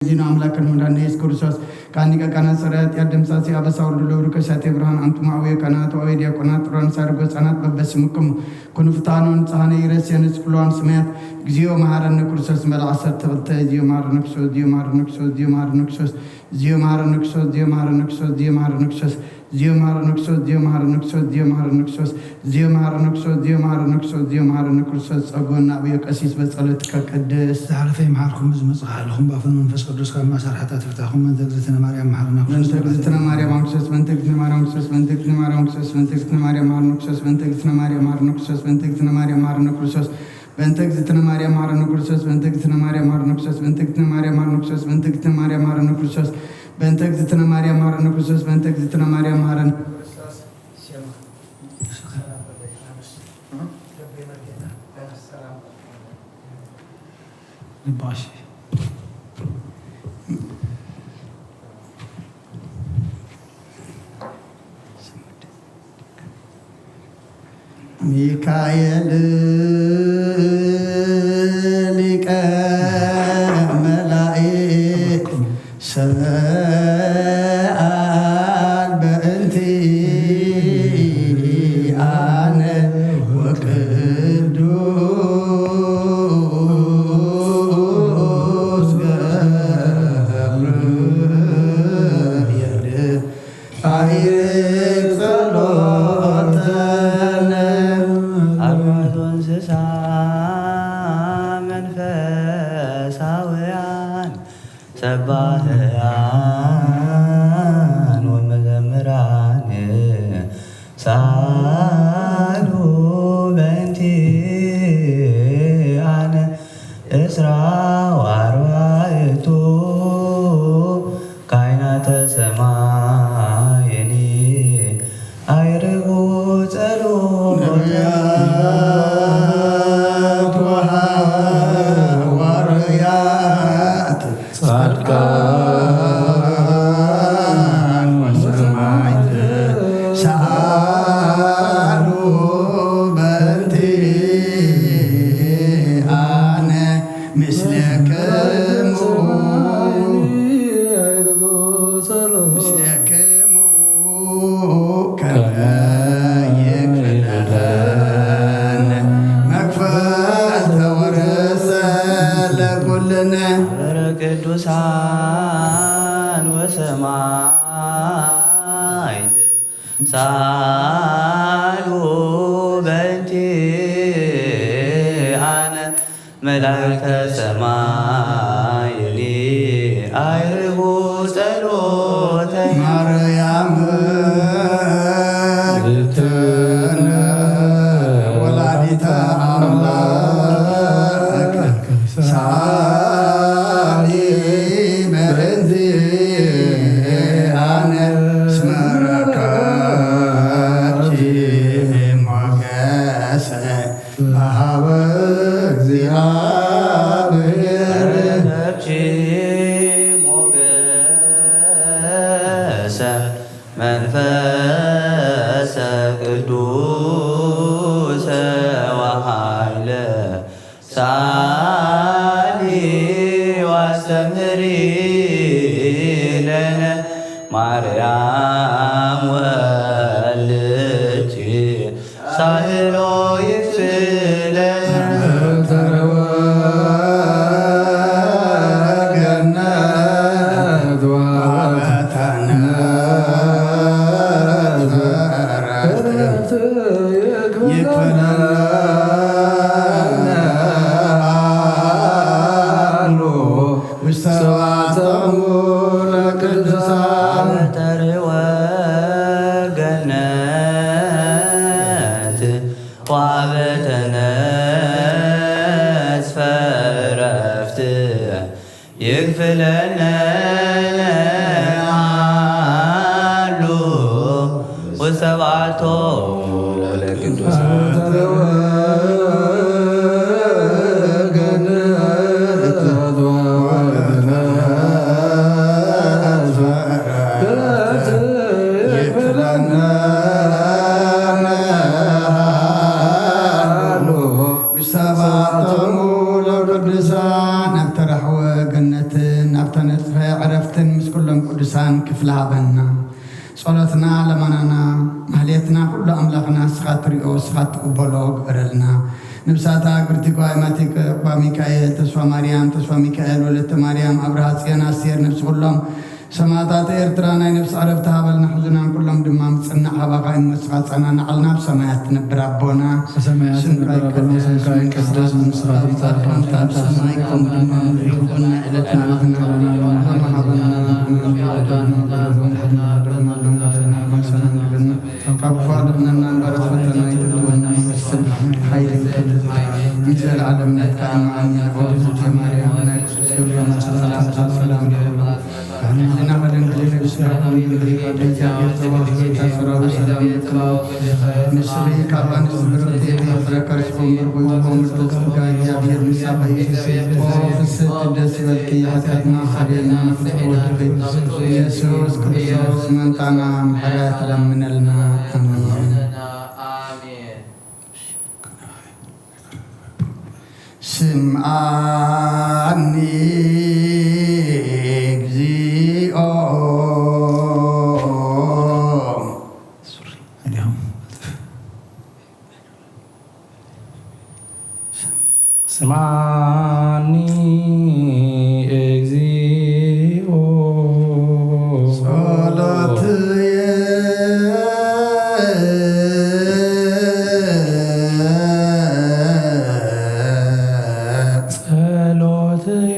ዚኑ ኣምላክን መድኃኒነ ኢየሱስ ክርስቶስ ካኒቀ ካህናት ሰራያት ያደምሳሲ አበሳ ወልዱ ለውዱ ከሳቴ ብርሃን አንቱም አውየ ካህናት ወአውየ ዲያቆናት ጥሩያን ሳርጎ ሕፃናት በበስምክሙ ኩኑ ፍታኑ ንጽሐነ ይረስየነ ጽፍልዋን ስማያት እግዚኦ መሐረነ ክርስቶስ መልአ ዓሰርተ ክልተ እግዚኦ መሐረነ ክርስቶስ እግዚኦ መሐረነ ክርስቶስ እግዚኦ መሐረነ ክርስቶስ ዚዮ መሐረነ ክርስቶስ፣ ዚዮ መሐረነ ክርስቶስ፣ ዚዮ መሐረነ ክርስቶስ፣ ዚዮ መሐረነ ክርስቶስ፣ ዚዮ መሐረነ ክርስቶስ፣ ዚዮ መሐረነ ክርስቶስ፣ ጸግወና ኣብዮ ቀሲስ በጸሎትከ ቅድስ። ዝሓለፈ ይምሓርኩም፣ ዝመጽእ ክሓልኹም፣ ብኣፉን መንፈስ ቅዱስ ካብ ማእሰር ሓጢኣት ይፍታኹም። በእንተ እግዝእትነ ማርያም መሓረና በእንተ ክርስቶስ። እግዝእትነ ማርያም ክርስቶስ፣ በእንተ እግዝእትነ ማርያም ክርስቶስ፣ በእንተ እግዝእትነ ማርያም ክርስቶስ፣ በእንተ እግዝእትነ ማርያም መሓረነ ክርስቶስ፣ በእንተ እግዝእትነ ማርያም መሓረነ ክርስቶስ፣ በእንተ እግዝእትነ ማርያም መሓረነ ክርስቶስ፣ በእንተ እግዝእትነ ማርያም መሐረነ ክርስቶስ፣ በእንተ እግዝእትነ ማርያም መሐረነ ክርስቶስ፣ በእንተ እግዝእትነ ማርያም መሐረነ ክርስቶስ፣ በእንተ እግዝእትነ ማርያም መሐረነ ክርስቶስ፣ በእንተ እግዝእትነ ማርያም መሐረነ ክርስቶስ፣ በእንተ እግዝእትነ ማርያም መሐረነ ሚካኤል ሊቀ መላእክት ሰአል በእንቲአነ ወቅዱስ ገብርኤል አይርግ ጸሎተነ። አርባዕቱ እንስሳ መንፈሳውያን ሰባህያን ወመዘምራን ሳሉ በእንቲአነ እስራ ወአርባዕቱ ካህናተ ሰማይኒ አይርጉ ጸሎተ ነቢያት ወሐዋርያት ጻድቃን ወሰማዕት ሰአሉ በእንቲአነ ምስለክሙ ምስለክሙ ከመ ይክለነ መክፈልተ ወርእሰ ለኩልነ ማህበረ ቅዱሳን ወሰማዕት ሳሉ በእንቲአነ መላእክተ ሰማይኒ አይርጉ ጸሎተ ማርያም እግዝእትነ ወላዲተ አምላክ ሳሊ በእንቲአነ እስመ ረከብኪ ሞገሰ በሀበ እግዚአብሔር ረከብኪ ሞገሰ መንፈሰ ቅዱሰ ወኃይለ ሳሊ ወአስተምህሪ ለነ ማርያም ወልድኪ ሳህሎ ይክፍለነ። ተረወ ገነት ወአበተነ ይክፈለነ አሉ ውስተ ሰባተሙ ለቅዱሳን ተርወ ገነት ወአበተነ ተስፈ ዕረፍት ይክፍለነ አሉ ውስተ በዓቶ ለቅዱሳን ሰባቶም ለቅዱሳን ኣብ ተራሕወ ገነትን ኣብ ተነ ዕረፍትን ምስ ኩሎም ቅዱሳን ክፍለ ሃበና። ጸሎትና ለመናና ማህሌትና ኩሉ ኣምላኽና እስኻ ትሪኦ እስኻ ትቕበሎ ግበረልና። ንብሳታ ግርቲ ጓይ ማቲክ ባ ሚካኤል ተስፋ ማርያም ተስፋ ሚካኤል ወለተ ማርያም ኣብርሃ ጽዮን ኣስቴር ነብሲ ኩሎም ሰማዕታት ኤርትራ ናይ ነብሲ ዕረፍቲ ሃበልና። ሕዙናን ኩሎም ድማ ምጽናዕ ሃባኻ እሞ እስኻ ጸናናዓልና። ኣብ ሰማያት ትነብር ኣቦና ብሰማያት ስምካ ትነብር ኣቦና ይቀደስ ስምካ ይቀደስ መንግስትኻ ትምጻእ ፍቃድካ ከምታ ኣብ ሰማይ ከምኡ ድማ ምድሪ ትኹን። ናይ ዕለትና ሃበና ሎሚ ሃበና። ካብ ክፉ ኣድሕነና እምበር ፈተና ኣይተእትወና። መንግስትን ሓይልን ክብርን ንዘለዓለም ናትካ እዩ። ኣሜን። ኦ እግዝእትየ ማርያም ናይ ቅዱስ ገብርኤል ሰላምታ ሰላም ይኹን። ሕሊናኻ ድንግል ነብስኻ ድንግል ኢኻ። በእግዚኣብሔር ጸባኦት ጌታ ሰራዊት ሰላም ለኪ። ንስኺ ካብ ኣንስቲ ብርኽቲ ኢኺ፣ ፍረ ከርሥኺ እውን ብሩኽ እዩ። ኦ ምልዕቲ ጸጋ፣ እግዚኣብሔር ምሳኺ እዩ። ኦ ፍስሕቲ ደስ ይበልኪ፣ ሓጢኣትና ሓቤልና ፍጹም ወድኺ ኢየሱስ ክርስቶስ መምጣና ምሕረት ለምነልና። ኣሜን። ስምዓኒ እግዚኦ። ስምዓኒ እግዚኦ። ጸሎትየ። ጸሎትየ።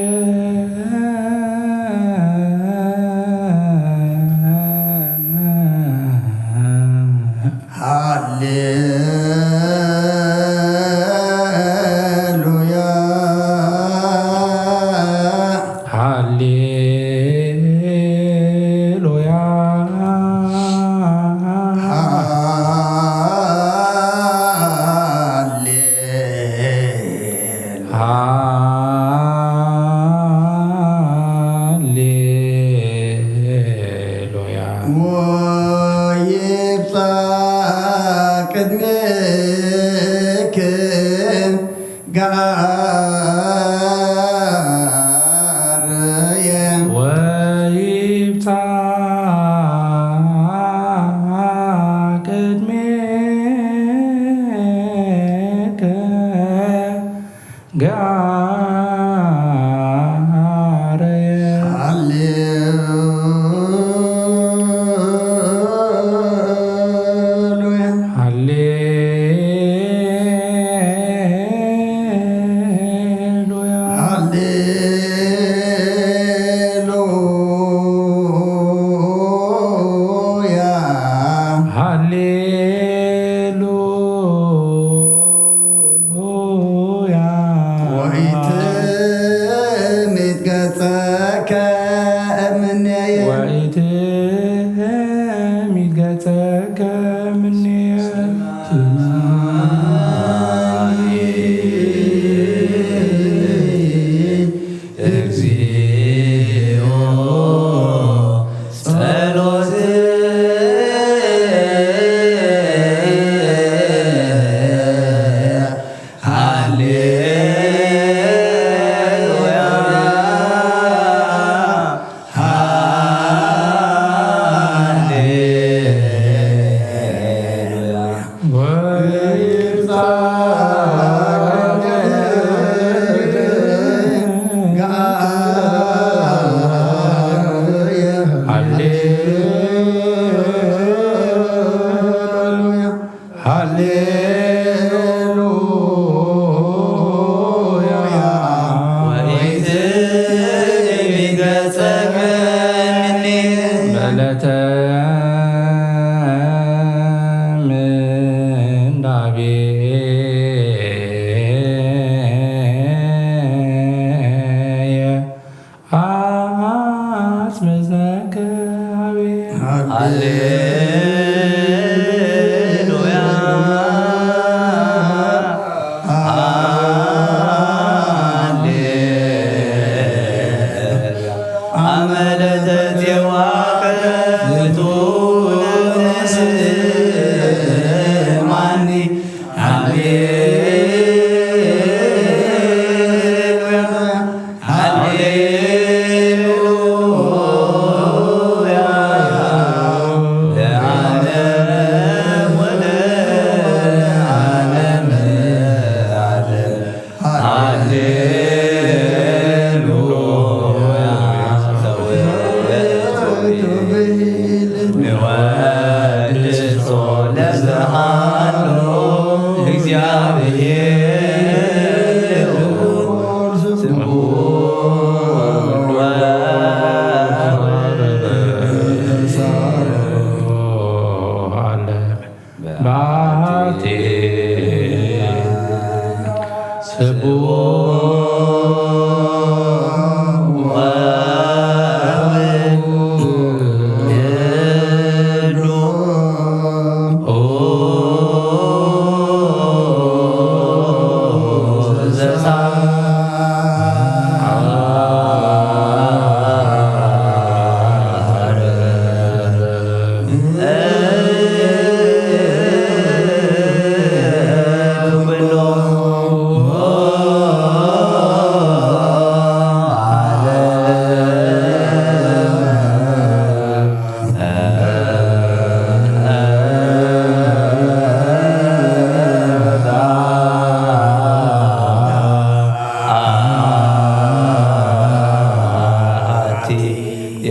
ሃሌሉያ። ሃሌሉያ። ሃሌ ሃሌሉያ። ወይብጻሕ ቅድሜኪ ጋርየ። ወይብጻሕ ቅድሜኪ ጋርየ። ሃሌሉያ። ሃሌሉያ። ሃሌሉያ። ሃሌሉያ። ወኢትሚት ገጸከ እምኔየ። ወኢትሚት ገጸከ እምኔየ። እግዚኦ ጸሎትየ። ሃሌሉያ። ሃሌሉያ። ሃሌሉያ። ሃሌሉያ። ወኢትግቢ ገጸከ እምኔ። በለተ ምንዳቤ አስመዝነከ አቤ። ሃሌሉያ። ሃሌሉያ። አመ ለተጼዋከ ፍጡነ ስምዓኒ። ሃሌሉያ። ሃሌሉያ። ቃ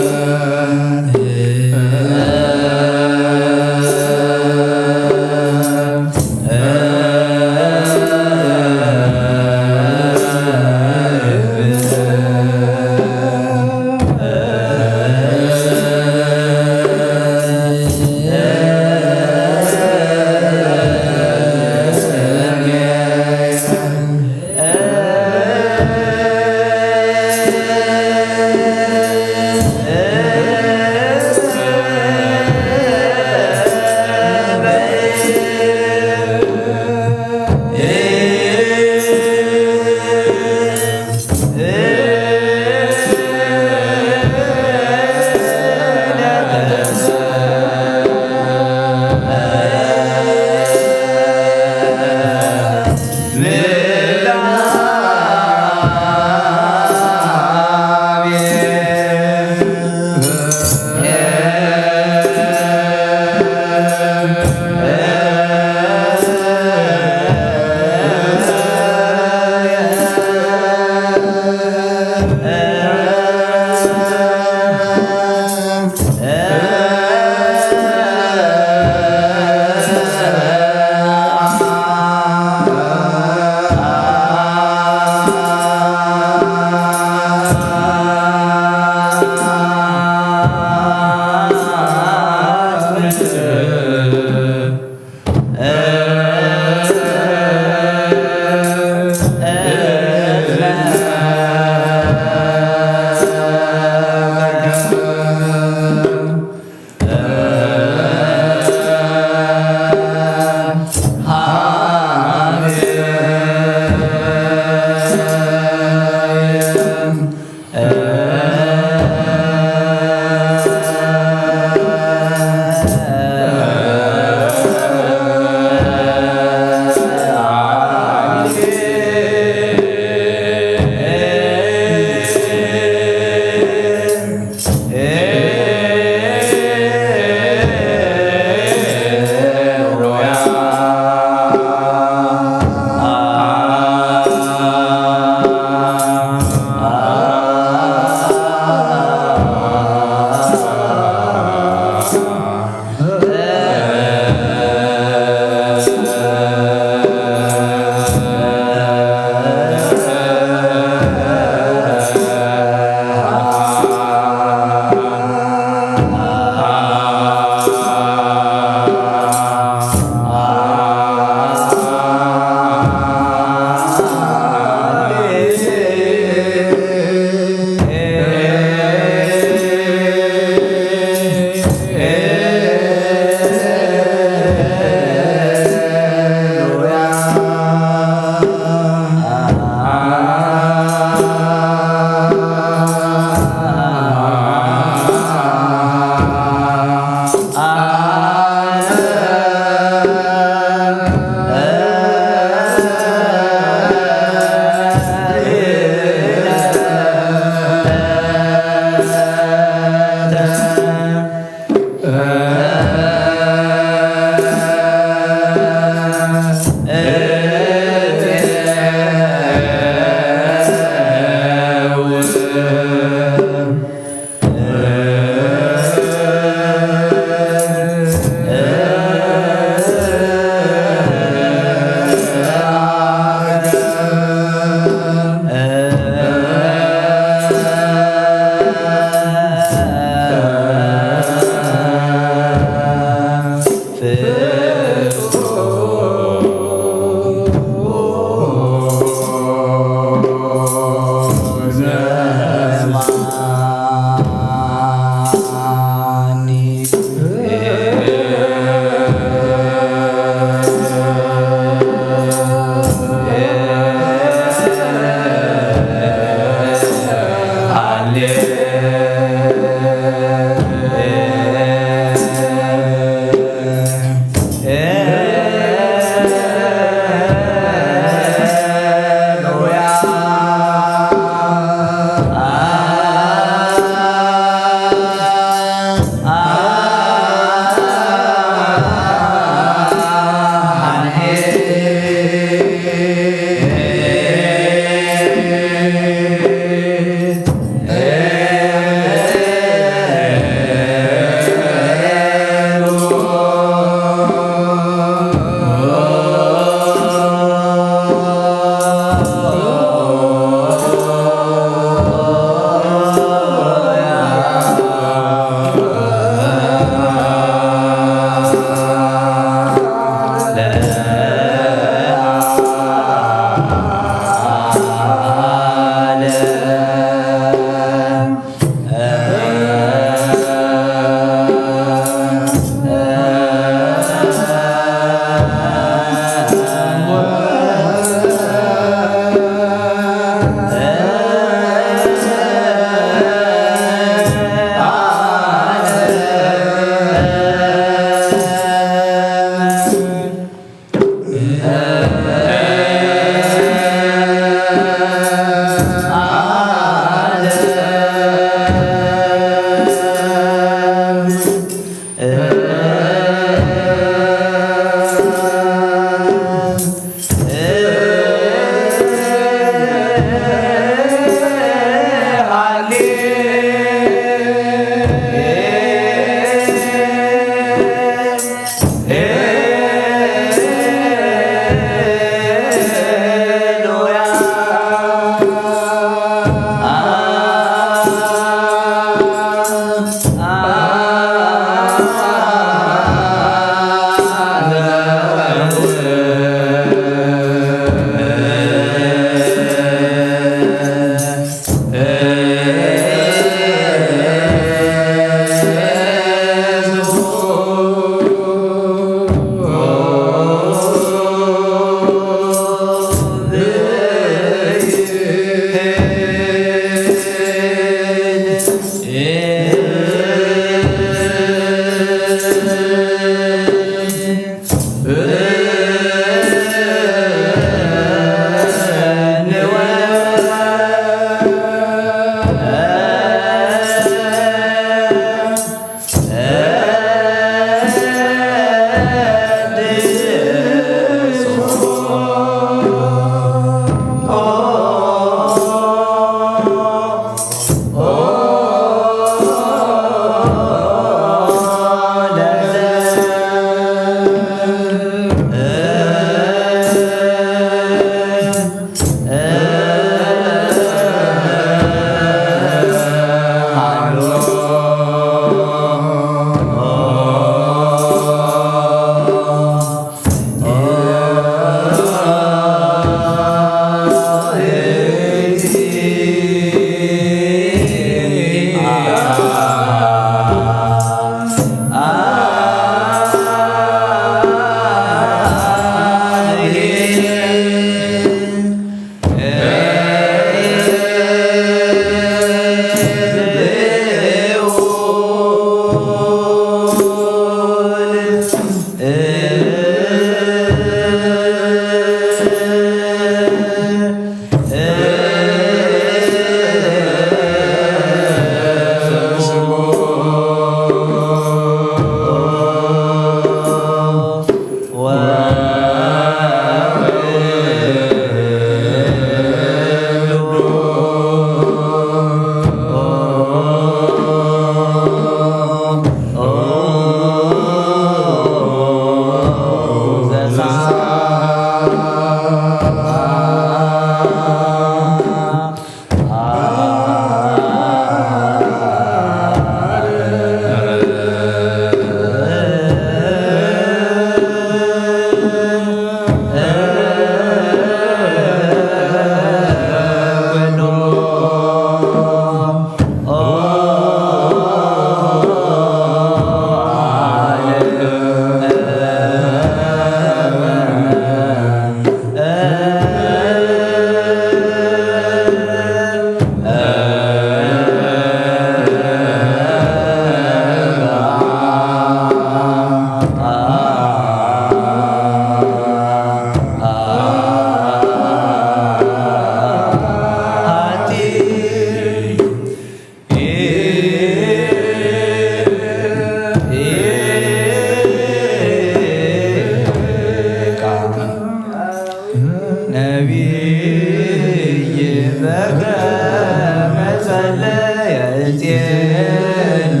ነቢይ በከመ ጸለየ እጼሊ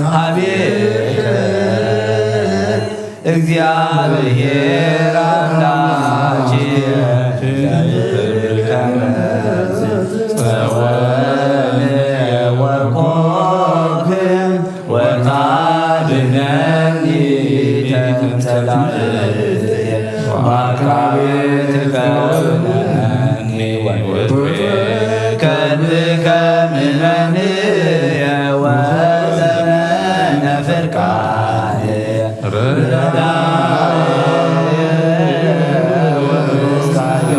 ሀቤከ እግዚአብሔር አምላኬ ከመ ጸወነ ወኮንክ ወታድነኒ ትምሰል ላዕሌየ ወአቃቤ ትከውነኒ ወትቤ ከልብከ ምነንየ ወዘመነ ፍርቃንየ ርዳየ ወስካየ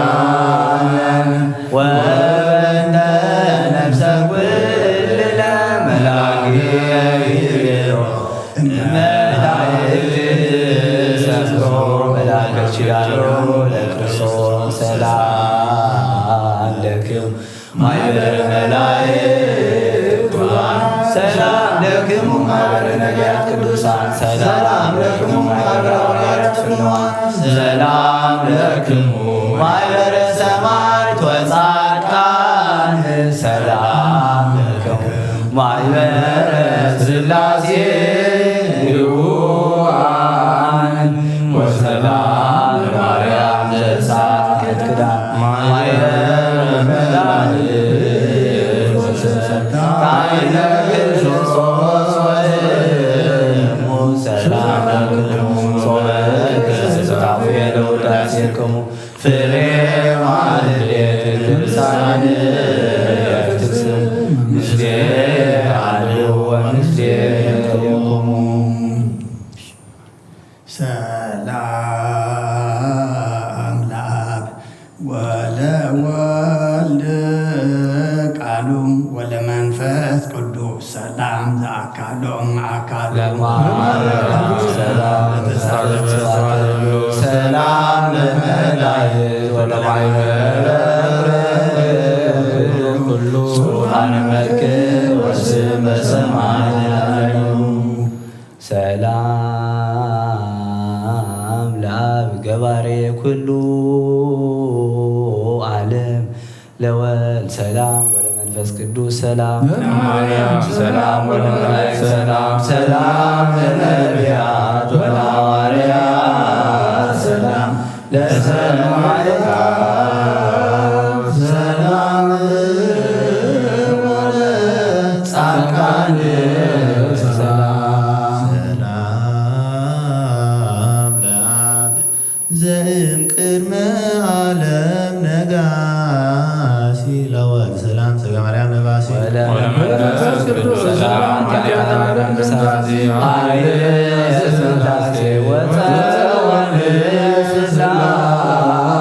በእንቲአነ ወበእንተ ነፍሰ ኩልነ መላእክት ይቤሎ መላእክት ሰብሖ መላእክት ኪዳኑ ለክርስቶስ ሰላም ለክሙ ማይበረ መላእክት ሰላም ለክሙ ማይበረ ነቢያት ቅዱሳን ሰላም ለክሙ ማይበረ ሐዋርያት ፍኑዋን ሰላም ለክሙ ማይበረ ሰማዕት ወጻድቃን ሰላም ለክሙ ማይበረ ስላሴ ንቡአን ወሰላም ለማርያም ዘሳት ኪዳን ማይበረ መላእክት ወሰላም ለክርስቶስ ወእሙ ሰላም ለክሙ ጾመ ከስታፉ ለውዳሴክሙ ፍሬ ማህሌት ቅዱሳን ያክትስም ምስሌ አድሩ ወምስሌ ይኩሙ። ሰላም ለአብ ወለወልድ ቃሉ ወለመንፈስ ቅዱስ ሰላም ዘአካሎም አካሉ ለማርያም ሰላም ሰላም ለመላእክት ወለማይበረ ኩሉ ዙፋን መልክ ወስም በሰማይ ሰላም ለአብ ገባሬ ኩሉ ዓለም ለወልድ ሰላም ወለመንፈስ ቅዱስ ሰላም ለማርያም ሰላም ወለመላእክት ሰላም ሰላም ለነቢያት ወለሐዋርያት ሰላም ለሰማዕታት ሰላም ወለጻድቃን ሰላም ሰላም ለአብ ዘእም ቅድመ ዓለም ነጋሲ ለወልድ ሰላም ጸጋ ማርያም ነባሲ ወለመንፈስ ቅዱስ ሰላም ኃጢአት ዓለም ደምሳሲ ኃይል ስላሴ ወጸወልድ ስላሴ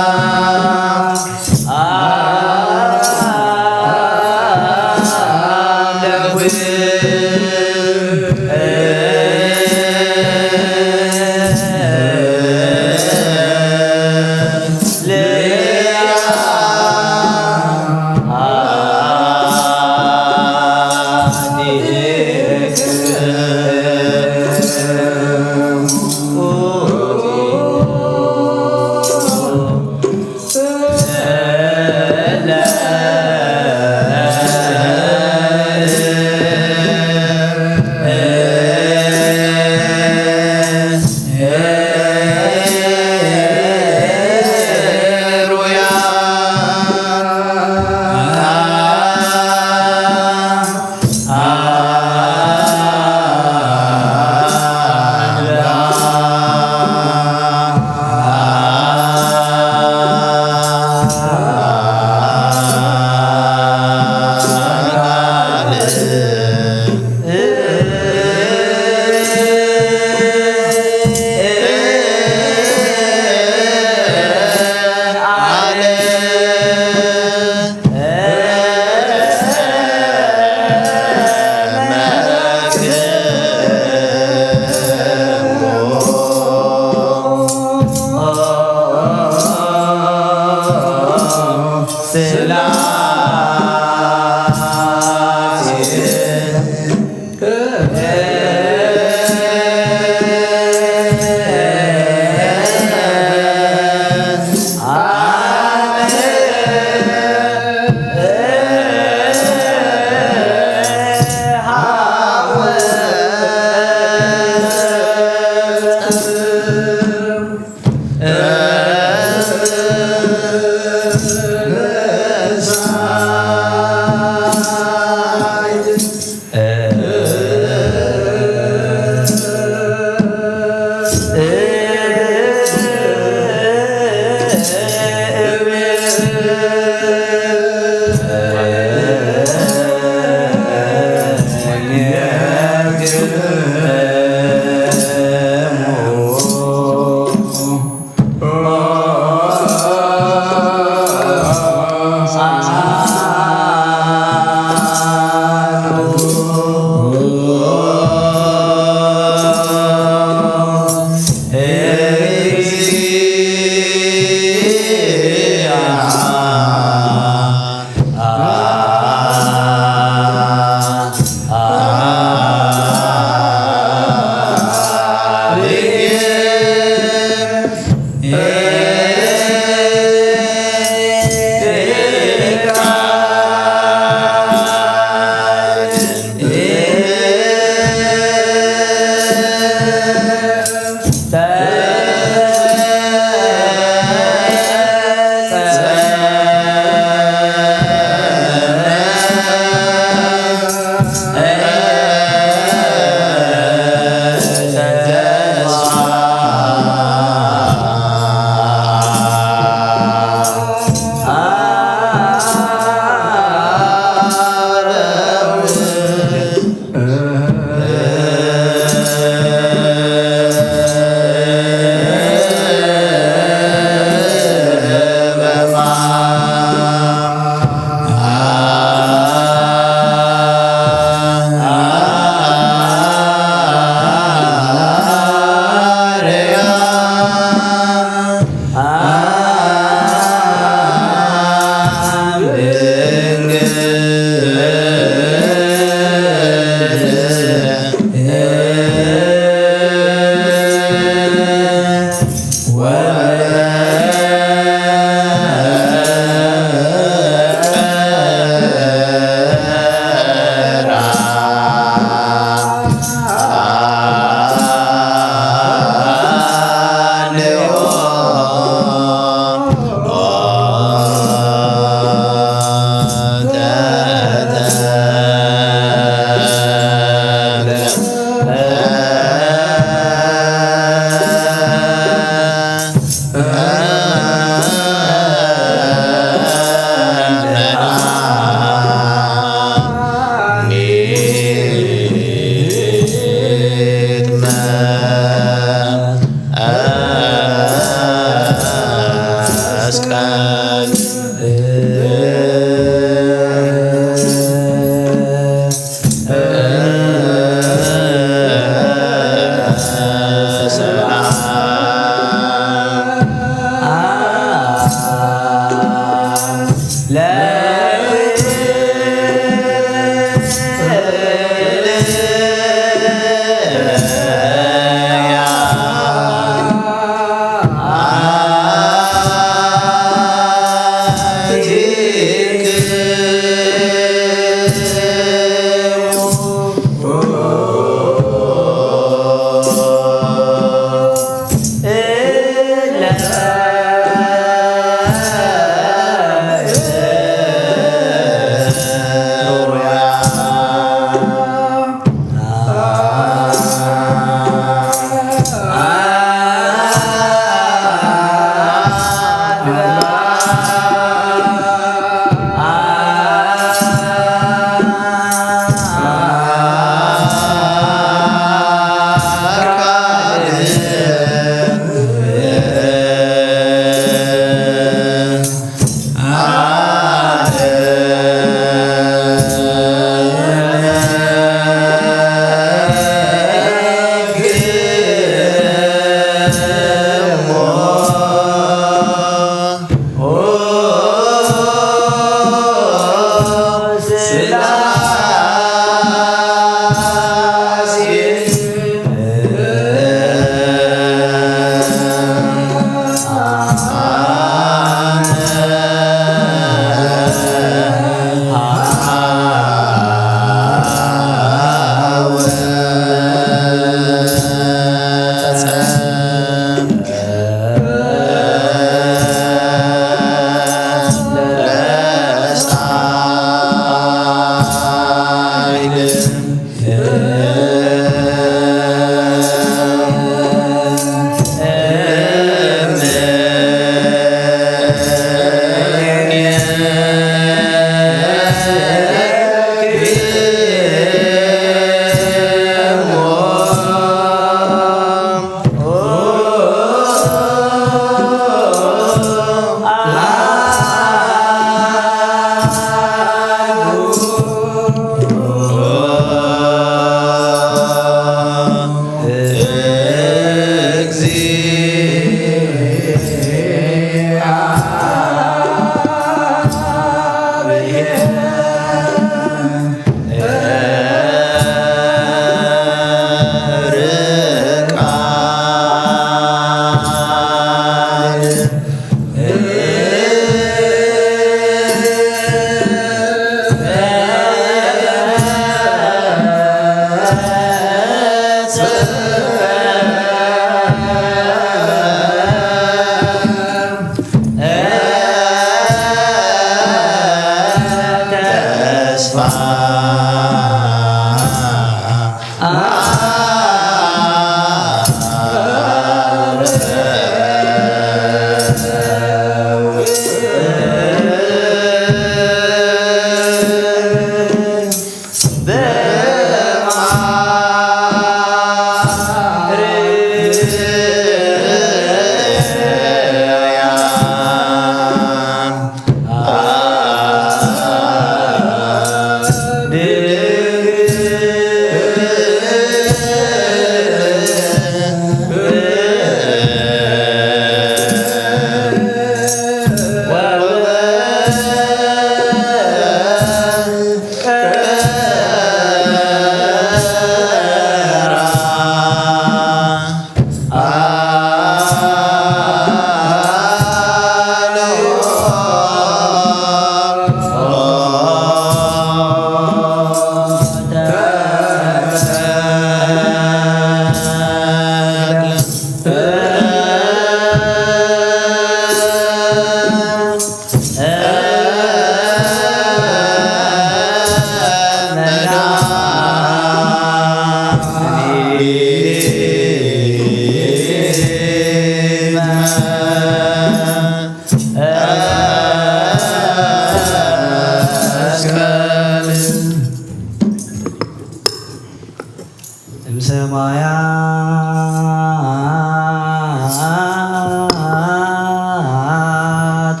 እምሰማያት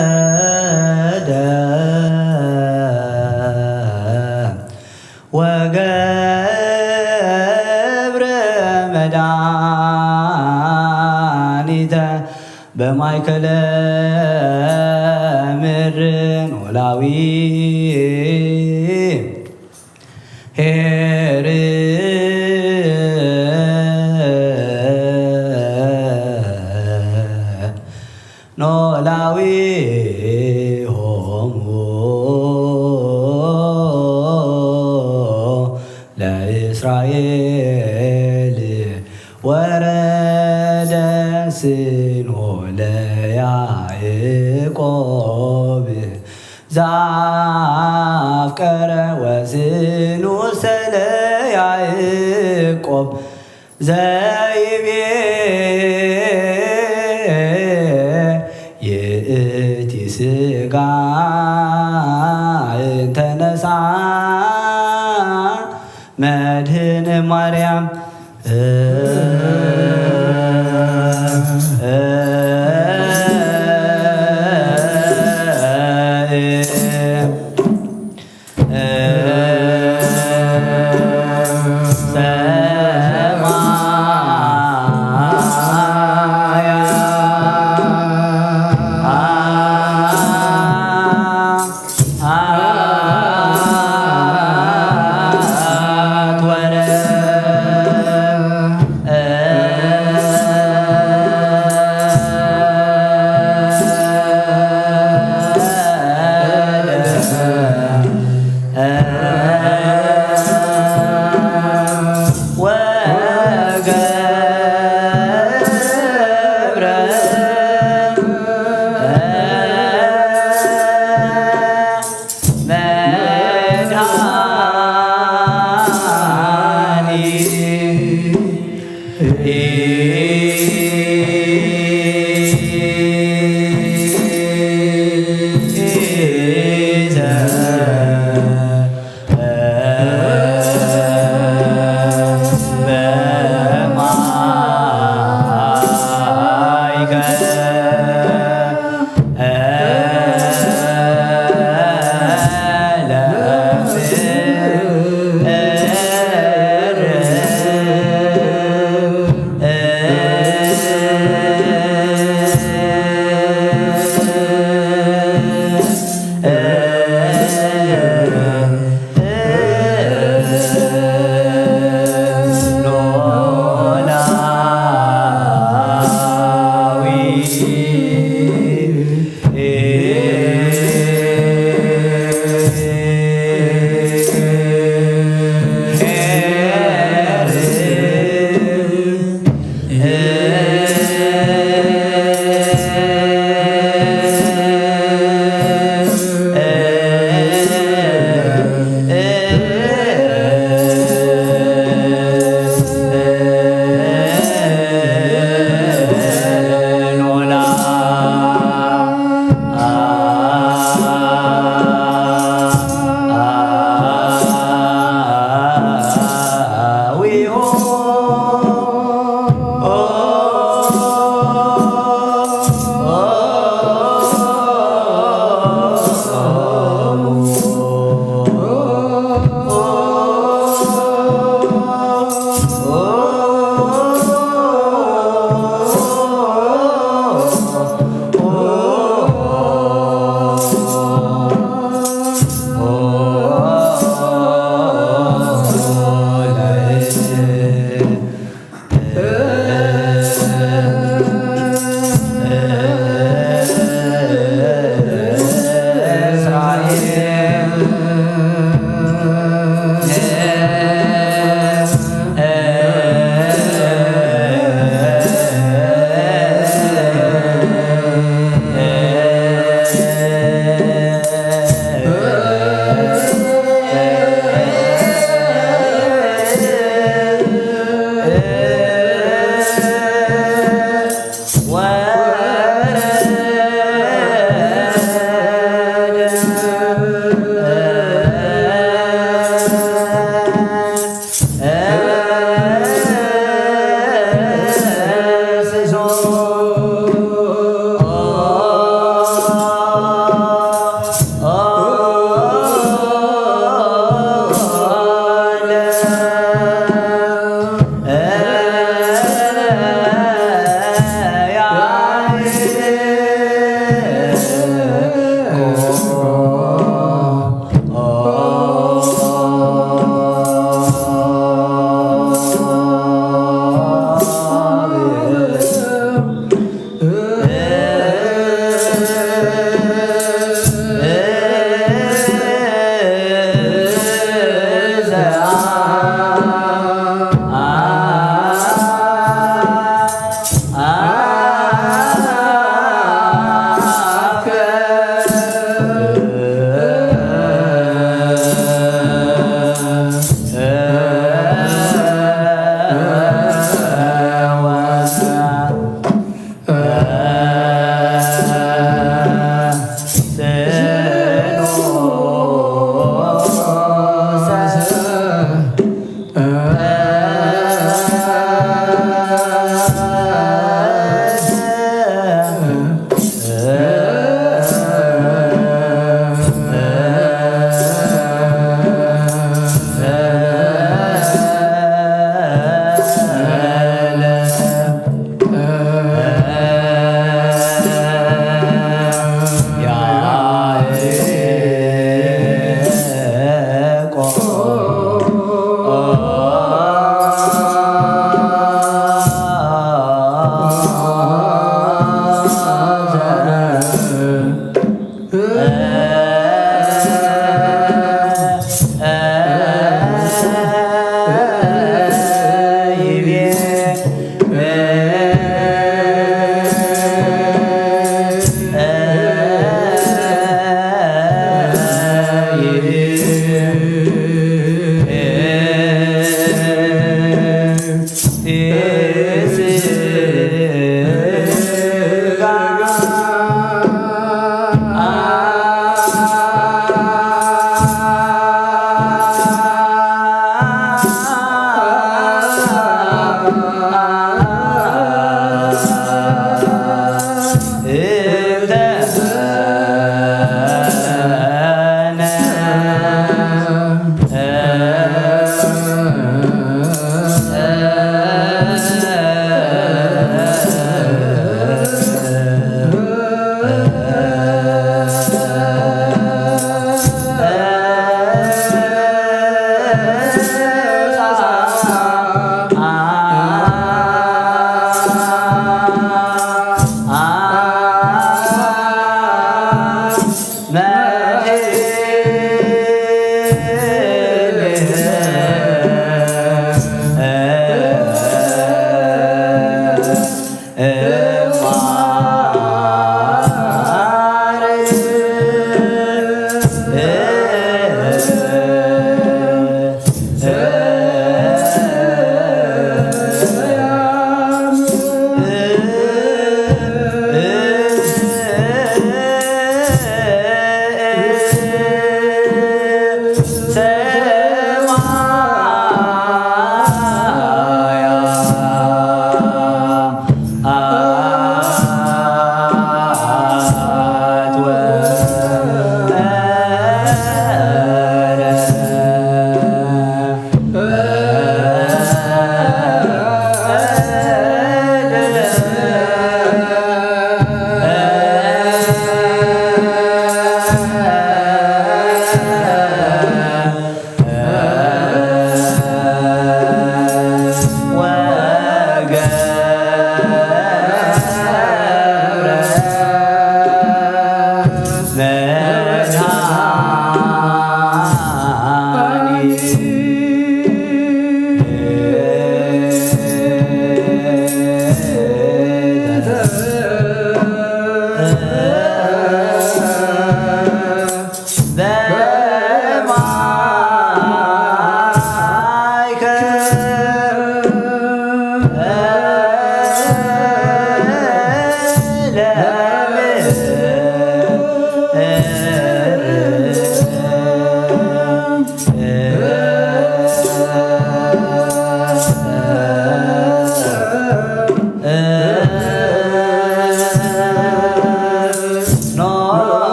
ወረደ ወገብረ መድኃኒተ በማእከለ ምድር ኖላዊ ኄር ኖላዊ ሆሙ ለእስራኤል ወረደ ስኖ ለያዕቆብ ዘአፍቀረ ወስኑሰ ለያዕቆብ ዘይቤ ይእቲ ሥጋ እንተነሳ መድህን ማርያም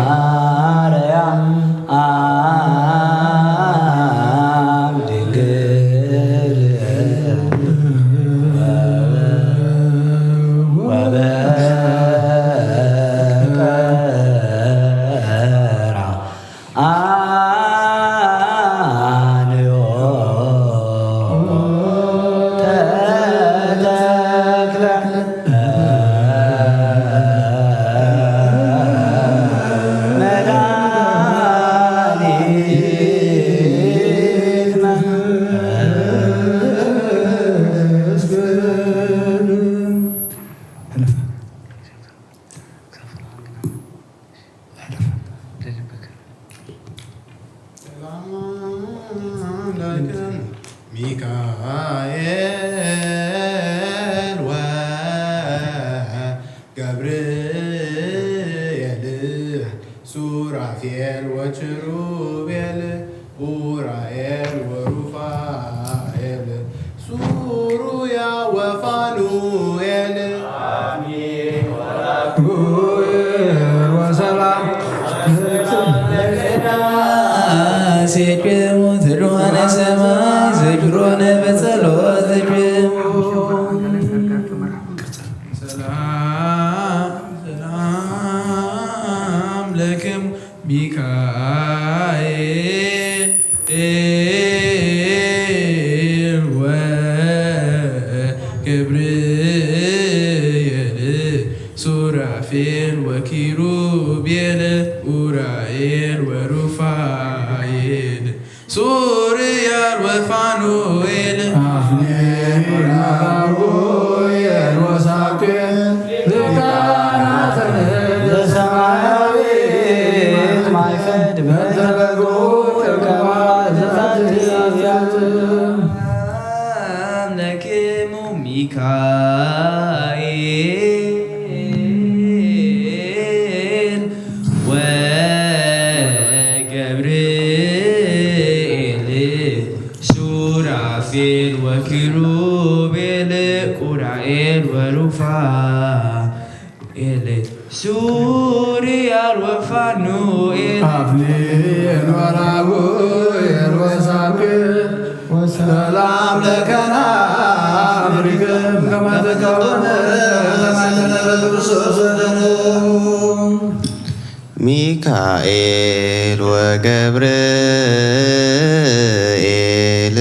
በማርያም አብ ድንግል ወበ ራፋኤል ወኪሩቤል ኡራኤል ወሩፋኤል ሱሩያ ወፋኑኤል። ሰላም ሰላም ለክሙ ሚካኤል ወገብርኤል ሱራፌል ወኪሩቤል ኡራኤል ወሩፋኤል ሱርያል ወፋኑኤል አፍኒን ወራጉኤል ወሳኩኤል ሊቃናተ ዘሰማያዊት ማይፈድ በእንተ በጉ ቅድመ ዘዛቲ ኃጢአት። ለክሙ ሚካኤል ወገብርኤል ሱራፌል ወኪሩቤል ኡራኤል ወሩፋኤል ሱርያል ወፋኑኤል። አፍኒን ወራጉኤል ወሳኩኤል ሰላም ለከ ናብሪክም ከመ ትከውን ሰማይ ለነብር ሶስት። ሚካኤል ወገብርኤል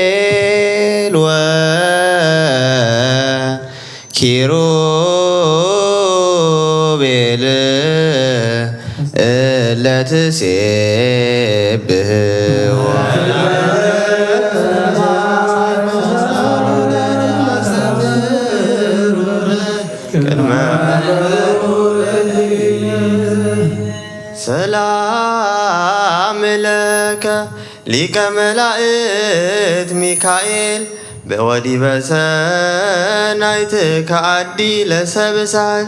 ሱራፌል ወኪሩቤል እለ ትሴብሕዎ ቅድመ ሰላም ለከ ሊቀ መላእክት ሚካኤል በወዲበ ሰናይትከ አዲ ለሰብሳል።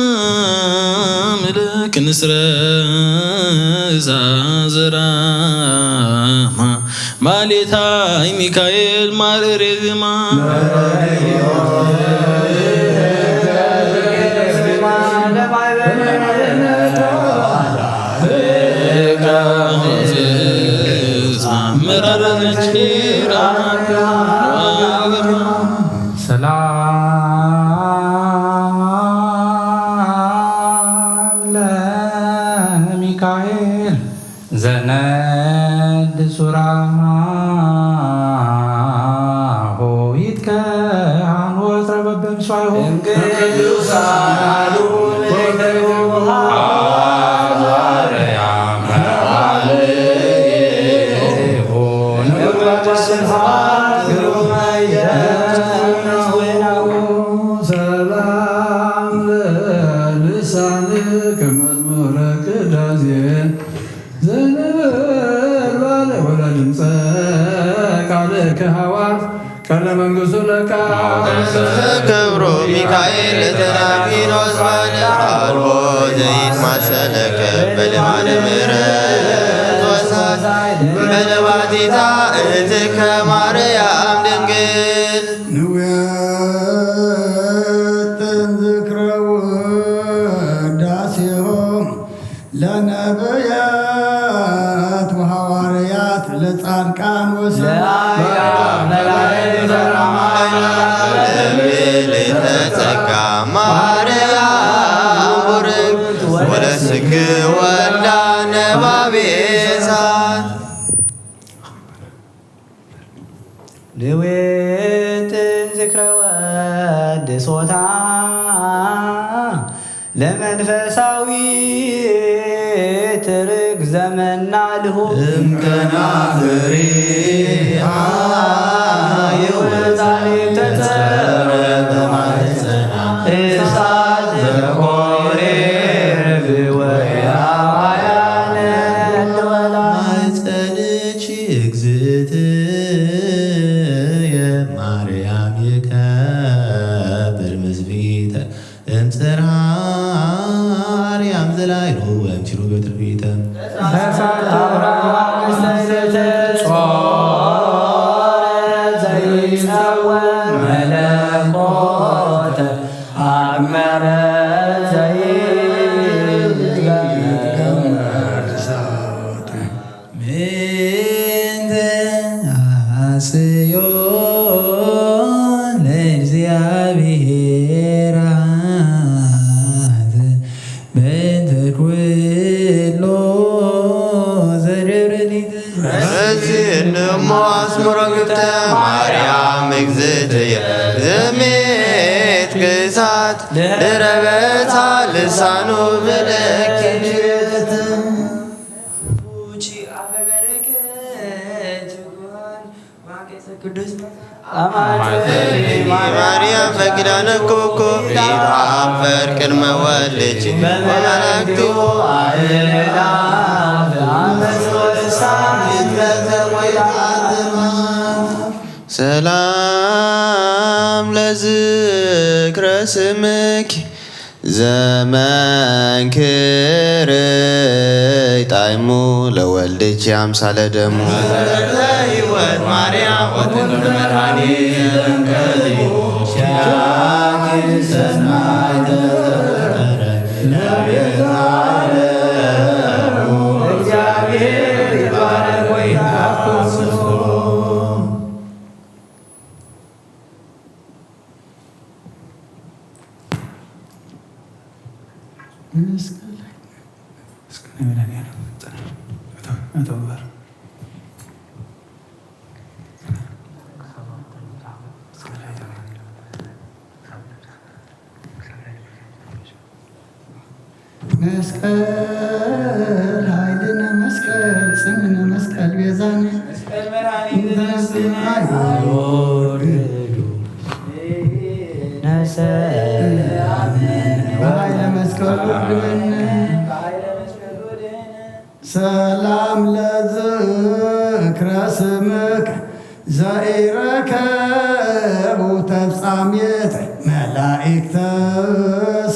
ሰላም ለክንስረ ዛዝራማ ማሌታይ ሚካኤል ማርሬ ዜማ። ሰላም ለሚካኤል ዘነድ ሱራሁ ይትከሃን ወትረ በበምስዋይሁ እምቅዱሳን አሉ ለይተይሁ ሐዋርያ መዋልይሁ ንግባችን ሰዓት ግሩም ሰላም ለልሳንከ መዝሙረ ቅዳሴ ዘነበልባለ ወለድምፀ ቃልከ ሐዋርያት ቃለ መንግሥቱ ለካ ክብሩ ሚካኤል ለተራፊኖስ ባለ አልቦ ዘይማሰለከ በልማደ ምሕረት ወሳይ በለባቲታ እህትከ ማርያም ድንግል ንውየጥን ዝክረ ውዳሴሆ ለነብያት ወሐዋርያት ለጻድቃን ወሰማዕታት ለአእላፍ መላእክት ዘራማ ለምልዕተ ጸጋ ማርያም ቡርክት ወለስግ ወልዳ ነባቤ እሳት። ንዌትን ዝክረ ወድሶታ ለመንፈሳዊ ትርግ ዘመና ልሁ እምከናፍሪሃ ይወፃ ተጸረ በማህፀና ማርያም ይከብር ምስፊተ እምጽርሃ ኣርያም ዘላይሉ ወምሲሉ ቤትርፊተ ጾረ ዘይጸወር መለኮተ ኣግመረ ዘይትገመር ምንተ ኣስዮ ለእግዚኣብሔር በእንተ ኩሎ ዘደብረ ሊት በዚህ እንሞ አስምሮ ግብተ ማርያም እግዝእትየ ዘሜት ግሳት ድረ በጻ ልሳኑ ብለኪ ቡቺ አፈ በረከት ትኩን ዋቄሰ ቅዱስ አማኑኤል ማርያም በኪዳነ ኮኮብ ይትአፈር ቅድመ ወልድኪ ወመላእክቱ አእላፍ አመት ወሳም ይትረከብ ወይትአተማ ሰላም ለዝክረ ስምኪ ዘመንክር ጣይሙ ለወልድኪ አምሳለ ደሙ። መሰረተ ሕይወት ማርያም ወትንክር መድኃኒት ዘንከልዩ ሲያኪ ሰናይ ተፈጠረ ለቤት ዓለሙ። እግዚአብሔር ይባረክ ወይትአኮስፎ። መስቀል ኃይልነ መስቀል ጽንዕነ መስቀል ቤዛነ መስቀል መድኃኒትነ ስምዐ አይወርዱ ነሰአምን በኃይለ መስቀሉ ድህነ ሰላም ለዝክረ ስምከ ዘኢረከቡ ተፍጻሜት መላእክተ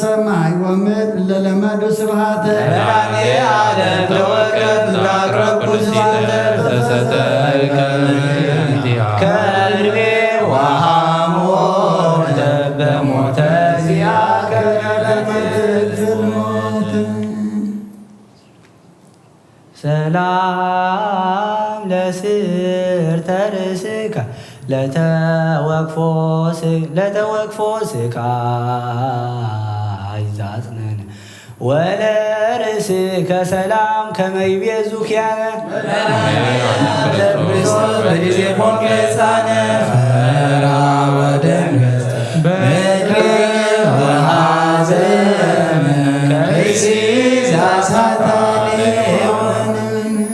ሰማይ ወምድር ለለመዱ ስብሐተ መድኃኔ ዓለም ተወከፍ ዛቅረብኩ ስብሐተ ዘሰተልከ ምእንቲሃ ከርቤ ወሃሞተ በሞተ ዚአከ ከመትትል ሞት። ሰላም ለስርተ ርእስከ ለተወክፎ ስ-፣ ለተወክፎ ስቃይ ዛጽነነ ወለርእስከ ሰላም ከመ ይቤዙ ኪያነ። በጊዜ ፖንቄሳነ ፈራ ወደንገጸ ምክር ወሐዘን ከይሲ ዛሳታኔ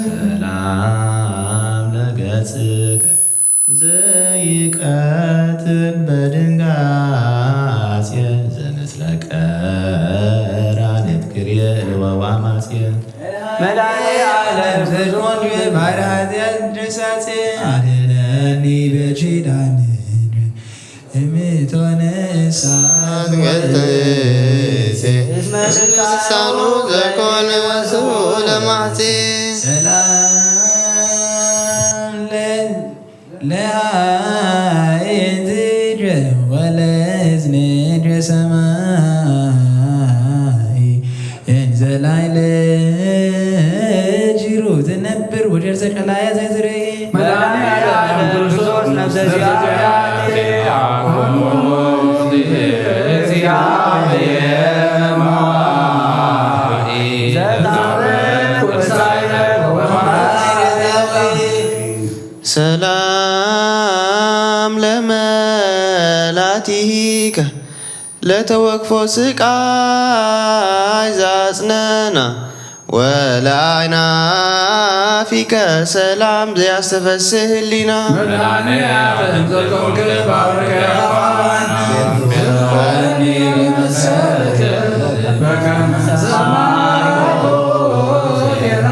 ሰላም ለገጽከ ዘይቀትል በድንጋጼ ዘምስለ ቀራንዮት ክርየ ለወዋማጼ መድኃኔ ዓለም ዘትወንድ ባሕረ ኃጢአት ድሳጼ አድነኒ በኪዳንህ እምትሆነ እሳት ገጽ እስመ ስልጣኑ ዘኮነ ወስኡ ለማሕጺ ሰላም ለ-፣ ለአዕይንትከ ወለእዝንከ ሰማይ እንዘ ላዕለ ጅሩ ትነብር ወደርሰ ቀላያ ዘይትርኢ መድኃኔ ዓለም ክርስቶስ ነፍሰ ዚአኪ ሰላም ለመላቲከ ለተወክፎ ስቃይ ዛጽነና ወለአይናፊከ ሰላም ዘያስተፈስህ ህሊና። መድኃኔ ዓለም ዘኮንክ ባርክ ያማን ዘኮኒ መሰረት በከመ ሰማይ ሆሄራ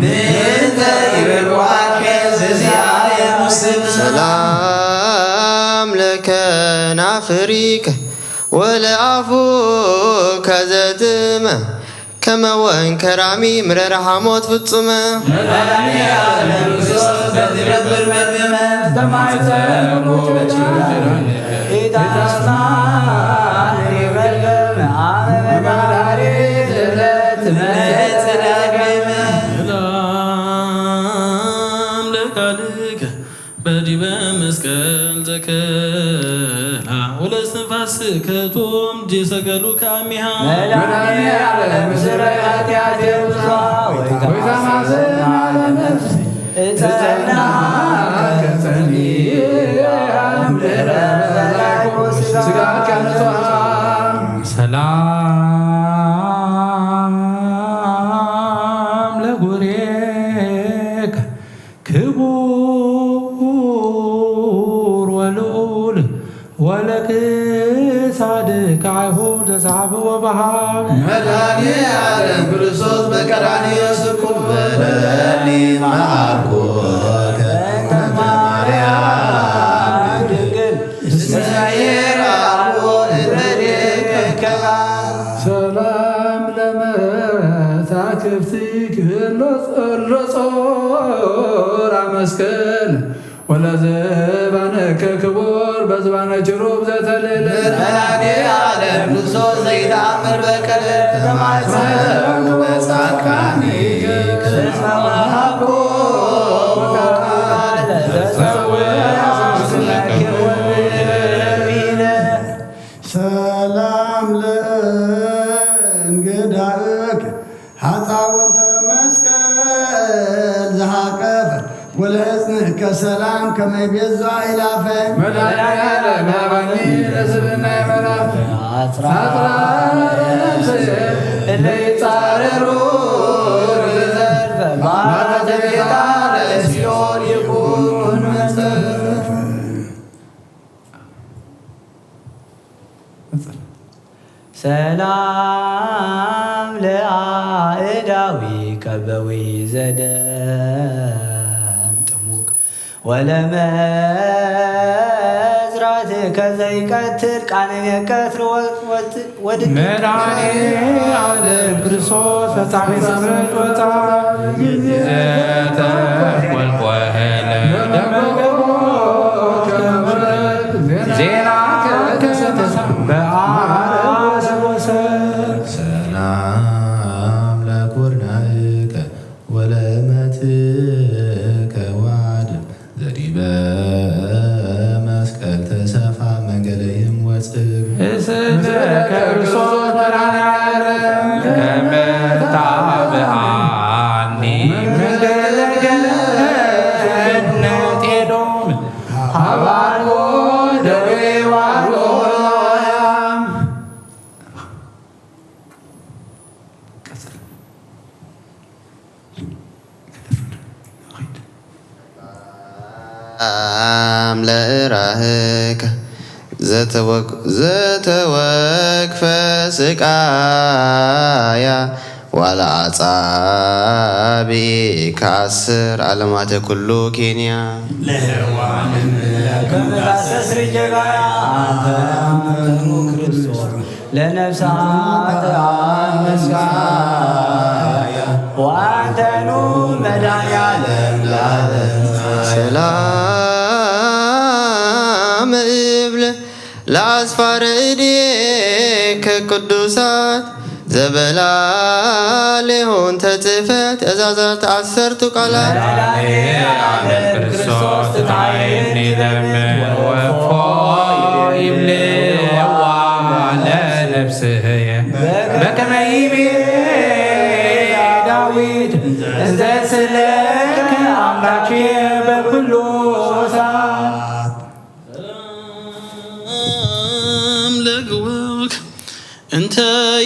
ምንተ ይብልዋከ ዘዚአየ ሙስና። ሰላም ለ ከናፍሪከ ወለአፉከ ዘትመ ከመ ወእንከራሚ ምረረ ሐሞት ፍጹመ። ሰላም ለቃልከ በዲበ መስቀል ዘከላ ወለእስትንፋስከ ቶም ዲሰቀሉ ከአሚሃ። መድኃኔ ዓለም ስረይ ኃጢአት የብዛ ወይ ታማስና ለነፍስ እጸና ከጸኒ ስጋከ ንጹሃ። ሰላም ለጉሬከ ክቡር ወልዑል ወለክሳድከ አይሁድ ተሳብ ወበሃብ። መድኃኔ ዓለም ክርስቶስ በቀራንዮ ስቁል በደለኒ መዓርኩ ከእንተ ማርያም ድንግል እስመ ይርአዎ እበዴከ። ሰላም ለመሳክፍቲ ክህሎ ጸሎ ጾራ መስቀል ወለዘባነከ ክቡር በዝባነ ችሩብ ዘተልዕለ። መድኃኔ ዓለም ንሶ ዘይተአምር በቀለ ተማጸንኩ በጻድቃኒ እስመ ወሃብኩ ቃለ ዘጸውዕ ስመኪ ወብለ። ሰላም ለእንግዳእክ ሐፃውንተ መስቀል ዝሃቀፈ ወለሕፅንከ ሰላም ከመይ ቤዛ ኢላፈ። መድኃኔዓለም ሃበኒ ለስብእናይ መላፍ። አጽራረ ነፍስየ እለ ይጻረሩ ዘልፈ ባተ ቤታ ለሲኦል ይኩን መጸ። ሰላም ለአእዳዊከ በዊ ዘደም ጥሙቅ ወለመዝራትከ ዘይቀትል ቃንን የቀትር ወ- ወት- ወድቅ። መድኃኔ ዓለም ክርስቶስ ፈጻሚ ስምንት ወጣ ጊዜ ተቆልቆለ ደመገቦ ዜና ከከሰተ በአረብ ወሰብ። ሰላም ለኩርናዕከ ወለመትከ ዋድ ዘዲበ መስቀል ተሰፋ መንገለይም ወፅብ። እስመ ክርስቶስ መድኃኔዓለም ከመ ታብአኒ መንገለ ገነት ኤዶም ሀባልቦ ደዌ ዋልቦ። ሰላም ለእራህከ ዘተወክ- ዘተወክፈ ስቃያ ዋላ አጻቢ ከአስር ዓለማተ ኩሉ ኬንያ። ለሕዋንም ለከም ታሰስር ጀጋያ አንተ አመኑ ክርስቶስ ለነፍሳት መስጋያ ወአንተኑ መድኃኔዓለም ለዓለም። ሰላም እብል ለአስፋረ እዴከ ቅዱሳት ዘበላሌሆን ተጽፈ ትእዛዛት ዓሰርቱ ቃላት። መድኃኔዓለም ክርስቶስ ትታየኒ ለምን ወፎ ይብልዋ ለነፍስህየ በከመ ይቤ ዳዊት እንዘ ስለከ አምላኬ በኩሉ ሰዓት። ሰላም ለግብርክ እንተ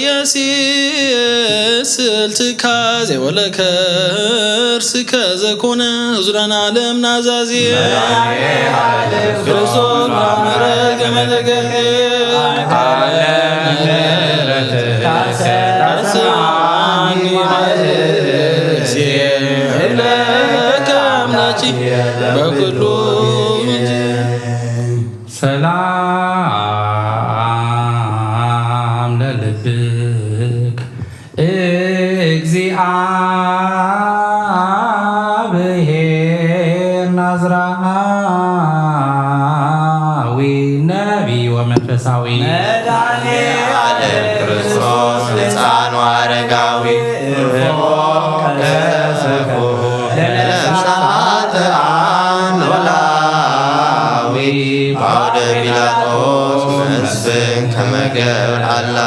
የሲስል ትካዜ ወለከርስከ ዘኮነ ዙረን ዓለም ናዛዜ። ክርስቶስ ማረገ መለገ በኩሉ ሰላም ሰላም ለልብክ እግዚአብሔር ናዝራዊ ነቢይ ወመንፈሳዊ መድኃኔ ዓለም ክርስቶስ ሕፃን ወአረጋዊ እፎ ከሰፉ ለነፍሳት ኖላዊ በአውደ ጲላጦስ መስፍን ከመ ገብር አላ።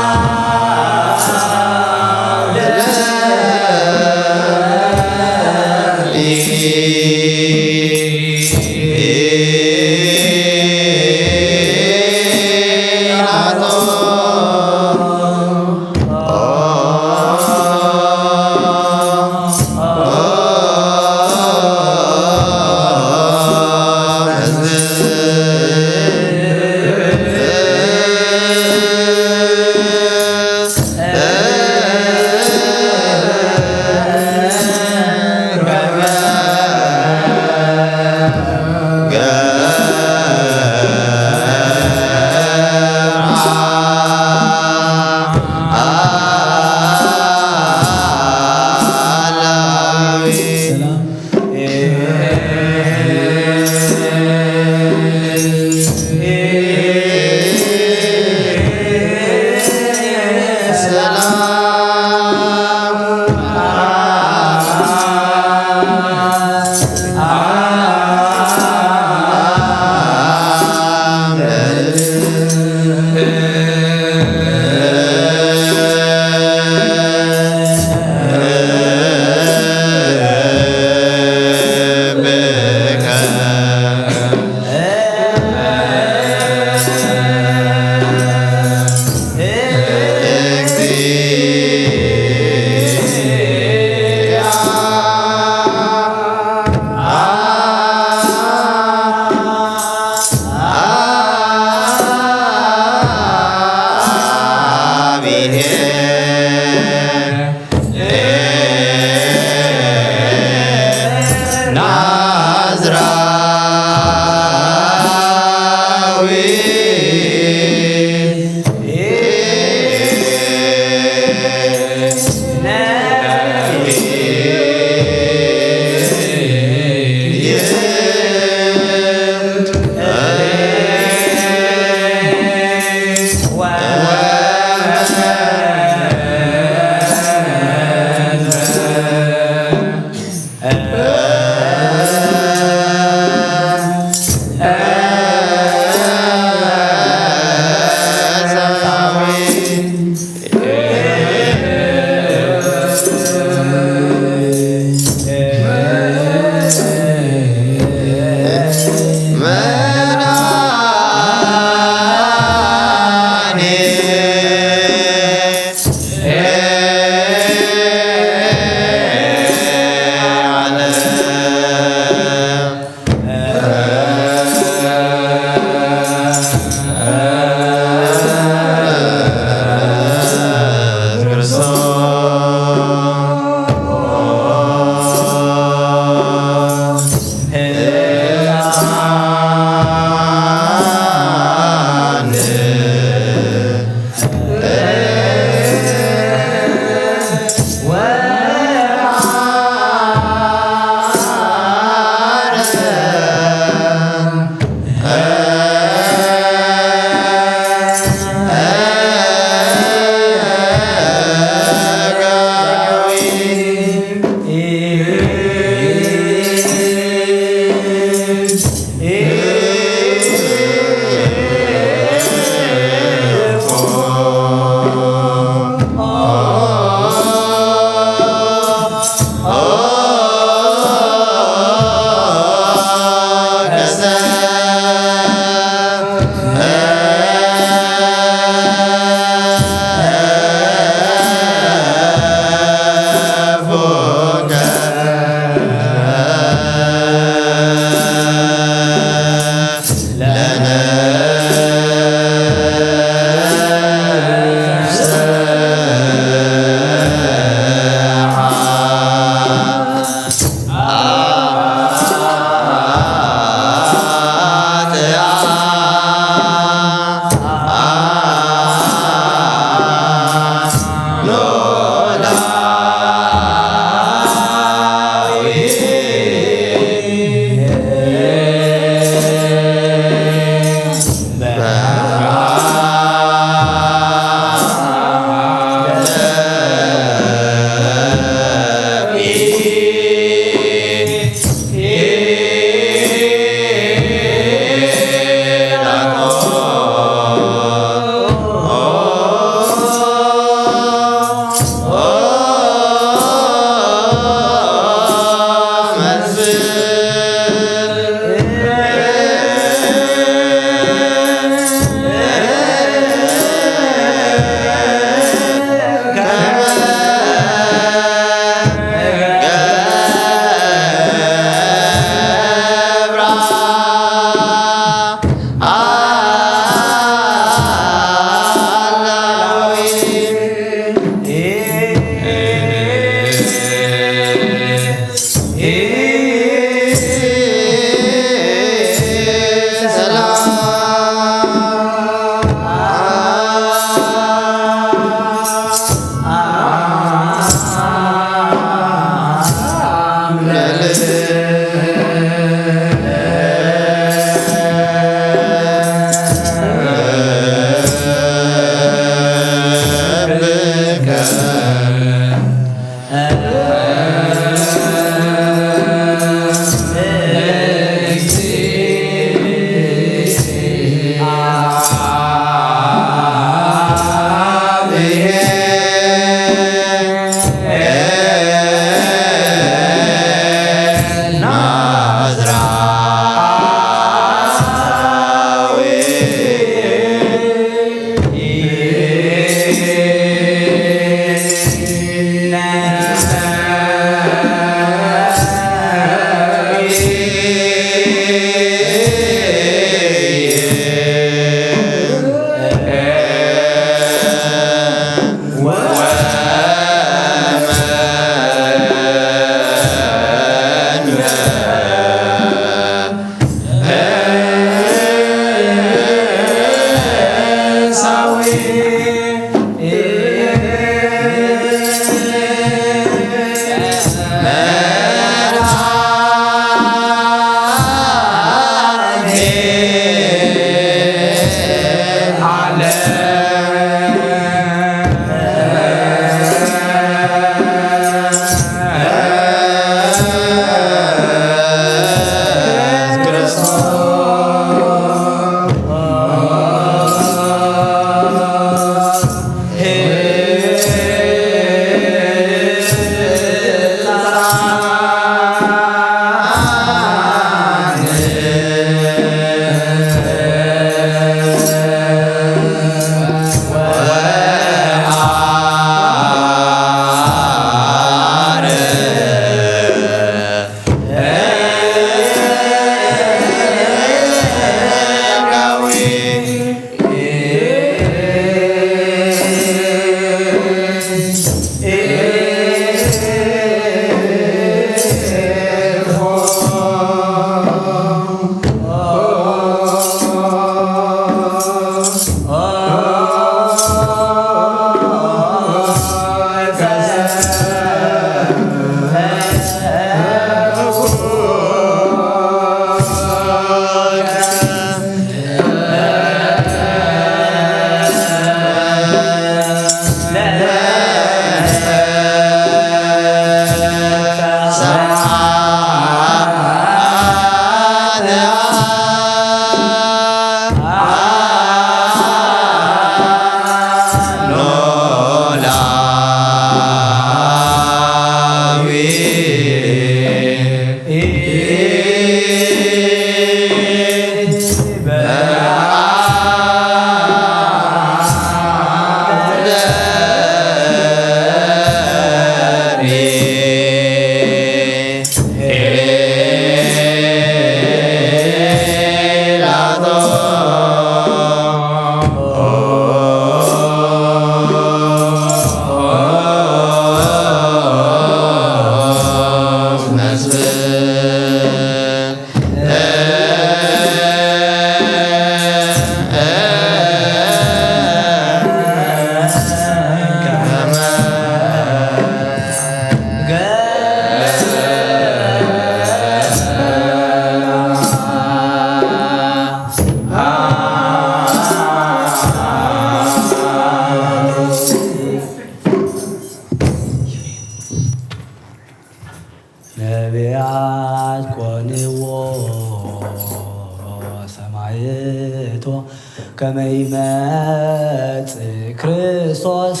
ከመ ይመጽእ ክርስቶስ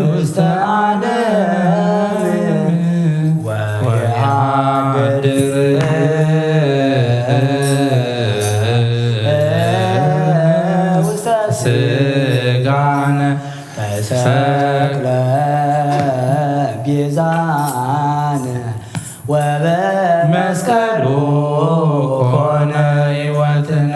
ውስተ ዓለም ወየሃድር ውስተ ስጋነ ተሰቅለ ቤዛነ ወበመስቀሉ ኮነ ሕይወትነ።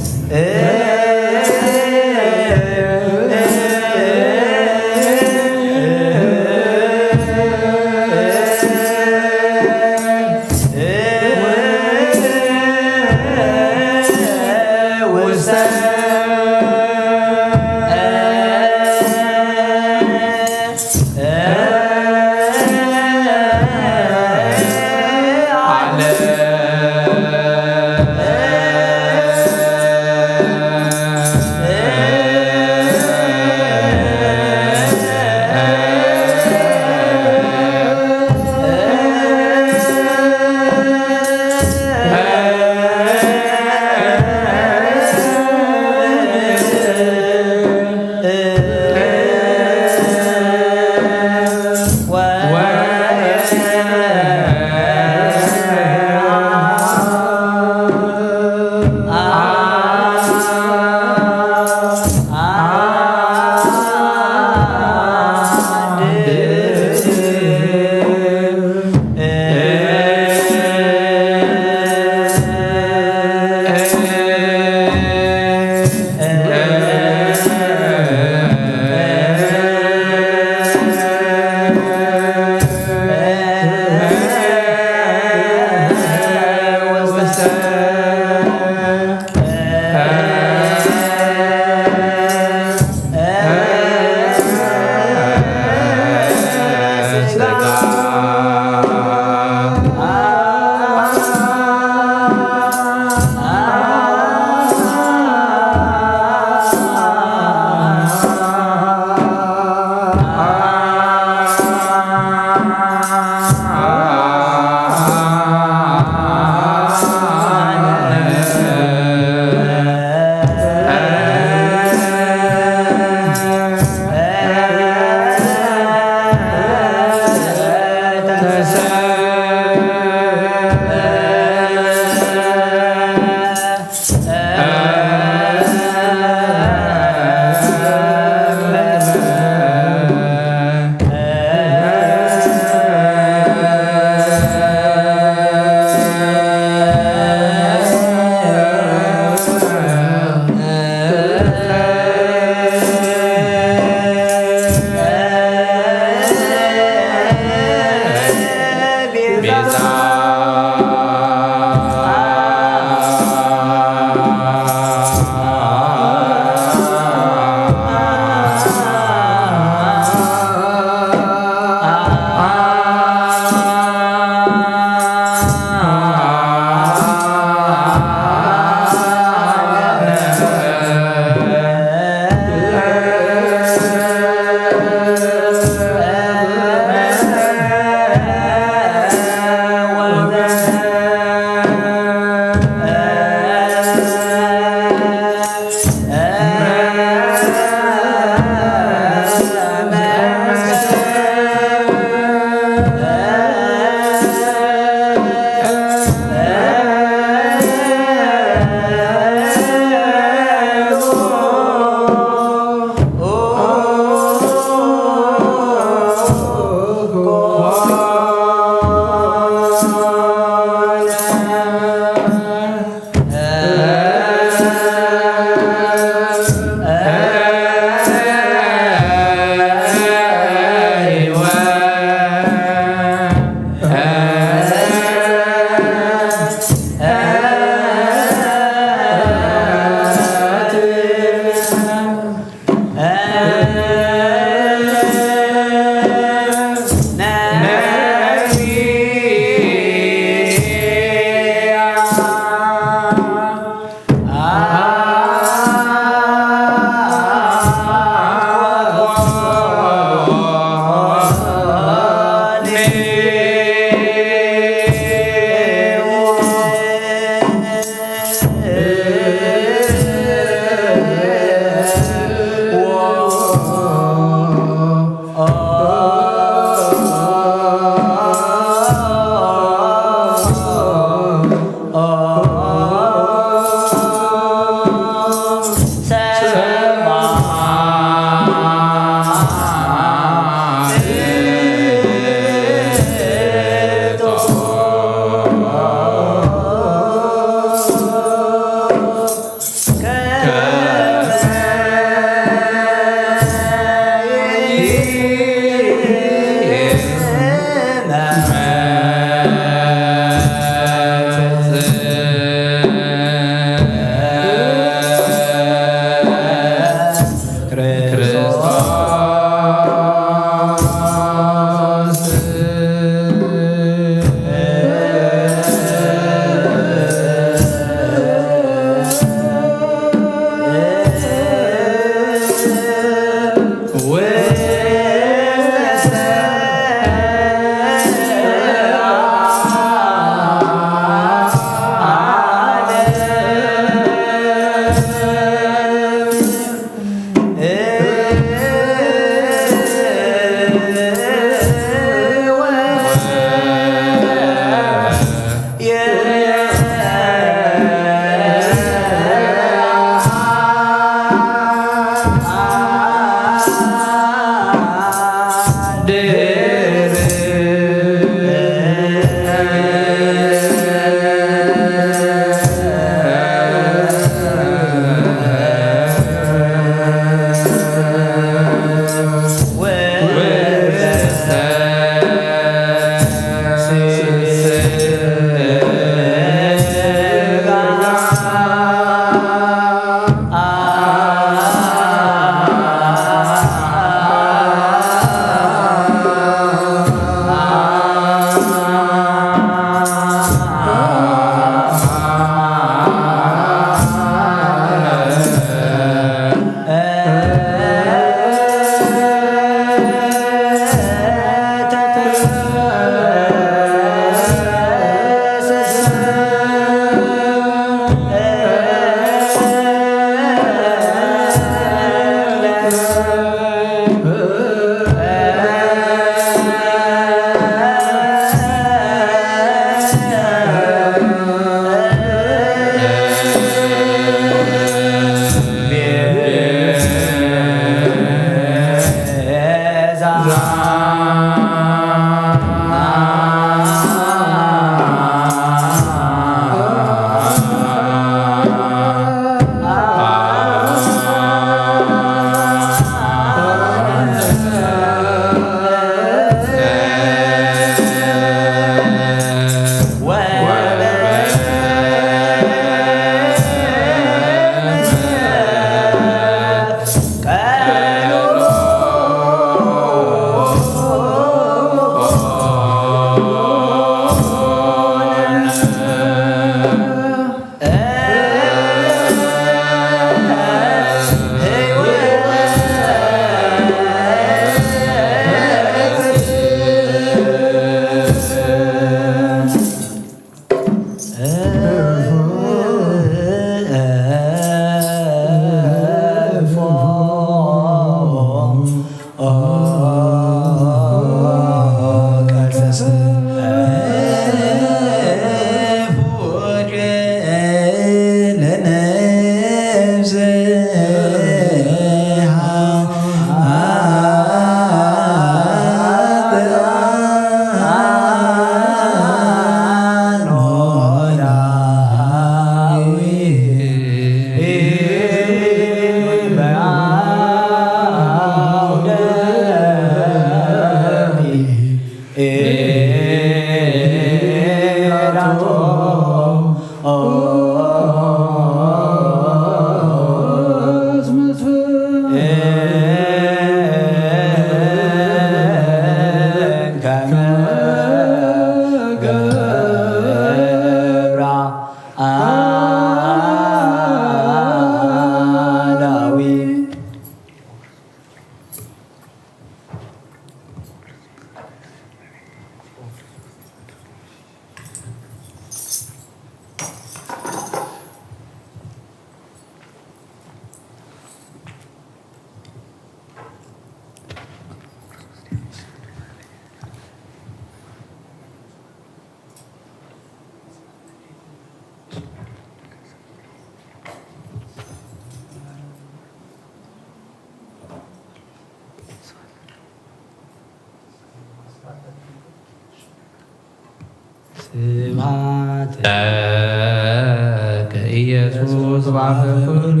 ስብሐት ለከ ኢየሱስ ባፈ ኩሉ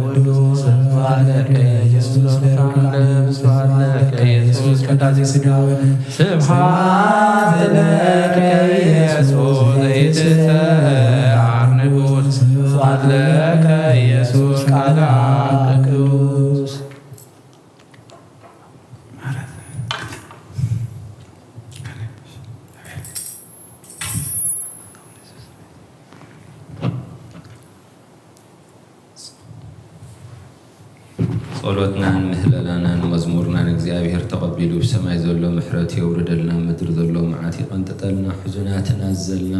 ውዱስ፣ ስብሐት ለከ ኢየሱስ ወመንፈስ ቅዱስ፣ ስብሐት ለከ ኢየሱስ ቀዳሴ ሥጋ ወደም፣ ስብሐት ለከ ኢየሱስ ዘይትሰዓር ንጉሥ፣ ስብሐት ለከ ኢየሱስ ቃለ አብ ቅዱስ። ጸሎትናን ምህለላናን መዝሙርናን እግዚኣብሔር ተቐቢሉ፣ ብሰማይ ዘሎ ምሕረት የውርደልና፣ ምድሪ ዘሎ መዓት ይቐንጥጠልና፣ ሕዙናት ናዘልና፣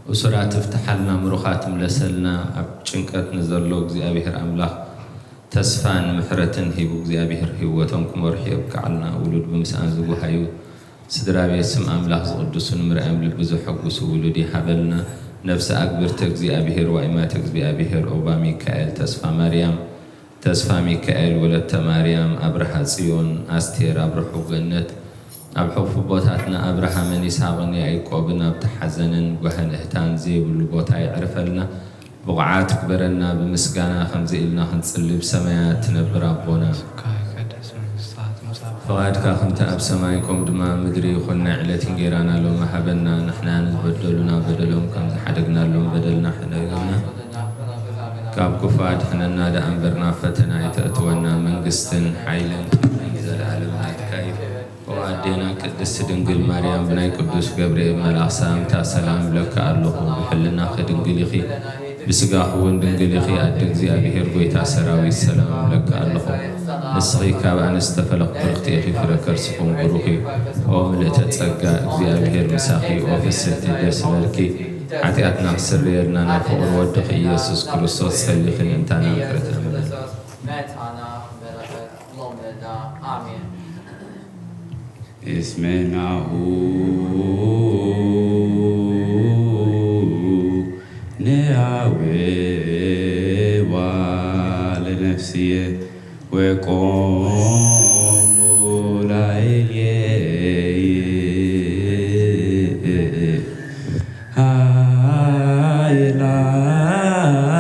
እሱራት ትፍትሓልና፣ ምሩኻት ምለሰልና፣ ኣብ ጭንቀት ንዘሎ እግዚኣብሔር ኣምላኽ ተስፋን ምሕረትን ሂቡ እግዚኣብሔር ህይወቶም ክመርሑ የብቅዓልና። ውሉድ ብምስኣን ዝጉሃዩ ስድራ ቤት ስም ኣምላኽ ዝቕድሱ ንምርኣዮም ልቢ ዘሐጉሱ ውሉድ ይሃበልና። ነፍሲ ኣግብርተ እግዚኣብሔር ዋይማተ እግዚኣብሔር ኦባ ሚካኤል ተስፋ ማርያም ተስፋ ሚካኤል ወለተ ማርያም ኣብርሃ ጽዮን ኣስቴር ኣብ ርሑቕ ገነት ኣብ ሕቑፊ ኣቦታትና ኣብርሃምን ይስሐቕን ያዕቆብን ኣብቲ ሓዘንን ጓህን እህታን ዘይብሉ ቦታ የዕርፈልና። ብቑዓት ግበረና፣ ብምስጋና ከምዚ ኢልና ክንጽሊ፣ ብሰማያት ትነብር ኣቦና፣ ፍቓድካ ከምቲ ኣብ ሰማይ ከምኡ ድማ ኣብ ምድሪ ይኹን። ናይ ዕለት እንጌራና ሎሚ ሃበና፣ ንሕና ንዝበደሉና በደሎም ከም ዝሓደግናሎም በደልና ሓደገና፣ ካብ ክፉ ኣድሕነና ደኣ እምበር ናብ ፈተና ኣይተእትወና፣ መንግስትን ሓይልን ክብርን ዘለኣለም ናትካ እዩ። ኦ ኣዴና ቅድስቲ ድንግል ማርያም፣ ብናይ ቅዱስ ገብርኤል መልኣኽ ሰላምታ ሰላም እብለኪ ኣለኹ። ብሕልናኺ ድንግል ኢኺ፣ ብስጋኺ እውን ድንግል ኢኺ። ኣደ እግዚኣብሔር፣ ጐይታ ሰራዊት፣ ሰላም እብለኪ ኣለኹ። ንስኺ ካብ ኣንስቲ ተፈለኺ፣ ብርኽቲ ኢኺ፣ ፍረ ከርስኺ እውን ብሩኽ እዩ። ኦ ምልእተ ጸጋ፣ እግዚኣብሔር ምሳኺ። ኦ ፍስሕቲ፣ ደስ ይበልኪ። ሓጢኣትና ክስረየልና፣ ናብ ፍቑር ወድኺ ኢየሱስ ክርስቶስ ጸሊኺ ምእንታና ምሕረት ለምኒ። መታና በረኸት ሎምዳ። ኣሜን። እስመ ናሁ ነአዊ ለነፍስየ ወቆሙ ላዕሌየ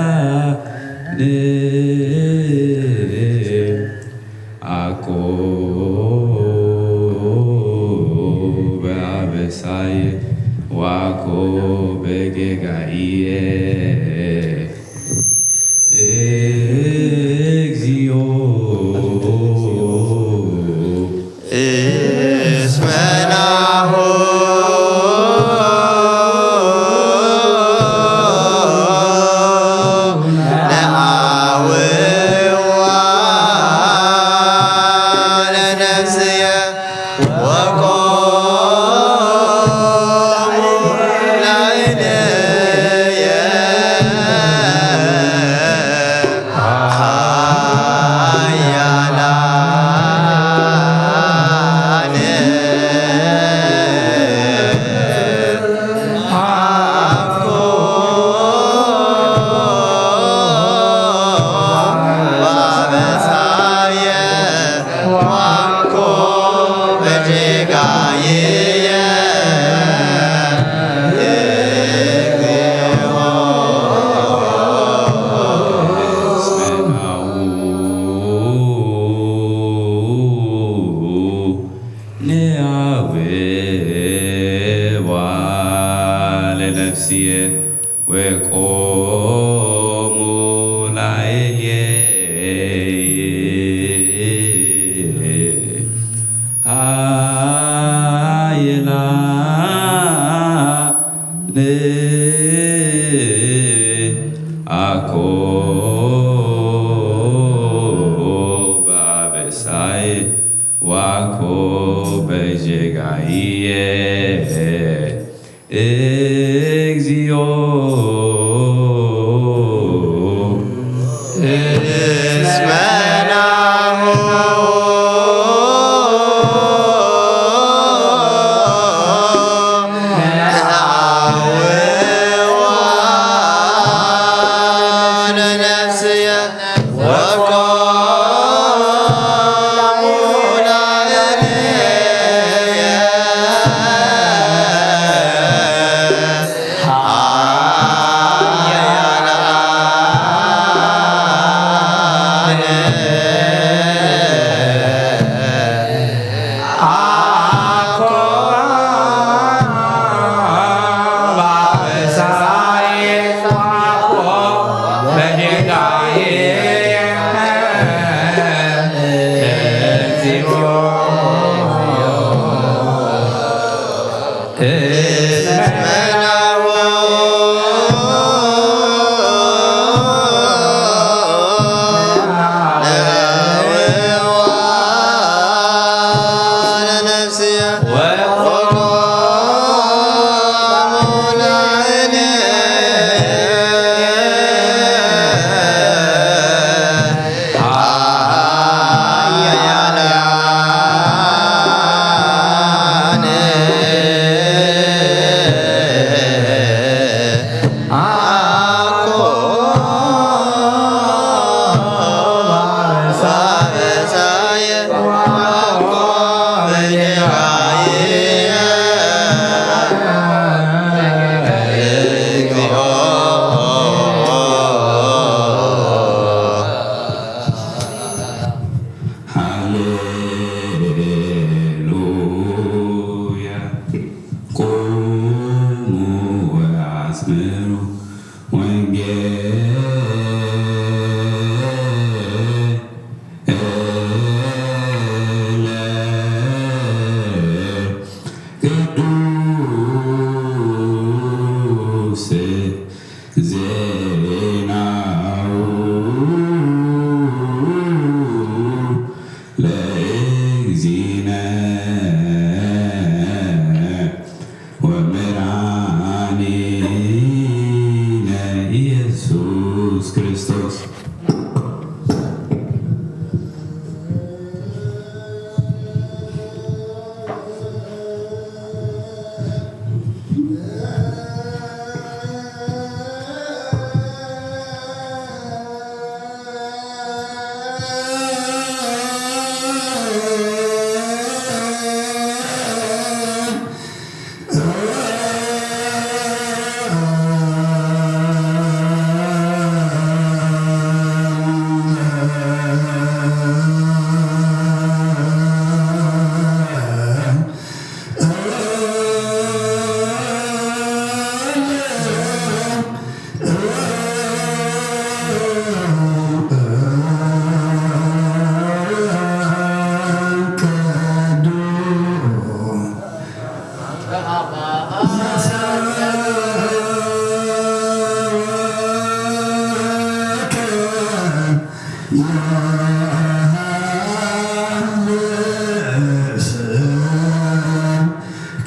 ኃይላን አኮ በአበሳየ ወአኮ በጌጋየ። እግዚኦ እስመ ናሁ ነአዊ ለነፍስየ ወቆሙ ላዕሌየ ኃያላን አኮ በአበሳየ ወአኮ በጌጋየ። እስመ ናሁ ነአዊ ለነፍስየ ወቆሙ ላዕሌየ ኃይላን አኮ በአበሳየ ወአኮ በጌጋየ። እግዚኦ እስመ ናሁ ነአዊ ለነፍስየ ወቆሙ ላዕሌየ ሃሌሉያ። ቁሙ ወአስምዑ ወንጌለ ቅዱስ ዜናሁ ለእግዚእነ ወመድኃኒነ ኢየሱስ ክርስቶስ።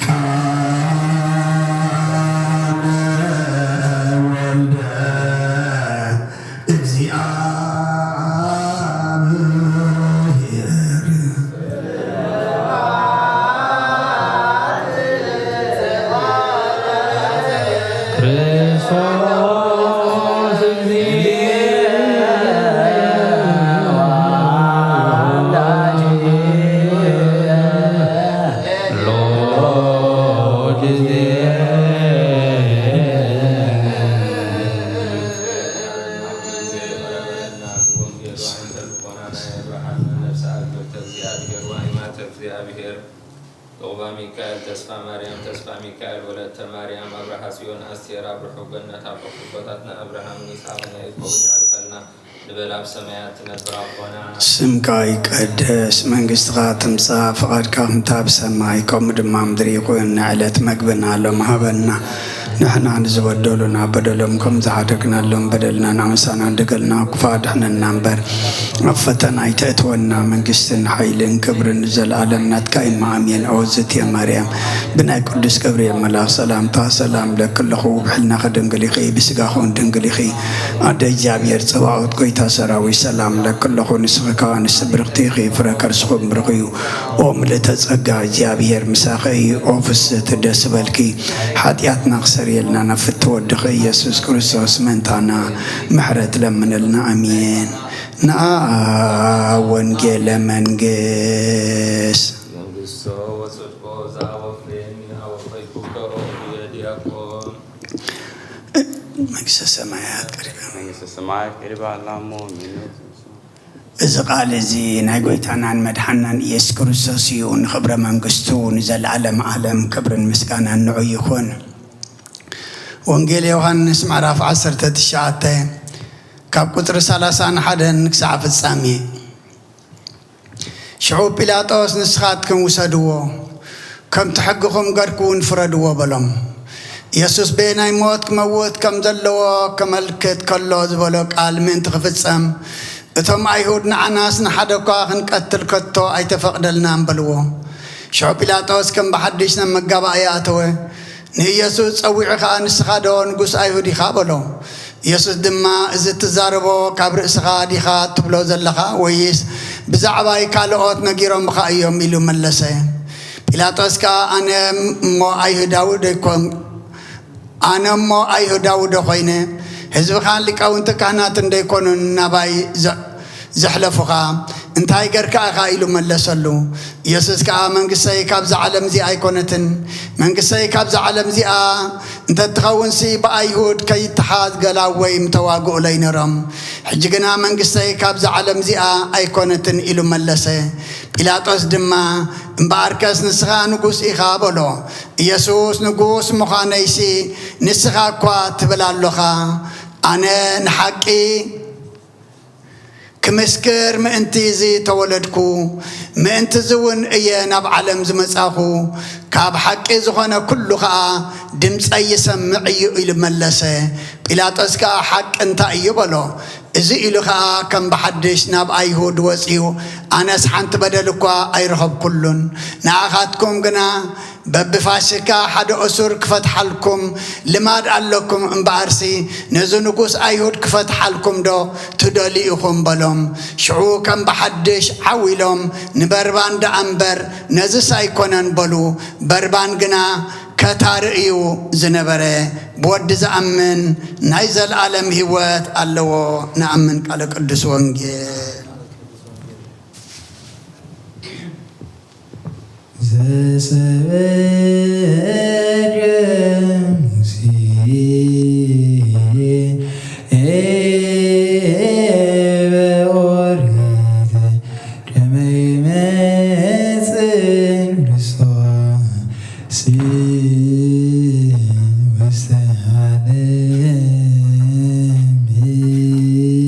ቃለ ወልደ እግዚኣብሔር። ክርስቶስ እግዚእነ ወአምላኬ ሎጊዜ። ወንጌሉ ዓይንተ ልቦናና የብርሃልና። ነፍሰ አግብርተ እግዚአብሔር ወአይማተ እግዚአብሔር። ዑቅባ ሚካኤል፣ ተስፋ ማርያም፣ ተስፋ ሚካኤል፣ ወለተ ማርያም፣ አብርሃ ጽዮን፣ አስቴር፣ አብርሆ ገነት፣ አቦ አቦታትና አብርሃምን ይስሐቅን ያዕቆብን የዕርፈልና። ንበል ኣብ ሰማያት ትነብር ኣቦና። ስምካ ይቀደስ፣ መንግስትኻ ትምጻእ፣ ፍቓድካ ከምታ ኣብ ሰማይ ከምኡ ድማ ምድሪ ይኹን። ንዕለት መግብና ሎም ሃበና። ንሕና ንዝበደሉና በደሎም ከም ዝሓደግናሎም በደልና ንኣመሳና እንደገልና ክፉእ ኣድሕነና እምበር፣ ኣብ ፈተና ኣይተእትወና። መንግስትን ሓይልን ክብርን ንዘለኣለም ናትካ እማ፣ ኣሜን። ኦ ዝትየ ማርያም፣ ብናይ ቅዱስ ገብርኤል መልኣኽ ሰላምታ ሰላም እለኪ ኣለኹ። ብሕልናኺ ድንግል ኢኺ፣ ብስጋኺ እውን ድንግል ኢኺ። ኣደ እግዚኣብሔር ጸባኦት፣ ጎይታ ሰራዊት፣ ሰላም እለኪ ኣለኹ። ንስኺ ከኣ ኣንስቲ ብርኽቲ ኢኺ፣ ፍረ ከርስኺ እውን ብሩኽ እዩ። ኦ ምልእተ ጸጋ፣ እግዚኣብሔር ምሳኺ እዩ። ኦ ፍስህቲ፣ ደስ በልኪ። ሓጢኣትና ክሰርየልና ናብ ፍትወ ወድኺ ኢየሱስ ክርስቶስ ምእንታና ምሕረት ለምንልና። ኣሜን። ንኣ ወንጌለ መንግስት። መንግስቶ ወጽድቆ ዘአወፈየኒ አወፈይኩከ ኦ ዲያቆን። መንግስተ ሰማያት ቀሪባ። መንግስተ ሰማያት ቀሪባ ኣላ እሞ፣ ኣሜን። እዚ ቃል እዚ ናይ ጎይታናን መድሓናን ኢየሱስ ክርስቶስ እዩ። ንኽብረ መንግስቱ ንዘለኣለም ዓለም ክብርን ምስጋናን ንዑ ይኹን። ወንጌል ዮሃንስ ምዕራፍ ዓሰርተ ትሽዓተ ካብ ቁጽሪ ሰላሳን ሓደን ክሳዕ ፍጻሜ። ሽዑ ጲላጦስ፣ "ንስኻትክን ውሰድዎ፣ ከምቲ ሕግኹም ገርኩ እውን ፍረድዎ" በሎም። ኢየሱስ በየናይ ሞት ክመውት ከም ዘለዎ ከመልክት ከሎ ዝበሎ ቃል ምእንቲ ክፍጸም፣ እቶም ኣይሁድ፣ "ንዓናስ ንሓደ እኳ ክንቀትል ከቶ ኣይተፈቕደልናን" በልዎ። ሽዑ ጲላጦስ ከም ብሓድሽ ናብ መጋባእያ ኣተወ። ንኢየሱስ ጸዊዑ ኸኣ፣ "ንስኻ ዶ ንጉስ ኣይሁድ ኢኻ?" በሎ። ኢየሱስ ድማ፣ "እዚ እትዛረቦ ካብ ርእስኻ ዲኻ ትብሎ ዘለኻ፣ ወይስ ብዛዕባይ ካልኦት ነጊሮምኻ እዮም?" ኢሉ መለሰ። ጲላጦስ ከኣ፣ "ኣነ እሞ ኣይሁዳዊ ዶ ኣይኮን-?" ኣነ እሞ ኣይሁዳዊ ዶ ኾይነ፣ ህዝብኻን ሊቃውንቲ ካህናትን ደይኮኑን ናባይ ዘ-፣ ዘሕለፉኻ? እንታይ ገርካ ኢኻ? ኢሉ መለሰሉ። ኢየሱስ ከኣ፣ መንግስተይ ካብዛ ዓለም እዚኣ ኣይኮነትን። መንግስተይ ካብዛ ዓለም እዚኣ እንተትኸውንሲ፣ ብኣይሁድ ከይተሓዝ ገላወይ ምተዋግኡለይ ነይሮም። ሕጂ ግና መንግስተይ ካብዛ ዓለም እዚኣ ኣይኮነትን ኢሉ መለሰ። ጲላጦስ ድማ፣ እምበኣርከስ ንስኻ ንጉስ ኢኻ በሎ። ኢየሱስ ንጉስ ምዃነይሲ ንስኻ እኳ ትብል ኣሎኻ። ኣነ ንሓቂ ክምስክር ምእንቲ እዚ ተወለድኩ፣ ምእንቲ እዚ እውን እየ ናብ ዓለም ዝመጻኹ። ካብ ሓቂ ዝኾነ ኩሉ ኸኣ ድምጸይ ይሰምዕ እዩ ኢሉ መለሰ። ጲላጦስ ከኣ ሓቂ እንታይ እዩ በሎ። እዚ ኢሉ ኸኣ ከም ብሓድሽ ናብ ኣይሁድ ወጺኡ፣ ኣነስ ሓንቲ በደል እኳ ኣይረኸብኩሉን። ንኣኻትኩም ግና በብፋሲካ ሓደ እሱር ክፈትሓልኩም ልማድ ኣለኩም እምበኣርሲ፣ ነዚ ንጉስ ኣይሁድ ክፈትሓልኩም ዶ ትደልዩ ኢኹም? በሎም። ሽዑ ከም ብሓድሽ ዓው ኢሎም፣ ንበርባን ደኣ እምበር ነዝስ ኣይኮነን በሉ። በርባን ግና ከታሪ እዩ ዝነበረ። ብወዲ ዝኣምን ናይ ዘለኣለም ህይወት ኣለዎ። ንኣምን። ቃለ ቅዱስ ወንጌል። ዘሰበከ ሙሴ በኦሪት ከመ ይመጽእ ክርስቶስ ውስተ ዓለም። ተሰቅለ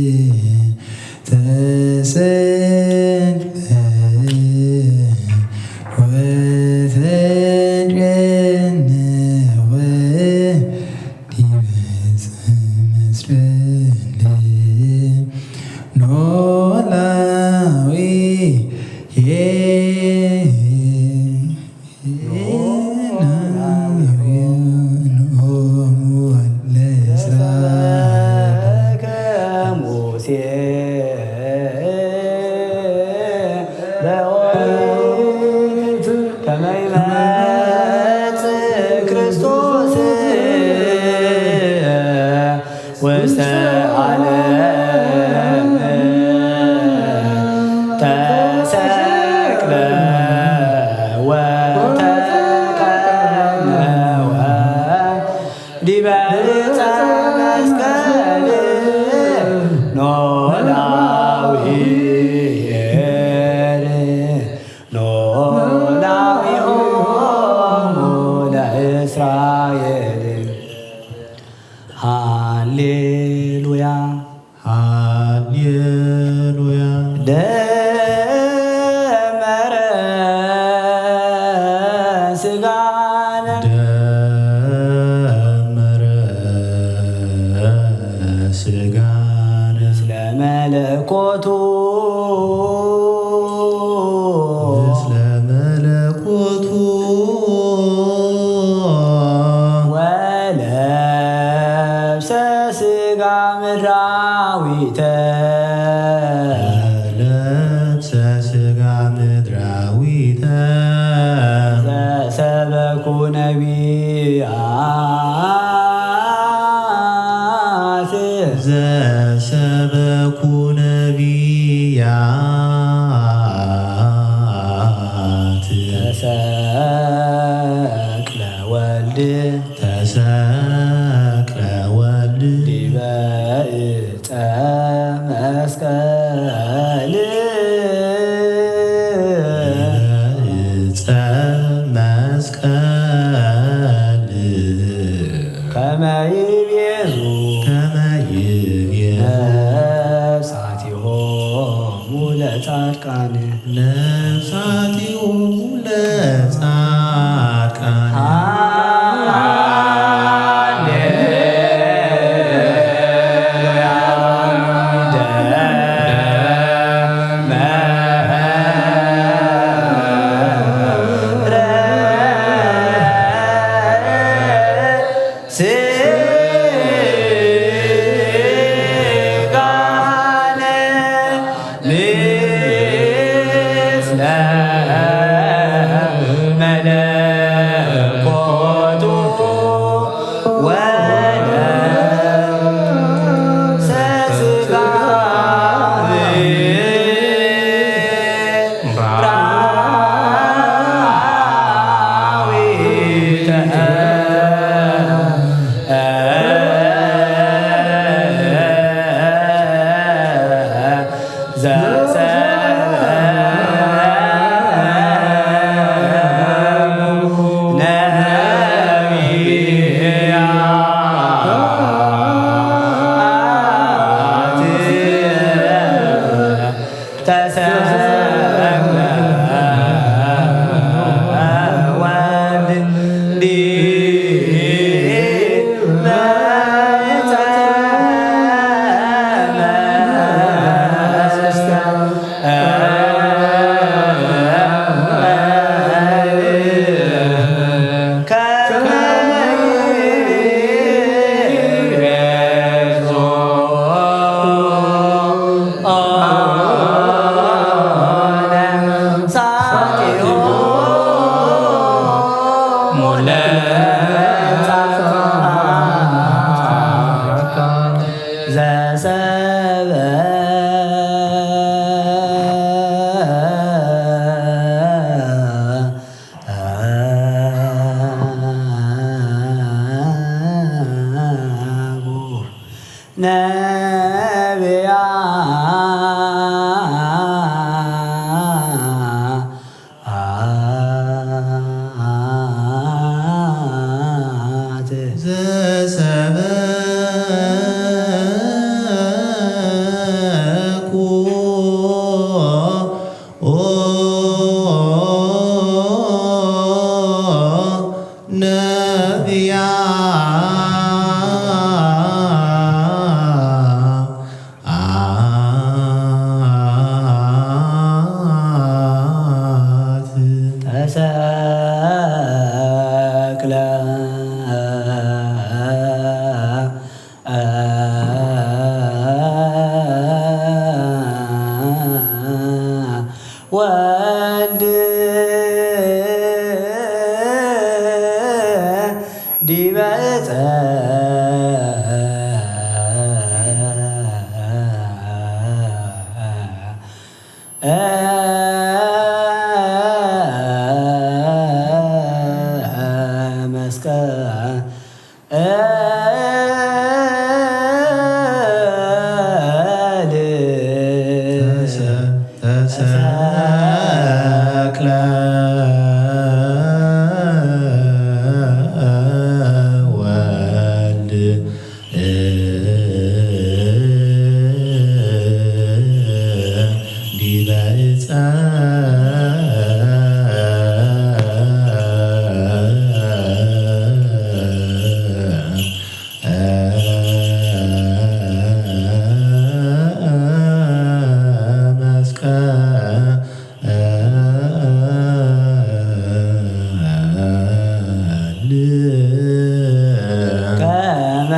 ወተጨነቀ ዲበ ዕፀ መስቀል ኖላዊ ውስተ ዓለም ተሰቅለ ወተቀነወ ዲበ ዕፀ መስቀል ኖላዊ ኄር ኖላዊሆሙ ለእስራኤል። ሃሌሉያ። ሃሌሉያ። ደመረ ስጋነ። ደመረ ስጋነ። ምስለ መለኮቱ። ምስለ መለኮቱ። ወለብሰ ስጋ ምድራዊተ። ወለብሰ ስጋ ምድራዊተ። ዘሰበኩ ነቢያት። ዘሰበኩ ነቢያት። ተሰቅለ ወልድ። ተሰቅለ ወልድ። ዲበ ዕፀ መስቀል። ዲበ ዕፀ መስቀል። ከመ ይቤዙ። ከመ ይቤዙ። ነፍሳቲሆሙ ለጻድቃን። ነፍሳቲሆሙ ለጻድቃን። ነቢያት ዘሰበኩ ነቢያት ተሰቅለ ወልድ ዲበ ዕፀ መስቀል። ተሰ- ተሰቅለ ወልድ ዲበ ዕፀ መስቀል ከመ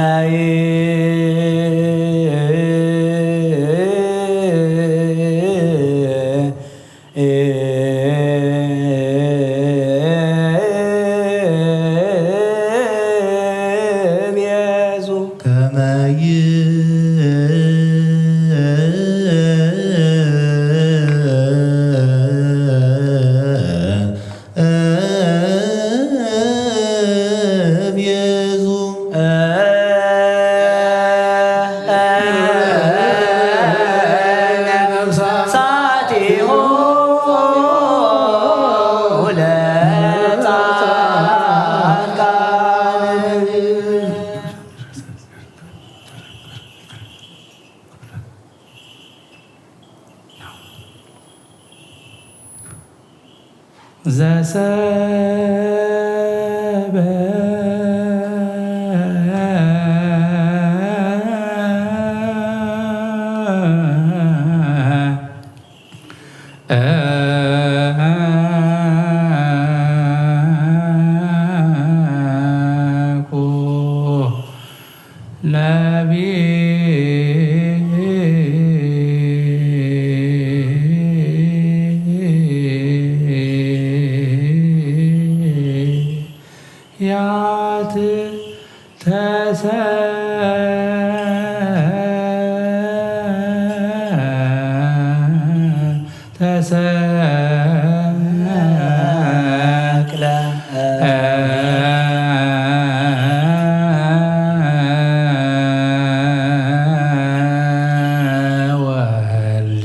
ይቤዙ ከመ ይቤዙ ነፍሳቲሁ ለጻድቃን። ዘሰበ ነቢያት ተሰ- ተሰ- ተሰቅለ ወልድ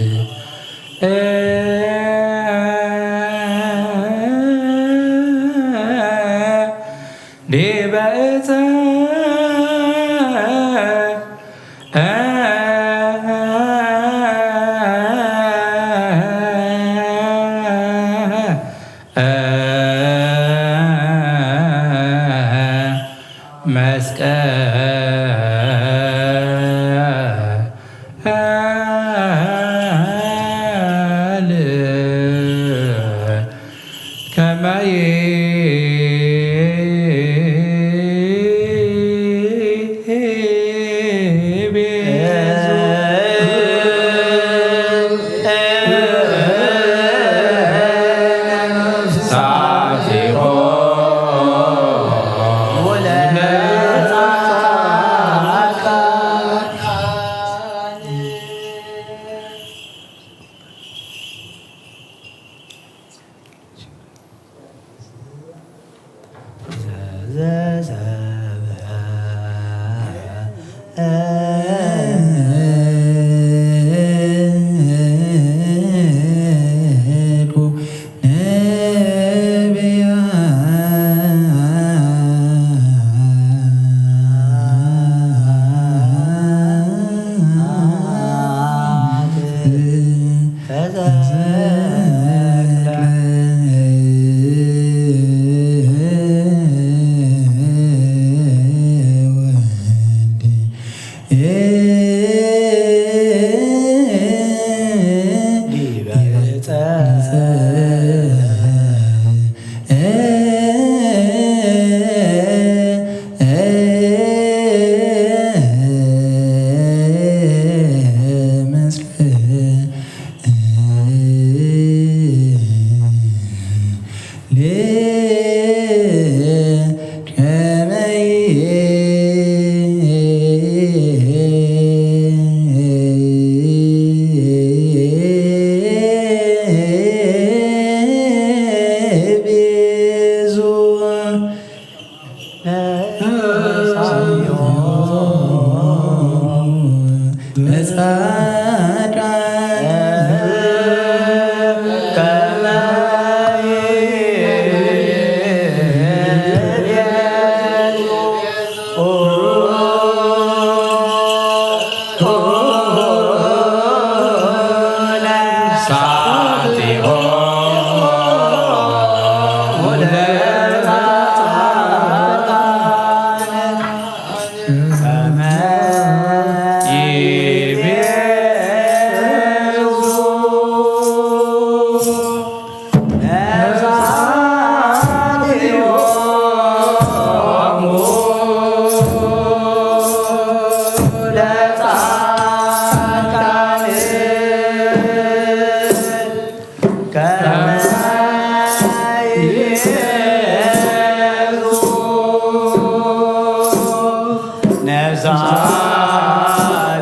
ዲበ ዕፀ መስቀል ከመ ይቤዙ ነፍሳቲሆ ለጻድቃን።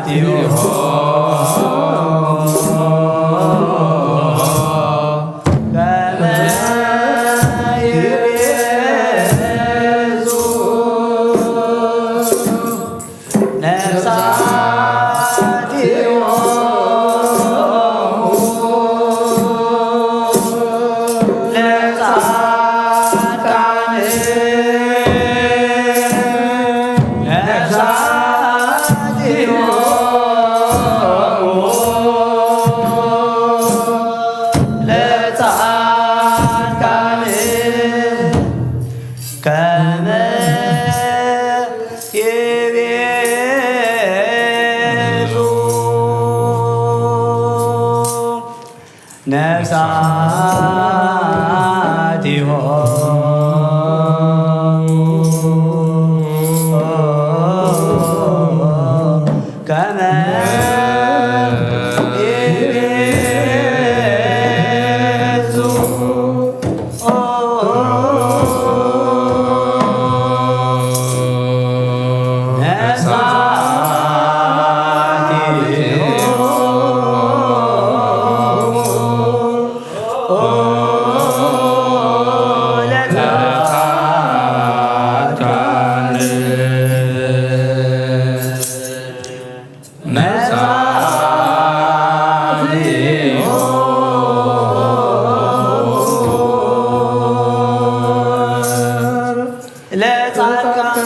ነፍሳቲሆሙ ከመ ይቤዙ ነፍሳቲሆሙ ለጻድቃን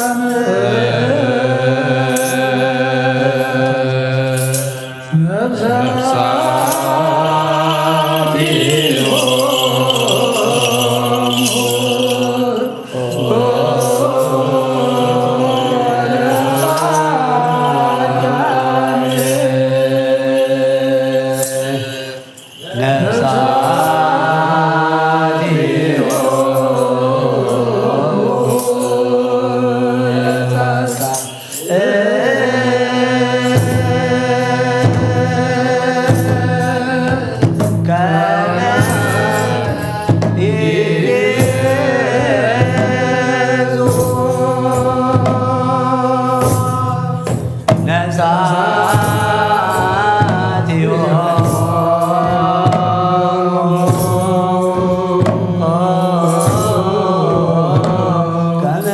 ነፍሳቲሆሙ ለጻድቃን ከመ ይቤዙ ነፍሳቲሆሙ ከመ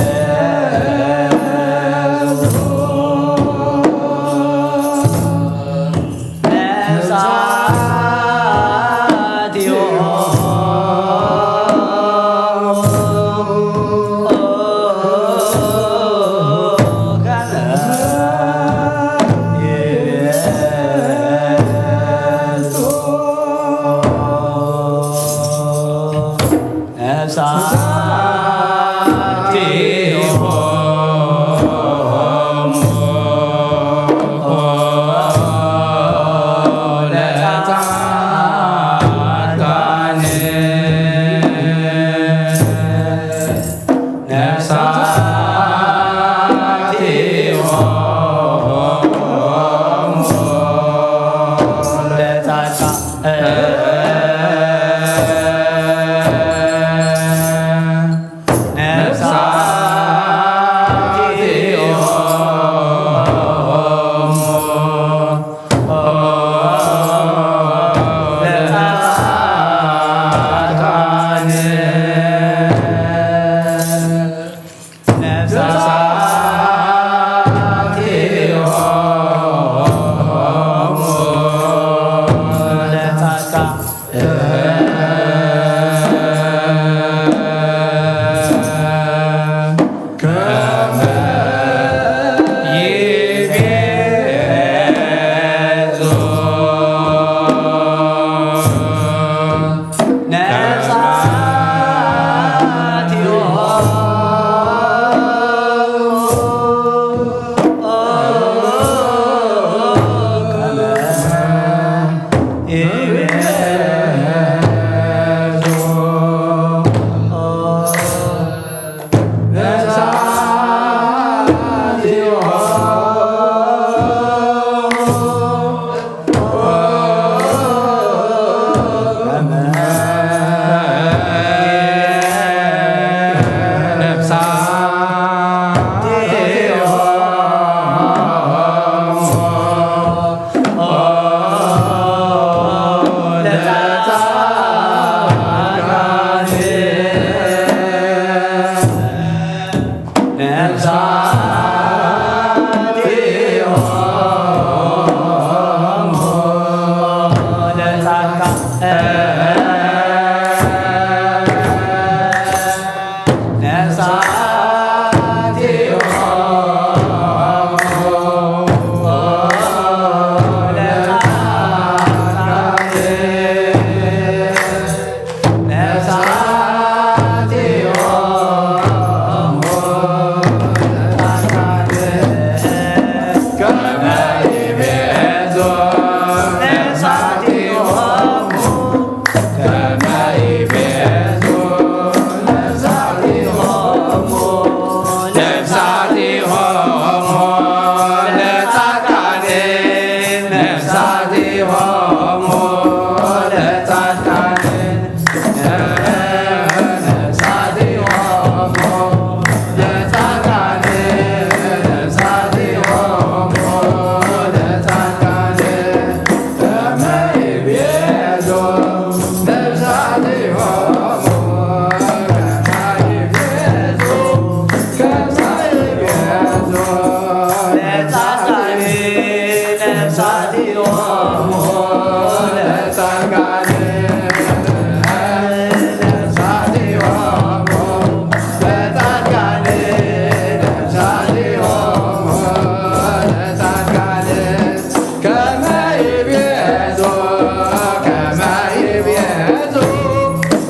ይቤዙ ለጻድቃን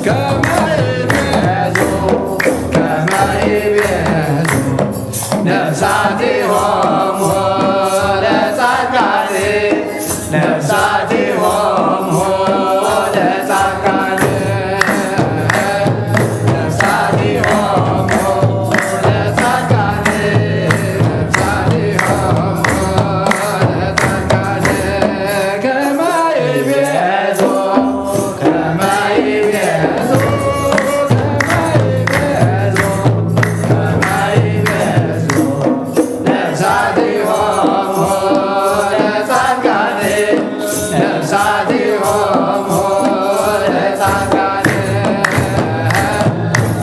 ከመ ይቤዙ፣ ከመ ይቤዙ ነፍሳቲሆሙ ለጻድቃን፣ ነፍሳቲሆሙ ለጻድቃን፣ ነፍሳቲሆሙ ለጻድቃን፣ ነፍሳቲሆሙ ለጻድቃን፣ ከመ ይቤዙ፣ ከመ ይቤዙ፣ ከመ ይቤዙ፣ ከመ ይቤዙ ነፍሳቲሆሙ ለጻድቃን፣ ነፍሳቲሆሙ ለጻድቃን፣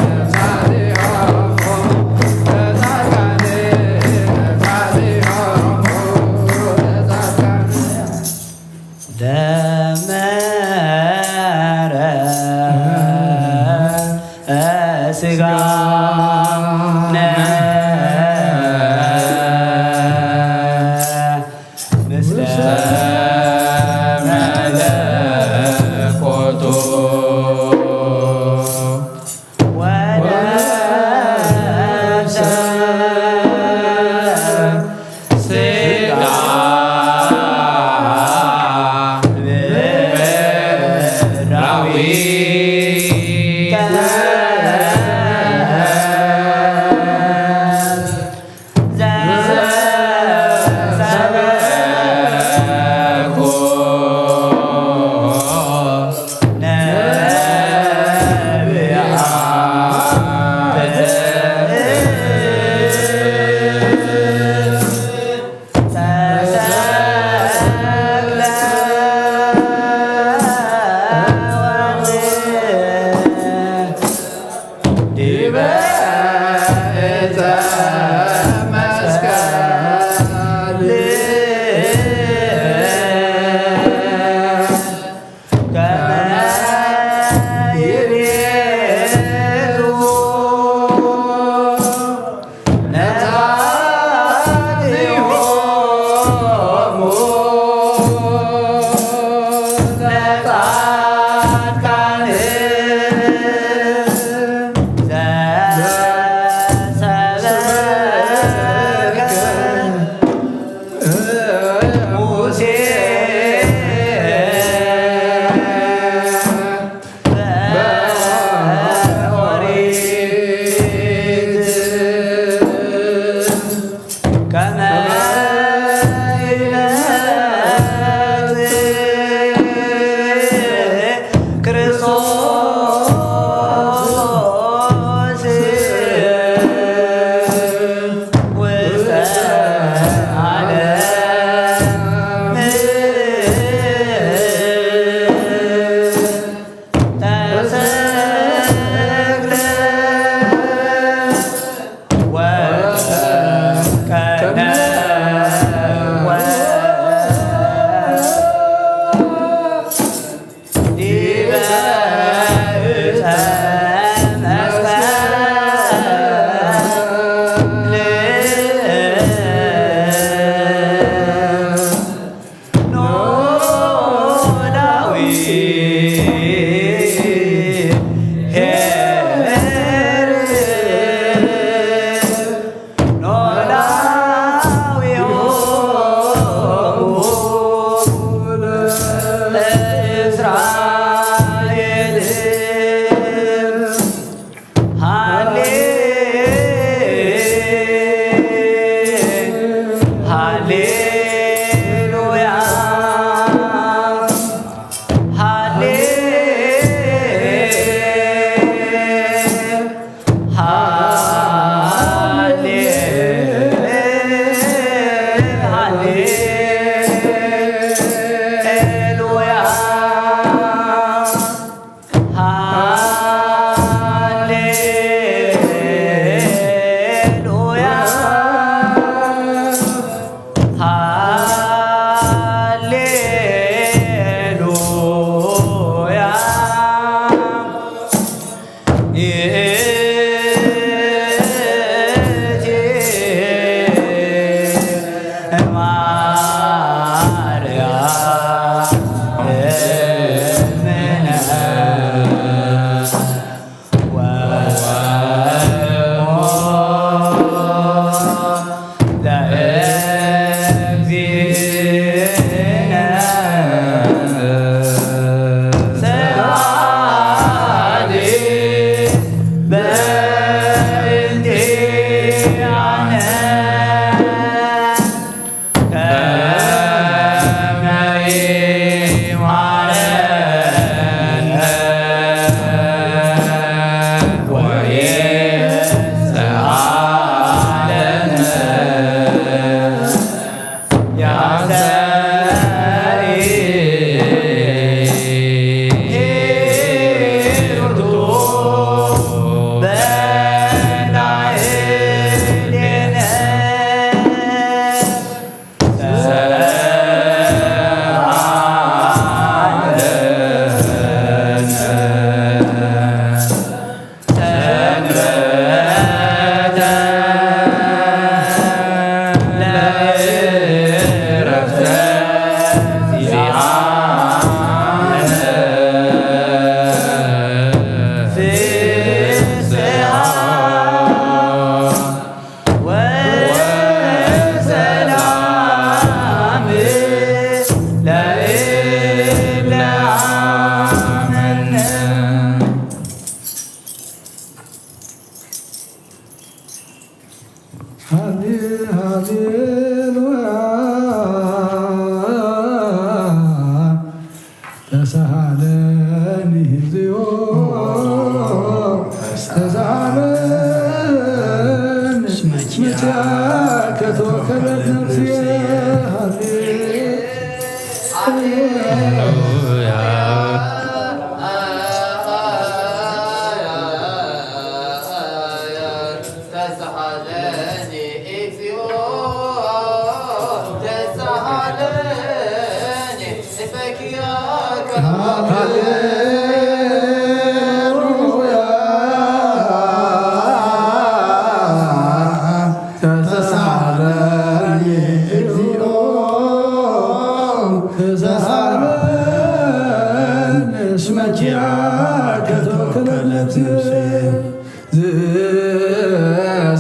ነፍሳቲሆሙ ለጻድቃን፣ ነፍሳቲሆሙ ለጻድቃን። ደመረ ስጋነ ምስለ መለኮቱ ወነፍሰ ስጋ ምድራዊተ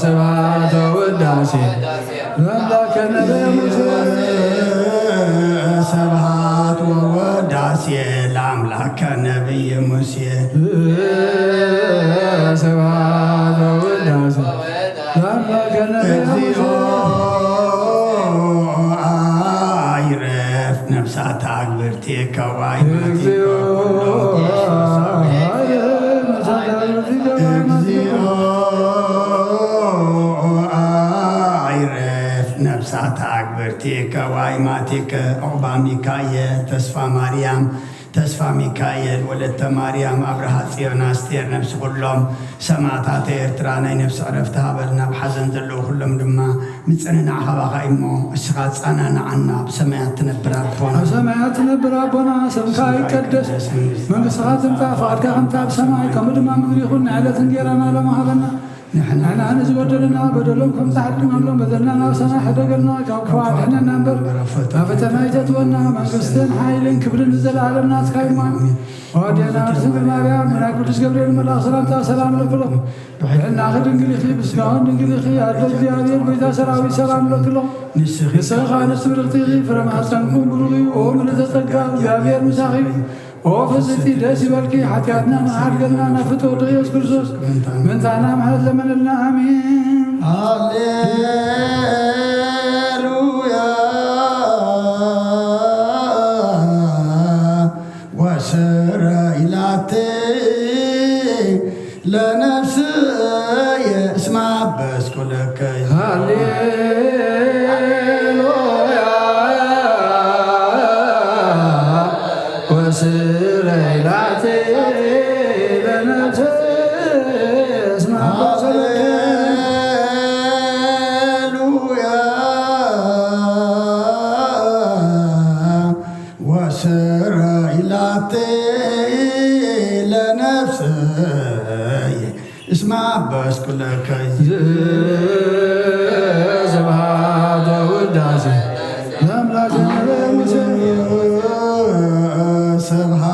ስብሐት ወውዳሴ ለአምላከ ነቢየ ሙሴ። ስብሐት ወወዳሴ ለአምላከ ነቢየ ሙሴ። ስብሐት ወወዳሴ ለአምላከ ነቢየ ሙሴ። እግዚኦ አይረፍ ነፍሳት አግብርቲከ ዋይ እግዚኦ እግዚኦ አይረፍ ነፍሳት አግብርቲከ ዋይ ማቲከ ዑቅባ ሚካኤል ተስፋ ማርያም ተስፋ ሚካኤል፣ ወለተ ማርያም፣ ኣብርሃ ጽዮን፣ ኣስቴር፣ ነብሲ ኩሎም ሰማእታተ ኤርትራ ናይ ነብሲ ዕረፍቲ ሃበልና። ኣብ ሓዘን ዘለዉ ኩሎም ድማ ምጽንናዕ ካባኻ እዩ እሞ፣ እስኻ ጻናንዓና። ኣብ ሰማያት ትነብር ኣቦና። ኣብ ሰማያት ትነብር ኣቦና፣ ስምካ ይቀደስ፣ መንግስትኻ ትምጻእ፣ ፍቓድካ ከምቲ ኣብ ሰማይ ከምኡ ድማ ምድሪ ይኹን። ንዕለት እንጌራና ሎሚ ሃበና። ንሕና ንዝበደሉና በደሎም ከም ዝሓድግ ንብሎም በደልና ናብ ሰማይ ሕደገልና፣ ካብ ክፉእ ኣድሕነና እምበር፣ ናብ ፈተና ኣይተእትወና። መንግስትን ሓይልን ክብርን ንዘለኣለም ናትካ እዩ እሞ። ኣዴና ኣርሴማ ማርያም፣ ናይ ቅዱስ ገብርኤል መልኣኽ ሰላምታ ሰላም እልክሎም። ብሕልናኺ ድንግል ኢኺ፣ ብስጋውን ድንግል ኢኺ፣ ኣደ እግዚኣብሔር ጎይታ ሰራዊት ሰላም እልክሎም። ንስኺ ከኣ ንስቲ ብርኽቲ ኢኺ፣ ፍረ ማህፀንኩም ብሩኽ እዩ። ኦ ምልዕተ ጸጋ፣ እግዚኣብሔር ምሳኺ እዩ። ኦ ፍስቲ ደስ ይበልኪ፣ ሓጢኣትና ንሓድገልና ናብ ፍትወ ወዲ ኢየሱስ ክርስቶስ ምእንታና ምሕረት ለመነልና። ኣሜን። ሃሌሉያ ወስረ ኢላቲ ለነፍስየ እስማ በስኩለከ። ሃሌሉያ ወስረ ኢላቲ ለነፍስየ እስማ በስኩለከ። ሃሌሉያ ወስረ ኢላቲ ለነፍስየ እስማ በስኩለከ። ስብሐት ወውዳሴ ለአምላከ ነቢየ ሙሴ። ስብሐት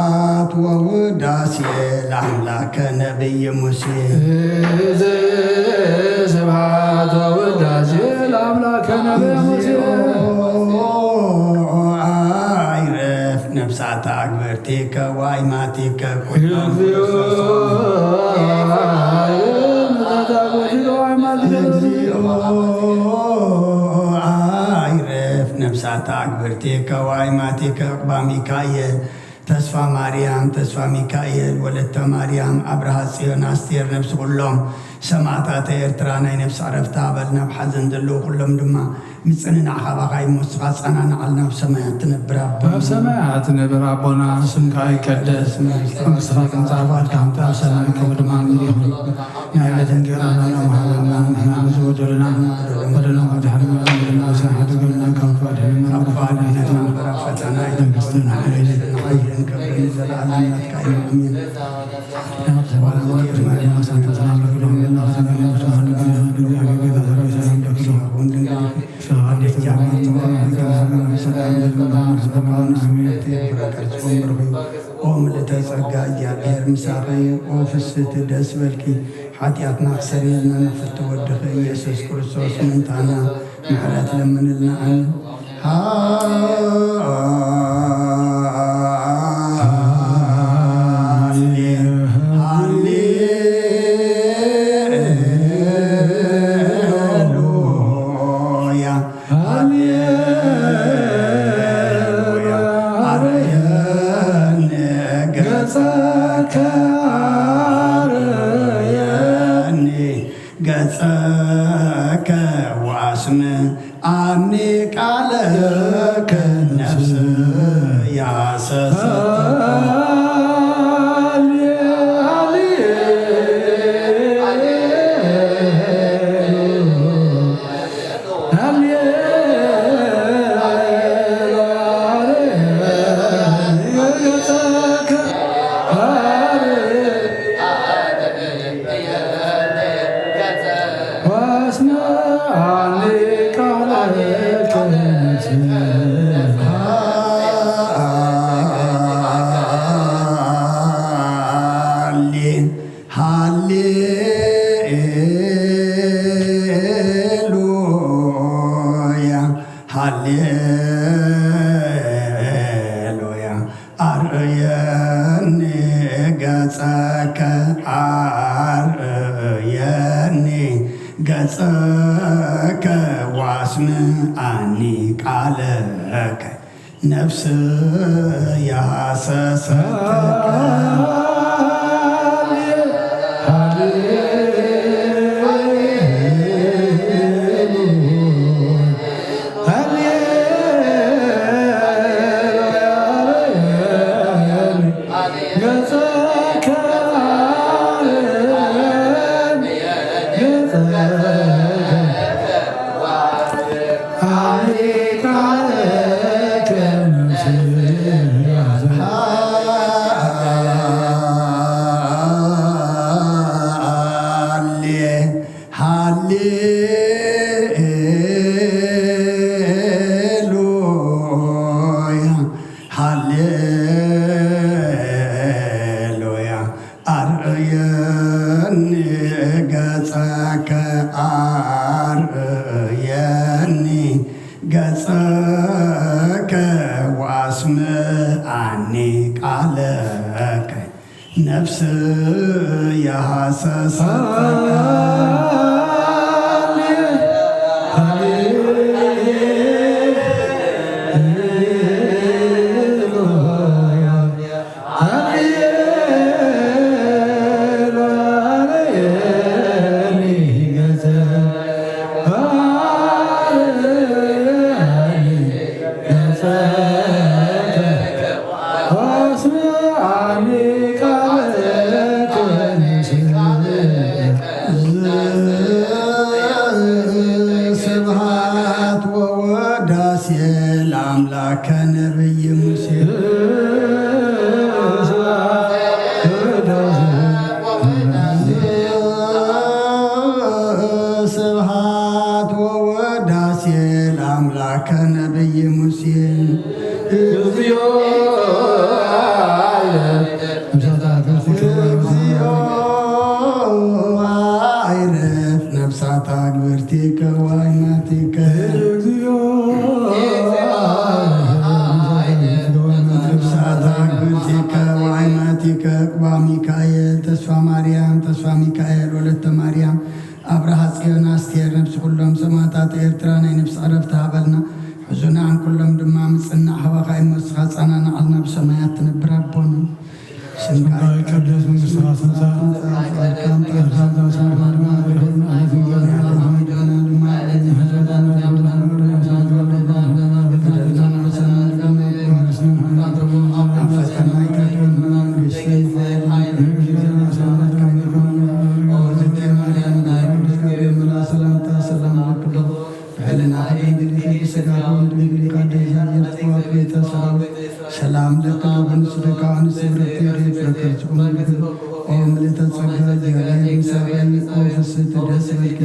ወውዳሴ ለአምላከ ነቢይ ሙሴ። ስብሐት ወውዳሴ ለአምላከ ነቢየ ሙሴ። አይረፍ ነፍሳት አግብርቲከ ወአይማቲከ ኩሎም። እግዚኦ አይረፍ ነፍሳት አግብርቲከ ወአይማቲከ። እግዚኦ አይረፍ ነፍሳት አግብርቲከ ወአይማቲከ። ዕቁባ ሚካኤል፣ ተስፋ ማርያም፣ ተስፋ ሚካኤል፣ ወለተ ማርያም፣ ኣብርሃ ጽዮን፣ ኣስቴር፣ ነብሲ ኩሎም ሰማእታተ ኤርትራ ናይ ነብሲ ዕረፍቲ ሃበልና። ኣብ ሓዘን ዘለዉ ኩሎም ድማ ምጽንናዕ ካባኻ እዩ እሞ፣ ንስኻ ኣጸናንዓልና። ኣብ ሰማያት ትነብር ኣቦና። ኣብ ሰማያት ትነብር ኣቦና፣ ስምካ ይቀደስ፣ መንግስትኻ ትምጻእ፣ ፍቓድካ ከምቲ ኣብ ሰማይ ከምኡ ድማ ኣብ ምድሪ ይኹን። ናይ ዕለት እንጌራና ሎሚ ሃበና፣ ንሕና ንዝበደሉና በደሎም ከምቲ ሓደግና ንበደለና፣ ንስኻ ሓደገልና፣ ካብ ክፉእ ኣድሕነና፣ ካብ ክፉእ ኣድሕነና፣ ካብ ፈተና ኣይተእትወና። መንግስትን ሓይልን ክብርን ንዘለኣለም ናትካ እዩ። ኣሜን። ኦ ምልዕተ ጸጋ፣ እግዚኣብሔር ምሳኺ፣ ኦ ፍስሕቲ ደስ በልኪ፣ ሓጢኣትና ክሰርየልና ንፍቲ ወድኺ ኢየሱስ ክርስቶስ ምእንታና ምሕረት ለምንልና። ኣሜን። ሃሌ-፣ ሃሌሉያ። ሃሌሉያ። ኣርየኒ ገጸከ፣ ኣርየኒ ገጸከ ወአስምዓኒ ቃለከ ነፍስያ ሰሰተት። ሃሌሉያ፣ ሃሌሉያ። ኣርእየኒ ገጸከ፣ ኣርእየኒ ገጸከ፣ ዋስምኣኒ ቃለከ። ነፍስያ ሃሰሰትከ። ሃሌ፣ ሃሌ፣ ሃሌሉያ፣ ሃሌሉያ። ኣርእየኒ ገጸከ፣ ኣርእየኒ ገጸከ፣ ወኣስምዓኒ ቃለከ። ነፍስያ ሃሰሰትከ። ስብሐት ወወዳሴ ለአምላከ ነቢይ ሙሴ። ስብሐት ወወዳሴ ለአምላከ ነቢይ ሙሴ። እግዚኦ፣ እግዚኦ፣ አይረፍ ነፍሳት አግብርቲከ ወአይማቲከ። እግዚኦ፣ ነፍሳት አግብርቲከ ወአይማቲከ። ቅባ ሚካኤል፣ ተስፋ ማርያም፣ ተስፋ ሚካኤል፣ ወለተ ማርያም፣ አብርሃ ጽዮን፣ አስቴር፣ ነፍሲ ኩሎም ሰማዕታት ኤርትራ ናይ ነፍሲ ዕረፍቲ ሃበልና። ሕዙናን ኩሎም ድማ ምጽናዕ ሃበኻ እሞ ንስኻ ጸናንዓልና ብሰማያት ትነብር ኣቦና። ስምካ ይቀደስ፣ መንግስትኻ ትምጻእ፣ ፍቃድካ ትኹን፣ ኣብ ፈተና ኣይተእትወና፣ መንግስቲ ይኹን፣ መንግስቲ ሰላምታ ሰላም ለክሎ። ብሕልና ከደንግል ይኽእል ስጋኹም ድንግል ይካደ ይዛል የጥዋት ቤተ ሰራዊት ሰላም ለክሎ። በንሱ ደካ አንስ ብረቲ ሬት ለከርጽ ኦ ምልእተ ጸጋ እግዚአብሔር ምሳሌ ኦ ፍስሕቲ ደስ በልኪ።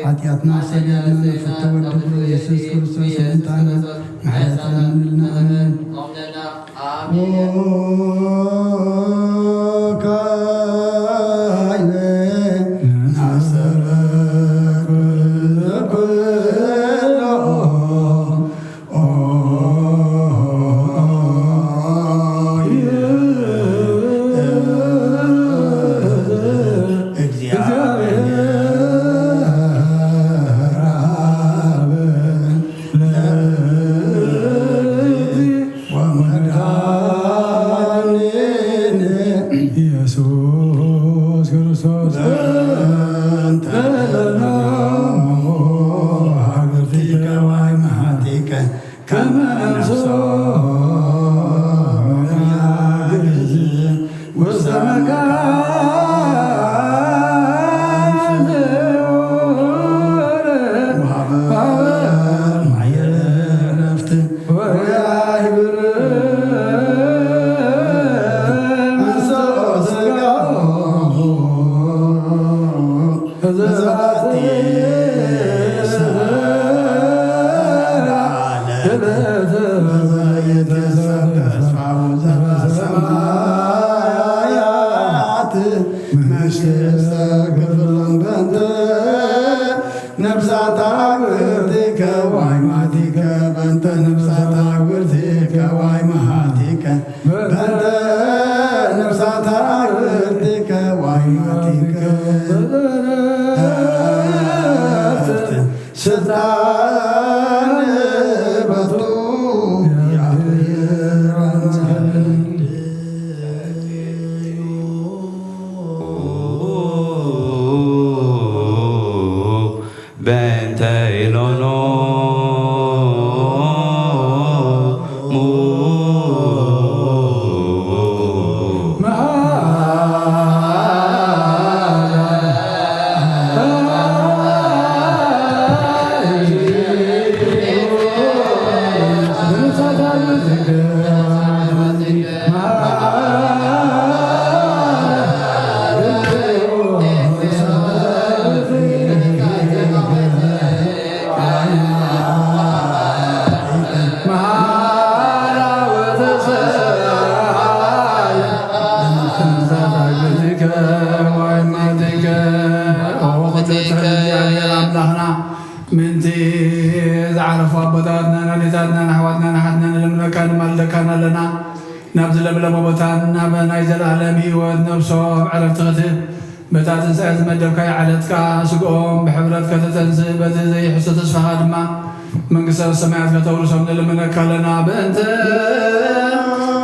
ኃጢአትና ሰሪያልና ንፍተ ወድኩ ኢየሱስ ክርስቶስ ምንታና ምሕረት ለምንልና። አሜን። ወካዕበ ናሰበኩ ኩሎ እግዚአብሔር አብ ለእግዚእ ወመድኃኒነ መንግስተ ክፍሎም በንተ ነፍሳት ኣግብርቲከ ዋይማቲከ በንተ ነፍሳት ኣግብርቲከ ዋይማቲከ በንተ ነፍሳት ኣግብርቲከ ዋይማቲከ ስልጣን በቱ ያብራን በእንተ ኢሎኖ ምንቲ ዝዓረፉ ኣቦታትና፣ ኣዴታትና፣ ኣሕዋትና፣ ኣሓትና ንልምነካ ንማልደካን ኣለና። ናብዚ ለምለመ ቦታን ናብ ናይ ዘለኣለም ህይወት ነብሶም ዕረፍቲ ክትህብ፣ በታ ትንሳኤ ዝመደብካዮ ዕለት ከኣ ስግኦም ብሕብረት ከተተንስእ፣ በቲ ዘይሕሶ ተስፋኻ ድማ መንግስተ ሰማያት ከተውርሶም ንልምነካ ኣለና። በእንተ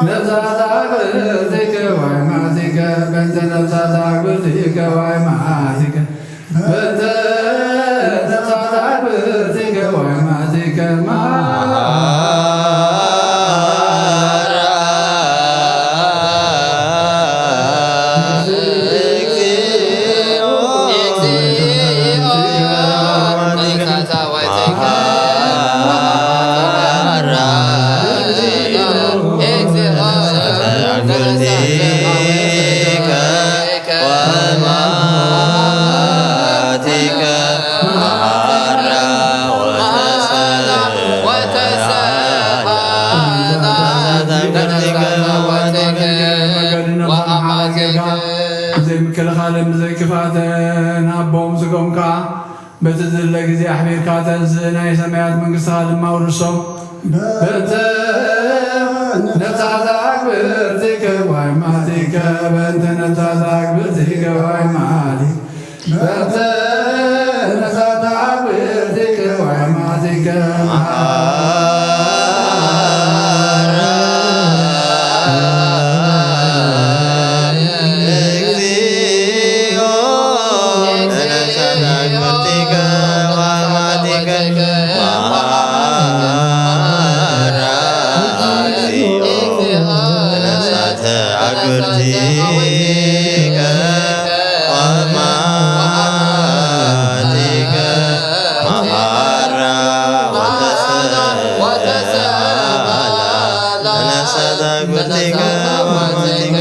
ነፍሳት ኣግብርቲከ ዋይማቲከ፣ በእንተ ነፍሳት ኣግብርቲከ ዋይማቲከ፣ በእንተ ነፍሳት ኣግብርቲከ ዋይማቲከ፣ መሃራ እግዚኦ፣ ዘይምክልኻልን ብዘይክፍኣትን ኣቦም ስጎምካ በቲ ዝድለ ግዜ ኣሕቢርካ ተንስእ፣ ናይ ሰማያት መንግስትኻ ድማ ውርሶ። በእንተ ነፍሳት ኣግብርቲከ ዋይማቲከ፣ በእንተ ነፍሳት ኣግብርቲከ ዋይማቲከ፣ በእንተ ነፍሳት ኣግብርቲከ ዋይማቲከ፣ መሃራ እግዚኦ፣ ለነፍሳት ኣግብርቲከ ወአማቲከ፣ መሃራ እግዚኦ፣ ለነፍሳት ኣግብርቲከ ወአማቲከ፣ መሃራ ወተሰአላ ለነፍሳት ኣግብርቲከ ወአማቲከ።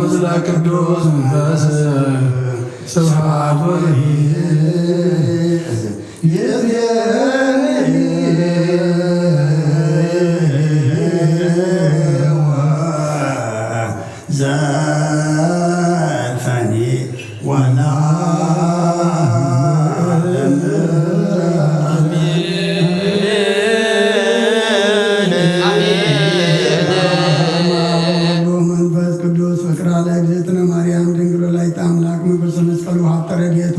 ስለ ቅዱስ መንፈስ ስብሐት ወይእዜኒ ወዘልፈኒ ወለዓለመ አሜን። አሜን። ወወልድ ወመንፈስ ቅዱስ ፍቅር አለ እግዝእትነ ማርያም ድንግል ወላዲተ አምላክ መንፈስ መስቀሉ ሀብተ ረድኤቱ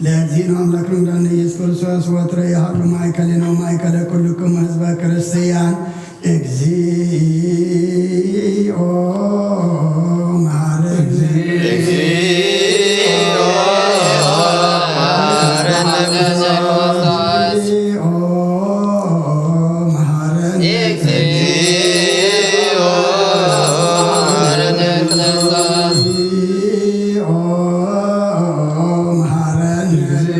ለእግዚእነ አምላክ መድኃኒነ ኢየሱስ ክርስቶስ ወትረ የሃሉ ማእከሌነ ወማእከለ ኩልክሙ ህዝበ ክርስቲያን። እግዚኦ መሐረነ። እግዚኦ መሐረነ ክርስቶስ። እግዚኦ መሐረነ። እግዚኦ መሐረነ ክርስቶስ። እግዚኦ መሐረነ።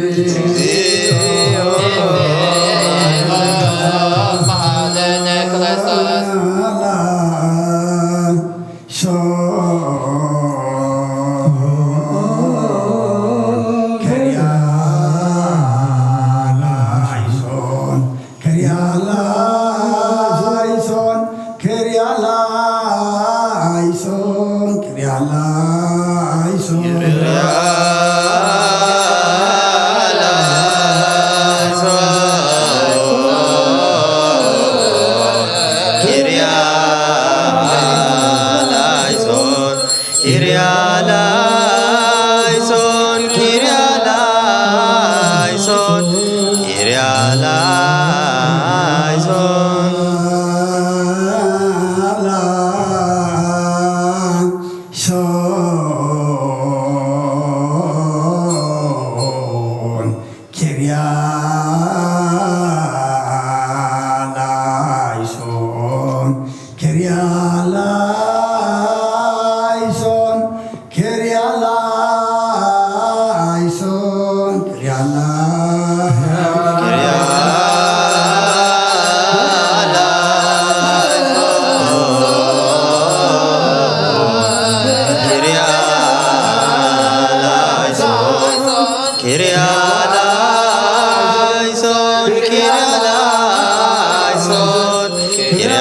እግዚኦ መሐረነ ክርስቶስ። ላይሶን ክርያላይሶን ክርያላይሶን ክርያላይሶን ክርያላይሶን ኪርያላይሶን ኪርያላይሶን ኪርያላይሶን ኪርያላይሶን ላይሶን ኪርያላይሶን ኪርያላይሶን ኪርያላይሶን ኪርያላይሶን ኪርያላይሶን ኪርያላይሶን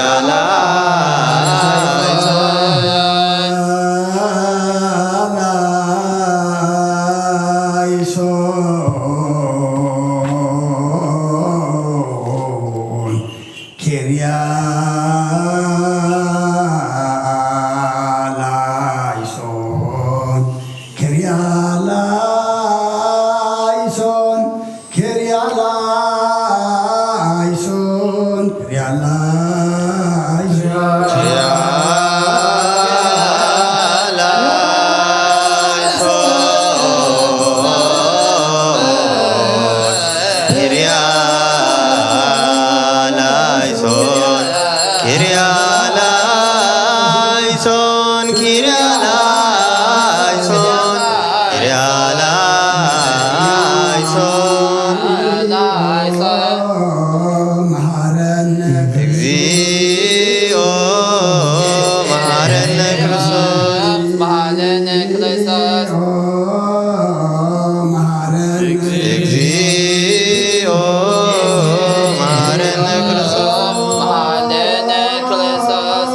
ኪርያላይሶን ኪርያላይሶን ኪርያላይሶን ኪርያላይሶን ኪርያላይሶን ኪርያላይሶን ኪርያላይሶን ኪርያላይሶን ኪርያላይሶን መሐረነ እግዚኦ መሐረነ ክርስቶስ መሐረነ ክርስቶስ መሐረነ እግዚኦ መሐረነ ክርስቶስ መሐረነ ክርስቶስ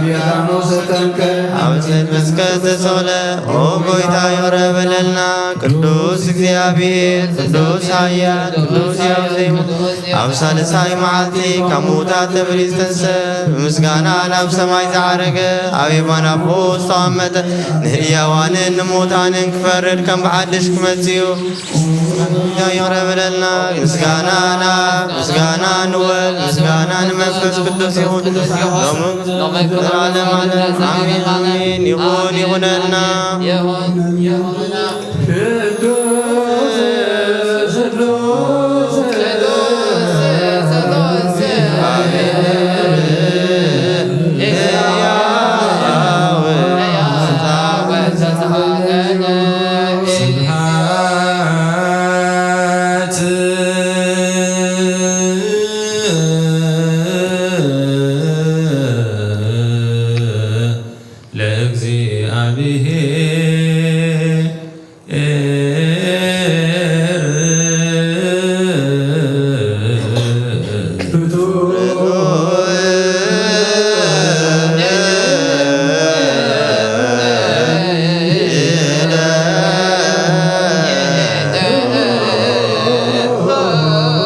ሊቃኖስ ተጠምቀ። ኣብ ጽድቅ እስከ ተሰቕለ፣ ኦ ጎይታ ይቕረ በለልና። ቅዱስ እግዚኣብሔር፣ ቅዱስ ኃያል፣ ቅዱስ ሕያው ዘይሞት፣ ኣብ ሳልሳይ መዓልቲ ካብ ምዉታት ተፈልዩ ዝተንስአ፣ ብምስጋና ናብ ሰማይ ዝዓረገ፣ ኣብ የማን ኣቦ ዝተቐመጠ፣ ንህያዋንን ንሙታንን ክፈርድ ከም ብሓድሽ ክመጽእ እዩ። ይቕረ በለልና። ምስጋና ናብ፣ ምስጋና ንወልድ፣ ምስጋና ንመንፈስ ቅዱስ ይኹን። ሎሚ ሎሚ ዘለዓለም ዓለም። ኣሜን፣ ኣሜን። ይኹን፣ ይኹነልና። ይኹን፣ ይኹነልና። ቅዱስ፣ ቅዱስ፣ ቅዱስ፣ ቅዱስ፣ ስብሐት ለእግዚኣብሔር።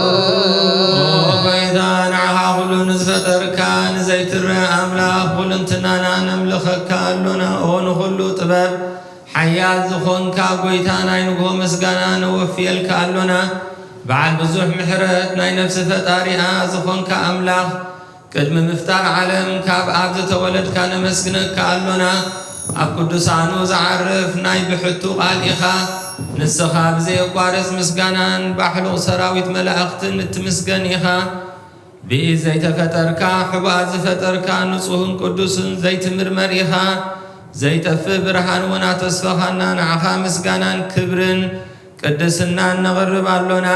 ኦ ጎይታ፣ ንዓኻ ኩሉ ንዝፈጠርካ ንዘይትረአ ኣምላኽ፣ ኩልንትናና ነምልኸካ ኣሎና። ኦ ንኹሉ ጥበብ ሓያል ዝኾንካ ጎይታ፣ ናይ ንግሆ ምስጋና ነወፍየልካ ኣሎና። በዓል ብዙሕ ምሕረት፣ ናይ ነፍሲ ፈጣሪኣ ዝኾንካ ኣምላኽ፣ ቅድሚ ምፍጣር ዓለም ካብ ኣብ ዝተወለድካ ነመስግነካ ኣሎና። ኣብ ቅዱሳኑ ዝዓርፍ ናይ ብሕቱ ቃል ኢኻ። ንስኻ ብዘየቋርጽ ምስጋናን ባሕሉቕ ሰራዊት መላእኽትን እትምስገን ኢኻ። ብኢድ ዘይተፈጠርካ፣ ሕቡኣት ዝፈጠርካ፣ ንጹህን ቅዱስን ዘይትምርመር ኢኻ። ዘይጠፍእ ብርሃን ወና ተስፋኻና፣ ንዓኻ ምስጋናን ክብርን ቅድስናን ነቕርብ ኣሎና።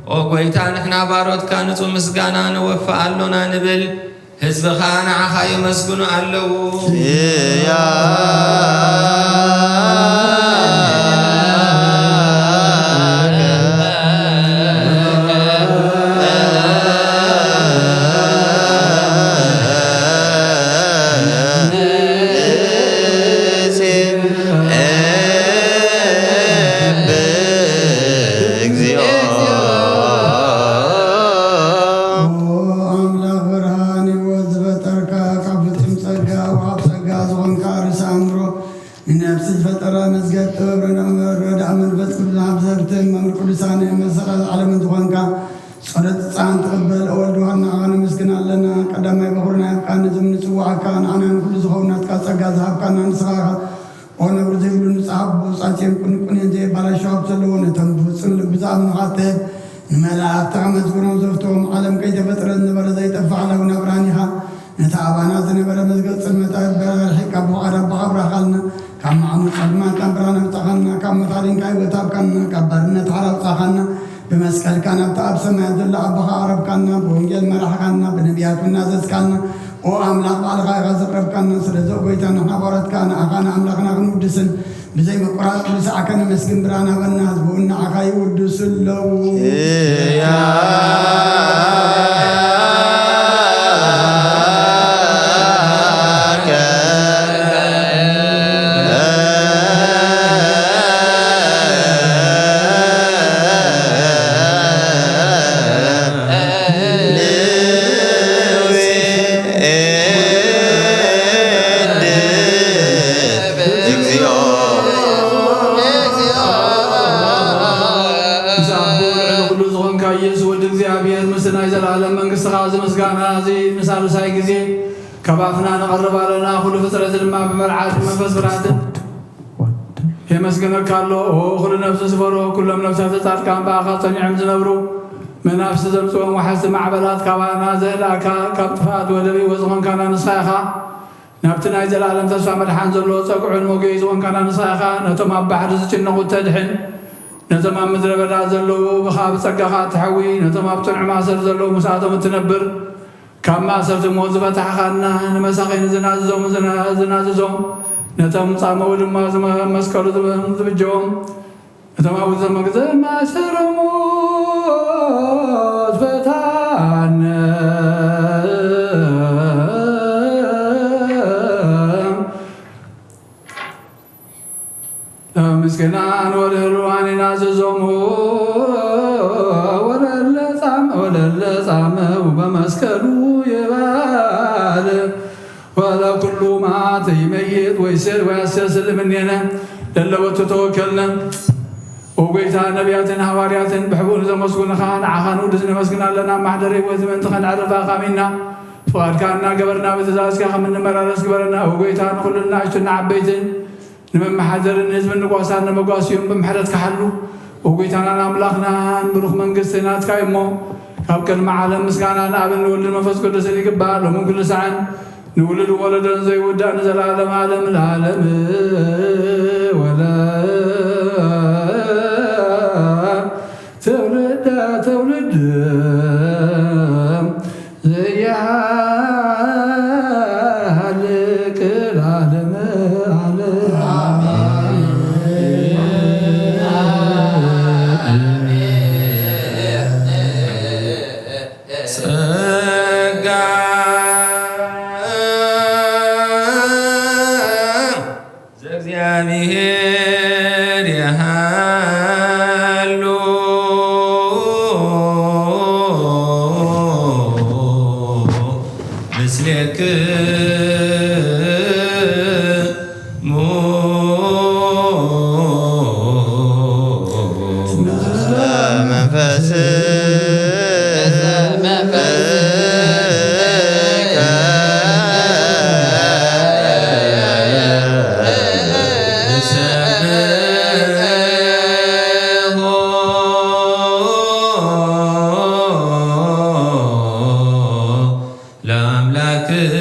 ኦ ጐይታ፣ ንሕና ባሮትካ ንጹህ ምስጋና ነወፍእ ኣሎና ንብል። ህዝብኻ ንዓኻ የመስግኑ ኣለዉ። ኦ ኣምላኽ ብርሃን ህይወት ዝፈጠርካ፣ ካብ ፍጹም ጸጋ ወሃብ ጸጋ ዝኾንካ ርእሰ ኣእምሮ፣ ንነፍሲ ዝፈጠራ መዝገብ ጥበብ ረዳ-፣ ረዳእ መንፈስ ቅዱስ ሃብቲ መምህር ቅዱሳን መሰረት ዓለምን ዝኾንካ ጸሎት ጻን ትቕበል። ኦ ወልድ፣ ንዓኻ ነመስግን ኣለና። ቀዳማይ በኹርና ናፍቃ ነዞም ንጽዋዓካ፣ ንዓና ንኹሉ ዝኸውን ናትካ ጸጋ ዝሃብካና ንስኻ ኢኻ። ኦ ነውሪ ዘይብሉ ንጹሕ ኣቦ፣ ጻጽዮን ቅንቁንን ዘየባላሽው ሃብቲ ዘለዎ፣ ነቶም ብፍጹም ልቢ ዝኣምኑኻ እትህብ፣ ንመላእኽቲ ከመስግኖም ዘፍትዎም፣ ዓለም ከይተፈጥረ ዝነበረ ዘይጠፍእ ሓላዊና ብርሃን ኢኻ። ነቲ ኣባና ዝነበረ መዝገብ ጽልመት ኣርሒቕካ ብፍቓድ ኣቦኻ ኣብራኻልና። ካብ ማዕሙቕ ጸልማት ናብ ብርሃን ኣውጻኻና፣ ካብ ሞት ኣድንካ ህይወት ሃብካና፣ ካብ ባርነት ሓራ ኣውጻኻና። ብመስቀልካ ናብቲ ኣብ ሰማያት ዘሎ ኣቦኻ ኣቕረብካና፣ ብወንጌል መራሕካና፣ ብነቢያት እውን ኣዘዝካና። ኦ ኣምላኽ፣ ባዕልኻ ኢኻ ዘቕረብካና። ስለዚ ኦ ጐይታ፣ ንሕና ባሮትካ ንዓኻ ንኣምላኽና ክንውድስን ብዘይ ምቁራጽ ቅዱስ ስምካ ነመስግን። ብርሃን ሃበና፣ ህዝቢ እውን ንዓኻ ይውድሱ ኣለዉ። ምስ ኣቦ ልዕሊ ኩሉ ዝኾንካ ኢየሱስ ወዲ እግዚኣብሔር፣ ምስቲ ናይ ዘለኣለም መንግስትኻ እዚ ምስጋና እዚ ንሳልሳይ ግዜ ካብ ኣፍና ነቐርብ ኣለና። ኩሉ ፍጥረት ድማ ብመርዓትን መንፈስ ብርሃትን የመስግነካ ኣሎ። ኦ ኩሉ ነፍሲ ዝፈርሆ፣ ኩሎም ነፍሳት ጻድቃን ብኣኻ ጸኒዖም ዝነብሩ፣ መናፍስቲ ዘምጽኦም ወሓዝቲ ማዕበላት ካባና ዘእላእካ፣ ካብ ጥፍኣት ወደብ ህይወት ዝኾንካና ንስኻ ኢኻ። ናብቲ ናይ ዘለኣለም ተስፋ መድሓን ዘለዎ ጸግዑን መጎይ ዝኾንካና ንስኻ ኢኻ። ነቶም ኣብ ባሕሪ ዝጭነቑ እተድሕን፣ ነቶም ኣብ ምድረ በዳ ዘለዉ ብኻ ብጸጋኻ እትሓዊ፣ ነቶም ኣብ ጽኑዕ ማእሰር ዘለዉ ምስኣቶም እትነብር፣ ካብ ማእሰርቲ ሞት ዝፈታሕኻና፣ ንመሳኺን ዝናዝዞም ዝና-፣ ዝናዝዞም፣ ነቶም ጻምኡ ድማ ዝመ-፣ መስቀሉ ዝም-፣ ዝብጀዎም፣ ነቶም ኣብ ውርዘ መግዘ ማእሰሮም ዝፈታነ። ምስኪናን ወልህሉዋን ይናዘዞሙ ወለለ ጻመ ወለለ ጻመ በመስቀሉ ይባል ወለኩሉ መዓት ይመይት ወይስር ወያስተስል እምኔነ ለለወቱ ተወከልነ። ኦ ጎይታ፣ ነቢያትን ሃዋርያትን ብሕቡእ ንዘመስጉንኻ፣ ንዓኻ ንውድስ ነመስግን ኣለና። ማሕደር ህይወት ምእንቲ ከነዕርፋ ካሚና ፍቓድካ እናገበርና ብትእዛዝካ ከም እንመላለስ ግበረና። ኦ ጎይታ፣ ንኹሉ ንኣሽቱን ንዓበይትን ንመመሓደርን ንህዝብን ንጓሳን ነመጓስዮም ብምሕረትካ ሓሉ። ኦ ጎይታናን ኣምላኽናን፣ ብሩኽ መንግስቲ ናትካ እዩ እሞ፣ ካብ ቅድሚ ዓለም ምስጋና ንኣብን ንወልድን መንፈስ ቅዱስን ይግባእ፣ ሎምን ኩሉ ሰዓን። ንውሉድ ወለዶን ዘይውዳእ ንዘለዓለም ዓለም ለዓለም። ወለ ትውልደ ትውልድ ዘይሃልቅ ለዓለም ዓለም። ጸጋ ዘእግዚኣብሔር ይሃሉ ምስሌክሙ። መንፈስ ለአምላክነ።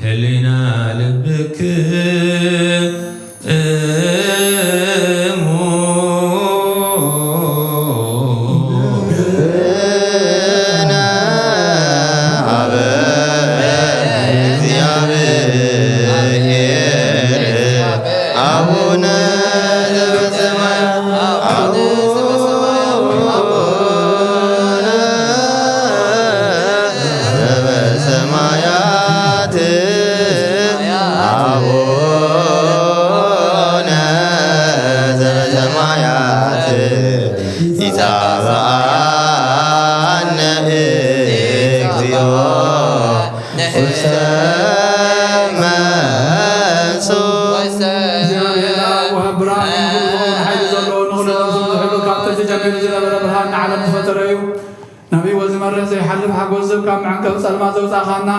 ህሊና ልብክሙ። አቡነ ዘበሰማያት፣ አቡነ ዘበሰማያት፣ አቡነ ዘበሰማያት፣ አቡነ ዘበሰማያት፣ ይትባረክ ስምከ እግዚኦ ውስተ መንሱ። እግዚኣብሔር ኣብ ወሃብ ብርሃን ኩሉ ዝኸውን ሓይሊ ዘለዎ ንኹሉ ነፍሱ ዝሕሉ ካብ ጥንቲ ጀሚሩ ዝነበረ ብርሃን ንዓለም ዝፈጠረ እዩ። ናብ ህይወት ዝመርሕ ዘይሓልፍ ሓጎስ ዝህብ ካብ መዕንቀፊ ጸልማት ዘውጻእኻና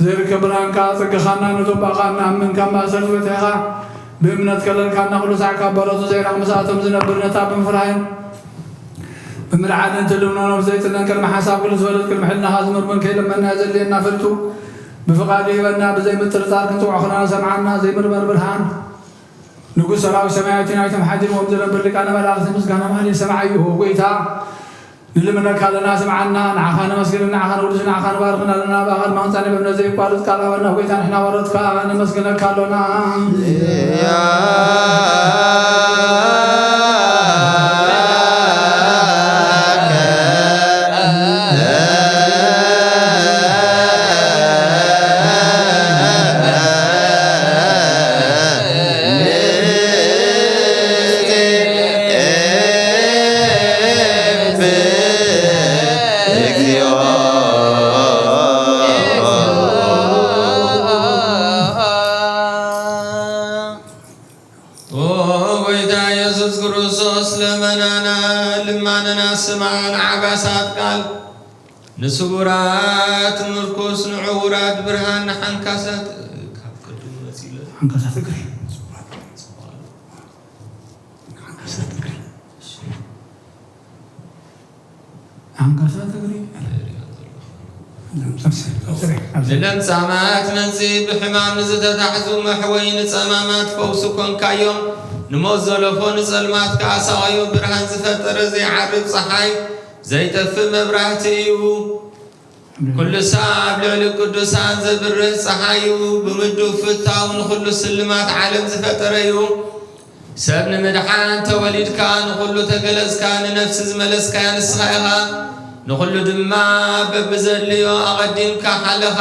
ዘይርከብ ብርሃንካ ኣጸግኻና ነቶም ብኣኻ እንኣምን ካብ ማእሰርቲ ፈቲሕኻ ብእምነት ከለልካና ኩሉ ሳዕ ካብ በረቱ ዘይራቕ ምስኣቶም ዝነብር ነታ ብምፍራህን ብምርዓድን ትልምኖ ነፍሲ ዘይጥነን ቅድሚ ሓሳብ ኩሉ ዝፈልጥ ቅድሚ ሕልናኻ ዝምርምር ከይለመና ዘድልየና ፍልጡ ብፍቓዱ ይህበና። ብዘይ ምጥርጣር ክንጽውዖ ከለና ሰምዓና ዘይምርመር ብርሃን ንጉስ ሰራዊት ሰማያት ናይቶም ሓዲርዎም ዝነብር ሊቃነ መላእኽቲ ምስጋና ማህሌት ሰማዓዮ። ጎይታ ንልምነካ ኣለና ስምዓና። ንዓኻ ነመስግን ንዓኻ ንውድስ ንዓኻ ንባርኽን ኣለና። ብኣኻ ድማ ክንጸንዕ ብእምነት ዘይቋርጽ ቃል ሃበና። ጎይታ ንሕና ወረትካ ነመስግነካ ኣሎና። ኦ ጎይታ ኢየሱስ ክርስቶስ፣ ለመናና ልማንና ስማዕ፣ ንዓጋሳት ቃል፣ ንስጉራት ምርኩስ፣ ንዕውራት ብርሃን፣ ንሓንካሳት ካብ ቅድም መጺለ ሓንካሳት እግሪ፣ ሓንካሳት እግሪ፣ ሓንካሳት እግሪ። ንለምጻማት መንጽሂ፣ ብሕማም ንዝተታሕዙ መሕወይ፣ ንጸማማት ፈውሲ ኮንካዮም። ንሞት ዘለፎ ንጸልማት ከኣ ሳቐዮ። ብርሃን ዝፈጠረ ዘይዓርብ ጸሓይ፣ ዘይጠፍእ መብራህቲ እዩ። ኩሉ ሳዕ ኣብ ልዕሊ ቅዱሳን ዘብርህ ጸሓይ እዩ። ብምዱብ ፍታው ንኹሉ ስልማት ዓለም ዝፈጠረ እዩ። ሰብ ንምድሓን ተወሊድካ፣ ንኹሉ ተገለጽካ፣ ንነፍሲ ዝመለስካያ ንስኻ ኢኻ። ንኹሉ ድማ በብዘድልዮ ኣቐዲምካ ሓለኻ።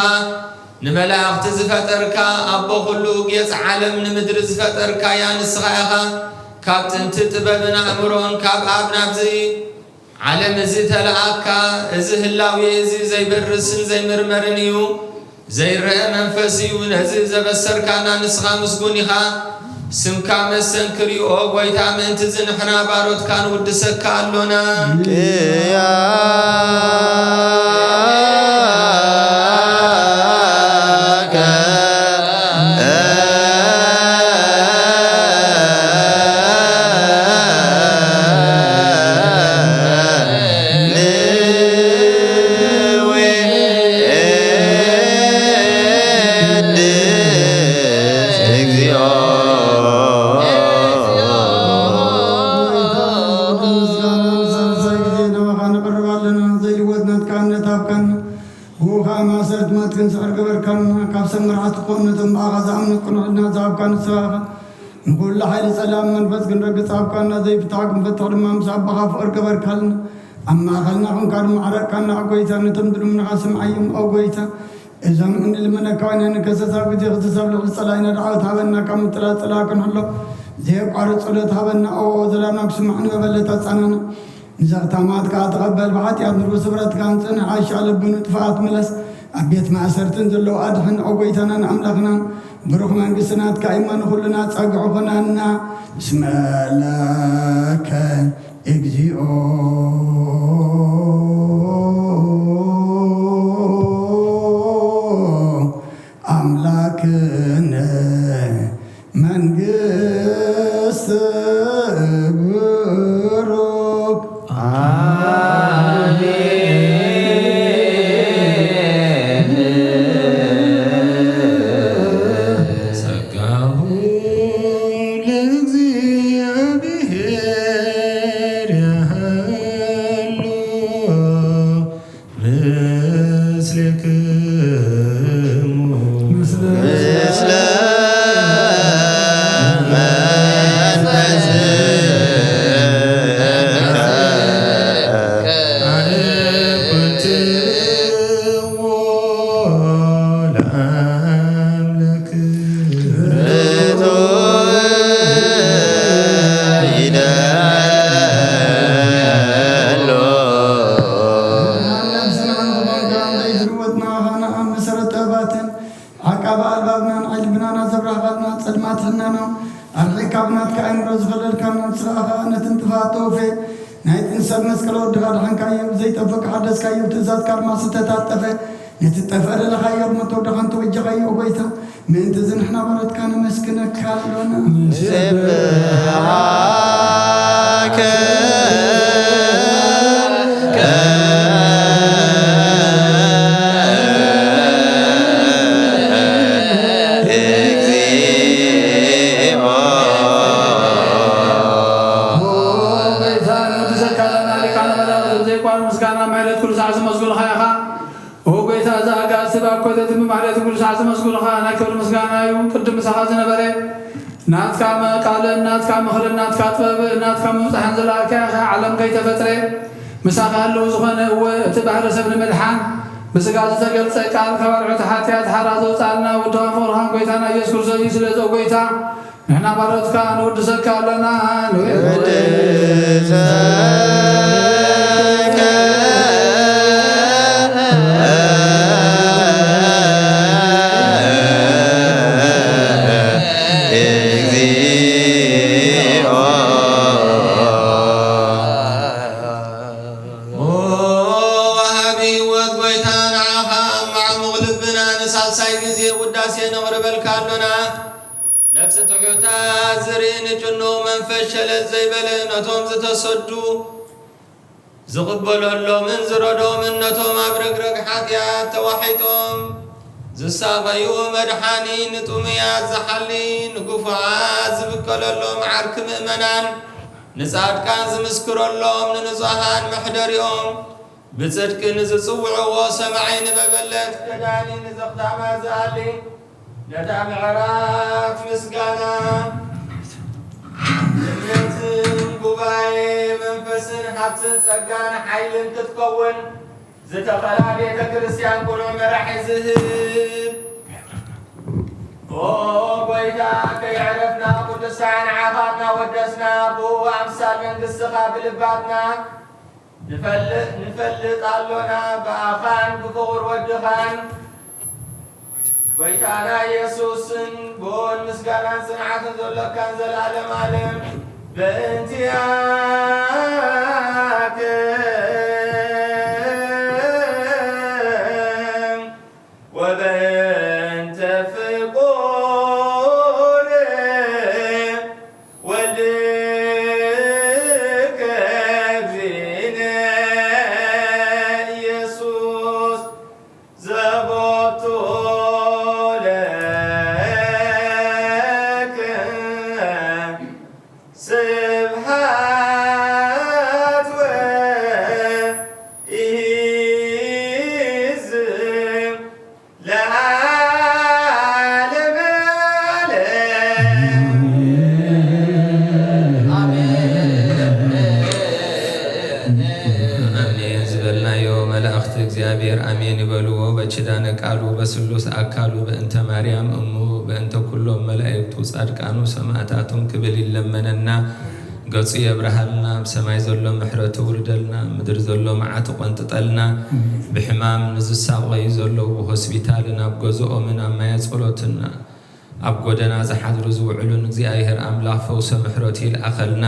ንመላእኽቲ ዝፈጠርካ፣ ኣቦ ኩሉ ጌጽ ዓለም ንምድሪ ዝፈጠርካያ ንስኻ ኢኻ። ካብ ጥንቲ ጥበብን ኣእምሮን ካብ ኣብ ናብዚ ዓለም እዚ ተለኣካ። እዚ ህላዌ እዚ ዘይበርስን ዘይምርመርን እዩ። ዘይረአ መንፈስ እዩ። ነዚ ዘበሰርካና ንስኻ ምስጉን ኢኻ። ስምካ መሰንክር እዩ። ኦ ጐይታ፣ ምእንቲ እዚ ንሕና ባሮትካ ንውድሰካ ኣሎና። ቅያከ ንውድስ እግዚኦ። ንቐርብ ኣለና። ዘይልወጥ ናትካ እምነት ሃብካና። ብኡ ኸዓ ማእሰርቲ ሞት ክንስዕር ገበርካና። ካብ ሰብ መራሕቲ ክኾኑ ነቶም ብኣኻ ዝኣምኑ ቅኑዕ ሕልና ዝሃብካ ንስኻ ኢኻ። ንኹሉ ሓይሊ ጸላም መንፈስ ክንረግጽ ሃብካና። ዘይፍታሕ ክንፈትሕ ድማ ምስ ኣቦኻ ፍቕሪ ገበርካልና። ኣብ ማእኸልና ኹንካ ድማ ዓረቅካና። ኦ ጐይታ፣ ነቶም ዝልምኑኻ ስምዓዮም። ኦ ጐይታ፣ እዞም እንልምነካ ኮይና ንከሰስ ኣብ ግዜ ክሰስ ኣብ ልዕሊ ጸላኢና ደዓወት ሃበና። ካብ ምጥላል ጸላኢ ክንሕሎ ዘየቋርጽ ጸሎት ሃበና። ኦ ዘላምና ክስማዕ ንመበለት ኣጻናና። ንዘኽታማት ከኣ ተቐበል። ብሓጢኣት ንርጉስ ስፍረትካ ንጽንሕ። ኣሻ ልቢ ንጥፋኣት ምለስ። ኣብ ቤት ማእሰርትን ዘለዉ ኣድሕን። ኦ ጐይታናን ኣምላኽናን፣ ብሩኽ መንግስቲ ናትካ እማ ንኹልና ጸግዒ ኹናና። እስመ ለከ እግዚኦ ኣምላክነ መንግስት ብሩክ። አሜን። ጸጋሁ ለእግዚአብሔር ያህሉ ምስሌክሙ። ምስለ መንፈስከ። አኩትዎ ለአምላክ። ርቱዕ ይደሎ። ነፍስና ዝኾንካ ዘይትልወጥና ኻና ኣብ መሰረት ጥበባትን ዓቃቢ ኣልባብናን ዓይኒ ልብናና ዘብራህካልና ጸልማት ሕልናና ኣርሒቕካ ብናትካ ኣእምሮ ዝኸለልካና ንስኻ ኸኣ ነቲ እንጥፋእ ተውፌ ናይ ጥንሰብ መስቀል ወድኻ ድሓንካዮ ብዘይጠፍእ ሓደስካዮ ትእዛዝካ ድማ ዝተታጠፈ ነቲ ጠፍአ ደለኻዮ ብሞት ወድኻን ተወጀኻዮ ጐይታ ምእንቲ እዚ ንሕና ባሮትካ ነመስግነካ ኣሎና። ንስብሐከ እግዚኦ። ኦ ጐይታ፣ ንውድሰካ ኣለና፣ ሊቃነ መላእክት ብዘይቋርጽ ምስጋና ማሕሌት ኩሉ ሳዕ ዘመስግኑኻ ኢኻ። ኦ ጐይታ፣ እዚ ኣጋእዝቲ ብኣኮተትን ብማሕሌትን ኩሉ ሳዕ ዘመስግኑኻ ናይ ክብሪ ምስጋና እዩ። ቅድም ምሳኻ ዝነበረ ናትካ መ-፣ ቃልን ናትካ ምኽርን ናትካ ጥበብን ናትካ ምብጻሕን ዝለኣኽካ ኢኻ፣ ዓለም ከይተፈጥረ ምሳኻ ህልው ዝኾነ፣ እወ፣ እቲ ባህሪ ሰብ ንምድሓን ብስጋ ዝተገልጸ ቃል፣ ካብ ኣርዑት ሓጢኣት ሓራ ዘውጽኣልና ወድኻን ፍቕርኻን ጐይታና ኢየሱስ ክርስቶስ እዩ። ስለዚ፣ ኦ ጐይታ፣ ንሕና ባሮትካ ንውድሰካ ኣለና። ንውድሰከ እግዚኦ። ኦ ወሃቢ ህይወት ጐይታ፣ ንዓኻ ኣብ ማዕሙቕ ልብና ንሳልሳይ ግዜ ውዳሴ ነቕርበልካ ኣሎና። ነፍሲ ትሑታት ዝርኢ ንጭኑቕ መንፈስ ሸለል ዘይበለ ነቶም ዝተሰዱ ዝቕበለሎምን ዝረድኦምን ነቶም ኣብ ረግረግ ሓጢኣት ተዋሒጦም ዝሳቐዩ መድሓኒ ንጥሙያት ዝሓሊ ንግፉዓት ዝብቀ ዝከለሎም ዓርኪ ምእመናን፣ ንጻድቃን ዝምስክረሎም ንንጹሃን መሕደሪኦም፣ ብጽድቂ ንዝጽውዕዎ ሰማዒ ንመበለት ከዳኒ ንዘኽታማ ዝኣሊ ነታ ምዕራፍ ምስጋና እምነትን ጉባኤ መንፈስን ሃብትን ጸጋን ሓይልን ክትከውን ዝተኸላ ቤተ ክርስቲያን ኩሉ መራሒ ዝህብ። ኦ ጎይታ፣ ከየዕረፍና ቅዱሳን ንዓኻ እናወደስና፣ ብኡ ኣምሳል መንግሥትኻ ብልባትና ንፈልጥ፣ ንፈልጥ ኣሎና፣ ብኣኻን ብፍቑር ወድኻን ጎይታና ኢየሱስን ብኡን ምስጋናን ጽንዓትን ዘሎካን ዘላለም ዓለም በእንቲኣክም ወበእንተ ፍቁር ወልድከ እግዚእነ ኢየሱስ ዘቦቱ ለከ ስብሐት ወኢዝም ለዓለመ ዓለም። ኣሜን ዝበልናዮ መላእኽቲ እግዚኣብሔር ኣሜን ይበልዎ። በኪዳነ ቃሉ በስሉስ ኣካሉ በእንተ ማርያም እሙ በእንተ ኩሎም መላእክቱ ጻድቃኑ ሰማዕታቱን ክብል ይለመነና። ገጹ የብርሃልና፣ ኣብ ሰማይ ዘሎ ምሕረቱ ውርደልና፣ ምድሪ ዘሎ መዓቱ ቆንጥጠልና። ብሕማም ንዝሳቐዩ ዘለዉ ሆስፒታልን ኣብ ገዝኦምን ኣብ ማየ ጸሎትና ኣብ ጎደና ዝሓድሩ ዝውዕሉን እግዚኣብሔር ኣምላኽ ፈውሰ ምሕረቱ ይልኣኸልና።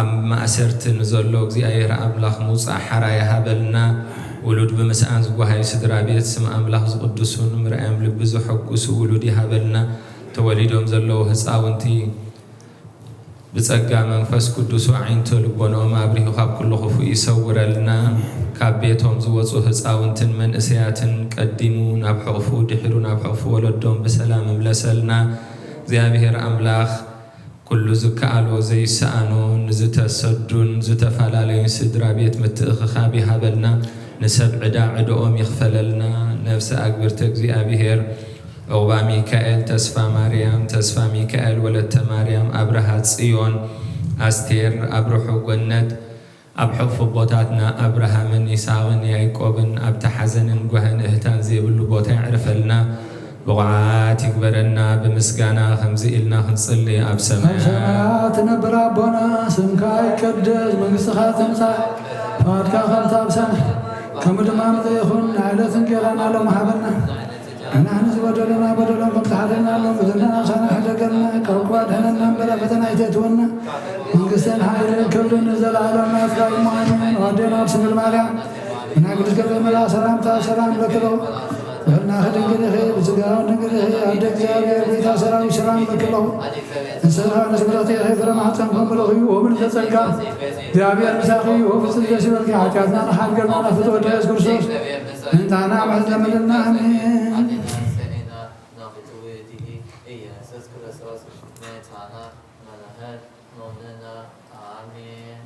ኣብ ማእሰርቲ ንዘሎ እግዚኣብሔር ኣምላኽ ምውጻእ ሓራ ይሃበልና። ውሉድ ብምስኣን ዝጓሃዩ ስድራ ቤት ስም ኣምላኽ ዝቕድሱ ንምርኣዮም ልቢ ዘሐጉሱ ውሉድ ይሃበልና። ተወሊዶም ዘለዉ ህፃውንቲ ብጸጋ መንፈስ ቅዱሱ ኣዒንቶ ልቦንኦም ኣብሪሁ ካብ ኩሉ ክፉእ ይሰውረልና። ካብ ቤቶም ዝወጹ ህጻውንትን መንእሰያትን ቀዲሙ ናብ ሕቕፉ ድሒሩ ናብ ሕቕፉ ወለዶም ብሰላም ይምለሰልና። እግዚኣብሔር ኣምላኽ ኩሉ ዝከኣሎ ዘይሰኣኖ ንዝተሰዱን ዝተፈላለዩን ስድራ ቤት ምትእኽኻብ ይሃበልና። ንሰብ ዕዳ ዕድኦም ይኽፈለልና። ነፍሲ ኣግብርተ እግዚኣብሔር ዑቕባ ሚካኤል፣ ተስፋ ማርያም፣ ተስፋ ሚካኤል፣ ወለተ ማርያም፣ ኣብርሃ ጽዮን፣ ኣስቴር፣ ኣብርሑ ገነት፣ ኣብ ሕቑፉ ኣቦታትና ኣብርሃምን ይስሐቕን ያዕቆብን ኣብቲ ሓዘንን ጓህን እህታን ዘይብሉ ቦታ የዕርፈልና። ብቑዓት ይግበረና። ብምስጋና ከምዚ ኢልና ክንጽሊ፣ ኣብ ኣብ ሰማያት ሰማያት ትነብር ኣቦና፣ ስምካ ይቀደስ፣ መንግስትኻ ትምጻእ፣ ፍቓድካ ከምቲ ኣብ ሰማይ ከምኡ ድማ ምድሪ ይኹን። ንዕለት እንጌራና ሎሚ ሃበና። ንሕና ንዝበደሉና በደሎም ከም ትሓደግናሎም በደልና ንሳና ሕደገልና፣ ካብ ክፉእ ኣድሕነና እምበር ኣብ ፈተና ኣይተእትወና። መንግስትን ሓይልን ክብርን ንዘለኣለም ናትካ እዩ። ኣሜን። ኣዴና ድንግል ማርያም ብናይ ቅዱስ ገብርኤል መልኣክ ሰላምታ ሰላም እብለኪ ኣለኹ። ብሕልናኺ ድንግል ኢኺ፣ ብስጋኺ ድንግል ኢኺ። ኣደ እግዚኣብሔር፣ ጎይታ ሰራዊት ሰላም እብለኪ ኣለኹ። ንስኻ ንስብረቲ ኢኺ፣ ፍረ ማህፀንኩም ብሩኽ እዩ። ወብልተ ጸጋ እግዚኣብሔር ምሳኺ እዩ። ብፅድቂ ደስ ይበልኪ። ሓጢኣትና ንሓድገልና ናብ ፍትወ ወዲ ኢየሱስ ክርስቶስ ምእንታና ምሕረት ለምንልና። ኣሜን። ኣዴና ሰኤና ናፍትዊ ዲሂ ኢየሱስ ክርስቶስ መታና መለኸት ኖንና። ኣሜን።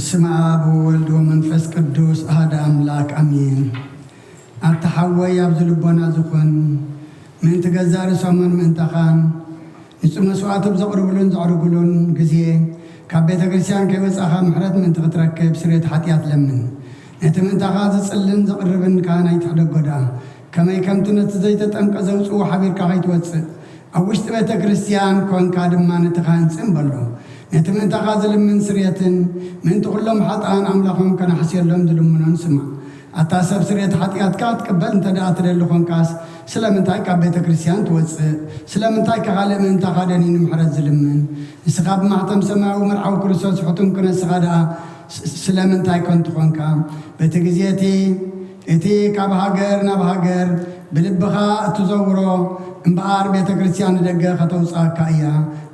በስመ አብ ወወልድ ወመንፈስ ቅዱስ አሐደ አምላክ አሜን። ኣታ ሓወይ ኣብዚ ልቦና ዝኹን ምእንቲ ገዛእ ርእሶምን ምእንታኻን ንጹህ መስዋዕቲ ብዘቕርብሉን ዘዕርጉሉን ግዜ ካብ ቤተ ክርስቲያን ከይወጻኻ ምሕረት ምእንቲ ክትረክብ ስርየት ሓጢኣት ለምን። ነቲ ምእንታኻ ዝጽልን ዘቕርብን ካህን ኣይትሕደጎ ደኣ። ከመይ ከምቲ ነቲ ዘይተጠምቀ ዘውጽኡ ሓቢርካ ከይትወጽእ ኣብ ውሽጢ ቤተ ክርስቲያን ኮንካ ድማ ነቲ ካህን ጽን በሎ። ነቲ ምእንታኻ ዝልምን ስርየትን ምእንቲ ኩሎም ሓጥኣን ኣምላኾም ከነሕስየሎም ዝልምኖን ስማዕ። ኣታ ሰብ ስርየት ሓጢኣትካ ክትቅበል እንተ ደኣ ትደሊ ኾንካስ ስለምንታይ ካብ ቤተ ክርስቲያን ትወጽእ? ስለምንታይ ከኻልእ ምእንታኻ ደኒ ንምሕረት ዝልምን? ንስኻ ብማሕተም ሰማያዊ መርዓዊ ክርስቶስ ሕቱም ክነስኻ ደኣ ስ-፣ ስለምንታይ ከንቱ ኾንካ? በቲ ግዜ እቲ፣ እቲ ካብ ሃገር ናብ ሃገር ብልብኻ እትዘውሮ እምበኣር ቤተ ክርስቲያን ንደገ ከተውጽኣካ እያ።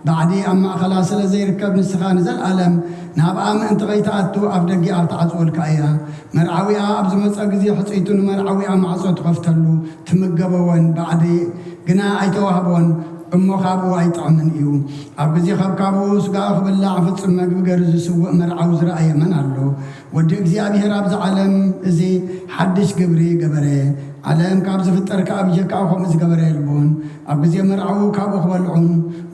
ባዕዲ ኣብ ማእከላ ስለ ዘይርከብ ንስኻ ንዘለኣለም ናብኣ ምእንቲ ከይትኣቱ ኣብ ደጊኣ ክትዓጽወልካ እያ። መርዓዊኣ ኣብ ዝመጸ ግዜ ሕጽይቱ ንመርዓዊኣ ማዕጾ ትኸፍተሉ፣ ትምገበወን፣ ባዕዲ ግና ኣይተዋህቦን። እሞ ካብኡ ኣይጥዕምን እዩ። ኣብ ግዜ ከብካቡ ስጋኡ ክብላዕ ፍጹም መግቢ ገይሩ ዝስውእ መርዓዊ ዝረኣየ መን ኣሎ? ወዲ እግዚኣብሔር ኣብዚ ዓለም እዚ ሓድሽ ግብሪ ገበረ። ዓለም ካብ ዝፍጠር ከኣ ብጀካኡ ከምኡ ዝገበረ የልቦን። ኣብ ግዜ መርዓዊ ካብኡ ክበልዑን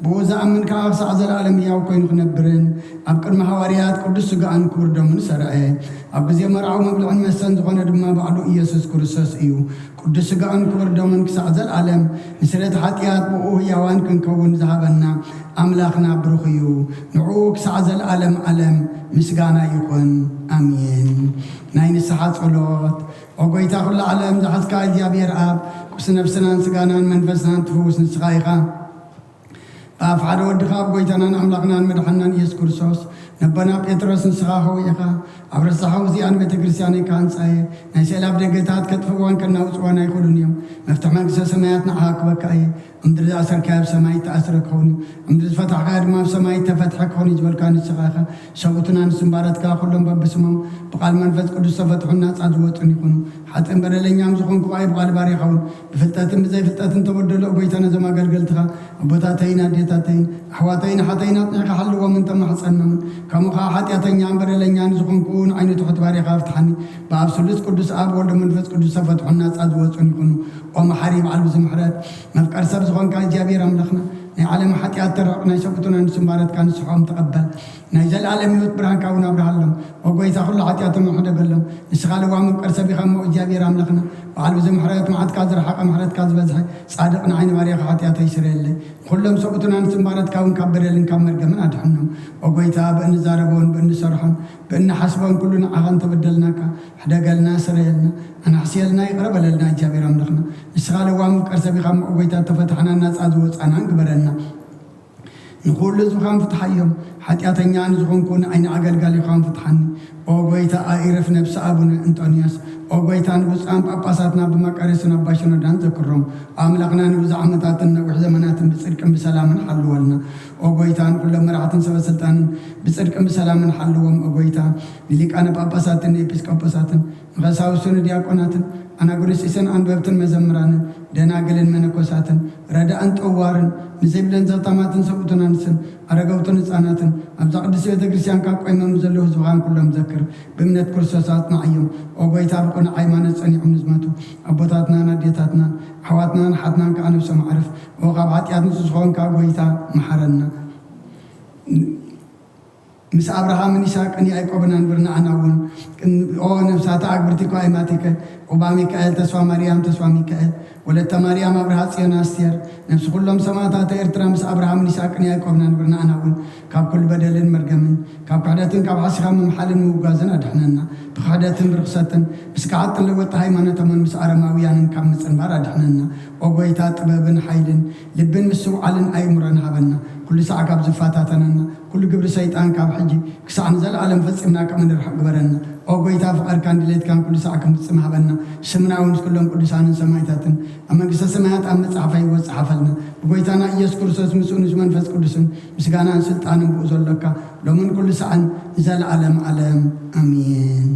ብኡ ዝኣምን ከኣ ክሳዕ ዘለኣለም ህያው ኮይኑ ክነብርን ኣብ ቅድሚ ሃዋርያት ቅዱስ ስጋኡን ክቡር ደሙን ሰርዐ። ኣብ ግዜ መርዓዊ መብልዕን መስተን ዝኾነ ድማ ባዕሉ ኢየሱስ ክርስቶስ እዩ። ቅዱስ ስጋኡን ክቡር ደሙን ክሳዕ ዘለኣለም ንስርየት ሓጢኣት ብኡ ህያዋን ክንከውን ዝሃበና ኣምላኽና ብሩኽ እዩ። ንዕኡ ክሳዕ ዘለኣለም ዓለም ምስጋና ይኹን። ኣሜን። ናይ ንስሓ ጸሎት። ኦ ጎይታ ኩሉ ዓለም ዝሓዝካ እግዚኣብሔር ኣብ፣ ቁሲ ነፍስናን ስጋናን መንፈስናን ትፍውስ ንስኻ ኢኻ። ብኣፍ ሓደ ወድኻ ኣብ ጎይታናን ኣምላኽናን መድሓንናን ኢየሱስ ክርስቶስ፣ ነቦና ጴጥሮስ ንስኻ ኸው ኢኻ፣ ኣብ ረሳሕ እዚኣን ቤተ ክርስቲያነይ ክሃንጻ እየ። ናይ ስዕል ኣብ ደገታት ከጥፍእዋን ከናውጽዋን ኣይኽእሉን እዮም። መፍትሕ መንግስተ ሰማያት ንዓኻ ክበካ እየ። ኣብ ምድሪ ዝኣሰርካዮ ኣብ ሰማይ እተኣስረ ክኸውን እዩ። ኣብ ምድሪ ዝፈታሕካዮ ድማ ኣብ ሰማይ እተፈትሐ ክኸውን እዩ ዝበልካ ንስኻ ኢኻ። ሰብኡትና ንስምባረትካ ኩሎም በብስሞም ብቓል መንፈስ ቅዱስ ተፈትሑን ናጻ ዝወጹን ይኹኑ። ሓጥእን በደለኛም ዝኾንኩ ከኣ ብቓል ባርያኻ እውን ብፍልጠትን ብዘይፍልጠትን ተበደሉ። ጎይታ ነዞም ኣገልገልትኻ ኣቦታተይን ኣዴታተይን ኣሕዋተይን ሓተይን ኣጽኒዕካ ሓልዎም እንተማሕጸኖምን ከምኡ ከኣ ሓጢኣተኛን በደለኛን ዝኾንኩ ንዓይኒ ትሑት ባርያኻ ኣፍትሓኒ። ብኣብ ስሉስ ቅዱስ ኣብ ወልድ መንፈስ ቅዱስ ተፈትሑን ናጻ ዝወጹን ይኹኑ። ኦ መሓሪ በዓል ብዙ ምሕረት መፍቀር ሰብ ዝኾንካ እግዚኣብሔር ኣምላኽና ናይ ዓለም ሓጢኣት ተርሕቕ ናይ ሰብኡትና ንስምባረትካ ንስሖም ተቐበል። ናይ ዘለኣለም ህይወት ብርሃንካ እውን ኣብርሃሎም። ኦ ጎይታ ኩሉ ሓጢኣቶም ሕደገሎም። ንስኻ ለዋህ መፍቀር ሰብ ኢኻ እሞ እግዚኣብሔር ኣምላኽና በዓል ብዙ ምሕረት መዓትካ ዝረሓቐ ምሕረትካ ዝበዝሐ ጻድቕ ንዓይኒ ባርያኻ ሓጢኣተይ ስረየለይ። ኩሎም ሰብኡትና ንስምባረትካ እውን ካብ በደልን ካብ መርገምን ኣድሕኖም። ኦ ጎይታ ብእንዛረቦን ብእንሰርሖን ብእንሓስቦን ኩሉ ንዓኻ እንተበደልናካ ሕደገልና ስረየልና ኣናሕስየልና ይቕረ በለልና እግዚኣብሔር ኣምላኽና። ንስኻ ለዋህ መፍቀር ሰብ ኢኻ እሞ ኦ ጎይታ እተፈታሕናን ናጻ ዝወጻናን ግበረና። ንኹሉ ህዝብኻን ፍትሓዮም። ሓጢኣተኛ ንዝኾንኩ ንዓይኒ ኣገልጋሊኻን ፍትሓኒ። ኦ ጎይታ ኣኢርፍ ነብሲ ኣቡነ እንጦንዮስ። ኦ ጎይታ ንብፁዓን ጳጳሳትና ብመቃርዮስን ኣባ ሽኖዳን ዘክሮም። ኣምላኽና ንብዙሕ ዓመታትን ነዊሕ ዘመናትን ብጽድቅን ብሰላምን ሓልወልና። ኦ ጎይታ ንኩሎም መራሕትን ሰበ ስልጣንን ብጽድቅን ብሰላምን ሓልዎም። ኦ ጎይታ ንሊቃነ ጳጳሳትን ንኤጲስቆጶሳትን ንቐሳውስትን ንዲያቆናትን ኣናጉንስጢስን ኣንበብትን መዘምራንን ደናግልን መነኮሳትን ረዳእን ጠዋርን ንዘይብለን ዘታማትን ሰብኡትን ኣንስትን ኣረገውትን ህፃናትን ኣብዛ ቅድስቲ ቤተ ክርስቲያን ካብ ቆይሞም ዘለዉ ህዝብኻን ኩሎም ዘክር። ብእምነት ክርስቶስ ኣጽናዓዮም። ኦ ጎይታ ብቕኑዕ ሃይማኖት ጸኒዖም ንዝመቱ ኣቦታትናን ኣዴታትናን ኣሕዋትናን ሓትናን ከዓ ነብሶም ኣዕርፍ። ኦ ካብ ሓጢኣት ንጹህ ዝኾንካ ጎይታ መሓረና። ምስ ኣብርሃምን ይስሐቅን ያዕቆብን ኣንብርና ኣና እውን። ኦ ነፍሳተ ኣግብርቲ እኮ ኣይማቲከ ቁባ ሚካኤል ተስፋ ማርያም ተስፋ ሚካኤል ወለተ ማርያም ኣብርሃ ጽዮን ኣስቴር ነፍሲ ኩሎም ሰማእታተ ኤርትራ ምስ ኣብርሃምን ይስሐቅን ያዕቆብን ኣንብርና ኣና እውን ካብ ኩሉ በደልን መርገምን ካብ ክሕደትን ካብ ሓሲኻ ምምሓልን ምውጋዝን ኣድሕነና። ብክሕደትን ብርኽሰትን ምስ ከሓጥን ለወጥቲ ሃይማኖቶምን ምስ ኣረማውያንን ካብ ምጽንባር ኣድሕነና። ኦ ጎይታ ጥበብን ሓይልን ልብን ምስትውዓልን ኣእምሮን ሃበና። ኩሉ ሳዕ ካብ ዝፈታተነና ኩሉ ግብሪ ሰይጣን ካብ ሕጂ ክሳዕ ንዘለኣለም ፈጺምና ከም ንርሕቕ ግበረና። ኦ ጎይታ ፍቓድካን ድሌትካን ኩሉ ሳዕ ክንፍጽም ሃበና። ስምና እውን ምስ ኩሎም ቅዱሳንን ሰማይታትን ኣብ መንግስተ ሰማያት ኣብ መጽሓፈ ህይወት ጸሓፈልና። ብጎይታና ኢየሱስ ክርስቶስ ምስኡ ምስ መንፈስ ቅዱስን ምስጋናን ስልጣንን ብኡ ዘሎካ ሎምን ኩሉ ሳዕን ንዘለኣለም ዓለም ኣሜን።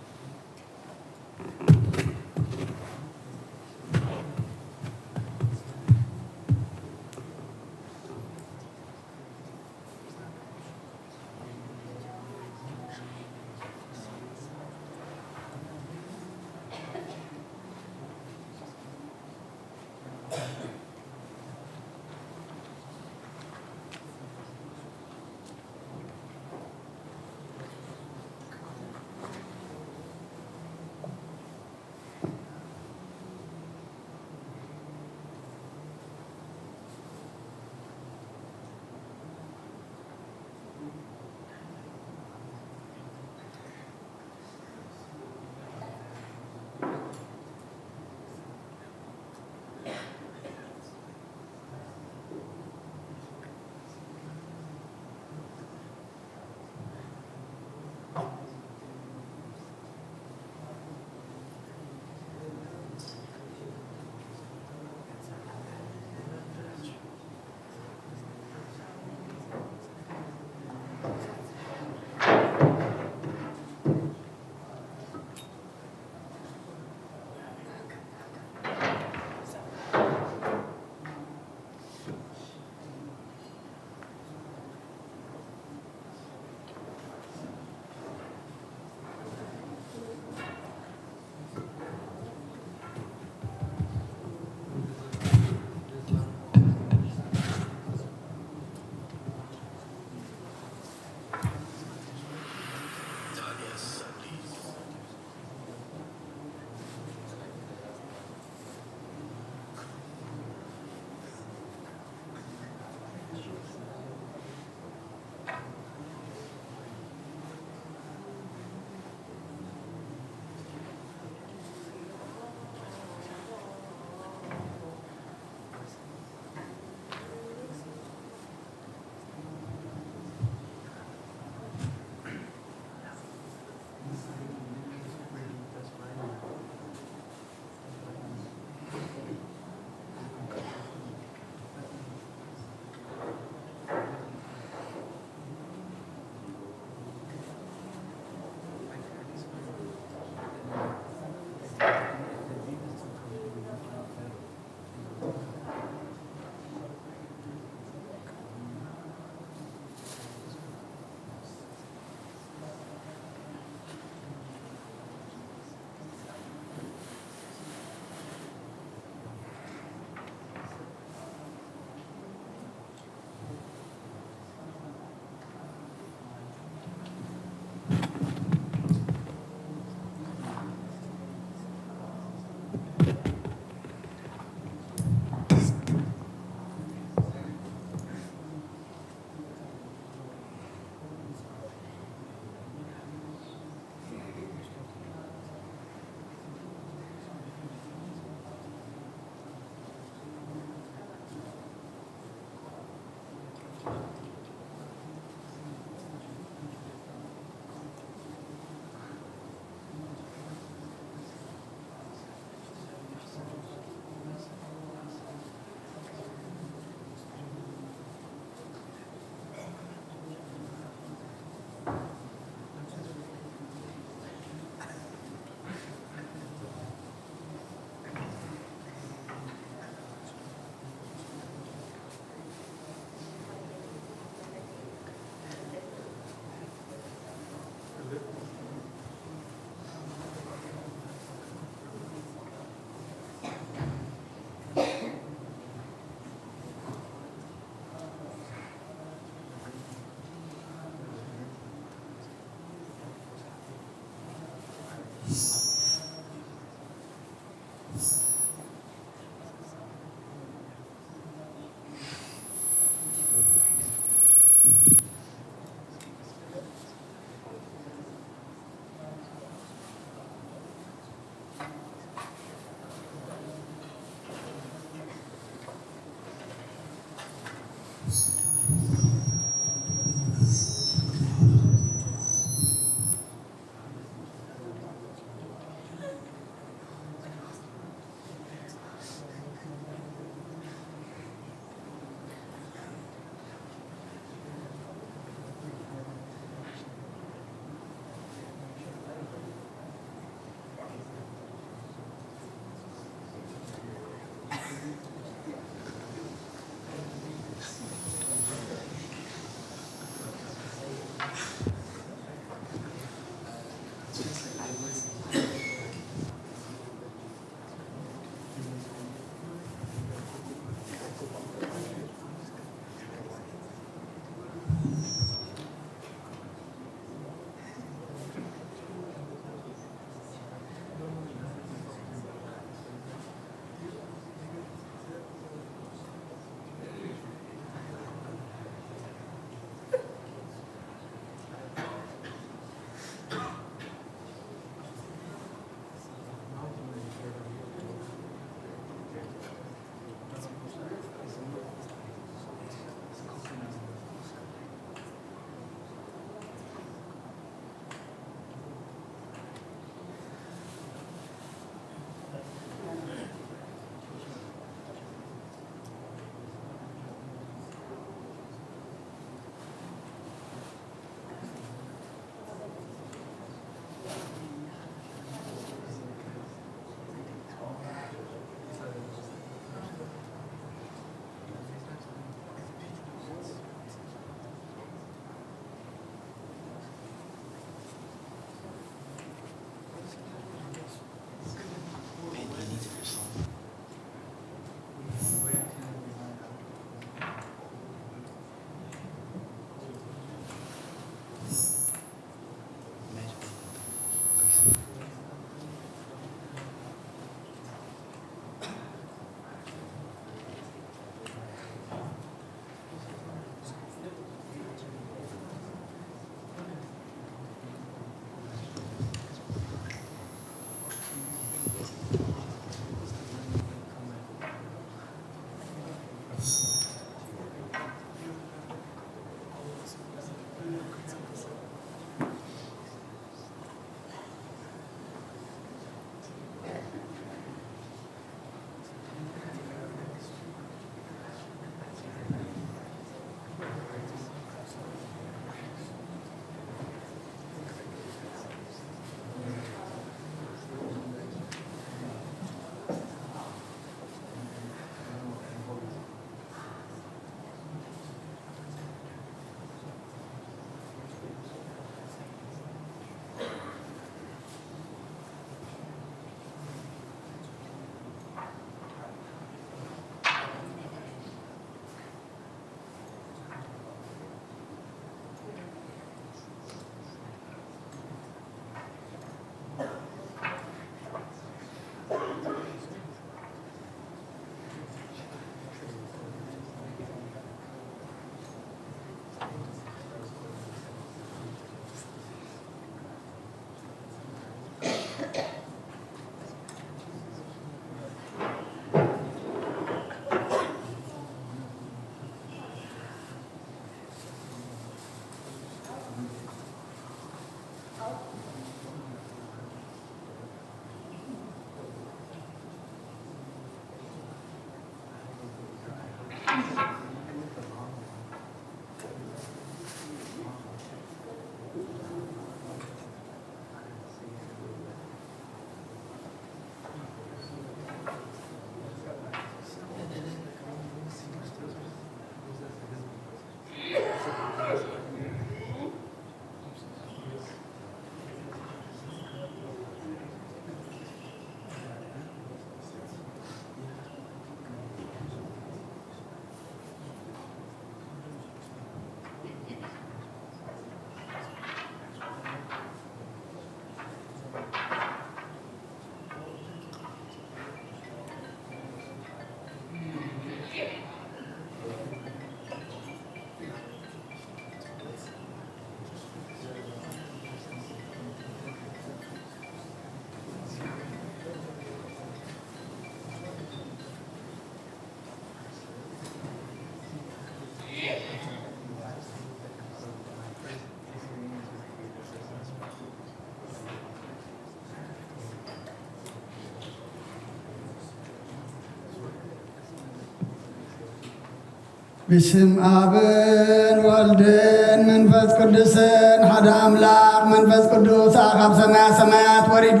ብስም ኣብን ወልድን መንፈስ ቅዱስን ሓደ ኣምላኽ መንፈስ ቅዱስ ካብ ሰማያ ሰማያት ወሪዱ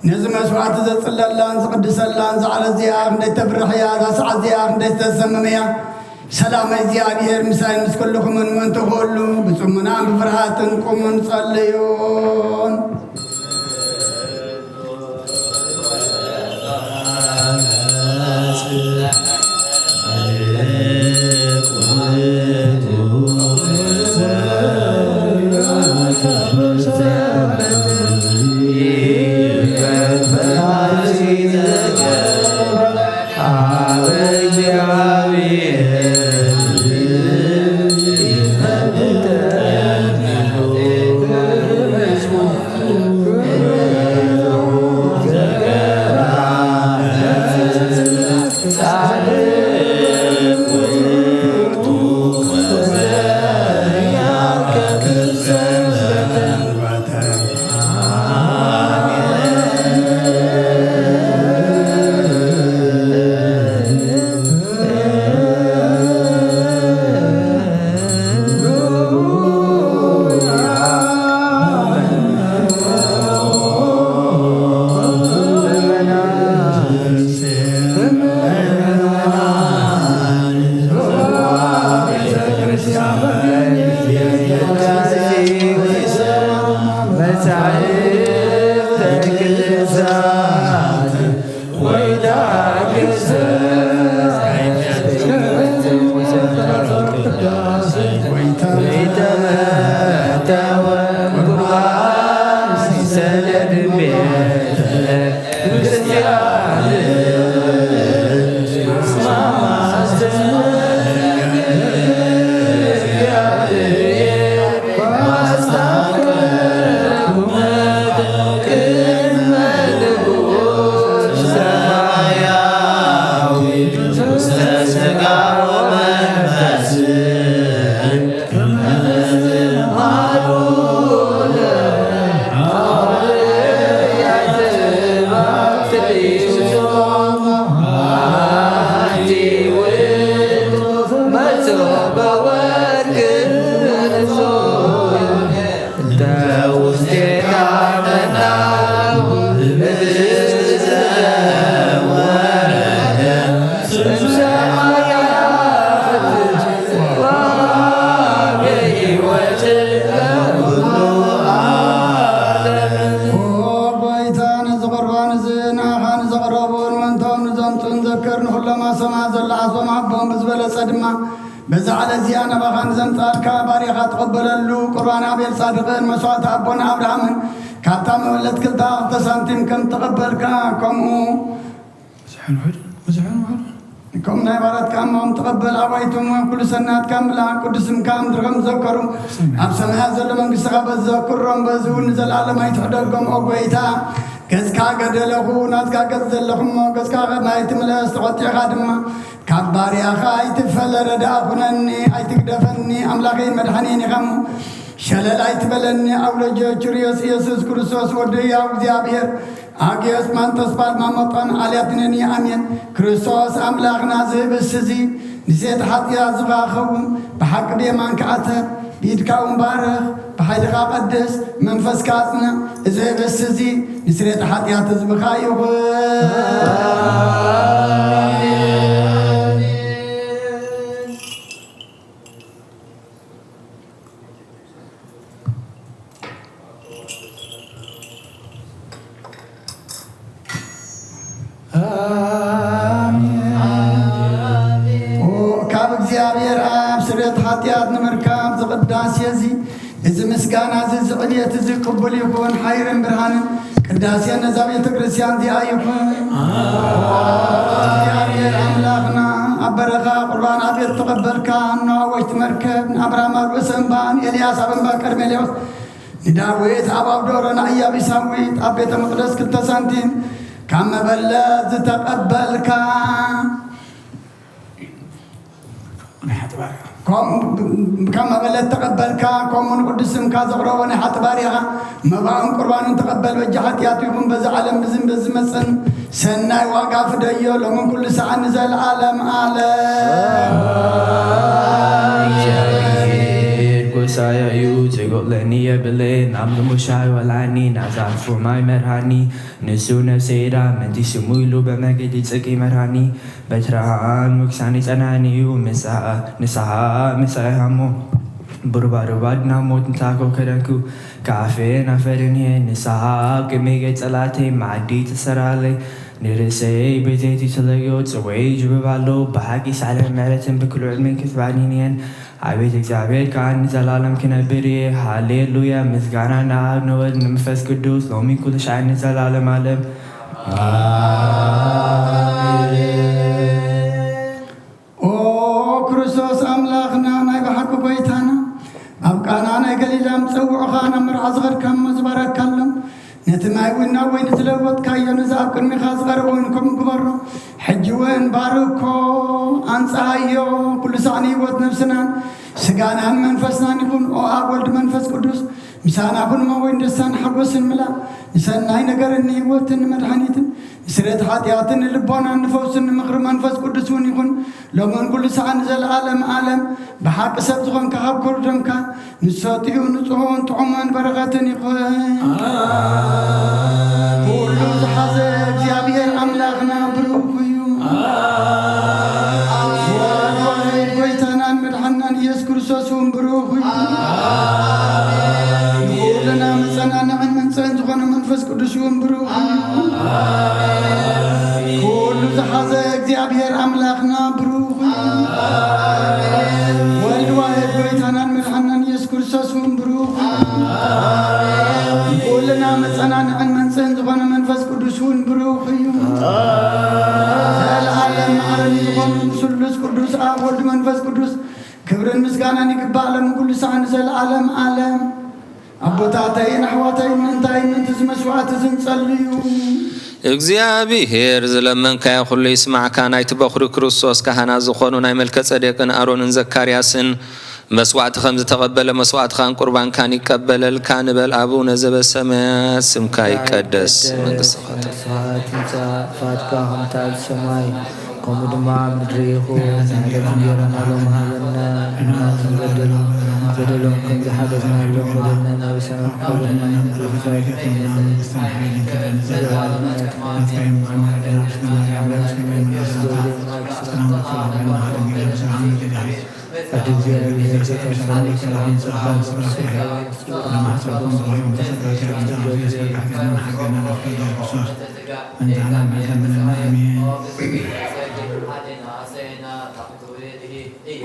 ነዚ መስዋዕቲ ዘጽለላን ዝቕድሰላን ዛዕለ እዚኣ ክንደይ ተፍርሕ እያ፣ እዛ ሰዓት እዚኣ ክንደይ ተሰምም እያ። ሰላም እግዚኣብሔር ምሳይ ምስ ኩልኹምን ምእንቲ ኩሉ ብጽሙና ብፍርሃትን ቁሙን ጸልዩን። ኦ ጎይታ፣ ነዚ ቁርባን እዚ ንዓኻ ንዘቕረቡን ምእንቶም ንዘምጹን ዘክር። ንኹሎም ኣብ ሰማያት ዘሎ ኣቦም ብዝበለጸ ድማ በዛ ዕለት እዚኣ ናባኻ ንዘምጻልካ ባሪኻ ትቐበለሉ ቁርባን ኣቤል ጻድቕን መስዋዕቲ ኣቦና ኣብርሃምን ካብታ መበለት ክልተ ክልተ ሳንቲም ከም ተቐበልካ ከምኡ ብዙሕን ውሑድን ብዙሕን ውሑድን ከም ናይ ባራትካ እማም ተቐበል። ኣባይቶም ኩሉ ሰናትካ ምላእ ቅዱስ ስምካ ምድሪ ከም ዘከሩ ኣብ ሰማያት ዘሎ መንግስትኻ በዘክሮም በዚ እውን ንዘለኣለም ኣይትሕደጎም። ኦ ጎይታ ገጽካ ገደለኹ ናትካ ገጽ ዘለኹሞ ገጽካ ከማይ ትምለስ ተቖጢዕካ ድማ ካብ ባርያኻ ኣይትፈለ ረዳእ ኩነኒ ኣይትግደፈኒ ኣምላኸይ መድሓኔን ኢኻ እሞ ሸለል ኣይትበለኒ። ኣውለጆ ችርዮስ ኢየሱስ ክርስቶስ ወዲ ያው እግዚኣብሔር ኣግዮስ ማንጦስ ፓልማ መጦን ኣልያትነኒ ኣሜን። ክርስቶስ ኣምላኽና ዝህብስ እዚ ንሴት ሓጢያ ዝኻኸውን ብሓቂ ብየማን ክኣተ ብኢድካ እውን ባርኽ ብሓይልኻ ቀድስ መንፈስካ ኣጽንዕ። እዚ ህብስ እዚ ንስሬት ሓጢኣት ህዝብኻ ይኹን። ካብ እግዚኣብሔር ኣብ ስርየት ሓጢኣት ንምርካብ ዝቕዳሴ እዚ እዚ ምስጋና እዚ ዝዕብየት እዚ ቅቡል ይኹን ሓይርን ብርሃንን ቅዳሴ ነዛ ቤተ ክርስቲያን እዚኣ ይኹን። እግዚኣብሔር ኣምላኽና ኣብ በረኻ ቁርባን ኣቤል ተቐበልካ፣ ንኣወጅቲ መርከብ ንኣብርሃም ኣብ ርእሰ እምባ ንኤልያስ ኣብ እምባ ቀርሜሌዎስ ንዳዊት ኣብ ኣብዶሮ ንኣያቢሳዊት ኣብ ቤተ መቅደስ ክልተ ሳንቲም ካብ መበለት ዝተቐበልካ ካብ መበለት ተቐበልካ ከምኡ ንቅዱስ ስምካ ዘቕረቦ ናይ ሓጥባሪኻ መባእን ቁርባንን ተቐበል። በጃ ሓጢኣቱ ይኹን በዚ ዓለም ብዝን በዝመፅን ሰናይ ዋጋ ፍደዮ ሎምን ኩሉ ሰዓት ንዘለዓለም ዓለም። ሳያ እዩ ዝጎድለኒ የብለይን፣ ኣብ ልሙሻይ ወላኒ ናብዛ ክፉ ማይ መርሃኒ። ንሱ ነፍሰይ ዳ ምንቲ ስሙ ኢሉ ብመንገዲ ጽድቂ መርሃኒ። በትራን ምክሳን ይጸናኒ እዩ ምሳኣ ንስሓ ምሳይ ሃሞ። ቡርባሩባ ድና ሞት ንታኮ ከደንኩ ካፌ ናፈርን እየ ንስሓ ኣብ ቅድሚ ገይ ጸላተይ ማዕዲ ትሰራለይ። ንርእሰይ ብዘይቲ ተለዮ ጽወይ ጅብብ ኣሎ። ብሓቂ ሳለ ምሕረትን ብክሉ ዕድሜን ክትባኒን እየን። ኣቤት እግዚኣብሔር ከዓ ንዘላለም ክነብር እየ። ሃሌሉያ ምስጋና ንኣብ ንወልድ ንመንፈስ ቅዱስ ሎሚ ኩሉ ሻዕ ንዘላለም ኣለም። ኦ ክርስቶስ ኣምላኽና ናይ ብሓቂ ጎይታና፣ ኣብ ቃና ናይ ገሊላ ምጸውዑኻ ናብ መርዓ ዝኸድካ እሞ ዝበረካሎም፣ ነቲ ማይ እውን ናብ ወይኒ ዝለወጥካዮ፣ ነዚ ኣብ ቅድሚኻ ዝቐረበ እውን ከምኡ ግበሮ። ሕጂ እውን ባርኮ፣ ኣንጽሃዮ፣ ኩሉ ሳዕ ንህይወት ነፍስናን ስጋናን መንፈስናን ይኹን። ኦ ኣብ ወልድ መንፈስ ቅዱስ ምሳና ኩን እሞ ወይን ደስታን ሓጎስን ምላእ፣ ንሰናይ ነገርን ንህይወትን ንመድሓኒትን ንስርየት ሓጢኣትን ንልቦናን ንፈውስን ንምኽሪ መንፈስ ቅዱስ እውን ይኹን። ሎምን ኩሉ ሰዓት ንዘለኣለም ዓለም ብሓቂ ሰብ ዝኾንካ ካብ ክቡር ደምካ ንሰትዩ ንጹሑን ጥዑምን በረኸትን ይኹን። ኩሉ ዝሓዘ እግዚኣብሔር ኣምላኽና ብሩኽ እዩ። ወልድ ዋሕድ ጎይታናን መድሓናን ኢየሱስ ክርስቶስ እውን ብሩኽ እዩ። ንኹልና መጸናንዕን መንጽዕን ዝኾነ መንፈስ ቅዱስ እውን ብሩኽ እዩ። ኩሉ ዝሓዘ እግዚኣብሔር ኣምላኽና ብሩኽ እዩ። ወልድ ዋሕድ ጎይታናን መድሓናን ኢየሱስ ክርስቶስ እውን ብሩኽ እዩ። ኩልና መጸናንዕን መንጽዕን ዝኾነ መንፈስ ቅዱስ እውን ብሩኽ እዩ። ዘለዓለም ማዕረኒ ዝኾኑ ስሉስ ቅዱስ ኣብ ወልድ መንፈስ ቅዱስ ክብርን ምስጋናን ይግባእ ሎም ኩሉ ሰዓት ንዘለዓለም ዓለም። ኣቦታተይን ኣሕዋተይን ምእንታይ ምእንቲ እዚ መስዋዕቲ እዚ ንጸልዩ። እግዚኣብሔር ዝለመንካዮ ኩሉ ይስማዕካ። ናይቲ በኹሪ ክርስቶስ ካህናት ዝኾኑ ናይ መልከ ጸዴቅን ኣሮንን ዘካርያስን መስዋዕቲ ከም ዝተቐበለ መስዋዕትኻን ቁርባንካን ይቀበለልካ ንበል። ኣቡነ ዘበሰማያት ስምካ ይቀደስ፣ መንግስትኻ ትምጻእ። መንግስትኻ ትምጻእ፣ ፍቓድካ ከምቲ ኣብ ሰማይ ከምኡ ድማ ኣብ ምድሪ ይኹን። ንዕለታና እንጀራና ሎሚ ሃበና፣ ንሕና ከም ዝበደሉ በደሎም ከም ዝሓገዝናሎም በደልና ናብ ሰማይ ክሓገዝና።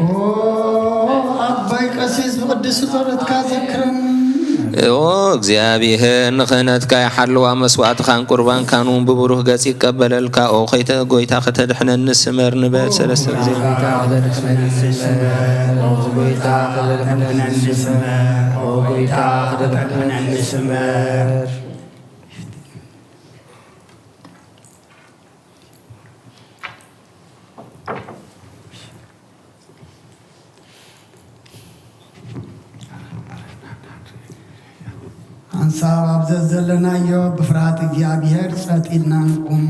ኦ ኣቦይ ቀሲስ ብቅድስቲ ጸሎትካ ዘክረኒ። ኦ እግዚኣብሔር ንክህነትካ ይሓልዋ፣ መስዋዕትኻን ቁርባንካን እውን ብብሩህ ገጽ ይቀበለልካ። ኦ ኸይተ-፣ ጎይታ ከተድሕነኒ ስመር ንበል ሰለስተ ግዜ። ጎይታ ከተድሕነኒ ስመር፣ ኦ ጎይታ ከተድሕነኒ ስመር፣ ኦ ጎይታ ከተድሕነኒ ስመር። ሓንሳብ ኣብ ዘዘለናዮ ብፍርሃት እግዚኣብሔር ጸጥ ኢልና ንቁም።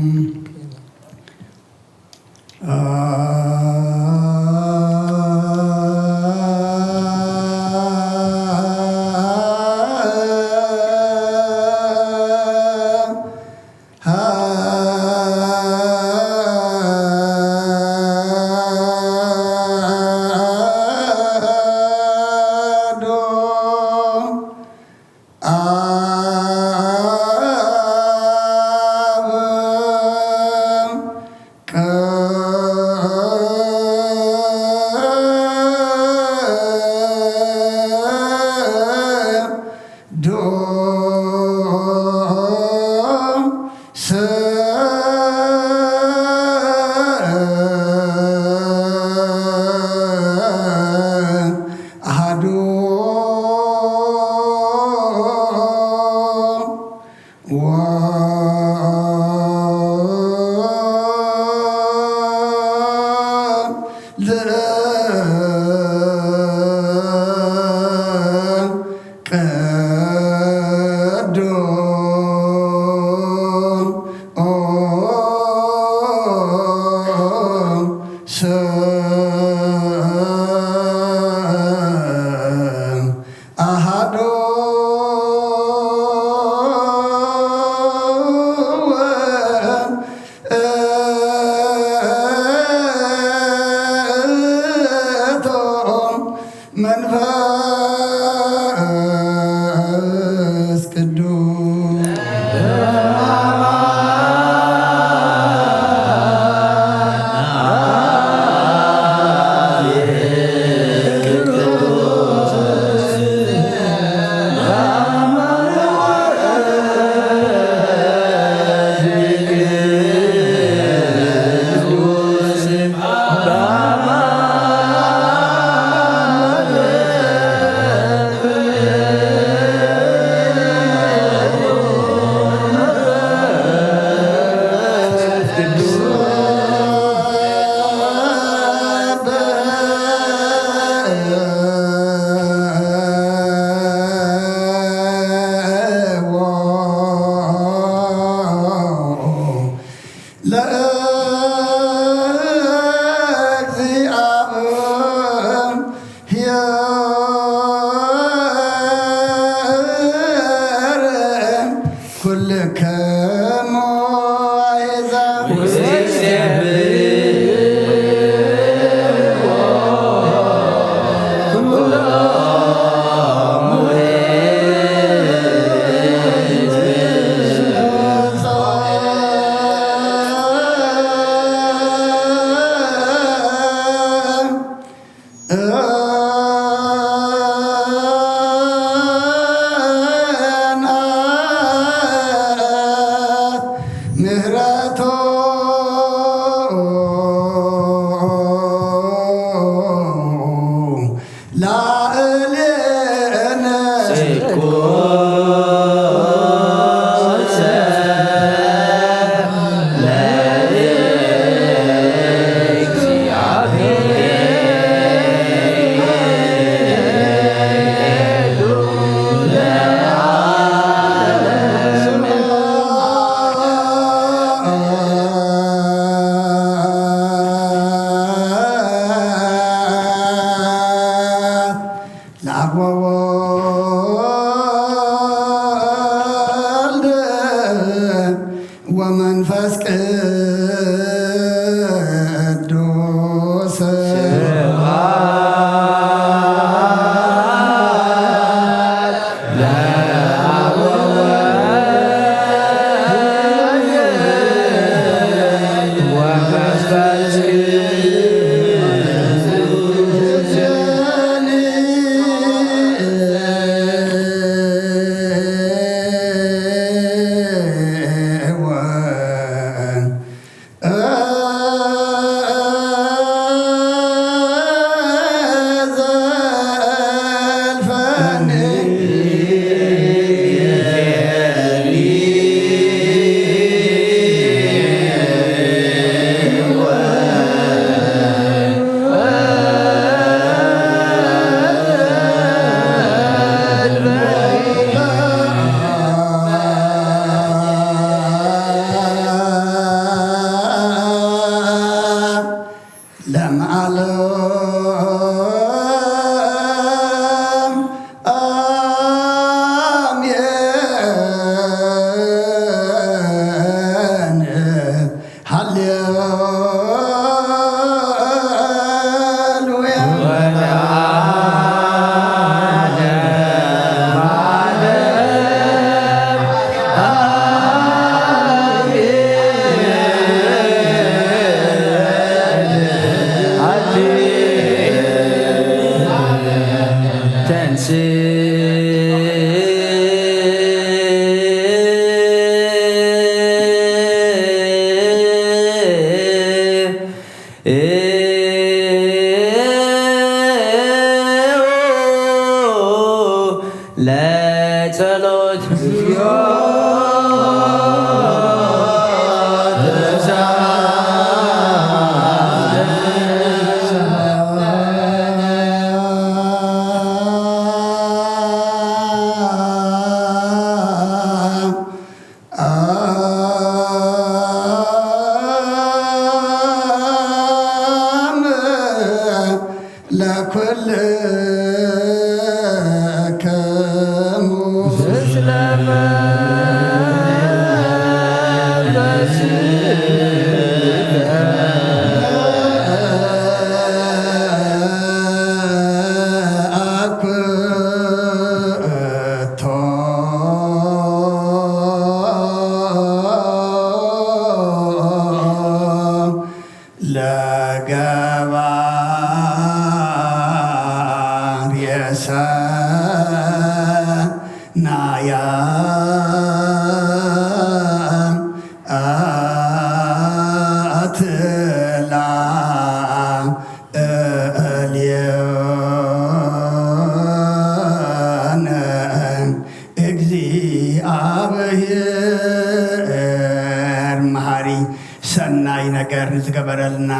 ለእግዚኣብሔር ኩልክሙ አሕዛብ። ምህረቱ ላዕሌነ። ለአብ ወወልድ ወመንፈስ ቅዱስ። ለመዓለም አሜን። ሃሌሉያ። ተንስ ለጸሎት። አም ለኩልክሙ። ለገባሬ ሰናያ አትላ እልየነ እግዚአብሔር መሐሪ ሰናይ ነገር ንዝገበረልና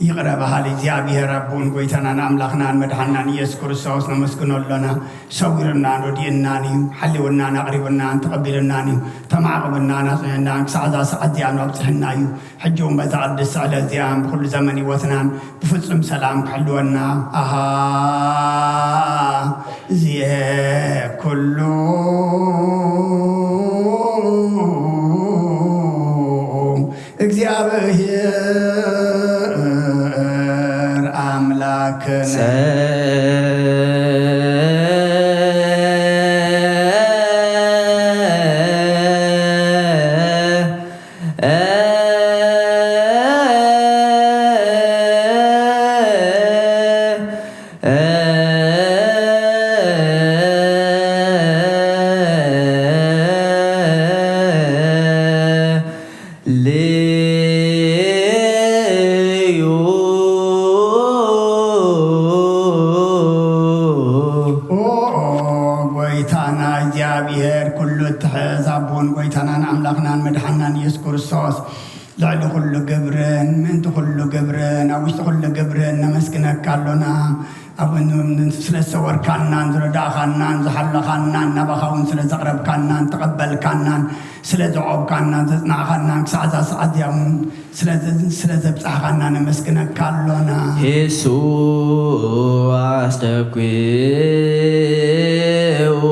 ይቕረ በሃሊ እግዚኣብሔር ኣቦን ጎይታናን ኣምላኽናን መድሓናን ኢየሱስ ክርስቶስ ነመስግኖ ኣሎና። ሰዊሩናን ረዲኡናን እዩ። ሓልዩናን ኣቕሪቡናን ተቐቢሉናን እዩ። ተማዕቑቡናን ኣጽኒዑናን ክሳዕ እዛ ሰዓት እዚኣ ኣብጽሕና እዩ። ሕጂ እውን በዛ ቅድስቲ ዕለት እዚኣ ብኹሉ ዘመን ህይወትናን ብፍጹም ሰላም ክሕልወና። ኣሃ እዚኤ ኩሉ እግዚኣብሔር ኣምላክነ። ልዩ። ኦ ጎይታና እግዚኣብሔር ኩሉ እትሕዝ ኣቦን ጎይታናን ኣምላኽናን መድሓናን ኢየሱስ ክርስቶስ፣ ልዕሊ ኩሉ ግብርን ምእንቲ ኩሉ ግብርን ኣብ ውሽጢ ኩሉ ግብርን ነመስግነካ ኣሎና። ኣብ ስለ ዝሰወርካናን ዝረዳእኻናን ዝሓለኻናን ናባኻ እውን ስለ ዘቕረብካናን ተቐበልካናን ስለ ዘቆምካናን ዘጽናዕኻናን ክሳዕ እዛ ሰዓት እዚኣ እውን ስለ ዘ-፣ ስለ ዘብጻሕኻና ነመስግነካ ኣሎና። ሂሱ ኣስተብኪኡ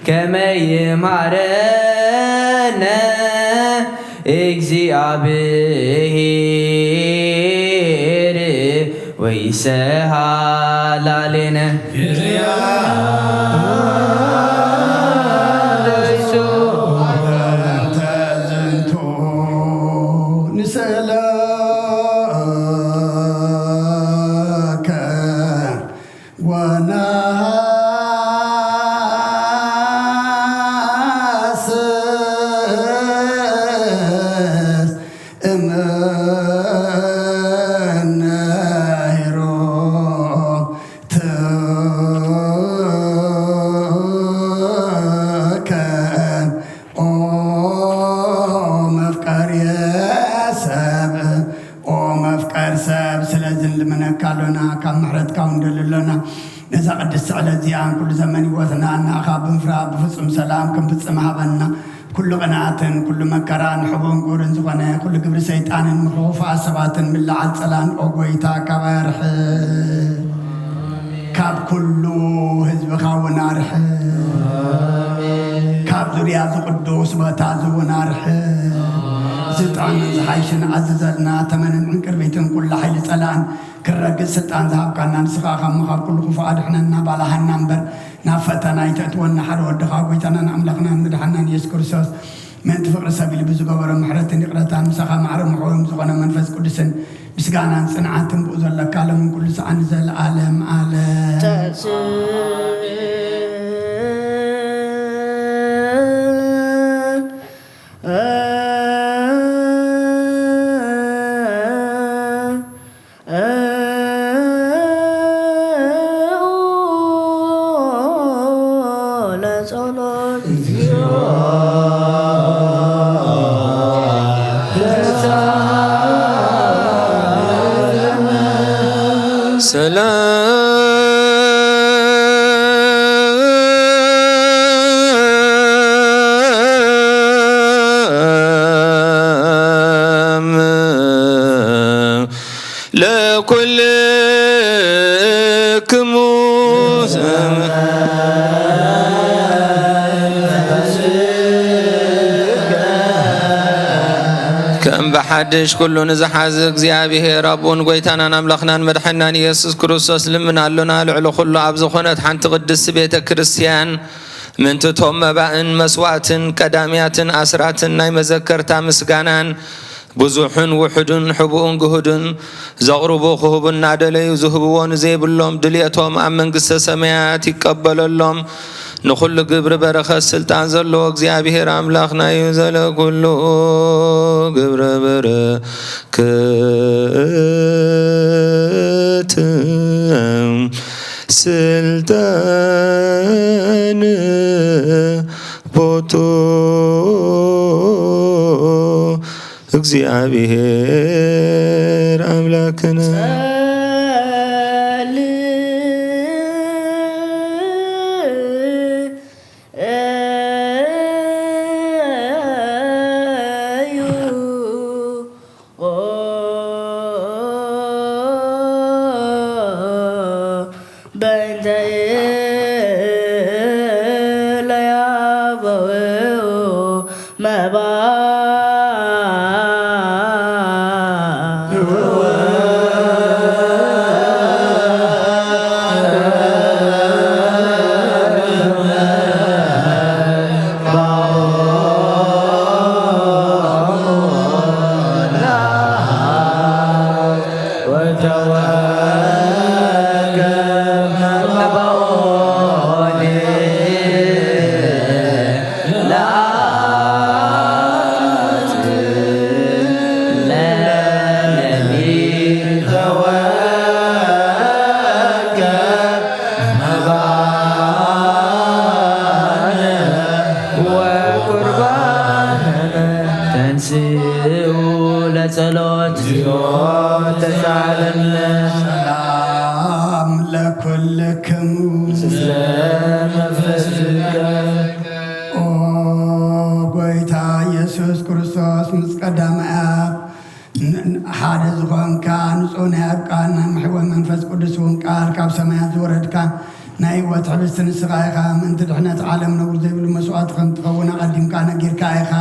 ከመይ ይምሃረነ እግዚኣብሔር ወይሰሃላሌነ። ንስእለከ ወነሃስስ እምነ ሄሮትከ ኦ መፍቀርየ ሰብ፣ ኦ መፍቀር ሰብ፣ ስለዚ ንልምነካ ኣሎና፣ ካብ ምሕረትካ እውን ንደሊ ኣሎና። ነዛ ቅድስቲ ዕለት እዚኣን ኩሉ ዘመን ህይወትና ንኣኻ ብምፍራህ ብፍጹም ሰላም ክንፍጽም ሃበና። ኩሉ ቅንኣትን ኩሉ መከራን ሕቡን ጉርን ዝኾነ ኩሉ ግብሪ ሰይጣንን ምክፉኣት ሰባትን ምልዓል ጸላን ኦ ጎይታ ካባይ ኣርሕቕ። ካብ ኩሉ ህዝብኻ እውን ኣርሕቕ። ካብ ዙርያ እዚ ቅዱስ ቦታ እዚ እውን ኣርሕቕ። ዝጥዕምን ዝሓይሽን ኣዝዘልና። ተመንን ዕንቅርቢትን ኩሉ ሓይሊ ጸላእን ክረግጽ ስልጣን ዝሃብካና ንስኻ ካብ ምኻብ ኩሉ ክፉእ ኣድሕነና። ባልሃና እምበር ናብ ፈተና ኣይተእትወና። ሓደ ወድኻ ጎይታናን ኣምላኽናን መድሓናን ኢየሱስ ክርስቶስ ምእንቲ ፍቕሪ ሰብ ኢሉ ብዝገበሮ ምሕረትን ይቕረታን ምሳኻ ማዕረ ምሕወዮም ዝኾነ መንፈስ ቅዱስን ምስጋናን ጽንዓትን ብኡ ዘለካ ሎምን ኩሉ ሰዓን ንዘለኣለም ኣለም። ለጸሎት ሰላም ለኩልክሙ። ከም ብሓድሽ ኩሉ ንዝሓዝ እግዚኣብሔር ኣቦን ጎይታናን ኣምላኽናን መድሓናን ኢየሱስ ክርስቶስ ልምን ኣሎና። ልዕሊ ኩሉ ኣብ ዝኾነት ሓንቲ ቅድስቲ ቤተ ክርስቲያን ምእንቲ እቶም መባእን መስዋእትን ቀዳምያትን ኣስራትን ናይ መዘከርታ ምስጋናን ብዙሕን ውሑድን ሕቡእን ግሁድን ዘቕርቡ ክህቡ እናደለዩ ዝህብዎ ንዘይብሎም ድልየቶም ኣብ መንግስተ ሰማያት ይቀበለሎም። ንኹሉ ግብሪ በረኸት ስልጣን ዘለዎ እግዚኣብሔር ኣምላኽና እዩ። ዘለኩሉ ግብረ በረከት ስልጣን ቦቶ እግዚኣብሔር ኣምላክነ። ተንስኡ ለጸሎት። ተሳለነ። ሰላም ለኩልክሙ። ስለ መንፈስከ። ኦ ጎይታ ኢየሱስ ክርስቶስ፣ ምስ ቀዳማይ ኣብ ን-፣ ሓደ ዝኾንካ፣ ንጹህ ናይ ኣብ ቃል ናይ ሕያው መንፈስ ቅዱስ እውን ቃል ካብ ሰማያት ዝወረድካ፣ ናይ ህይወት ሕብስቲ ንስኻ ኢኻ። ምእንቲ ድሕነት ዓለም ነውር ዘይብሉ መስዋእቲ ከም ትኸውን ኣቐዲምካ ነጊርካ ኢኻ።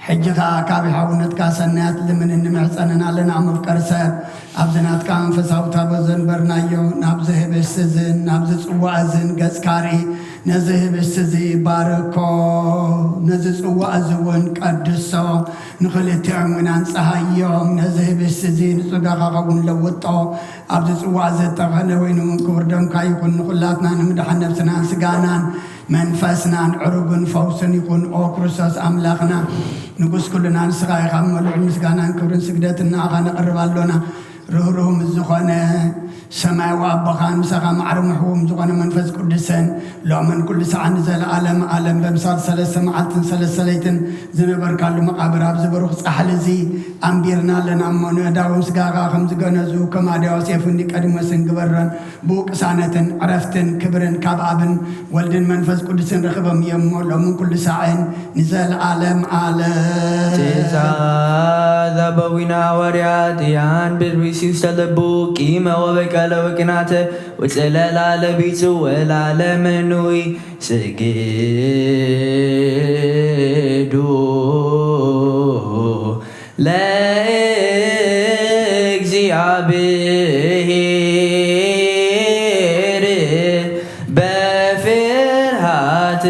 ሕጂ ኸኣ ካብ ሓውነትካ ሰናያት ልምንን ንምሕጸንን ኣለና። መፍቀሪ ሰብ፣ ኣብዚ ናትካ መንፈሳዊ ታቦት ዘንበርናዮ፣ ናብዚ ህብስቲ እዝን ናብዚ ጽዋእ እዝን ገጽካ ርኢ። ነዚ ህብስቲ እዚ ባርኮ፣ ነዚ ጽዋእ እዚ እውን ቀድሶ። ንኽልቲኦም እውን ኣንጽሃዮም። ነዚ ህብስቲ እዚ ንጽጋኻ ኸውን ለውጦ። ኣብዚ ጽዋእ እዚ እተኸነ ወይኒ እውን ክቡር ደምካ ይኹን። ንኹላትና ንምድሓን ነብስናን ስጋናን መንፈስናን ዕሩግን ፈውስን ይኹን። ኦ ክርስቶስ ኣምላኽና፣ ንጉስ ኩልና ንስኻ ኢኻ። እሞ ልዑል ምስጋናን ክብርን ስግደትን ንኣኻ ነቕርብ ኣሎና። ርህሩህ ምስ ዝኾነ ሰማያዊ ኣቦኻን ምሳኻ ማዕረ ምሕው ምስ ዝኾነ መንፈስ ቅዱስን ሎምን ኩሉ ሰዓት ንዘለዓለም ዓለም በምሳል ሰለስተ መዓልትን ሰለስተ ለይትን ዝነበርካሉ መቓብር ኣብዚ ብሩኽ ጻሕሊ እዚ ኣንቢርና ኣለና እሞ፣ ንእዳዎም ስጋኻ ከም ዝገነዙ፣ ከም ኣድያው ሴፉኒ ቀዲሞ ስንግበረን ብኡ ቅሳነትን ዕረፍትን ክብርን ካብ ኣብን ወልድን መንፈስ ቅዱስን ረኽቦም እዮም እሞ፣ ሎምን ኩሉ ሳዕን ንዘለዓለም ዓለም። ትእዛዝ ኣበዊና ሃዋርያት ያን ብርቢስ ውስተ ልቡ ቂመ ወበቀለ ወቅናተ ውፅለላ ለቢጹ ወላለ መኑይ ስግዱ ለእግዚአብሔር በፍርሃት።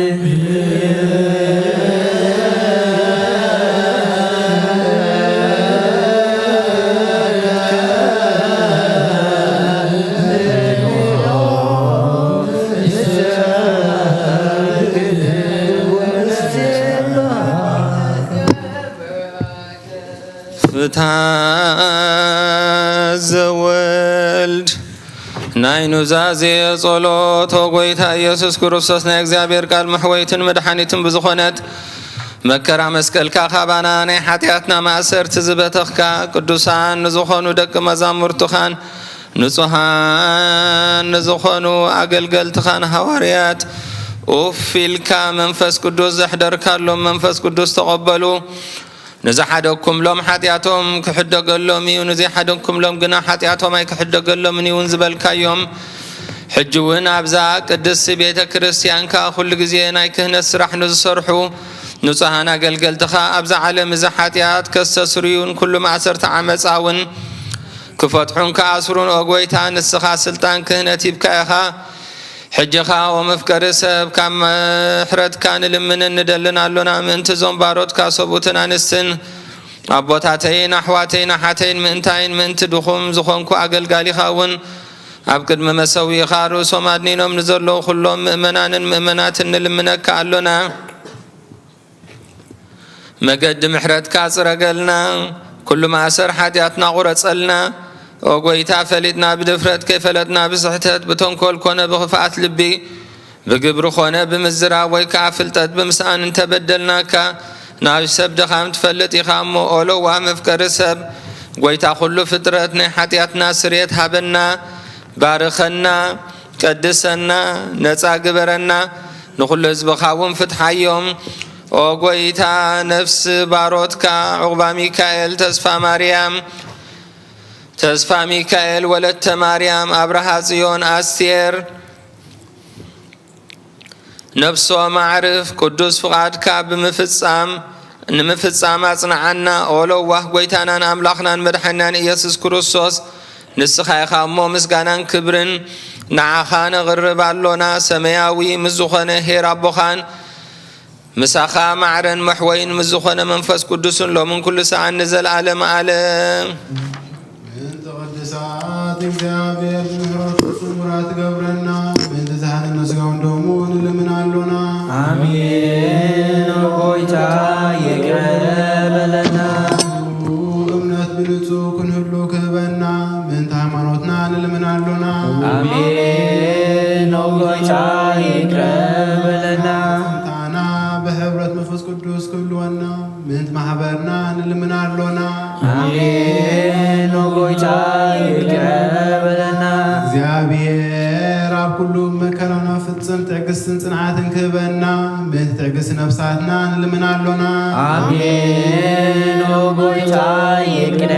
ፍትሐ ዘወልድ ናይ ኑዛዜ ጸሎት። ኦ ጎይታ ኢየሱስ ክርስቶስ፣ ናይ እግዚኣብሔር ቃል መሕወይትን መድሓኒትን ብዝኾነት መከራ መስቀልካ ካባና ናይ ሓጢኣትና ማእሰርቲ ዝበተኽካ፣ ቅዱሳን ንዝኾኑ ደቂ መዛሙርትኻን ንጹሃን ንዝኾኑ ኣገልገልትኻን ሃዋርያት ኡፍ ኢልካ መንፈስ ቅዱስ ዘሕደርካሎም መንፈስ ቅዱስ ተቐበሉ። ንዝሓደግኩምሎም ሓጢኣቶም ክሕደገሎም እዩ፣ ንዘይሓደግኩምሎም ግና ሓጢኣቶም ኣይክሕደገሎምን እዩ እውን ዝበልካዮም፣ ሕጂ እውን ኣብዛ ቅድስቲ ቤተ ክርስቲያንካ ኩሉ ግዜ ናይ ክህነት ስራሕ ንዝሰርሑ ንጹሃን ኣገልገልትኻ፣ ኣብዛ ዓለም እዚ ሓጢኣት ከስተስርዩን ኩሉ ማእሰርቲ ዓመጻ እውን ክፈትሑን ክኣስሩን፣ ኦ ጎይታ፣ ንስኻ ስልጣን ክህነት ሂብካ ኢኻ። ሕጂ ኸኣ፣ ኦ መፍቀሪ ሰብ፣ ካብ ምሕረትካ ንልምንን ንደልን ኣሎና። ምእንቲ እዞም ባሮትካ ሰብኡትን ኣንስትን፣ ኣቦታተይን ኣሕዋተይን ኣሓተይን ምእንታይን፣ ምእንቲ ድኹም ዝኾንኩ ኣገልጋሊኻ እውን፣ ኣብ ቅድሚ መሰዊእኻ ርእሶም ኣድኒኖም ንዘለዉ ኩሎም ምእመናንን ምእመናትን ንልምነካ ኣሎና። መገዲ ምሕረትካ ጽረገልና፣ ኩሉ ማእሰር ሓጢኣትና ቁረጸልና። ኦ ጎይታ፣ ፈሊጥና ብድፍረት፣ ከይፈለጥና ብስሕተት፣ ብተንኮል ኮነ ብኽፍኣት ልቢ፣ ብግብሪ ኮነ ብምዝራብ ወይ ከኣ ፍልጠት ብምስኣን እንተበደልናካ፣ ናብ ሰብ ድኻም ትፈልጥ ኢኻ እሞ፣ ኦ ለዋህ መፍቀሪ ሰብ፣ ጎይታ ኩሉ ፍጥረት፣ ናይ ሓጢኣትና ስርየት ሃበና፣ ባርኸና፣ ቀድሰና፣ ነጻ ግበረና፣ ንኹሉ ህዝብኻ እውን ፍትሓዮም። ኦ ጎይታ፣ ነፍሲ ባሮትካ ዑቕባ ሚካኤል፣ ተስፋ ማርያም፣ ተስፋ ሚካኤል፣ ወለተ ማርያም፣ ኣብርሃ ጽዮን፣ ኣስቴር፣ ነፍሶም ኣዕርፍ፣ ቅዱስ ፍቓድካ ብምፍጻም፣ ንምፍጻም ኣጽንዓና። ኦ ለዋህ ጎይታናን ኣምላኽናን መድሓኒናን ኢየሱስ ክርስቶስ፣ ንስኻ ኢኻ እሞ ምስጋናን ክብርን ንዓኻ ነቕርብ ኣሎና። ሰማያዊ ምስ ዝኾነ ኄር ኣቦኻን ምሳኻ ማዕረን መሕወይን ምስ ዝኾነ መንፈስ ቅዱስን ሎምን ኩሉ ሰዓን ንዘለዓለም ዓለም። ምእንቲ ቅዱሳት እግዚኣብሔር ብምሕረቱ ስሙራት ትገብረና፣ ምእንቲ ዝሃነና ስጋውን ደሙ ንልምን ኣሎና። ኣሜን። ኦ ጎይታ ይቅረ በለና። እምነት ብንጹህ ክንህሉ ክህበና፣ ምእንቲ ሃይማኖትና ንልምን ኣሎና። ኣሜን። ኦ ጎይታ ይቅረ በለና። ምእንታና ብሕብረት መንፈስ ቅዱስ ክህልወና፣ ምእንቲ ማሕበርና ንልምን ኣሎና። ኣሜን። ኦ ጎይታ ይቅረ በለና። እግዚኣብሔር ኣብ ኩሉ መከራና ፍጽም ትዕግስትን ጽንዓትን ክህበና፣ ምእንቲ ትዕግስቲ ነፍሳትና ንልምን ኣሎና። ኣሜን። ኦ ጎይታ ይቅረ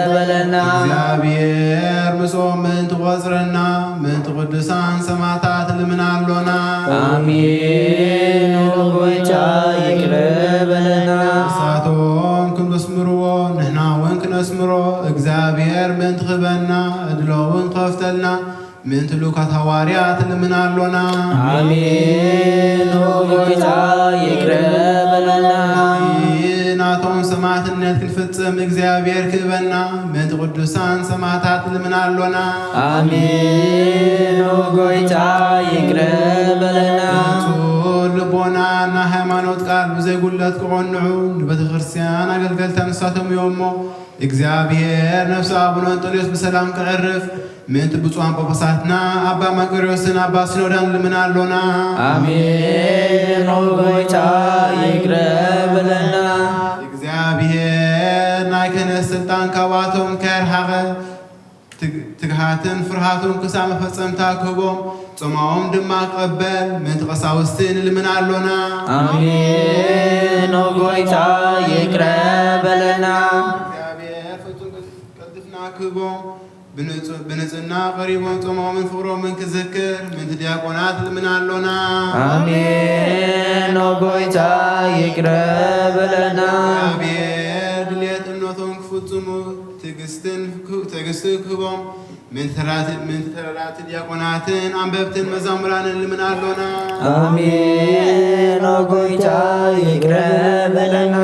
በለና። እግዚኣብሔር ምስኦም ምእንቲ ቆጽረና፣ ምእንቲ ቅዱሳን ሰማዕታት ልምን ኣሎና። ኣሜን። ኦ ጎይታ ይቅረ በለና። ንሳቶም ከም ዘስምርዎ ንሕና እውን ክነስምሮ እግዚኣብሔር ምእንቲ ክህበና ዕድሎ እውን ክኸፍተልና ምእንቲ ልኡካት ሃዋርያት ልምን ኣሎና። ኣሜን። ኦ ጎይታ ይቅረ በለና። ናቶም ሰማዕትነት ክንፍጽም እግዚኣብሔር ክህበና ምእንቲ ቅዱሳን ሰማዕታት ልምን ኣሎና። ኣሜን። ኦ ጎይታ ይቅረ በለና። ንጹር ልቦና ናይ ሃይማኖት ቃል ብዘይጉለት ክቐንዑ ንቤተ ክርስቲያን ኣገልገልታ ንሳቶም እዮም እሞ እግዚኣብሔር ነፍሲ ኣቡነ እንጦንዮስ ብሰላም ከዕርፍ ምእንቲ ብፁዓን ጳጳሳትና ኣባ መቃርዮስን ኣባ ሲኖዳን ልምን ኣሎና። ኣሜን። ኦ ጎይታ ይቅረ በለና። እግዚኣብሔር ናይ ክህነት ስልጣን ካብኣቶም ከይርሓቐ ትግ-፣ ትግሃትን ፍርሃቱን ክሳብ መፈጸምታ ክህቦም ጾማኦም ድማ ክቐበል ምእንቲ ቀሳውስቲ ንልምን ኣሎና። ኣሜን። ኦ ጎይታ ይቅረ በለና። እግዚኣብሔር ፍጹም ቅልጥፍና ክህቦም ብንጹ-፣ ብንጽህና ቀሪቦም ጾሞምን ፍቕሮምን ክዝክር ምእንቲ ዲያቆናት ልምን ኣሎና። ኣሜን። ኦ ጎይታ ይቅረ በለና። እግዚኣብሔር ድልየት እምነቶም ክፍጽሙ ትዕግስትን ክህ-፣ ትዕግስቲ ክህቦም ምእንቲ ተራቲ-፣ ምእንቲ ተራዳእቲ ዲያቆናትን ኣንበብትን መዛሙራንን ልምን ኣሎና። ኣሜን። ኦ ጎይታ ይቅረ በለና።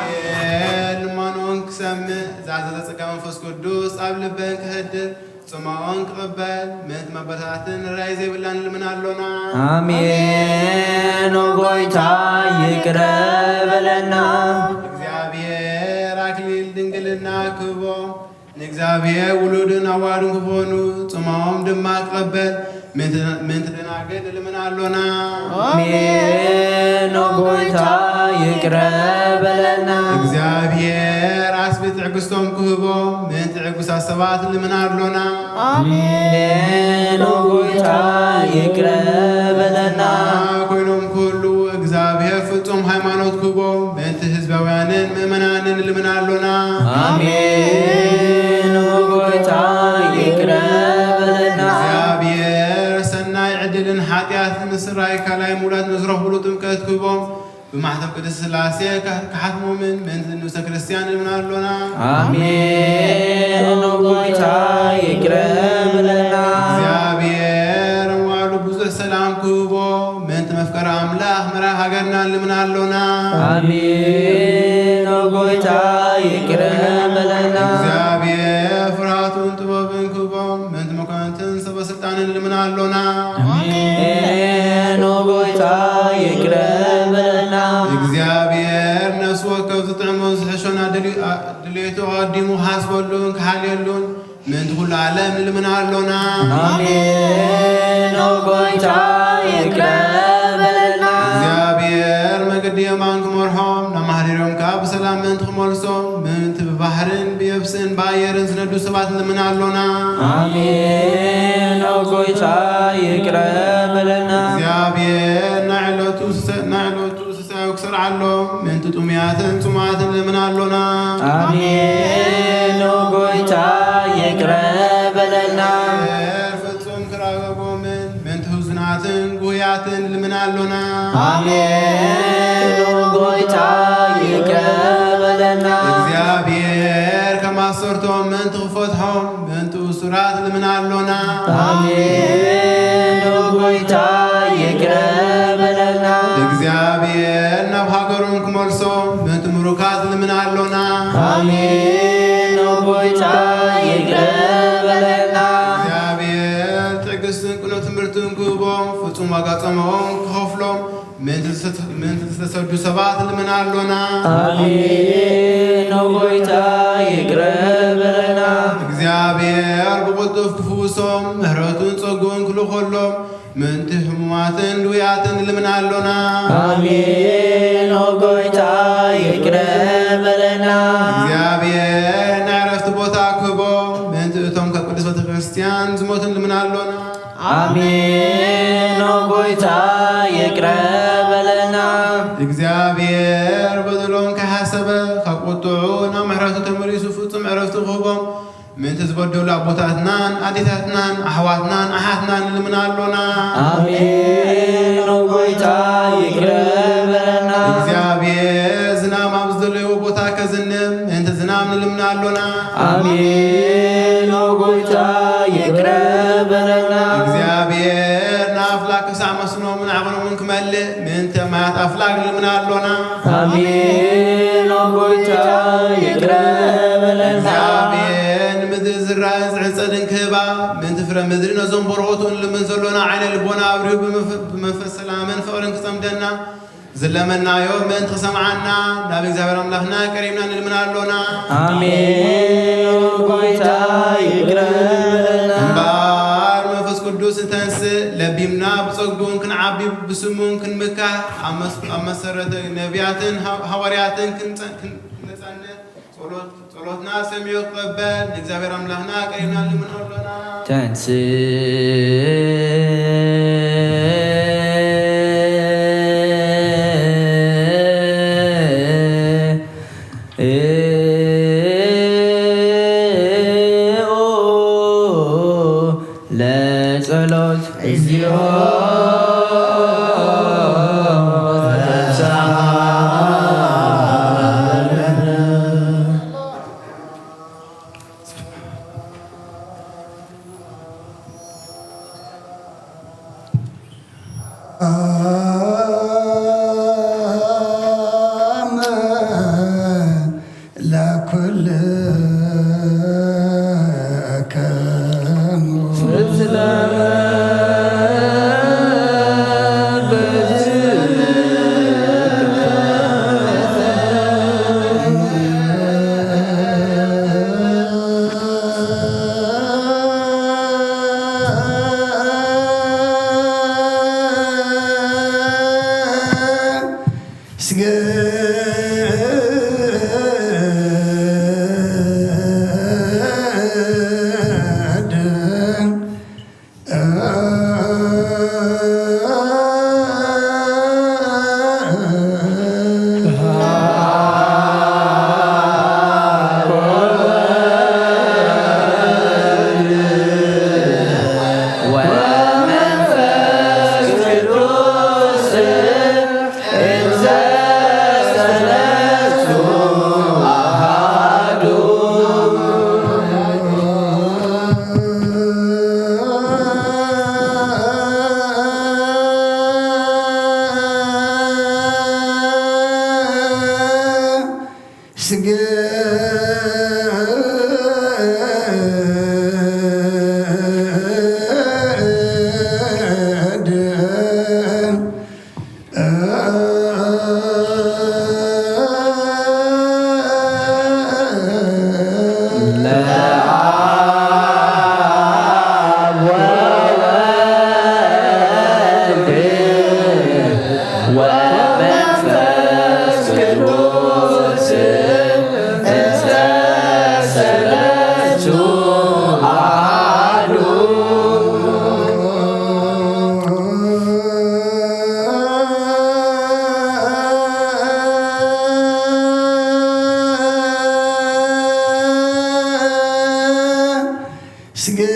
እግዚኣብሔር ልማኖን ክሰምዕ ዝኣዘዘ ጸጋ መንፈስ ቅዱስ ኣብ ልበን ክህድር ጽማኦን ክቕበል ምእንቲ መበታትን ራይ ዘይብላን ልምን ኣሎና። ኣሜን። ኦ ጎይታ ይቅረ በለና። እግዚኣብሔር ኣክሊል ድንግልና ክህቦ ንእግዚኣብሔር ውሉድን ኣዋልድን ክኾኑ ጽማኦም ድማ ክቐበል ምእንቲ፣ ምእንቲ ደናግል ልምን ኣሎና። ኣሜን። ኦ ጎይታ ይቅረ በለና። እግዚኣብሔር ዓስቢ ትዕግስቶም ክህቦም ምእንቲ ዕጉሳት ሰባት ልምን ኣሎና። ኣሜን። ኦ ጎይታ ይቅረ በለና። ኮይኖም ክህሉ እግዚኣብሔር ፍጹም ሃይማኖት ክህቦም ምእንቲ ህዝባውያንን ምእመናንን ልምን ኣሎና። ኣሜን። ኦ ጎይታ ይቅረ በለና። እግዚኣብሔር ሰናይ ዕድልን ሓጢኣት ምስራይ ካልኣይ ምውላድ ንዝረኽብሉ ጥምቀት ክህቦም ብማሕተም ቅድስት ስላሴ ከ-፣ ክሓትሞምን ምእንቲ ንብሰ ክርስቲያን ልምን ኣሎና። ኣሜን። ኦ ጎይታ ይቅረ በለና። እግዚኣብሔር እዋሉ ብዙሕ ሰላም ክህቦ ምእንቲ መፍቀሪ ኣምላኽ መራሒ ሃገርና ልምን ኣሎና። ኣሜን። ኦ ጎይታ ይቅረ በለና። እግዚኣብሔር ፍርሃቱን ጥበብን ክህቦም ምእንቲ መኳንንትን ሰበ ስልጣንን ልምን ኣሎና። ኣሜን። ኦ ጎይታ ይቅረ በለና። እግዚኣብሔር ነፍሲ ወከፍ ዝጥዕሞ ዝሕሸና ድልዩ-፣ ኣ-፣ ድሌቱ ኣቐዲሙ ክሓስበሉን ክሓልየሉን ምእንቲ ኩሉ ዓለም ንልምን ኣሎና። ኣሜን። ኦ ጎይታ ይቅረ በለና። እግዚኣብሔር መገዲ የማን ክመርሖም፣ ናብ ማህሌ ብሰላም ምእንቲ ክመልሶ፣ ምእንቲ ብባህርን ብየብስን ብኣየርን ዝነዱ ሰባት ንልምን ኣሎና። ኣሜን። ኦ ጎይታ፣ ይቅረ በለና። እግዚኣብሔር ናይ ዕለቱ ስሰ-፣ ናይ ዕለቱ ስሳዩ ክሰርዓሎም፣ ምእንቲ ጥሙያትን ጽሙኣትን ንልምን ኣሎና። ኣሜን። ኦ ጎይታ፣ ይቅረ በለና። እግዚኣብሔር ፍጹም ክራኸቦምን ምእንቲ ህዙናትን ጉያትን ንልምን ኣሎና። ኣሜን። ኦ ጎይታ፣ ይቅረ በለና። እግዚኣብሔር ከም ኣሰርቶም ምእንቲ ክፈትሖም ምእንቲ እሱራት ንልምን ኣሎና። ኣሜን። ኦ ጎይታ፣ ይቅረ በለና። እግዚኣብሔር ናብ ሃገሮም ክመልሶም ምእንቲ ምሩካት ንልምን ኣሎና። ኣሜን። ኦ ጎይታ፣ ይቅረ በለና። እግዚኣብሔር ትዕግስትን ቅኑዕ ትምህርትን ክህቦም፣ ፍጹም ዋጋ ጸምኦም ክኸፍሎም፣ ምእንቲ ዝተሰ-፣ ምእንቲ ዝተሰዱ ሰባት ንልምን ኣሎና። ኣሜን። ኦ ጎይታ፣ ይቅረ በለና። እግዚኣብሔር ብቕልጡፍ ክፍውሶም፣ ምሕረቱን ጸግኡን ክልእኸሎም፣ ምእንቲ ሕሙማትን ድውያትን ንልምን ኣሎና። ኣሜን። ኦ ጎይታ፣ ይቅረ በለና። እግዚኣብሔር ናይ ዕረፍቲ ቦታ ክህቦም፣ ምእንቲ እቶም ካብ ቅድስት ቤተ ክርስቲያን ዝሞቱ ንልምን ኣሎና። ኣሜን። ኦ ጎይታ፣ ይቅረ በለና። እግዚኣብሔር በደሎም ከይሓሰበ፣ ካብ ቁጥዑ ናብ ምሕረቱ ተመሊሱ ፍጹም ዕረፍቲ ክህቦም፣ ምእንቲ ዝበደሉ ኣቦታትናን ኣዴታትናን ኣሕዋትናን ኣሓትናን ንልምን ኣሎና። ኣሜን። ኦ ጎይታ፣ ይቅረ በለና። እግዚኣብሔር ዝናም ኣብ ዝደለይዎ ቦታ ከዝንብ፣ ምእንቲ ዝናም ንልምን ኣሎና። ኣሜን። ኦ ጎይታ፣ ይቅረ በለና። እግዚኣብሔር ንኣፍላክ ክሳዕ መስኖምን ዓቕኖምን ክመልእ፣ ምእንቲ ማያት ኣፍላክ ንልምን ኣሎና። ኣሜን። ኦ ጎይታ፣ ይቅረ በለና። እግዚኣብሔር ንምድሪ ዝራእን ዝዕጸድን ክህባ፣ ምእንቲ ፍረ ምድሪ ነዞም በረኸቱ ንልምን ዘሎና ዓይነ ልቦና ኣብሪሁ ብመፍ-፣ ብመንፈስ ሰላምን ፍቕርን ክጸምደና፣ ዝለመናዮ ምእንቲ ክሰምዓና ናብ እግዚኣብሔር ኣምላኽና ቀሪብና ንልምን ኣሎና። ኣሜን። ኦ ጎይታ፣ ይቅረ በለና። እምበኣር መንፈስ ቅዱስ ንተንስእ፣ ለቢምና ብጸግኡን ክንዓቢ፣ ብስሙን ክንምካሕ፣ ኣብ መስ-፣ ኣብ መሰረተ ነቢያትን ሃ-፣ ሃዋርያትን ክንጸ-፣ ክንጸንዕ፣ ጸሎት-፣ ጸሎትና ሰሚዑ ክቐበል ንእግዚኣብሔር ኣምላኽና ቀሪብና ንልምኖ ኣሎና። ተንስእ ለጸሎት። እግዚኦ ተንሥአ። ለአብ ወወልድ ወመንፈስ ቅዱስ ስግድ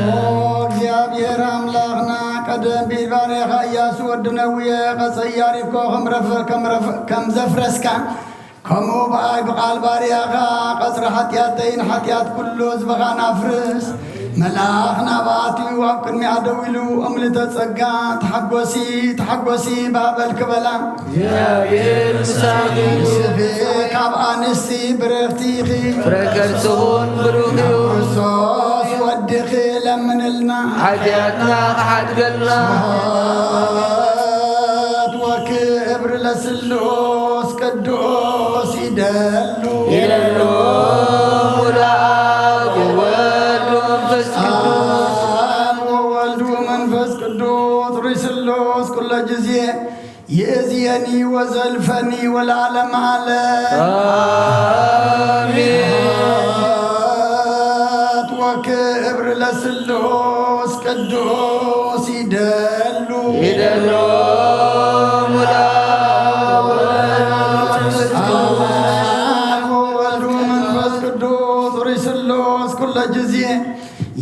እግዚኣብሔር ኣምላኽና ቀደም ቢል ባሬኻ ኢያሱ ወዲ ነውየ ቀጸይ ያሪኮ ከም ረፍ- ከም ረፍ- ከም ዘፍረስካ፣ ከምኡ ብኣይ ብቓል ባርያኻ ቀጽሪ ሓጢኣተይን ሓጢኣት ኩሉ ህዝብኻን ኣፍርስ። መልኣኽ ናብኣ ኣትዩ ኣብ ቅድሚኣ ደው ኢሉ፣ እምልተ ጸጋ፣ ተሓጎሲ፣ ተሓጎሲ፣ ባበልኪ በላ። እግዚኣብሔር ምሳኺ እዩ። ንስኺ ካብ ኣንስቲ ብርኽቲ ኢኺ። ፍረ ከርስኺ እውን ብሩኽ እዩ። ክርስቶስ ወድኺ ለምንልና። ሓጢኣትና ክሓድገልና። ስብሐት ወክብር ለስሉስ ቅዱስ ይደሉ። ይደሉ ሙሉ ኣብ ወወልድ ወመንፈስ ቅዱስ። ኣብ ወወልድ ወመንፈስ ቅዱስ ርእይ ስሉስ ኩሎ ግዜ ይእዝየኒ ወዘልፈኒ ወለዓለመ ዓለም። ኣሜን። ስብሐት ወክብር ለስሉስ ቅዱስ ይደሉ። ይደሉ ሙሉ ኣብ ወወልድ ወመንፈስ ቅዱስ ርእይ ስሉስ ኩሎ ግዜ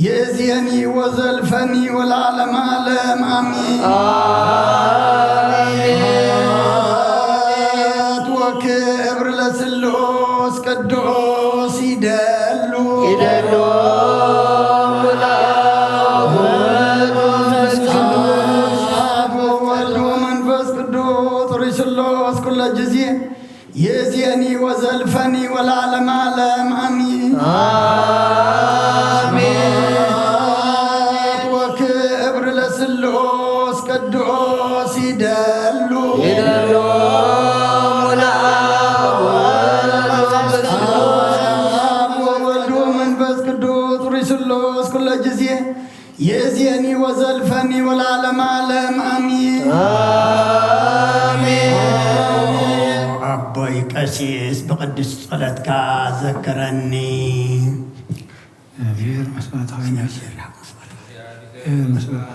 ይእዝየኒ ወዘልፈኒ ወለዓለመ ዓለም ኣሜን። ኣሜን። ስብሐት ወክብር ለስሉስ ቅዱስ ይደሉ። ይደሉ ሙሉ ኣብ ወወልድ ወመንፈስ ቅዱስ። ስብሐት ወወልድ ወመንፈስ ቅዱስ ርእይ ስሉስ ኩሎ ጊዜ ይእዜኒ ወዘልፈኒ ወለዓለመ ዓለም ኣሚን። ኣሜን። ወክብር ለስሉስ ቅዱስ ይደሉ ይደሉ ሙላ ወወልድ ወመንፈስ ቅዱስ ሩይ ስሉስ ኩለ ጊዜ ይእዜኒ ወዘልፈኒ ወለዓለመ ዓለም ኣሚን። ኣሜን። ኣቦይ ቀሲስ ብቅዱስ ጸሎትካ ዘክረኒ። እግዚኣብሔር መስዋዕት ኃይል። እግዚኣብሔር መስዋዕት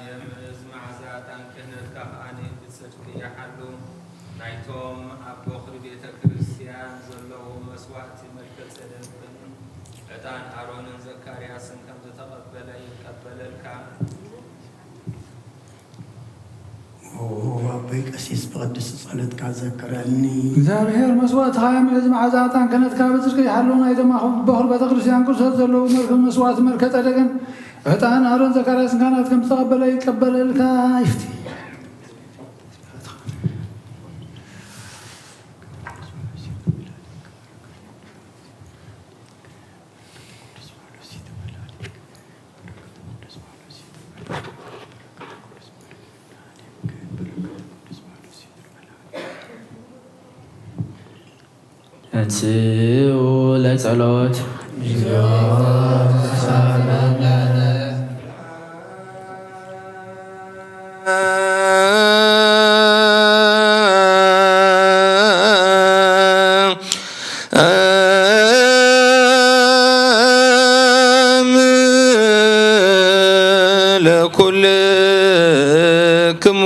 የምእዝ መዓዛ ዕጣን ክህነትካ ከኣ ብጽድቂ ይሓሉ። ናይቶም ኣብ ቦኽሪ ቤተ ክርስቲያን ዘለዉ መስዋዕቲ መልከ ጸደቅን ዕጣን ኣሮንን ዘካርያስን ከም ዝተቐበለ ይቀበለልካ። ኦ፣ ኣቦይ ቀሲስ ብቅዱስ ጸሎትካ ዘክረኒ። እግዚኣብሔር መስዋዕትኻ የምእዝ መዓዛ ዕጣን ክህነትካ ብጽድቂ ይሓሉ። ናይቶም ኣብ ቦኽሪ ቤተ ክርስቲያን ቅዱሳት ዘለዉ መልከ መስዋዕቲ መልከ ጸደቅን ዕጣን ኣሮን ዘካርያስን ካህናት ከም ዝተቐበለ ይቀበለልካ። ይፍቲ ተንሥኡ ለጸሎት። ለኩልክሙ።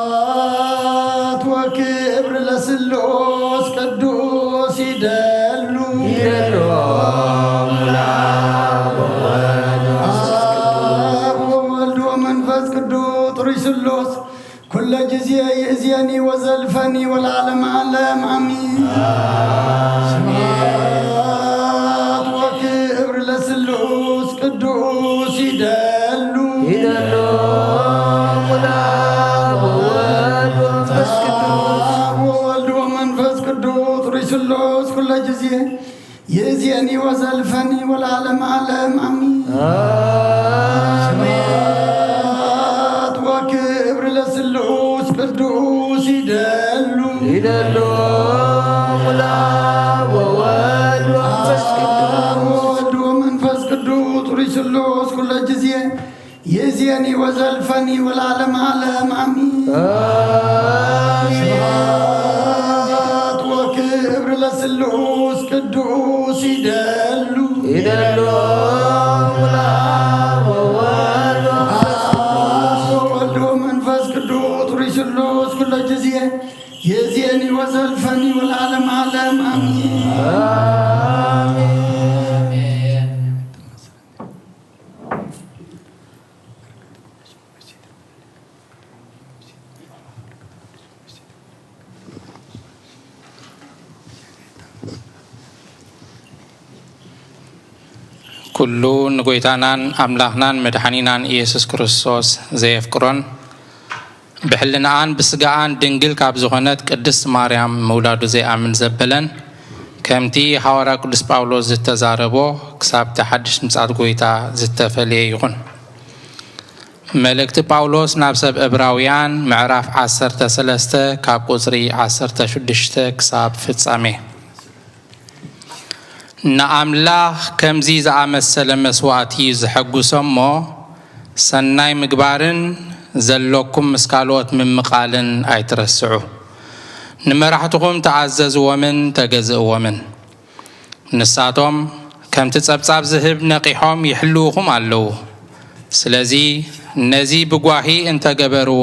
ስብሐት ወክብር ለስሉስ ቅዱስ ይደሉ ይደሉ። አብ ወወልድ ወመንፈስ ቅዱስ ጥሩይ ስሉስ ኩለ ጊዜ ይእዜኒ ወዘልፈኒ ወለዓለመ ዓለም ኣሚን። ስብሐት ወክብር ለስሉስ ቅዱስ ይደሉ ይደሉ ሙላ ወወልድ ወመንፈስ ቅዱስ። ወወልድ ወመንፈስ ቅዱስ ጥሩይ ስሉስ ኩለ ጊዜ ይእዜኒ ወዘልፈኒ ወለዓለመ ዓለም ኣሚን። ስብሐት ወክብር ለስሉስ ቅዱስ ይደሉ ይደሉ ሙላ ወወልድ ወመንፈስ ቅዱስ። ወወልድ ወመንፈስ ቅዱስ ጥሩይ ስሉስ ኩለ ጊዜ ይእዜኒ ወዘልፈኒ ወለዓለመ ዓለም ኣሚን። ስብሐት ወክብር ለስሉስ ቅዱስ ይደሉ ይደሉ ሙላ ወወልድ ወመንፈስ ቅዱስ። ወወልድ ወመንፈስ ቅዱስ ጥሩይ ስሉስ ኩለ ጊዜ ይእዜኒ ወዘልፈኒ ወለዓለመ ዓለም ኣሚን። ኩሉ ንጎይታናን ኣምላኽናን መድሓኒናን ኢየሱስ ክርስቶስ ዘየፍቅሮን ብሕልናኣን ብስጋኣን ድንግል ካብ ዝኾነት ቅድስት ማርያም ምውላዱ ዘይኣምን ዘበለን፣ ከምቲ ሃዋርያ ቅዱስ ጳውሎስ ዝተዛረቦ፣ ክሳብቲ ሓድሽ ምጽኣት ጎይታ ዝተፈልየ ይኹን። መልእክቲ ጳውሎስ ናብ ሰብ ዕብራውያን ምዕራፍ ዓሰርተ ሰለስተ ካብ ቁጽሪ ዓሰርተ ሽዱሽተ ክሳብ ፍጻሜ። ንኣምላኽ ከምዚ ዝኣመሰለ መስዋእቲ እዩ ዘሐጉሶ እሞ፣ ሰናይ ምግባርን ዘለኩም ምስ ካልኦት ምምቓልን ኣይትረስዑ። ንመራሕትኹም ተኣዘዝዎምን ተገዝእዎምን። ንሳቶም ከምቲ ጸብጻብ ዝህብ ነቒሖም ይሕልዉኹም ኣለዉ። ስለዚ ነዚ ብጓሂ እንተገበርዎ፣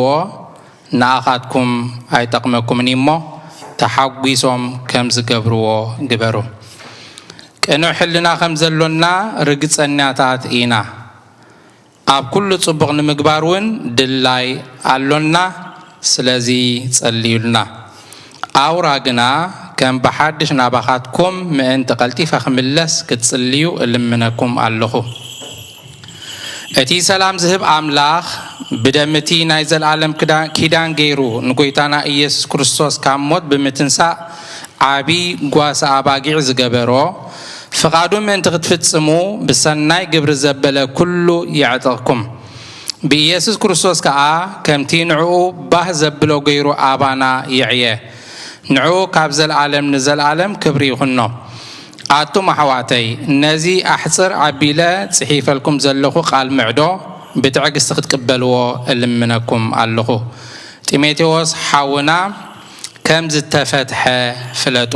ንኣኻትኩም ኣይጠቕመኩምን እዩ እሞ፣ ተሓጒሶም ከም ዝገብርዎ ግበሩ። ቅኑዕ ሕልና ከም ዘሎና ርግጸኛታት ኢና። ኣብ ኩሉ ጽቡቕ ንምግባር እውን ድላይ ኣሎና። ስለዚ ጸልዩልና። ኣውራ ግና ከም ብሓድሽ ናባኻትኩም ምእንቲ ቀልጢፈ ክምለስ ክትጽልዩ እልምነኩም ኣለኹ። እቲ ሰላም ዝህብ ኣምላኽ ብደም እቲ ናይ ዘለኣለም ክዳ-፣ ኪዳን ገይሩ ንጎይታና ኢየሱስ ክርስቶስ ካብ ሞት ብምትንሳእ ዓቢ ጓሳ ኣባጊዕ ዝገበሮ፣ ፍቓዱ ምእንቲ ክትፍጽሙ ብሰናይ ግብሪ ዘበለ ኩሉ የዕጥቕኩም። ብኢየሱስ ክርስቶስ ከኣ ከምቲ ንዕኡ ባህ ዘብሎ ገይሩ ኣባና የዕየ። ንዕኡ ካብ ዘለኣለም ንዘለኣለም ክብሪ ይኹኖ። ኣቱም ኣሕዋተይ፣ ነዚ ኣሕጽር ኣቢለ ጽሒፈልኩም ዘለኹ ቃል ምዕዶ ብትዕግስቲ ክትቅበልዎ እልምነኩም ኣለኹ። ጢሞቴዎስ ሓውና ከም ዝተፈትሐ ፍለጡ።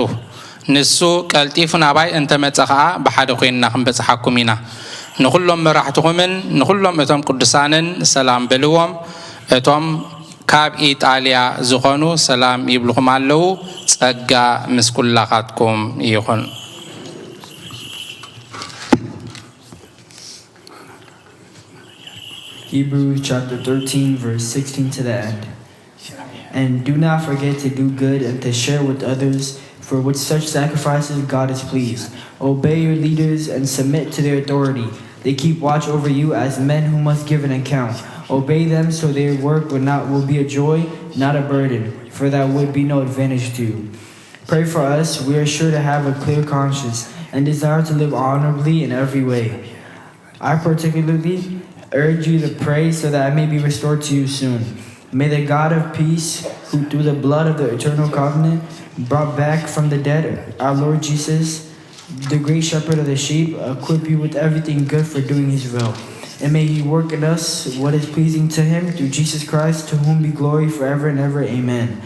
ንሱ ቀልጢፉ ናባይ እንተ መጸ ኸኣ ብሓደ ኾይንና ክንበጽሓኩም ኢና። ንኹሎም መራሕትኹምን ንኹሎም እቶም ቅዱሳንን ሰላም በልዎም። እቶም ካብ ኢጣልያ ዝኾኑ ሰላም ይብልኹም ኣለዉ። ጸጋ ምስ ኩላኻትኩም ይኹን። Hebrews chapter thirteen, verse sixteen to the end. And do not forget to do good and to share with others, for with such sacrifices God is pleased. Obey your leaders and submit to their authority. They keep watch over you as men who must give an account. Obey them so their work will not will be a joy, not a burden, for that would be no advantage to you. Pray for us. We are sure to have a clear conscience and desire to live honorably in every way. I particularly urge you to pray so that I may be restored to you soon. May the God of peace, who through the blood of the eternal covenant brought back from the dead our Lord Jesus, the great shepherd of the sheep, equip you with everything good for doing his will. And may he work in us what is pleasing to him through Jesus Christ, to whom be glory forever and ever. Amen.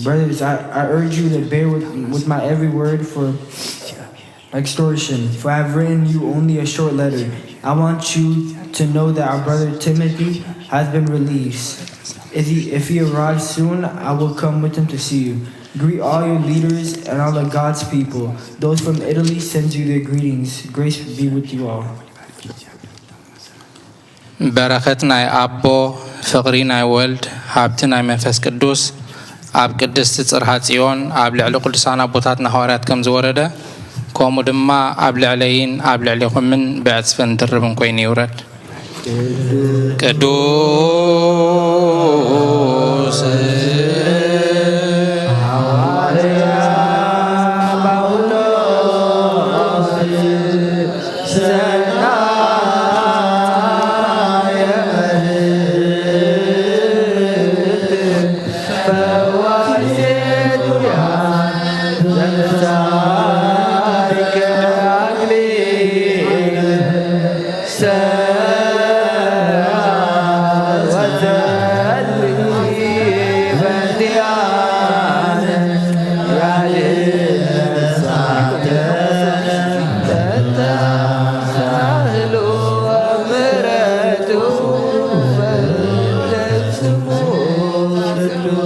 Brothers, I, I urge you to bear with, with my every word for extortion, for I have written you only a short letter. I want you to know that our brother Timothy has been released. If he, if he arrives soon, I will come with him to see you. Greet all your leaders and all of God's people. Those from Italy send you their greetings. Grace be with you all. በረኸት ናይ ኣቦ፣ ፍቕሪ ናይ ወልድ፣ ሃብቲ ናይ መንፈስ ቅዱስ ኣብ ቅድስቲ ጽርሃ ጽዮን ኣብ ልዕሊ ቅዱሳን ኣቦታትና ሃዋርያት ከም ዝወረደ፣ ከምኡ ድማ ኣብ ልዕለይን ኣብ ልዕሌኹምን ብዕጽፍን ድርብን ኮይኑ ይውረድ። ቅዱስ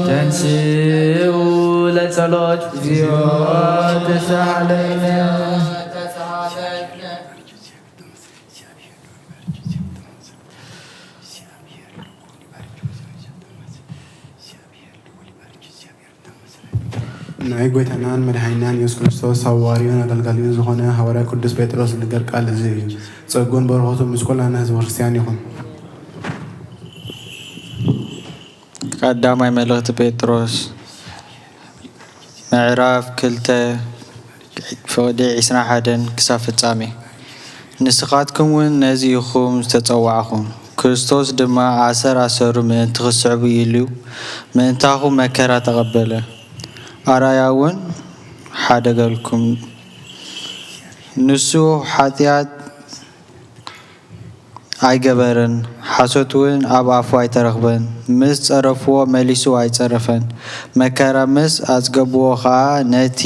ተንስኡ ለጸሎት እግዚኦ ተሳለነ። ናይ ጎይታናን መድሓኒናን የሱስ ክርስቶስ ሃዋርዩን ኣገልጋሊኡን ዝኾነ ሃዋርያ ቅዱስ ጴጥሮስ ዝንገር ቃል እዚ እዩ። ጸጉን በረኸቱ ምስ ኩላና ህዝበ ክርስትያን ይኹን። ቀዳማይ መልእኽቲ ጴጥሮስ ምዕራፍ ክልተ ፍቕዲ ዒስራን ሓደን ክሳብ ፍጻሜ። ንስኻትኩም እውን ነዚ ኢኹም ዝተጸዋዕኹም፣ ክርስቶስ ድማ ኣሰር ኣሰሩ ምእንቲ ክትስዕቡ ኢሉ ምእንታኹም መከራ ተቐበለ፣ ኣርኣያ እውን ሓደገልኩም። ንሱ ሓጢኣት ኣይገበረን፣ ሓሶት እውን ኣብ ኣፉ ኣይተረኽበን። ምስ ጸረፍዎ መሊሱ ኣይጸረፈን፣ መከራ ምስ ኣጽገብዎ ኸኣ ነቲ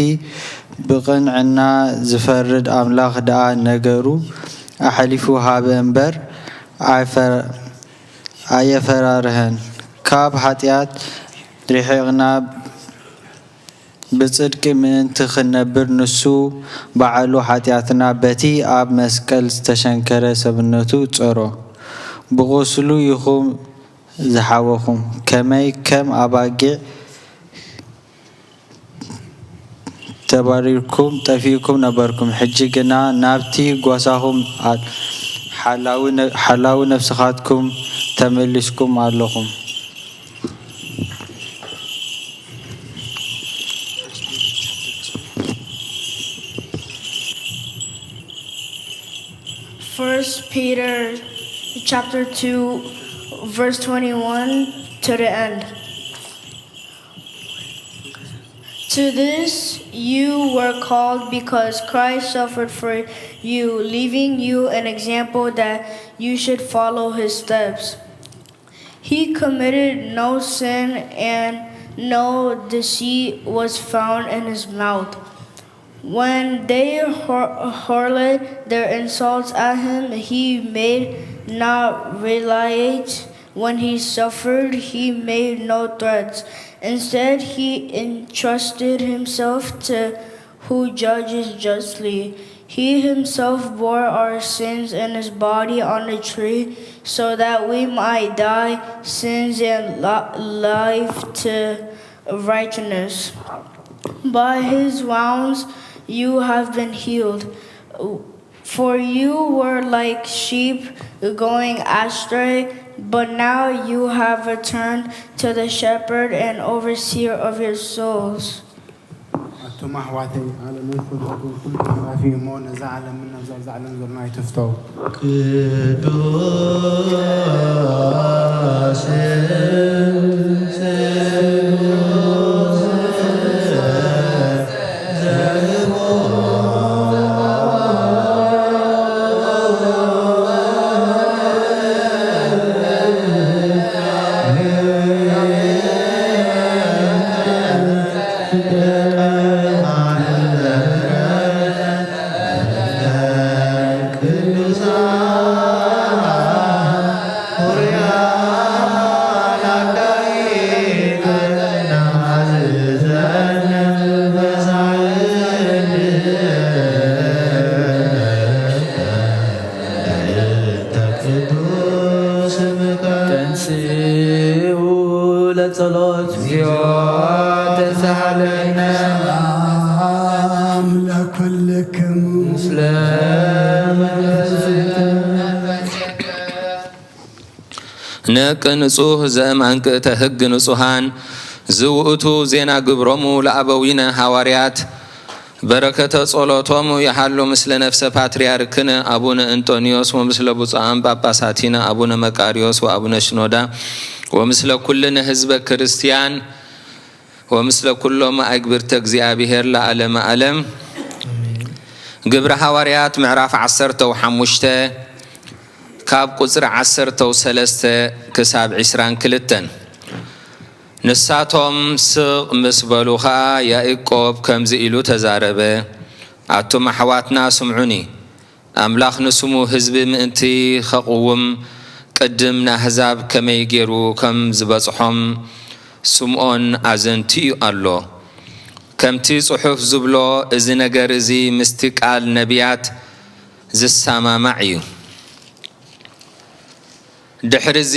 ብቕንዕና ዝፈርድ ኣምላኽ ደኣ ነገሩ ኣሕሊፉ ሃበ እምበር ኣየፈራርሀን። ካብ ሓጢኣት ርሒቕና ብጽድቂ ምእንቲ ኽንነብር ንሱ ባዕሉ ሓጢኣትና በቲ ኣብ መስቀል ዝተሸንከረ ሰብነቱ ጸሮ። ብቑስሉ ኢኹም ዝሓወኹም፣ ከመይ ከም ኣባጊዕ ተባሪርኩም ጠፊእኩም ነበርኩም፣ ሕጂ ግና ናብቲ ጓሳኹም፣ ሓላዊ ነ-፣ ሓላዊ ነፍስኻትኩም ተመሊስኩም ኣለኹም። First Peter chapter two, verse twenty-one to the end. To this you were called, because Christ suffered for you, leaving you an example that you should follow his steps. He committed no sin, and no deceit was found in his mouth. When they hur-, hurled their insults at him, he made not retaliate. When he suffered, he made no threats. Instead, he entrusted himself to who judges justly. He himself bore our sins in his body on the tree, so that we might die sins and li-, life to righteousness. By his wounds you have been healed. For you were like sheep going astray, but now you have returned to the shepherd and overseer of your souls. ኣቱም ኣሕዋተይ፣ ዓለምን ፍትወቱን ኩሉ ተራፊ እሞ፣ ነዛ ዓለምን ነዛ ኣብዛ ዓለም ዘሎን ኣይትፍተው። ቅዱስ ተንሥኡ ለጸሎት። እግዚኦ ተሳሃለነ። ሰላም ለኩልክሙ። ምስለ መንፈስከ። ነቅ ንጹህ ዘእማንቅእተ ህግ ንጹሃን ዝውእቱ ዜና ግብሮሙ ለአበዊነ ሃዋርያት በረከተ ጸሎቶም ይሃሉ ምስለ ነፍሰ ፓትርያርክነ አቡነ እንጦንዮስ ወምስለ ብፁዓን ጳጳሳቲነ አቡነ መቃርዮስ ወአቡነ ሽኖዳ ወምስለ ኩልነ ህዝበ ክርስቲያን ወምስለ ኩሎም አግብርተ እግዚኣብሔር ለዓለመ ዓለም። ግብረ ሃዋርያት ምዕራፍ ዓሰርተ ወሓሙሽተ ካብ ቁጽሪ ዓሰርተ ወሰለስተ ክሳብ ዒስራን ክልተን። ንሳቶም ስቕ ምስ በሉ ኸኣ ያእቆብ ከምዚ ኢሉ ተዛረበ፣ ኣቱም ኣሕዋትና ስምዑኒ፣ ኣምላኽ ንስሙ ህዝቢ ምእንቲ ኸቕውም ቅድም ንኣህዛብ ከመይ ገይሩ ከም ዝበጽሖም ስምኦን ኣዘንትዩ ኣሎ። ከምቲ ጽሑፍ ዝብሎ እዚ ነገር እዚ ምስቲ ቃል ነቢያት ዝሰማማዕ እዩ። ድሕርዚ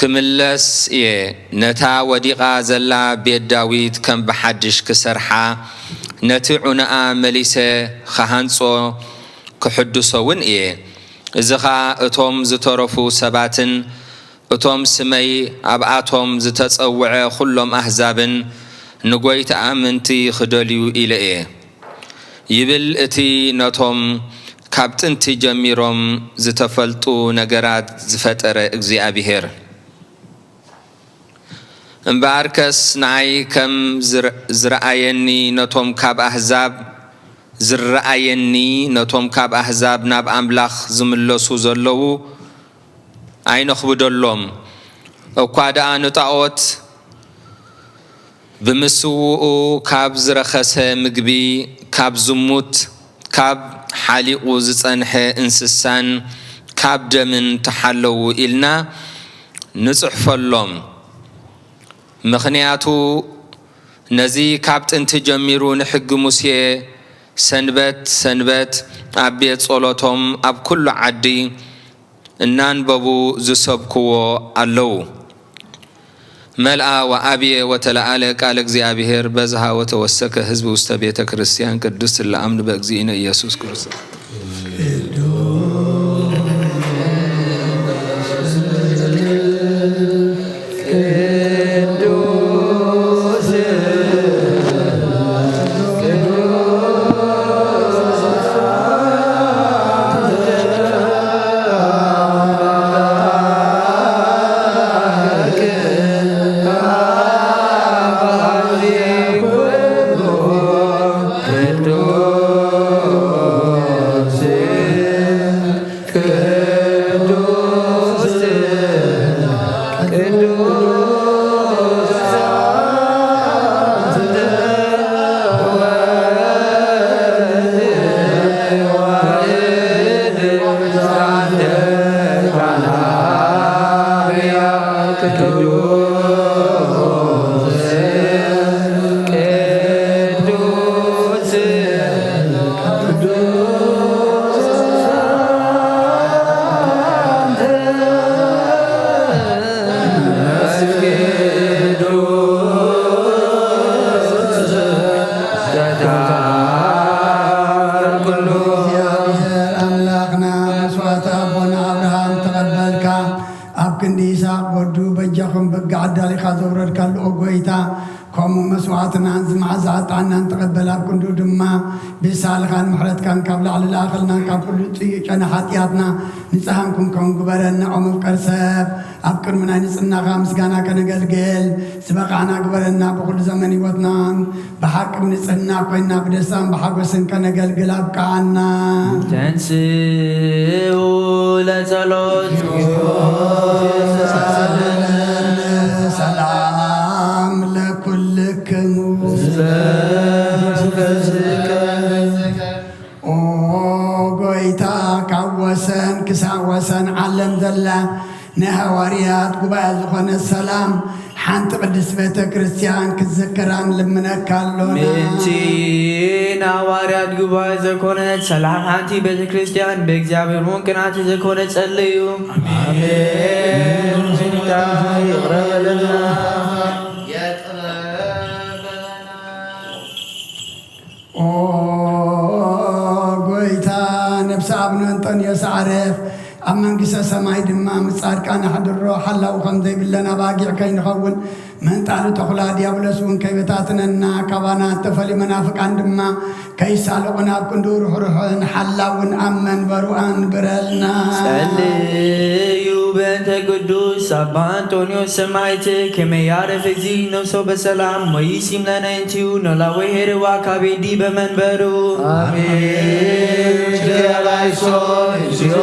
ክምለስ እየ፣ ነታ ወዲቓ ዘላ ቤት ዳዊት ከም ብሓድሽ ክሰርሓ፣ ነቲ ዑናኣ መሊሰ ክሃንጾ ክሕድሶ እውን እየ። እዚ ኸኣ እቶም ዝተረፉ ሰባትን እቶም ስመይ ኣብኣቶም ዝተጸውዐ ኹሎም ኣህዛብን ንጐይታ ኣመንቲ ኽደልዩ ኢለ እየ። ይብል እቲ ነቶም ካብ ጥንቲ ጀሚሮም ዝተፈልጡ ነገራት ዝፈጠረ እግዚኣብሄር። እምበኣርከስ ንኣይ ከም ዝረኣየኒ ነቶም ካብ ኣህዛብ ዝረኣየኒ ነቶም ካብ ኣህዛብ ናብ ኣምላኽ ዝምለሱ ዘለዉ ኣይነኽብደሎም። እኳ ደኣ ንጣኦት ብምስውኡ ካብ ዝረኸሰ ምግቢ፣ ካብ ዝሙት፣ ካብ ሓሊቑ ዝጸንሐ እንስሳን ካብ ደምን ተሓለዉ ኢልና ንጽሕፈሎም። ምኽንያቱ ነዚ ካብ ጥንቲ ጀሚሩ ንሕጊ ሙሴ ሰንበት ሰንበት ኣብ ቤት ጸሎቶም ኣብ ኩሉ ዓዲ እናንበቡ ዝሰብክዎ ኣለዉ። መልኣ ወአብየ ወተለዓለ ቃለ እግዚአብሔር በዝሃ ወተወሰከ ህዝብ ውስተ ቤተ ክርስቲያን ቅድስት ለአምድ በእግዚእነ ኢየሱስ ክርስቶስ። እግዚኣብሔር ኣምላኽና መስዋዕቲ ኣቦና ኣብርሃም ተቐበልካ፣ ኣብ ክንዲ ይስሐቅ ወዱ በጃኹም በግዕ ኣዳሊኻ ዘውረድካሉ፣ ኦ ጎይታ፣ ከምኡ መስዋዕትናን ዝመዓዛ ዕጣንናን ተቐበል። ኣብ ክንዱ ድማ ብሳልኻን ምሕረትካን ካብ ላዕሊ ለኣኸልና፣ ካብ ኩሉ ጽዩቅ ጨና ሓጢኣትና ንጽሃን ክንከውን ግበረና። ኦ መፍቀር ሰብ፣ ኣብ ቅድሚ ናይ ንጽህናኻ ምስጋና ከነገልግል ዝበቃዕና ግበረና። ብኹሉ ዘመን ህይወትናን ብሓቂ ብንጽህና ኮይና ብደስታን ብሓጎስን ከነገልግል ኣብቅዓና። ተንስኡ ለጸሎት። ሰላም ለኩልክሙ። ኦ ጎይታ፣ ካብ ወሰን ክሳብ ወሰን ዓለም ዘላ ናይ ሃዋርያት ጉባኤ ዝኾነት ሰላም ሓንቲ ቅድስት ቤተ ክርስቲያን ክትዝክራ ንልምነካ ኣሎና። ምእንቲ ንሃዋርያት ጉባኤ ዘኮነት ሰላም ሓንቲ ቤተ ክርስቲያን ብእግዚኣብሔር እውን ቅንዓቲ ዘኮነ ጸልዩ። ኣሜን። ይቕረ በለና። ኦ ጎይታ፣ ነፍሲ ኣቡነ እንጠንዮስ ዓረፍ፣ ኣብ መንግስተ ሰማይ ድማ ምስ ጻድቃን ኣሕድሮ። ሓላዊ ከም ዘይብለን ኣባጊዕ ከይንኸውን፣ መንጣሊ ተኹላ ዲያብሎስ እውን ከይበታትነና፣ ካባና እተፈልዩ መናፍቃን ድማ ከይሳለቑና፣ ኣብ ክንዱ ርሑርሕን ሓላውን ኣብ መንበሩ ኣንብረልና። ጸልዩ በእንተ ቅዱስ ኣባ እንጦንዮስ ሰማዕት፣ ከመ ያዕርፍ እግዚእ ነፍሶ በሰላም ወይሲም ለነ እንቲዩ ኖላዊ ሄርዋ ካቤዲ በመንበሩ። አሜን። ኪርያላይሶን እግዚኦ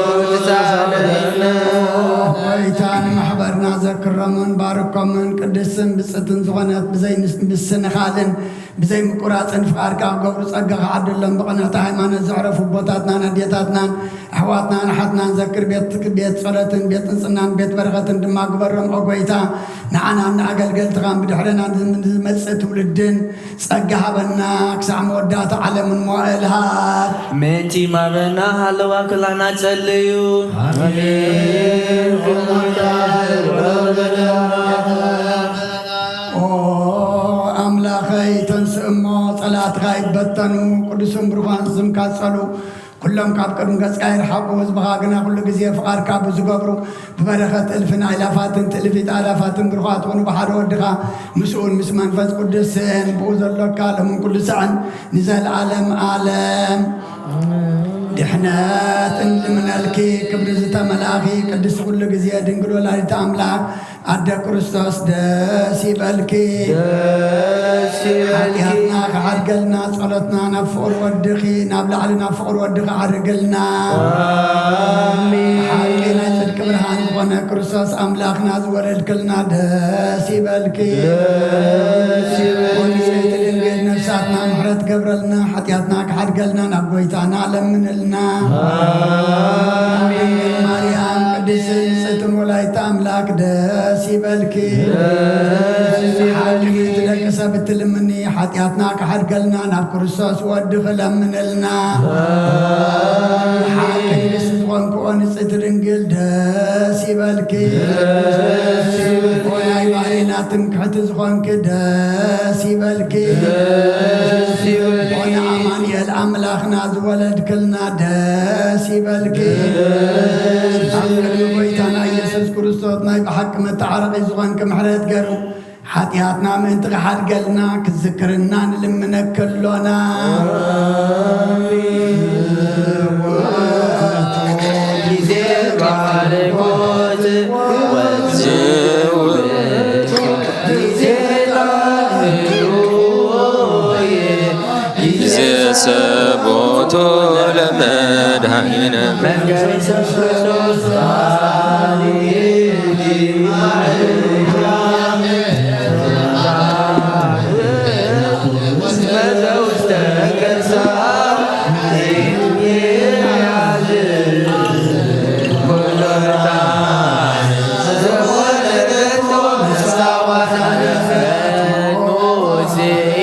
ተሳለነ። ጎይታ ንማሕበርና ዘክሮምን ባርኮምን ቅድስትን ብጽትን ዝኾነት ብዘይ ምስ-፣ ምስንኻልን ብዘይ ምቁራጽን ፍቓድካ ክገብሩ ጸጋ ክዓድሎም ብቕንዕቲ ሃይማኖት ዘዕረፉ ኣቦታትናን ኣዴታትናን ኣሕዋትናን ኣሓትናን ዘክር። ቤት፣ ቤት ጸሎትን ቤት ጽንጽናን ቤት በረኸትን ድማ ግበሮም። ኦ ጎይታ፣ ንዓናን ንኣገልገልትኻን ብድሕረና ንዝመጽእ ትውልድን ጸጋ ሃበና። ክሳዕ መወዳእታ ዓለምን መዋእል ሃብ። ምእንቲ ማረና ሃለዋ ክላና ጸልዩ። ኣሜን። ኦ ኣምላኸይ፣ ተንስእ እሞ ጸላእትኻ ይበተኑ፣ ቅዱስን ብሩኻን ስምካ ጸሉ። ኩሎም ካብ ቅድሚ ገጽካ ይርሓቑ፣ ህዝብኻ ግና ኩሉ ግዜ ፍቓድካ ብዝገብሩ፣ ብበረኸት እልፍን ኣእላፋትን ትእልፊት ኣእላፋትን ብሩኻት ኩኑ። ብሓደ ወድኻ ምስኡን ምስ መንፈስ ቅዱስን ብኡ ዘሎካ ሎምን ኩሉ ሳዕን ንዘለዓለም ዓለም። ድሕነት እንልምነልኪ፣ ክብሪ ዝተመልኣኺ ቅድስቲ ኩሉ ግዜ ድንግል ወላዲተ ኣምላኽ ኣደ ክርስቶስ ደስ ይበልኪ። ደስ ይበልኪ። ሓጢኣትና ክሓድገልና፣ ጸሎትና ናብ ፍቕሪ ወድኺ፣ ናብ ላዕሊ ናብ ፍቕሪ ወድኺ ዓርግልና። ኣሜን። ሓቂ ናይ ጽድቂ ብርሃን ዝኾነ ክርስቶስ ኣምላኽና ዝወለድክልና ደስ ይበልኪ። ደስ ይበልኪ። ወንጽሕቲ ድንግል ነፍሳትና ምሕረት ገብረልና፣ ሓጢኣትና ክሓድገልና ናብ ጎይታና ለምንልና። ኣሜን። ማርያም ቅድስትን ንጽሕትን ወላዲተ ኣምላክ ደስ ይበልኪ። ደስ ይበልኪ። ሓቂ ደቂ ሰብ እትልምኒ ሓጢኣትና ክሓድገልና ናብ ክርስቶስ ወዲ ክለምንልና። ኣሜን። ሓቂ ንግስቲ ዝኾንክኦ ንጽሕቲ ድንግል ደስ ይበልኪ። ደስ ይበልኪ። ናይ ባህሪና ትምክሕቲ ዝኾንኪ ደስ ይበልኪ። ኦነ ኣማኑኤል ኣምላኽና ዝወለድክልና ደስ ይበልኪ። ኣብ ቅድሚ ጎይታና ኢየሱስ ክርስቶስ ናይ ብሓቂ መተዓረቒ ዝኾንኪ ምሕረት ገሩ ሓጢኣትና ምእንቲ ክሓድገልና ክዝክርና ንልምነኪ ኣሎና። ጊዜ ባርኮት ወዝውት ጊዜ ጣህሩይ ጊዜ ሰቦቶ ለመድኃኒነ መንገድ ኢየሱስ ክርስቶስ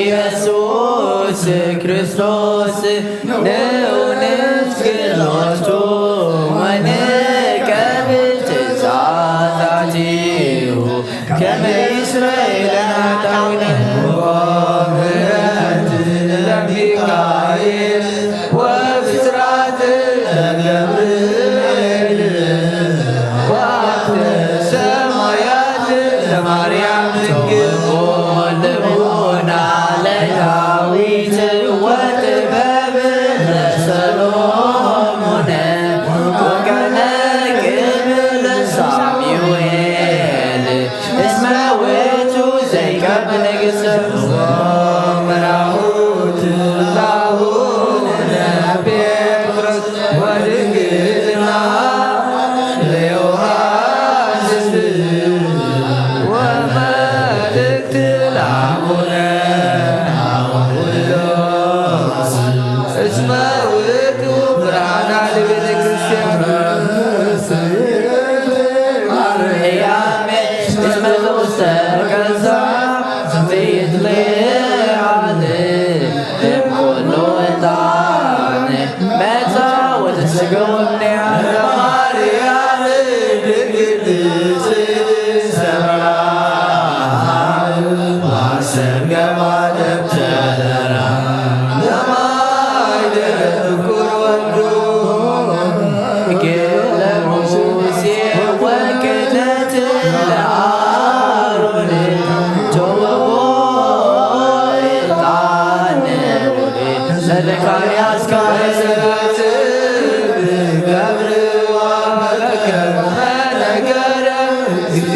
ኢየሱስ ክርስቶስ ንእውነት ክሎቱ ወንቀብል ትእዛዛቲሁ ከመ ይስረይ ለነ ኃጣውኢነ። ምሕረት ለሚካኤል ወብስራት ለገብርኤል ወአተ ሰማያት ለማርያም ድንግል። ልቡና ለዳዊት ወጥበብ ለሰሎሞን ወቀነ ክብር ለሳሙኤል። እስመ ውእቱ ዘይቀብ ንግሥት ወመራሁት ላቡነ ጴጥሮስ ወድንግልና ለዮሐንስ ወመልእክት ላቡነ አውሎስ እስመ ውእቱ ብርሃና ለቤተ ክርስቲያን። ማርያም እስመ ዘውስተ ከርሳ ዘይትለዓል እምኩሉ ዕጣን መጻ ወተስገወ እምኔሃ። ማርያም ድንግል ንጽሕት ሰብራ ማሰብ ገባ ደብተራ ለማይደረ ፍቁር ወልዱ ገለ ሙሴ ወክህነት ለአሮን ቶቦ ዕጣን ለዘካርያስ ካህን። ገብር ወመልከ ነገረ ጊዜ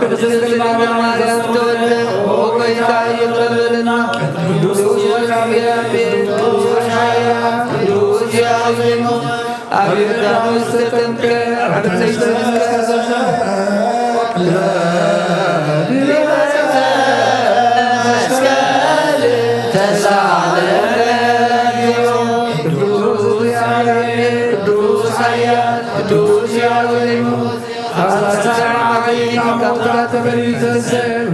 ቅድስት ድንግል ማርያም ተወልደ፣ ኦ ጌታ ይቅር በለና። ቅዱስ ገብርኤል፣ ቅዱስ ኃያል፣ ቅዱስ ያዜሙ፣ አብ ዮርዳኖስ ተጠምቀ፣ አብ ዘይት መስቀል ተሰቅለ፣ ተሳለነ። ቅዱስ እግዚአብሔር፣ ቅዱስ ኃያል፣ ቅዱስ ያዜሙ፣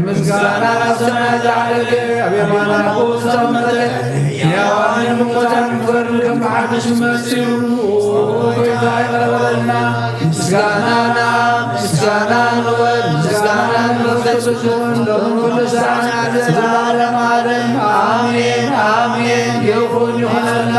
ምስጋና ኣብ ሰማይ ዝዓረገ፣ ኣብ የማነ ኣቦኡ ዝተቐመጠ፣ ሕያዋንን ምውታንን ክፈርድ ከም ብሓድሽ መጺኡ፣ ኦ ጐይታ ይቕረ በለልና። ምስጋና ንኣብ፣ ምስጋና ንወልድ፣ ምስጋና ንመንፈስ ቅዱስ ይኹን፣ ሎምን ኩሉ ሰዓት፣ ዘላለመ ዓለም። ኣሜን፣ ኣሜን። ይኹን፣ ይኹነልና።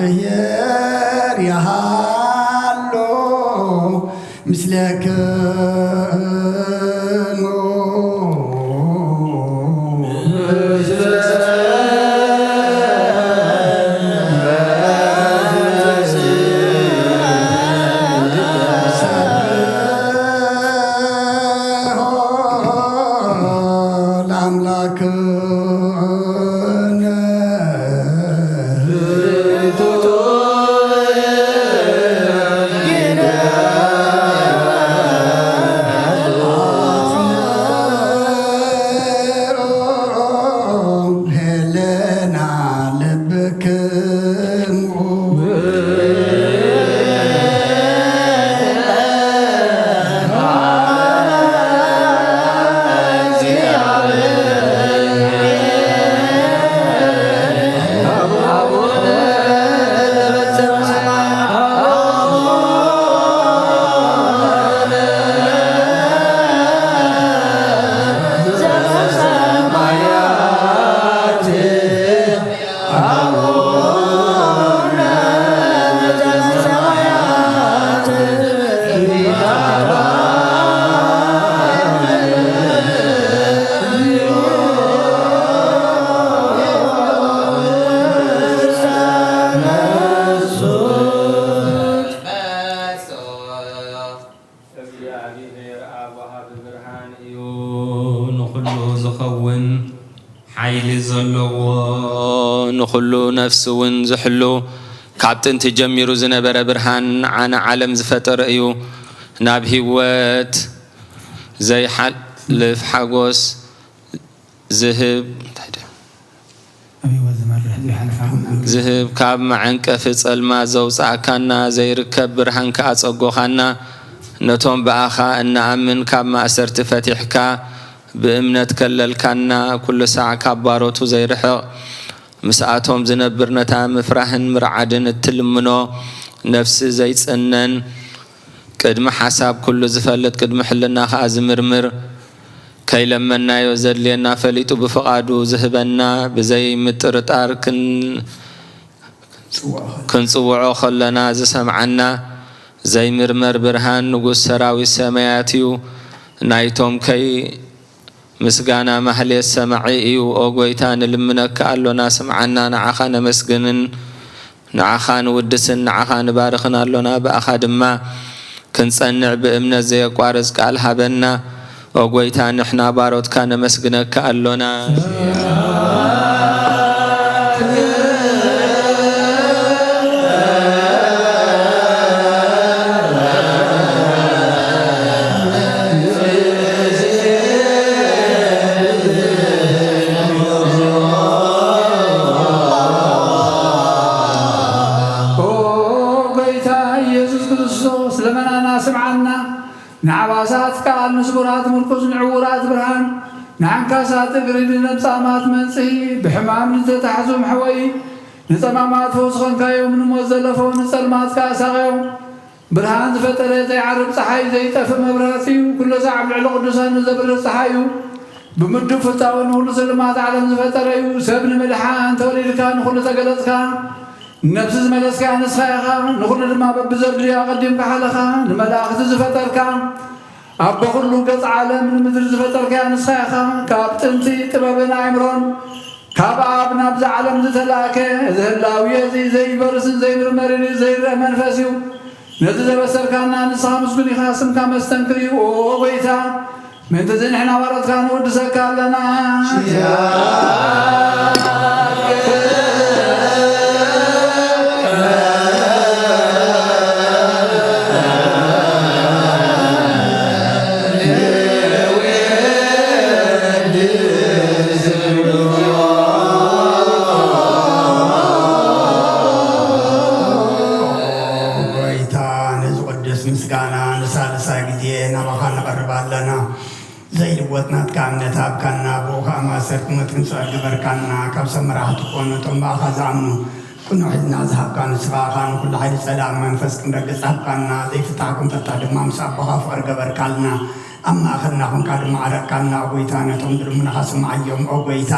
ዘእግዚኣብሔር ይሃሎ ምስሌክሙ። ለአምላክ እግዚኣብሔር ኣብ ወሃቢ ብርሃን እዩ። ንኹሉ ዝኸውን ሓይሊ ዘለዎ፣ ንኹሉ ነፍሲ እውን ዝሕሉ፣ ካብ ጥንቲ ጀሚሩ ዝነበረ ብርሃን፣ ንዓና ዓለም ዝፈጠረ እዩ። ናብ ህይወት ዘይሓልፍ ሓጎስ ዝህብ፣ እንታይ ድዩ? ኣብ ህይወት ዝመርሕ ዘይሓልፍ ሓጎስ ዝህብ፣ ካብ መዐንቀፊ ጸልማት ዘውጻእካና፣ ዘይርከብ ብርሃን ከኣ ጸጎኻና፣ ነቶም ብኣኻ እንኣምን ካብ ማእሰርቲ ፈቲሕካ፣ ብእምነት ከለልካና፣ ኩሉ ሳዕ ካብ ባሮቱ ዘይርሕቕ፣ ምስኣቶም ዝነብር፣ ነታ ምፍራህን ምርዓድን እትልምኖ ነፍሲ ዘይጽነን፣ ቅድሚ ሓሳብ ኩሉ ዝፈልጥ፣ ቅድሚ ሕልና ኸኣ ዝምርምር፣ ከይለመናዮ ዘድልየና ፈሊጡ ብፍቓዱ ዝህበና፣ ብዘይ ምጥርጣር ክን-፣ ክንጽውዖ ከለና ዝሰምዓና፣ ዘይምርመር ብርሃን ንጉስ ሰራዊት ሰማያት እዩ። ናይቶም ከይ ምስጋና ማህሌት ሰማዒ እዩ። ኦ ጐይታ፣ ንልምነካ ኣሎና፣ ስምዓና፣ ንዓኻ ነመስግንን ንዓኻ ንውድስን ንዓኻ ንባርኽን ኣሎና። ብኣኻ ድማ ክንጸንዕ ብእምነት ዘየቋርጽ ቃል ሃበና። ኦ ጐይታ፣ ንሕና ባሮትካ ነመስግነካ ኣሎና። ኦ ጐይታ ኢየሱስ ክርስቶስ፣ ልመናና ስምዓና። ንዓባሳት ቃል ንስጉራት ምርኩስ፣ ንዕዉራት ብርሃን፣ ንዓንካሳት እግሪ፣ ንለምጻማት መንጽሂ፣ ብሕማም ንዝተታሕዙ መሕወዪ፣ ንጸማማት ፈውሲ ኾንካዮም፣ ንሞት ዘለፈው ንጸልማት ከኣ ሳቕዮም። ብርሃን ዝፈጠረ ዘይዓርብ ጸሓይ፣ ዘይጠፍእ መብራህቲ እዩ። ኩሉ ሳዕ ኣብ ልዕሊ ቅዱሳን ንዘብርህ ጸሓይ እዩ። ብምዱብ ፍታው ንኹሉ ስልማት ዓለም ዝፈጠረ እዩ። ሰብ ንምድሓን ተወሊድካ ንኹሉ ተገለጽካ። ነፍሲ ዝመለስካ ንስኻ ኢኻ። ንኹሉ ድማ በብዘድልዮ ኣቐዲምካ ሓለኻ። ንመላእኽቲ ዝፈጠርካ፣ ኣቦ ኩሉ ገጽ ዓለም ንምድሪ ዝፈጠርካያ ንስኻ ኢኻ። ካብ ጥንቲ ጥበብን ኣእምሮን ካብ ኣብ ናብዛ ዓለም ዝተላእከ፣ እዚ ህላዊ እዚ ዘይበርስን ዘይምርመርን እዩ፣ ዘይረአ መንፈስ እዩ። ነቲ ዘበሰርካና ንስኻ ምስጉን ኢኻ፣ ስምካ መስተንክር እዩ። ኦ ጎይታ፣ ምእንቲ እዚ ንሕና ባሮትካ ንውድሰካ ኣለና። ጎይታ፣ ነዚ ቅዱስ ምስጋና ንሳልሳይ ግዜ ናባኻ ነቐርብ ኣለና። ዘይልወጥ ናትካ እምነት ሃብካና፣ ብኡ ኸኣ ማእሰርቲ ሞት ክንስዕር ግበርካና። ካብ ሰብ መራሕቲ ኮኑ፣ እቶም ብኣኻ ዝኣምኑ። ቅኑዕ ሕልና ዝሃብካ ንስኻ ኢኻ፣ ንኹሉ ሓይሊ ጸላእን መንፈስ ክንረግጽ ሃብካና። ዘይፍታሕ ክንፈትሕ ድማ ምስ ኣቦኻ ፍቕሪ ገበርካልና። ኣብ ማእከልና ኹንካ ድማ ዓረቅካልና፣ ኦ ጎይታ፣ ነቶም ዝልምኑኻ ስምዓዮም፣ ኦ ጎይታ።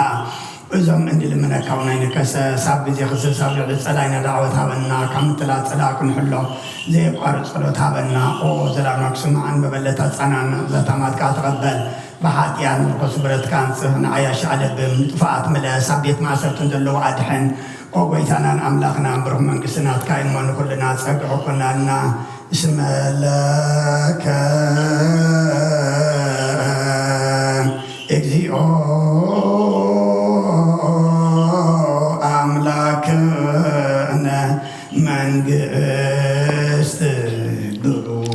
እዞም እንልምነካ እውን ኣይንከሰስ፣ ኣብ ግዜ ክሰስ ኣብ ልዕሊ ጸላኢና ዳዕወት ሃበና፣ ካብ ምትላል ጸላኢ ክንሕሎ ዘየቋርጽ ጸሎት ሃበና። ኦ ዘላማክ ስማዕን መበለታ ጸናን ዘታማትካ ተቐበል። ብሓጢኣን ርኹስ ብረትካ ኣንጽህ፣ ንዓይ ኣሻዕለብም፣ ንጥፉኣት ምለስ፣ ኣብ ቤት ማእሰርትን ዘለዉ ኣድሕን። ኦ ጎይታናን ኣምላኽናን ብሩኽ መንግስቲ ናትካ እሞ ንኹልና ጸግዒ ኩናልና። እስመ ለከ እግዚኦ ኣምላክነ መንግስት ብሩክ።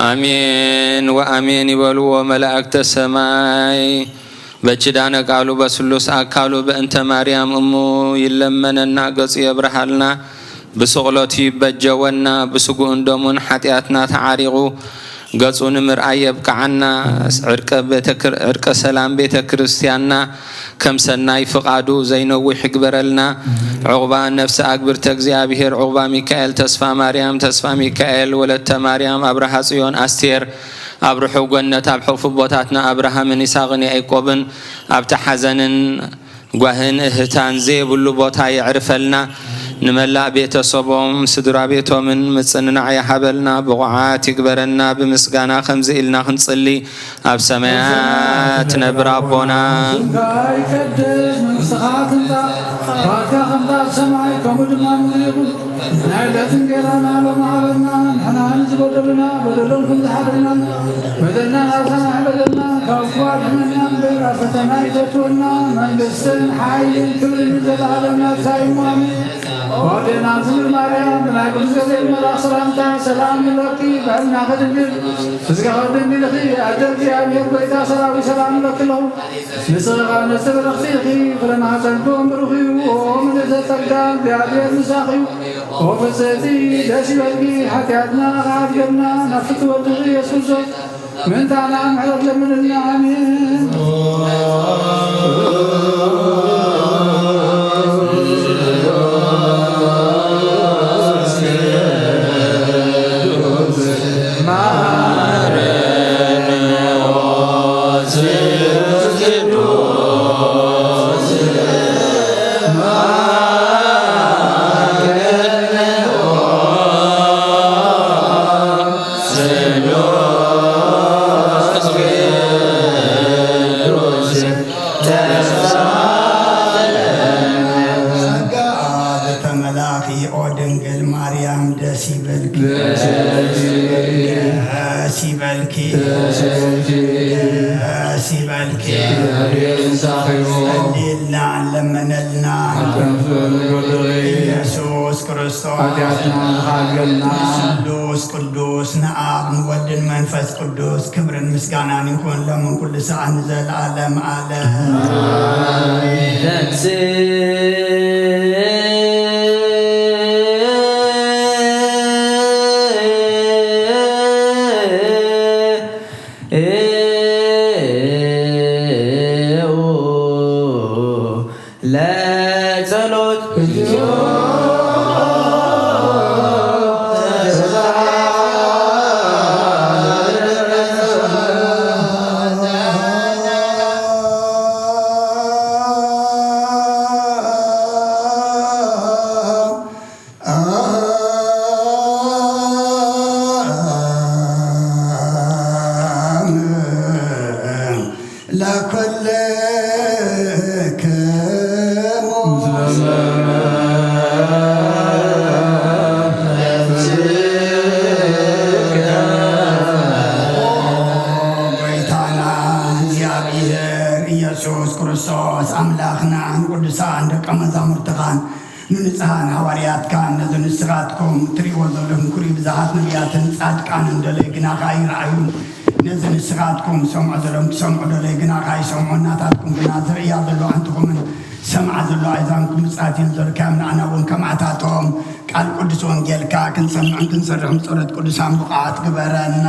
ኣሜን ወኣሜን ይበልዎ መላእክተ ሰማይ። በኪዳነ ቃሉ በስሉስ ኣካሉ በእንተ ማርያም እሙ ይለመነና፣ ገጹ የብርሃልና፣ ብስቕለቱ ይበጀወና፣ ብስጉኡን ደሙን ሓጢኣትና ተዓሪቑ ገጹ ንምርኣይ የብቅዓና። ዕርቀ ቤተ ክር-፣ ዕርቀ ሰላም ቤተ ክርስቲያንና ከም ሰናይ ፍቓዱ ዘይነውሕ ይግበረልና። ዕቑባ ነፍሲ ኣግብርተ እግዚኣብሔር፣ ዕቑባ ሚካኤል፣ ተስፋ ማርያም፣ ተስፋ ሚካኤል፣ ወለተ ማርያም፣ ኣብርሃ ጽዮን፣ ኣስቴር፣ ኣብ ርሑው ገነት ኣብ ሕቑፊ ኣቦታትና ኣብርሃምን ይስሐቅን ያዕቆብን ኣብቲ ሓዘንን ጓህን እህታን ዘይብሉ ቦታ የዕርፈልና። ንመላእ ቤተሰቦም ስድራ ቤቶምን ምጽንናዕ ይሃበልና፣ ብቑዓት ይግበረና። ብምስጋና ከምዚ ኢልና ክንጽሊ፣ ኣብ ሰማያት ትነብር ኣቦና። ስምካ ይቀደስ፣ መንግስትኻ ትምጻእ፣ ፍቓድካ ከምታ ኣብ ሰማይ ከምኡ ድማ ኣብ ምድሪ ይኹን። ናይ ዕለት እንጌራና ሎሚ ሃበና፣ ንሕና ንዝበደሉና በደሎም ከም ዝሓደግና በደልና ናብታ ናይ በደልና ካብ ክፉእ ኣድሕነና እምበር፣ ኣብ ፈተና ኣይተእትወና፣ መንግስትን ሓይልን ክብርን ንዘለኣለም ናትካ እዩ። ኣሜን። ኦዴና ትብል ማርያም፣ ብናይ ቅዱስ ገብርኤል መልኣኽ ሰላምታ ሰላም ንብለኪ፣ ብሕልናኺ ድንግል፣ ስጋኺ ድንግል ኢኺ፣ ኣደ እግዚኣብሔር ጎይታ ሰራዊት ሰላም ንብለኪ ኣለኹ። ንስኺ ኸኣ ንእስቲ ብርኽቲ ኢኺ፣ ፍረ ማህፀንኪ እውን ብሩኽ እዩ። ኦ ምልእተ ጸጋ፣ እግዚኣብሔር ምሳኺ እዩ። ኦ ፍጽእቲ፣ ደስ ይበልኪ፣ ሓጢኣትና ኸሓድገልና፣ ናብ ፍትወትኺ ኢየሱስ ክርስቶስ ምእንታና ምሕረት ለምንልና። ኣሜን። ጸጋ ዘተመላእኪ ኦ ድንግል ማርያም ደስ ይበልኪ። ደስ ይበልኪ። ደስ ይበልኪ። ደስ ይበልኪ። ደስ ይበልኪ። እግዚኣብሔር ምሳኺ ይኹን። ጸልይልና፣ ለምነልና። ሓጢኣት ንገብር ኢየሱስ ክርስቶስ ሓጢኣትና ይሓልየልና። ስሉስ ቅዱስ ንኣብ ንወልድን መንፈስ ቅዱስ ክብርን ምስጋናን ይኹን ሎምን ኩሉ ሰዓት ንዘለዓለም ዓለም። ተንሥእ ለጸሎት። ኩም ትሪእዎ ዘለኹም ኩሉ ብዙሓት ነቢያትን ጻድቃንን ደለይ ግና ከኣ ይረኣዩ። ነዚ ንስኻትኩም ሰምዖ ዘለኹም ትሰምዑ ደለይ ግና ከኣ ይሰምዑ። እናታትኩም ግና ዝርእያ ዘለዋ ኣንትኹምን ሰምዓ ዘለዋ ኣእዛንኩም ብጻት እየን ዘልካዮም። ንኣና እውን ከምኣታቶም ቃል ቅዱስ ወንጌልካ ክንሰምዕን ክንሰርሕን ጸሎት ቅዱሳን ብቑዓት ግበረና።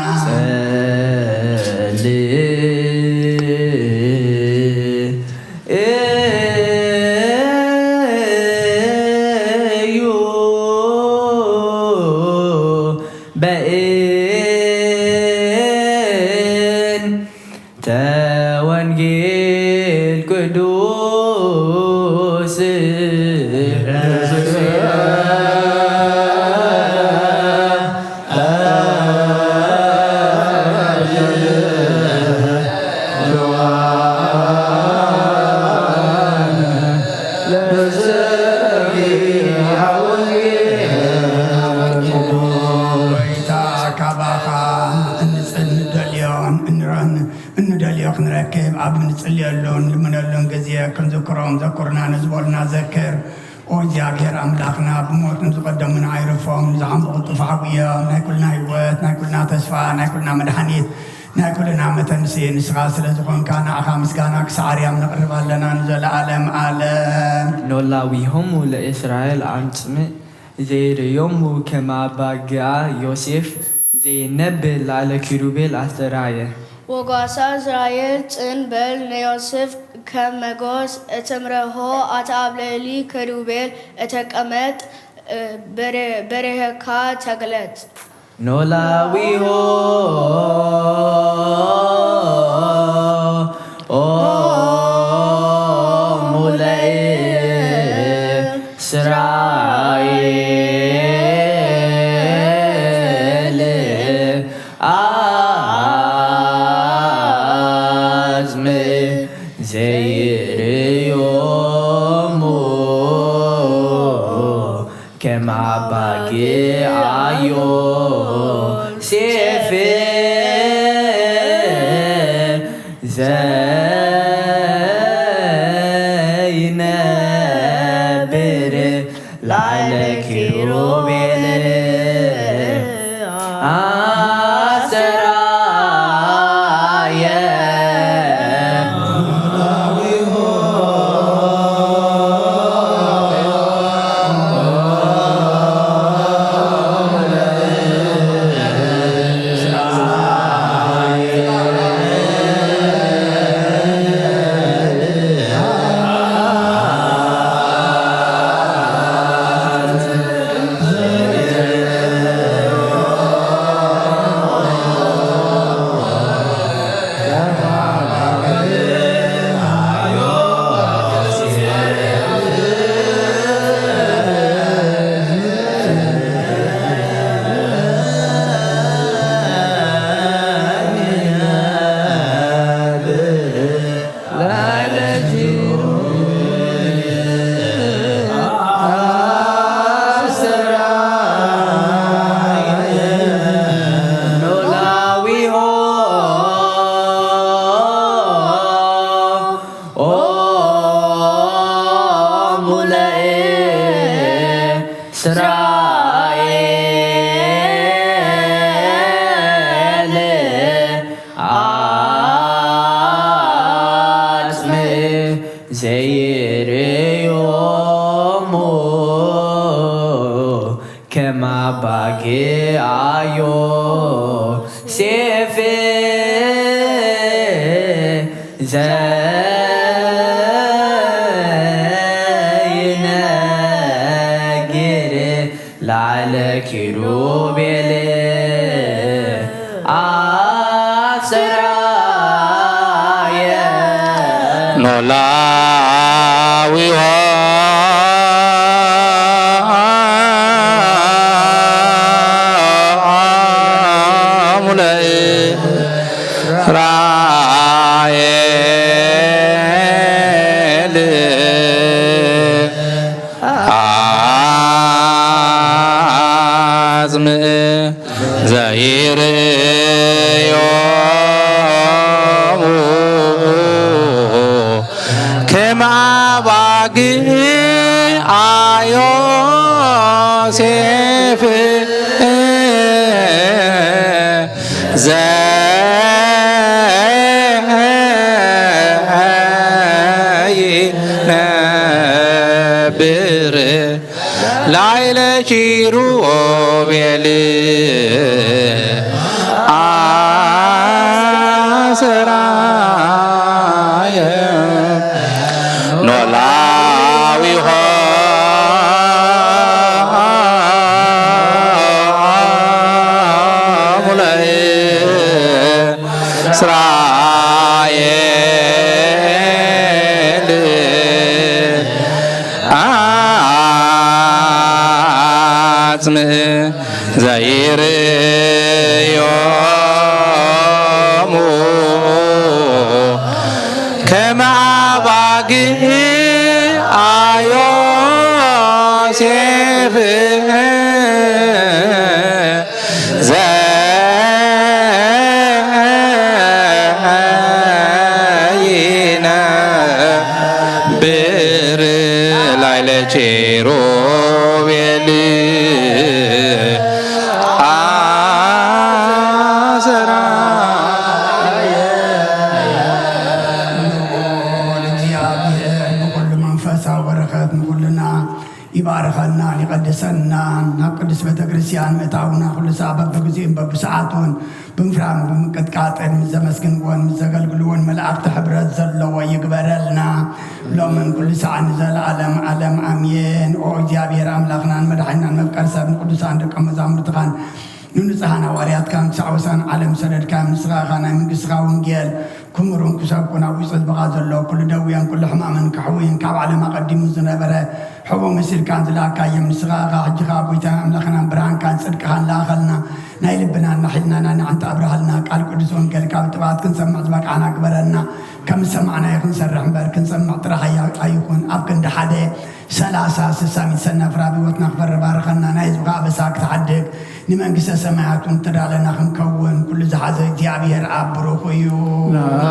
ጸልዩ በእንተ ወንጌል ቅዱስ ጎይታ ካባኻ እንጽ-፣ እንደልዮን እንረን እንደልዮ ክንረክብ ኣብ እንጽልየሉን ልምነሉን ግዜ ክንዝክሮም ዘኩርና ንዝበሉና ዘክር። ኦ እግዚኣብሔር ኣምላኽና፣ ብሞት ንዝቐደሙና ኣይረፎም፣ ንዝሓምቑ ቅልጡፍ ሓጉዮም፣ ናይ ኩልና ህይወት፣ ናይ ኩልና ተስፋ፣ ናይ ኩልና መድሓኒት፣ ናይ ኩልና መተንሲ ንስኻ ስለ ዝኾንካ፣ ንዓኻ ምስጋና ክሳዕ ኣርያም ነቕርብ ኣለና ንዘለኣለም ኣለም። ኖላዊሆሙ ለእስራኤል ኣጽምእ ዘይርእዮሙ ከመ ኣባግዓ ዮሴፍ ዘይነብር ላዕለ ኪሩቤል ኣስተርኣየ። ወጓሳ እስራኤል ጽን በል፣ ንዮሴፍ ከም መጎስ እትምርሖ ኣታ ኣብ ልዕሊ ኪሩቤል እተቀመጥ፣ በረ-፣ በርሄካ ተግለጽ። ኖላዊሆሙ ለእስራኤል ኣጽምእ ዘይርእዮሙ ከመ ኣባግዓ ዮሴፍ ዘይነብር ላዕለ ኪሩቤል ኣስተርኣየ። እስራኤል ኣጽምእ ዘይርእዮሙ ከመ ኣባግዓ ዮሴፍ ዘይነግር ላዕለ ኪሩቤል ኣስተርኣየ። ኖላዊሆሙ ለእስራኤል ኣጽምእ ዘይርእዮሙ ከመ ኣባግዓ ዮሴፍ ዮሴፍ ዘይነብር ላዕለ ኪሩቤል ኣሰራየ ኖላዊሆ ሙላይ እስራኤል ኣጽምእ ዘይርእዮሙ ከመ ኣባግዕ ኣዮሴፍ ዘይነብር ላዕለ ኪሩቤል ኣሰራየ። ልዑል እግዚኣብሔር ንኹሉ መንፈሳዊ በረኸት ንኹልና ይባርኸናን ይቐድሰናን። ናብ ቅድስት ቤተ ክርስቲያን ምእታውና ኩሉ ሰዓት በብግዜኡን በብሰዓቱን ብምፍራህን ብምንቅጥቃጥን ምስ ዘመስግንዎን ምስ ዘገልግልዎን መላእክቲ ሕብረት ዘለዎ ይግበረልና ሎምን ኩሉ ሰዓት ንዘለዓለም ዓለም ኣሜን። ኦ እግዚኣብሔር ኣምላኽናን መድሓኒናን መፍቀሪ ሰብ ንቅዱሳን ደቀ መዛሙርትኻን ንንጹሃን ሃዋርያትካን ክሳዕ ወሳን ዓለም ሰደድካዮም። ንስኻ ኢኻ ናይ መንግስትኻ ወንጌል ክምሩን ክሰብኩን ኣብ ውሽጢ ህዝብኻ ዘሎ ኩሉ ደውየን ኩሉ ሕማምን ክሕውይን ካብ ዓለም ኣቐዲሙ ዝነበረ ሕቡእ መሲልካን ዝለኣካዮም። ንስኻ ኢኻ ሕጂ ኸኣ ጎይታን ኣምላኽናን ብርሃንካን ጽድቅኻን ለኣኸልና። ናይ ልብና እናሒልና ናይ ንዓንታ ኣብርሃልና። ቃል ቅዱስ ወንጌል ካብ ጥባት ክንሰምዕ ዝበቃዕና ግበረና። ከም ዝሰማዕናዮ ክንሰርሕ እምበር ክንሰምዕ ጥራሕ ኣያ-፣ ኣይኹን። ኣብ ክንዲ ሓደ ሰላሳ ስሳ ሚእቲ ሰናፍራ ኣብ ህይወትና ክፈሪ ባርኸና። ናይ ህዝብኻ ኣበሳ ክትሓድግ ንመንግስተ ሰማያት እውን ተዳለና ክንከውን ኩሉ ዝሓዘ እግዚኣብሔር ኣብ ብሩኽ እዩ። ናብ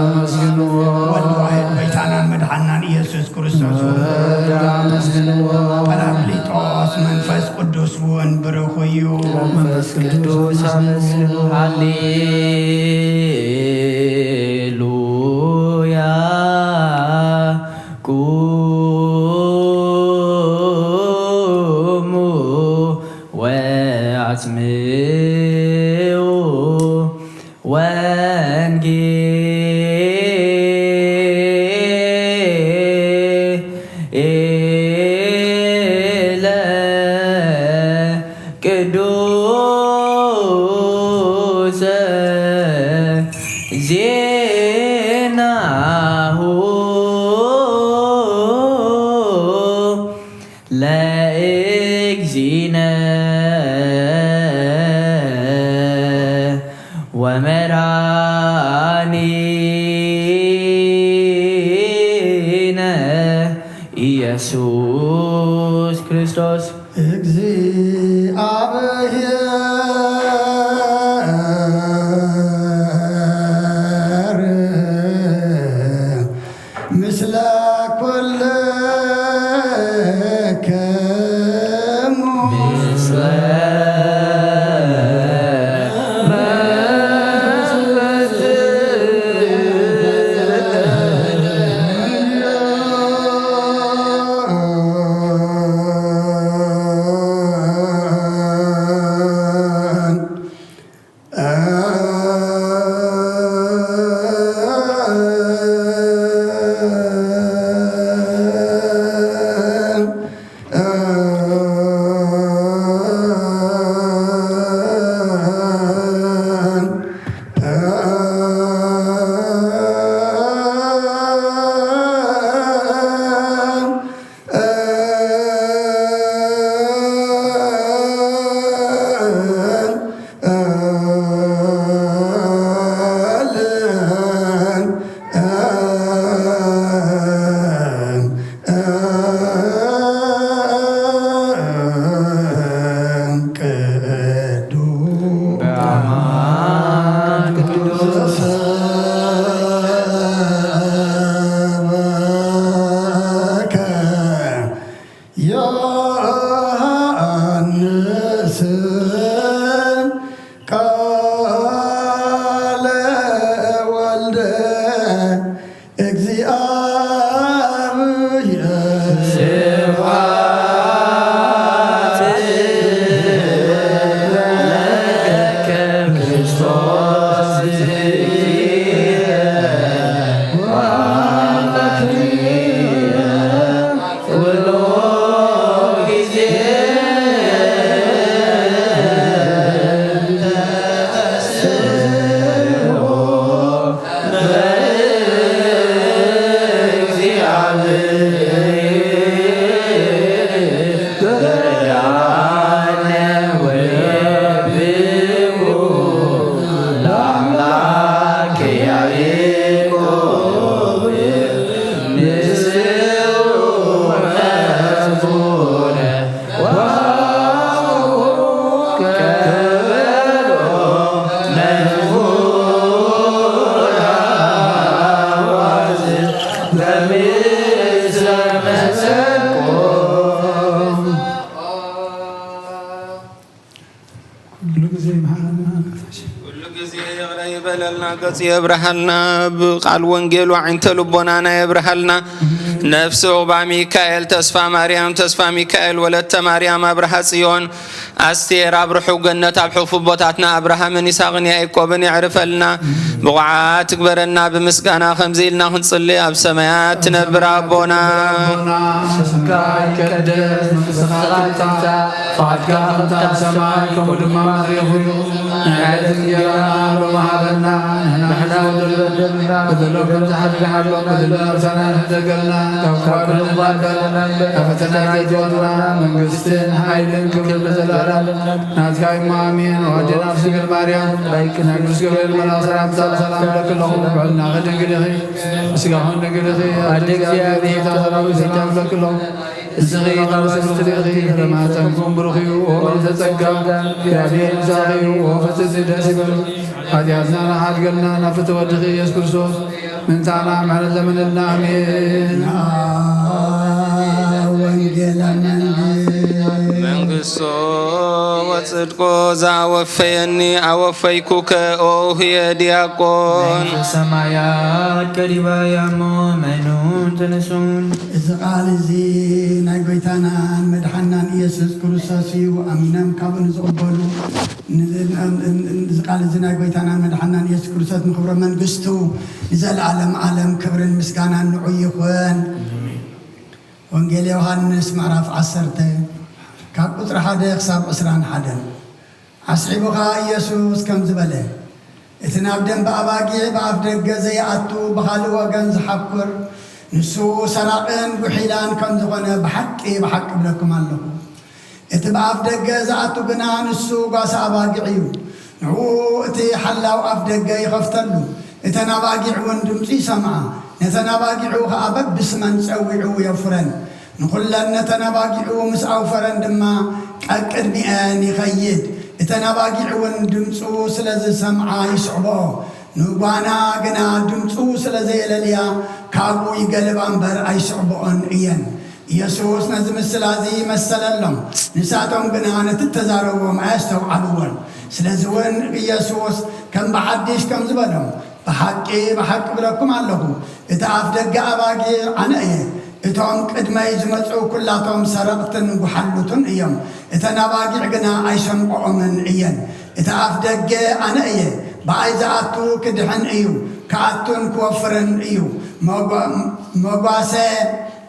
ኣመስግንዎ። ወልድ ዋሕድ ጎይታናን መድሓናን ኢየሱስ ክርስቶስ እውን። ወልድ ኣመስግንዎ። ጳራቅሊጦስ መንፈስ ቅዱስ እውን ብሩኽ እዩ። መንፈስ ቅዱስ ኣመስግንዎ። ሃሌሉያ ቁሙ ወአጽምዑ ወንጌለ ቅዱሰ ዜናሁ ለእግዚእነ ወመድኃኒነ ኢየሱስ ክርስቶስ። ኩሉ ግዜ ይቕረ ይበለልና፣ ገጹ የብርሃልና፣ ብቃል ወንጌሉ ኣዒንተ ልቦናና የብርሃልና። ነፍሲ ዑቕባ ሚካኤል፣ ተስፋ ማርያም፣ ተስፋ ሚካኤል፣ ወለተ ማርያም፣ ኣብርሃ ጽዮን፣ ኣስቴር፣ ኣብ ርሑቕ ገነት፣ ኣብ ሕፉብ ቦታትና፣ ኣብርሃምን ይስሐቅን ያዕቆብን የዕርፈልና። ብቑዓት ትግበረና፣ ብምስጋና ከምዚ ኢልና ክንጽሊ፣ ኣብ ሰማያት ትነብር ኣቦና። ስምካ ይቀደስ፣ መንግስትኻ ትምጻእ፣ ፍቓድካ ከምቲ ኣብ ሰማይ ከምኡ ድማ ኣብ ምድሪ ይኹን። ናይ ዕለት እንጀራና ሎሚ ሃበና፣ ንሕና ንበደልና፣ በደሎም ከም ዝሓድግ ንበድሎም፣ በደልና ኣብ ልብና ኣይትሓድግ፣ ካብ ክፉእ ኣድሕነና፣ ካብ ፈተና ኣይተውረና፣ መንግስትን ሓይልን ክብርን ንዘለኣለም ናትካ እዩ፣ ኣሜን። ወኣዴና ቅድስት ድንግል ማርያም፣ ናይ ቅዱስ ገብርኤል መልኣኽ ሰላምታ፣ ሰላም እብለኪ ኣለኹ፣ ብዕልናኺ ድንግል ኢኺ፣ ብስጋኺ እውን ድንግል ኢኺ። ኣደ እግዚኣብሔር፣ ሰላም እብለኪ ኣለኹ። ንስኺ ካብ ኣንስቲ ፍርኽቲ ኢኺ፣ ፍረ ማህፀንኩም ብሩኽ እዩ። ኦ ምልዕተ ጸጋ፣ እግዚኣብሔር ምሳኺ እዩ። ኦ ፍጽምቲ ደስ ይበልኪ። ሓጢኣትና ንሓድገልና ናብ ፍትሒ ወድኺ ኢየሱስ ክርስቶስ ምእንታና ምሕረት ለምንልና። ኣሜን። ወንጌለ መንግስት መንግስቶ ወጽድቆ ዘአወፈየኒ አወፈይኩከ ኦ ህየ ዲያቆን። መንግስተ ሰማያት ቀሪባ እያ እሞ መኑን ተነሱን። እዚ ቃል እዚ ናይ ጎይታናን መድሓናን ኢየሱስ ክርስቶስ እዩ። ኣሚኖም ካብኡ ንዝቕበሉ፣ ን-፣ ን-፣ ን-፣ እዚ ቃል እዚ ናይ ጎይታናን መድሓናን ኢየሱስ ክርስቶስ ንኽብረ መንግስቱ ንዘለኣለም ዓለም ክብርን ምስጋናን ንዑ ይኹን። ወንጌል ዮሃንስ ምዕራፍ ዓሰርተ ካብ ቁጽሪ ሓደ ክሳብ ዕስራን ሓደን። ኣስዒቡ ኸኣ ኢየሱስ ከምዚ በለ፣ እቲ ናብ ደንበ ኣባጊዕ ብኣፍ ደገ ዘይኣቱ ብኻልእ ወገን ዝሓኩር፣ ንሱ ሰራቕን ጉሒላን ከም ዝኾነ ብሓቂ ብሓቂ እብለኩም ኣለኹ። እቲ ብኣፍ ደገ ዝኣቱ ግና ንሱ ጓሳ ኣባጊዕ እዩ። ንዕኡ እቲ ሓላው ኣፍ ደገ ይኸፍተሉ፣ እተን ኣባጊዕ እውን ድምፁ ይሰምዓ፣ ነተን ኣባጊዑ ኸኣ በብስመን ጸዊዑ የውፍረን። ንኹለን ነተን ኣባጊዑ ምስ ኣውፈረን ድማ ቀቅድሚኤን ይኸይድ። እተን ኣባጊዕ እውን ድምፁ ስለ ዝሰምዓ ይስዕብኦ። ንጓና ግና ድምፁ ስለ ዘየለልያ ካብኡ ይገልባ እምበር ኣይስዕብኦን እየን። ኢየሱስ ነዚ ምስላ እዚ መሰለሎም። ንሳቶም ግና ነቲ እተዛረቦም ኣየስተውዓልዎን። ስለዚ እውን ኢየሱስ ከም ብሓድሽ ከምዚ በሎም፣ ብሓቂ፣ ብሓቂ እብለኩም ኣለኹ፣ እቲ ኣፍ ደገ ኣባጊዕ ኣነ እየ። እቶም ቅድመይ ዝመጹ ኩላቶም ሰረቕትን ጓሓሉትን እዮም፣ እተን ኣባጊዕ ግና ኣይሰምዕኦምን እየን። እቲ ኣፍ ደገ ኣነ እየ። ብኣይ ዝኣቱ ክድሕን እዩ፣ ክኣቱን ክወፍርን እዩ፣ መጓ-፣ መጓሰ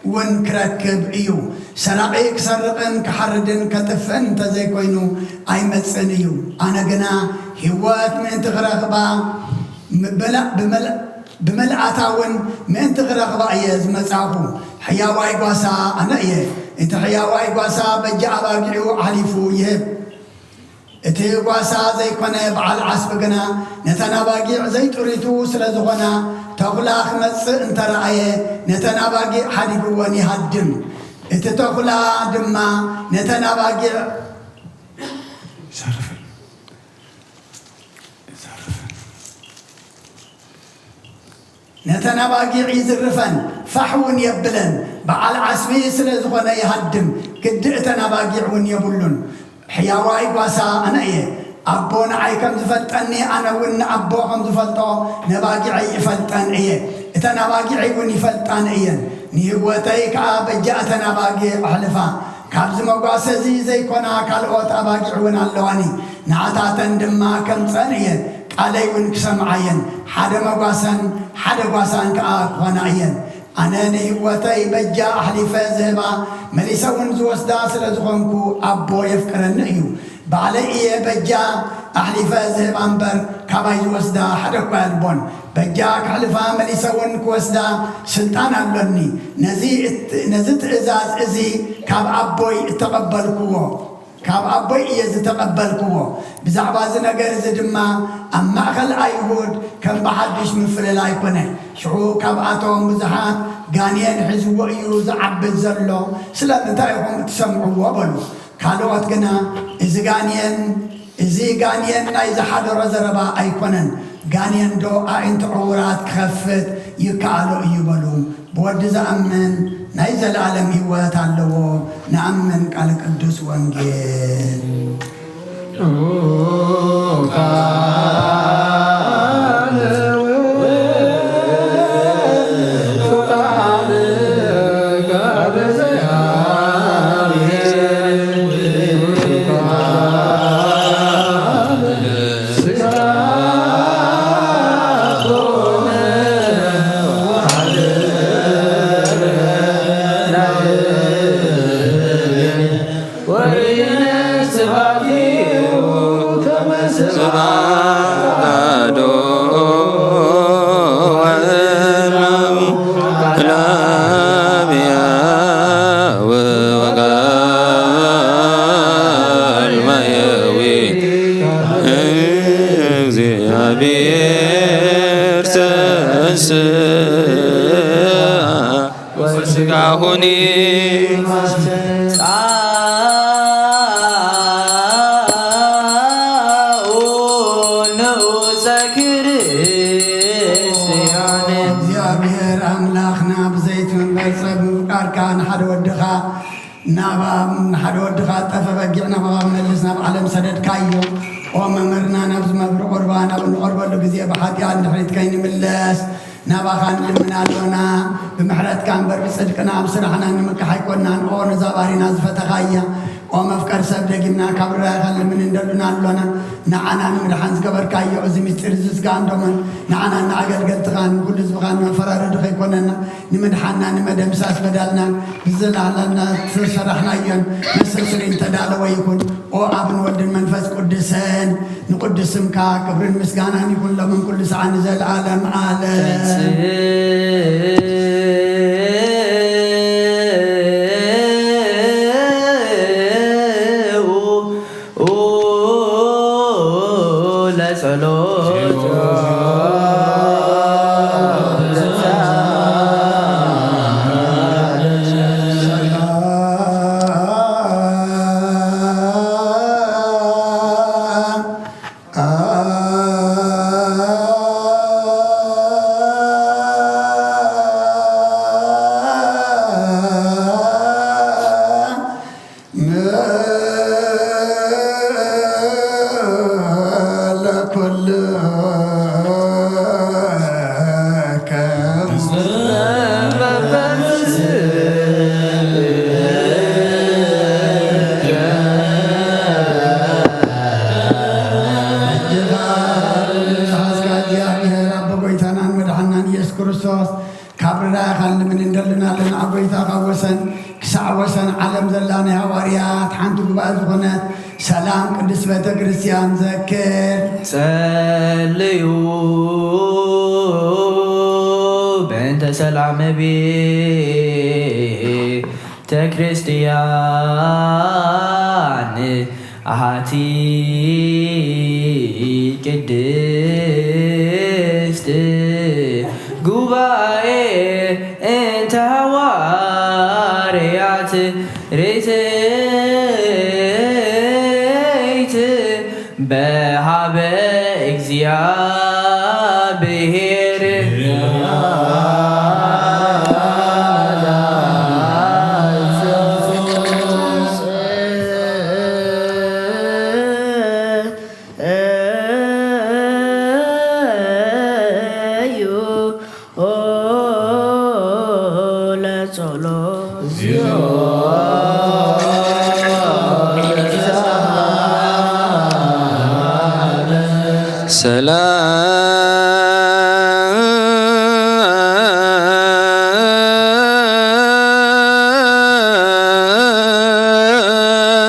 እውን ክረክብ እዩ። ሰራቒ ክሰርቕን ክሓርድን ከጥፍእን እንተዘይኮይኑ ኣይመጽእን እዩ። ኣነ ግና ህይወት ምእንቲ ክረኽባ፣ ብመላ-፣ ብመላ-፣ ብመልኣታ እውን ምእንቲ ክረኽባ እየ ዝመጻእኹ። ሕያዋይ ጓሳ ኣነ እየ። እቲ ሕያዋይ ጓሳ በጃ ኣባጊዑ ኣሕሊፉ ይህብ። እቲ ጓሳ ዘይኮነ በዓል ዓስቢ ግና ነተን ኣባጊዕ ዘይጥሪቱ ስለ ዝኾና፣ ተኹላ ክመጽእ እንተ ረኣየ፣ ነተን ኣባጊዕ ሓዲግወን ይሃድም። እቲ ተኹላ ድማ ነተን ኣባጊዕ ይዘርፈን። ይዘርፈን። ነተን ኣባጊዕ ይዝርፈን፣ ፋሕ እውን የብለን። በዓል ዓስቢ ስለ ዝኾነ ይሃድም፣ ግዲ እተን ኣባጊዕ እውን የብሉን። ሕያዋይ ጓሳ ኣነ እየ። ኣቦ ንዓይ ከም ዝፈልጠኒ፣ ኣነ እውን ንኣቦ ከም ዝፈልጦ፣ ነባጊዐይ እፈልጠን እየ፣ እተን ኣባጊዐይ እውን ይፈልጣኒ እየን። ንህይወተይ ከኣ በጃ እተን ኣባጊዕ ኣሕልፋ። ካብዚ መጓሰ እዚ ዘይኮና ካልኦት ኣባጊዕ እውን ኣለዋኒ፣ ንዓታተን ድማ ከምጸን እየ፣ ቃለይ እውን ክሰምዓ እየን። ሓደ መጓሰን ሓደ ጓሳን ከኣ ክኾና እየን። ኣነ ንህይወተይ በጃ ኣሕሊፈ ዝህባ፣ መሊሰ እውን ዝወስዳ ስለ ዝኾንኩ፣ ኣቦ የፍቅረኒ እዩ። ባዕለይ እየ በጃ ኣሕሊፈ ዝህባ እምበር፣ ካባይ ዝወስዳ ሓደ እኳ የልቦን። በጃ ከሕልፋ፣ መሊሰ እውን ክወስዳ ስልጣን ኣሎኒ። ነዚ እት-፣ ነዚ ትእዛዝ እዚ ካብ ኣቦይ እተቐበልክዎ፣ ካብ ኣቦይ እየ ዝተቐበልክዎ። ብዛዕባ እዚ ነገር እዚ ድማ ኣብ ማእከል ኣይሁድ ከም ብሓድሽ ምፍልላይ ኮነ። ሽዑ ካብኣቶም ብዙሓት፣ ጋኔን ሒዝዎ እዩ ዝዓቢ ዘሎ፣ ስለምንታይ ኢኹም እትሰምዕዎ? በሉ። ካልኦት ግና፣ እዚ ጋኔን፣ እዚ ጋኔን ናይ ዝሓደሮ ዘረባ ኣይኮነን፣ ጋኔን ዶ ኣዒንቲ ዕዉራት ክኸፍት ይከኣሎ እዩ? በሉ። ብወዲ ዝኣምን ናይ ዘለኣለም ህይወት ኣለዎ። ንኣምን። ቃል ቅዱስ ወንጌል። ስብሐት ወእማሙ ለአብያ ወወቃል ማያዊ እግዚአብሔር ተንሥአ ወስጋሁኒ ንዑሰ ክርስቲያን። እግዚኣብሔር ኣምላኽና ብዘይትምበር ጸብ ምፍቃርካ ንሓደ ወድኻ ናብ ንሓደ ወድኻ ጠፈ በጊዕ ናባኻ ክመልስ ናብ ዓለም ሰደድካዮ። ኦ መምህርና፣ ናብዚ መብሪ ቁርባን ኣብ እንቐርበሉ ግዜ ብሓጢኣት ንድሕሪት ከይንምለስ ናባኻ ንልምን ኣሎና። ብምሕረትካ እምበር ብጽድቅና ኣብ ስራሕና ንምካሕ ኣይኮናን። ኦ ነዛ ባሪና ዝፈተኻያ፣ ኦ መፍቀር ሰብ ደጊምና ካብ ርራይኻ ንልምን እንደሉና ኣሎና። ንዓና ንምድሓን ዝገበርካዮ እዚ ምስጢር እዚ ስጋን ደሙን ንዓና ንኣገልገልትኻን ንኩሉ ህዝብኻን መፈራረዲ ከይኮነና ንምድሓንና ንመደምሳስ በዳልና ብዝላህላና ዝተሰራሕናዮን መሰል ስሩይ እንተዳለወ ይኹን። ኦ ኣብን ወልድን መንፈስ ቅዱስን ንቅዱስ ስምካ ክብርን ምስጋናን ይኹን ሎምን ኩሉ ሰዓት ንዘለዓለም ዓለም። ተንሥኡ ለጸሎት። ካብ ርራይኻን ልምን እንደልን ኣለና። ኣብ ጎይታ ካብ ወሰን ክሳዕ ወሰን ዓለም ዘላ ናይ ሃዋርያት ሓንቲ ጉባኤ ዝኾነት ሰላም ቅድስት ቤተ ክርስቲያን ዘክር። ጸልዩ በእንተ ሰላም ቤተ ክርስቲያን ኣሃቲ ቅድስት ጉባኤ እንተ ሃዋርያት ርትዕት በሃበ እግዚኣብሔር። ሰላም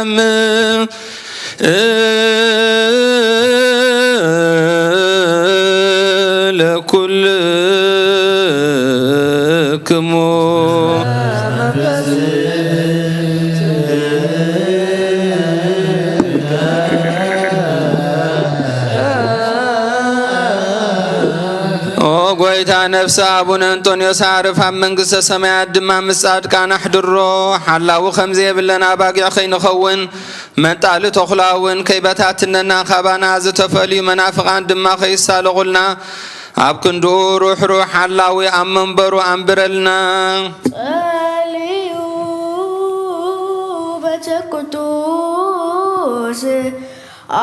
ለኩልክሙ። ኦ ጎይታ፣ ነፍሲ ኣቡነ እንጦንዮስ ኣዕርፍ፣ ኣብ መንግስተ ሰማያት ድማ ምስ ጻድቃን ኣሕድሮ። ሓላዊ ከም ዘየብለን ኣባጊዕ ከይንኸውን፣ መንጣሊ ተኹላ እውን ከይበታትነና፣ ካባና ዝተፈልዩ መናፍቓን ድማ ከይሳለቑልና፣ ኣብ ክንድኡ ሩሕሩሕ ሓላዊ ኣብ መንበሩ ኣንብረልና። ጸልዩ በቸ ቅዱስ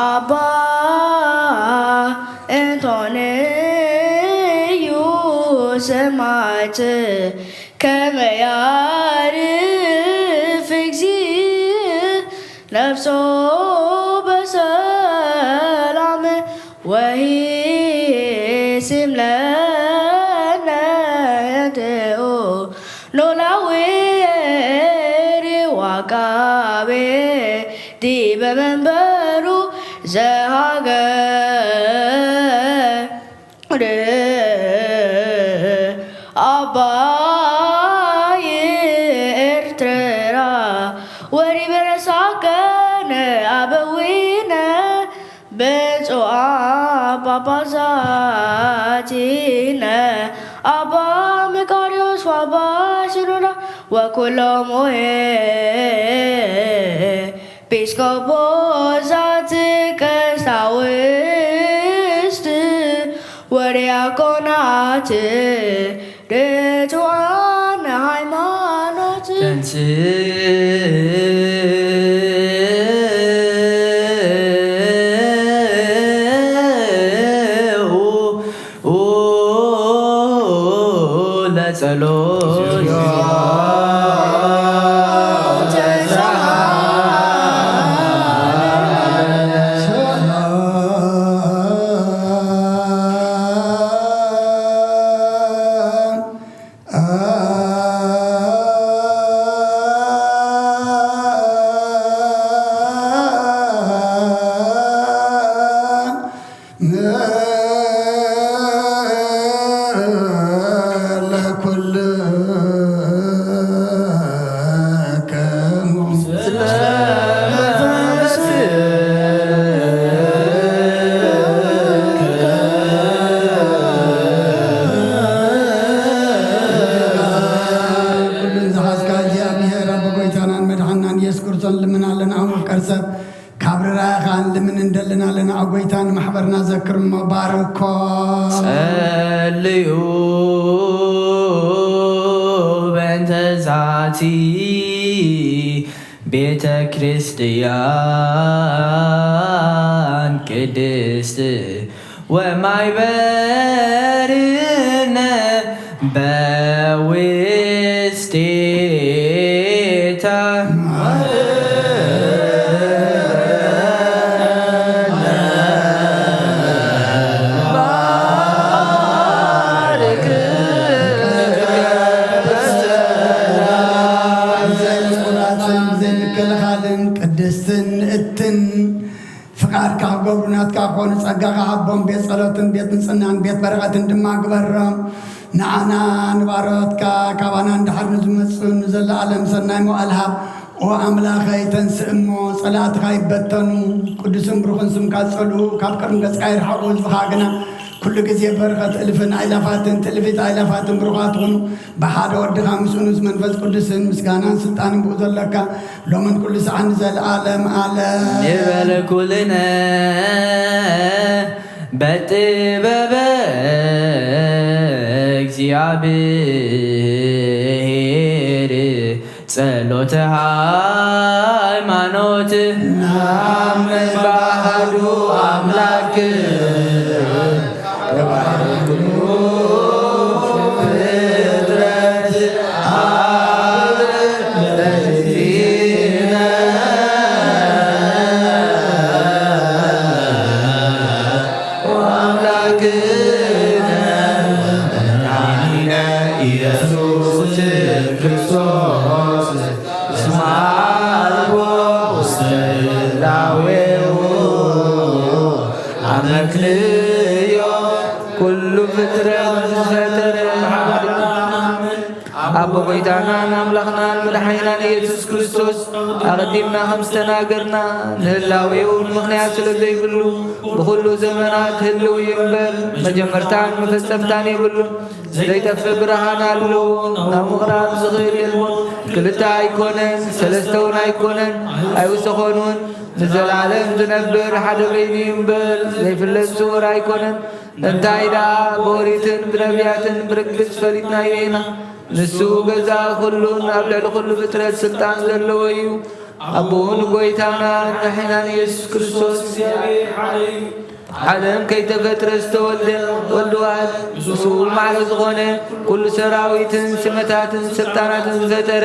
ኣባ እንቶንዩ ሰማዕት ከመይ ያዕርፍ እግዚእ ነፍሶ በሰላም ወሂሲም ለነ የንትኡ ኖላዊ ርዋቃቤ ዲበ መንበሩ ዘሃገር ኣባይ ኤርትራ ወሪበ ረሳከነ ኣበዊነ ብፁዓን ጳጳሳቲነ ኣባ መቃርዮስ ወኣባ ሲኖዳ ወኩሎም ኤጲስቆጶሳት ቀሳውስት ወዲያቆናት ርቱዓን ሃይማኖት። ተንሥኡ ለጸሎት። ኩሉን ዝሓዝካ እግዚኣብሔር ኣቦ ጎይታናን መድሓናን ኢየሱስ ክርስቶስ ልምና ኣለና። ኣሞፍ ቀርሰብ ካብ ርራኻ ልምን እንደልን ኣለና። ኣጎይታ ንማሕበርና ዘክር እሞ ባርኮ። ጸልዩ በእንተ ዛቲ ቤተ ክርስቲያን ቅድስት ወማይበርነ በውስቴታ። ብዘይ ምቁራጽን ብዘይ ምክልኻልን ቅድስትን ንእትን ፍቓድካ ክገብሩ ናትካ ክኾኑ ጸጋኻ ሃቦም። ቤት ጸሎትን ቤት ንጽህናን ቤት በረኸትን ድማ ግበሮም። ንዓና ንባሮትካ ካባና እንድሕር ንዝመጽእ ንዘለኣለም ሰናይ መዋእል ሃብ። ኦ ኣምላኸይ፣ ተንስእ እሞ ጸላእትኻ ይበተኑ። ቅዱስን ብሩኽን ስምካ ጸልኡ፣ ካብ ቅድሚ ገጽካ ይርሓቑ። ህዝብኻ ግና ኩሉ ግዜ በረኸት እልፍን ኣይላፋትን ትእልፊት ኣይላፋትን ብሩኻት ኩኑ። ብሓደ ወድኻ ምስ ንኡስ መንፈስ ቅዱስን ምስጋናን ስልጣንን ብኡ ዘለካ ሎምን ኩሉ ሰዓት ንዘለኣለም ኣለም። ንበል ኩልነ በጥበበ እግዚኣብሔር ጸሎተ ሃይማኖት። ናምን በአሐዱ አምላክ ተባረኩ ፍጥረት አብ ለእግዚእነ ወአምላክነ ወመድኃኒነ ኢየሱስ ክርስቶስ። እስመ አልቦ ውስተ ህላዌሁ አመክንዮ ኩሉ ፍጥረት ዘተረ። አቦ ጐይታናን ኣምላኽናን መድሓኒናን ኢየሱስ ክርስቶስ፣ ኣቐዲምና ከም ዝተናገርና፣ ንህላዌኡ ምኽንያት ስለ ዘይብሉ፣ ብኹሉ ዘመናት ህልው እዩ እምበር፣ መጀመርታን መፈጸምታን የብሉን። ዘይጠፍእ ብርሃን ኣለዎ፣ ናብ ምቕራብ ዝኽእል የልቦን። ክልተ ኣይኮነን፣ ሰለስተ እውን ኣይኮነን፣ ኣይውሰኾን እውን። ንዘለኣለም ዝነብር ሓደ በይኑ እዩ እምበር፣ ዘይፍለጥ ስውር ኣይኮነን። እንታይ ደኣ ብኦሪትን ብነቢያትን ብርግጽ ፈሊጥናዮ ኢና። ንሱ ገዛኢ ኩሉን ኣብ ልዕሊ ኩሉ ፍጥረት ስልጣን ዘለዎ እዩ። ኣቦኡ ንጎይታና ንመሒናን ኢየሱስ ክርስቶስ እግዚኣብሔር ሓደ እዩ። ዓለም ከይተፈጥረ ዝተወልደ ወልድ ዋሕድ፣ ምስኡ ማዕረ ዝኾነ፣ ኩሉ ሰራዊትን ስመታትን ስልጣናትን ዝፈጠረ፣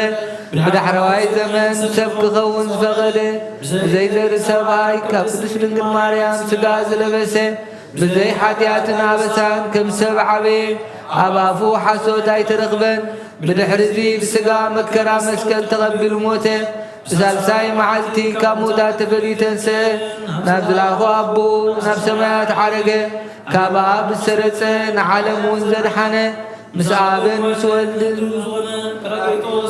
ብዳሕረዋይ ዘመን ሰብ ክኸውን ዝፈቐደ፣ ብዘይ ዘርኢ ሰብኣይ ካብ ቅድስት ድንግል ማርያም ስጋ ዝለበሰ፣ ብዘይ ሓጢኣትን ኣበሳን ከም ሰብ ዓበየ። ኣብ ኣፉ ሓሶት ኣይተረኽበን። ብድሕርዚ ብስጋ መከራ መስቀል ተቐቢሉ ሞተ። ብሳልሳይ መዓልቲ ካብ ምውታት ተፈልዩ ተንስአ። ናብ ዝለኣኾ ኣቦኡ ናብ ሰማያት ዓረገ። ካብ ኣብ ዝሰረጸ፣ ንዓለም እውን ዘድሓነ፣ ምስ ኣብን ምስ ወልድን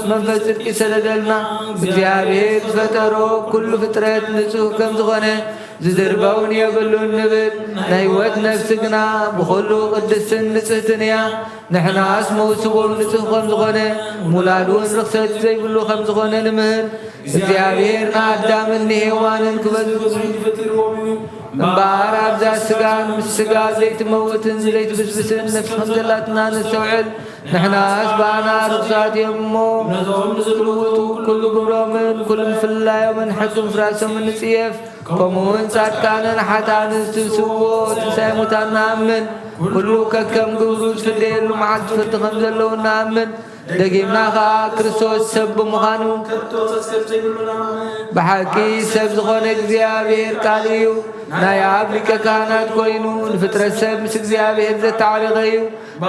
መንፈስ ጽድቂ ሰደደልና። እግዚኣብሔር ዝፈጠሮ ኩሉ ፍጥረት ንጹህ ከም ዝኾነ፣ ዝድርበውን የብሉን ንብል። ናይ ህይወት ነፍሲ ግና ብኹሉ ቅድስትን ንጽህትን እያ። ንሕናስ መውስቦም ንጹህ ከም ዝኾነ፣ ምውላድ እውን ርኽሰት ዘይብሉ ከም ዝኾነ ንምህር። እግዚኣብሔር ንኣዳምን ንሄዋንን ክበዝብዙ ፈጢርዎም እዩ። እምበኣር ኣብዛ ስጋን ምስ ስጋ ዘይትመውትን ዘይትብስብስን ነፍሲ ከም ዘላትና ነስተውዕል። ንሕናስ ብኣና ርኹሳት እዮም እሞ፣ ነዞም ንዝልውጡ ኩሉ ግብሮምን ኩሉ ምፍልላዮምን ሕጊ ምፍራሶምን ንጽየፍ። ከምኡውን ጻድቃንን ሓጥኣንን ዝትንስዎ ትንሳኤ ሙታን ንኣምን። ኩሉ ከከም ግብሩ ዝፍደየሉ መዓልቲ ፍርዲ ከም ዘለዉ ንኣምን። ደጊምና ኸኣ ክርስቶስ ሰብ ብምዃኑ፣ ከቶ ተስከብ ዘይብሉ ንኣምን። ብሓቂ ሰብ ዝኾነ እግዚኣብሔር ቃል እዩ። ናይ ኣብ ሊቀ ካህናት ኮይኑ፣ ንፍጥረት ሰብ ምስ እግዚኣብሔር ዘተዓረቐ እዩ።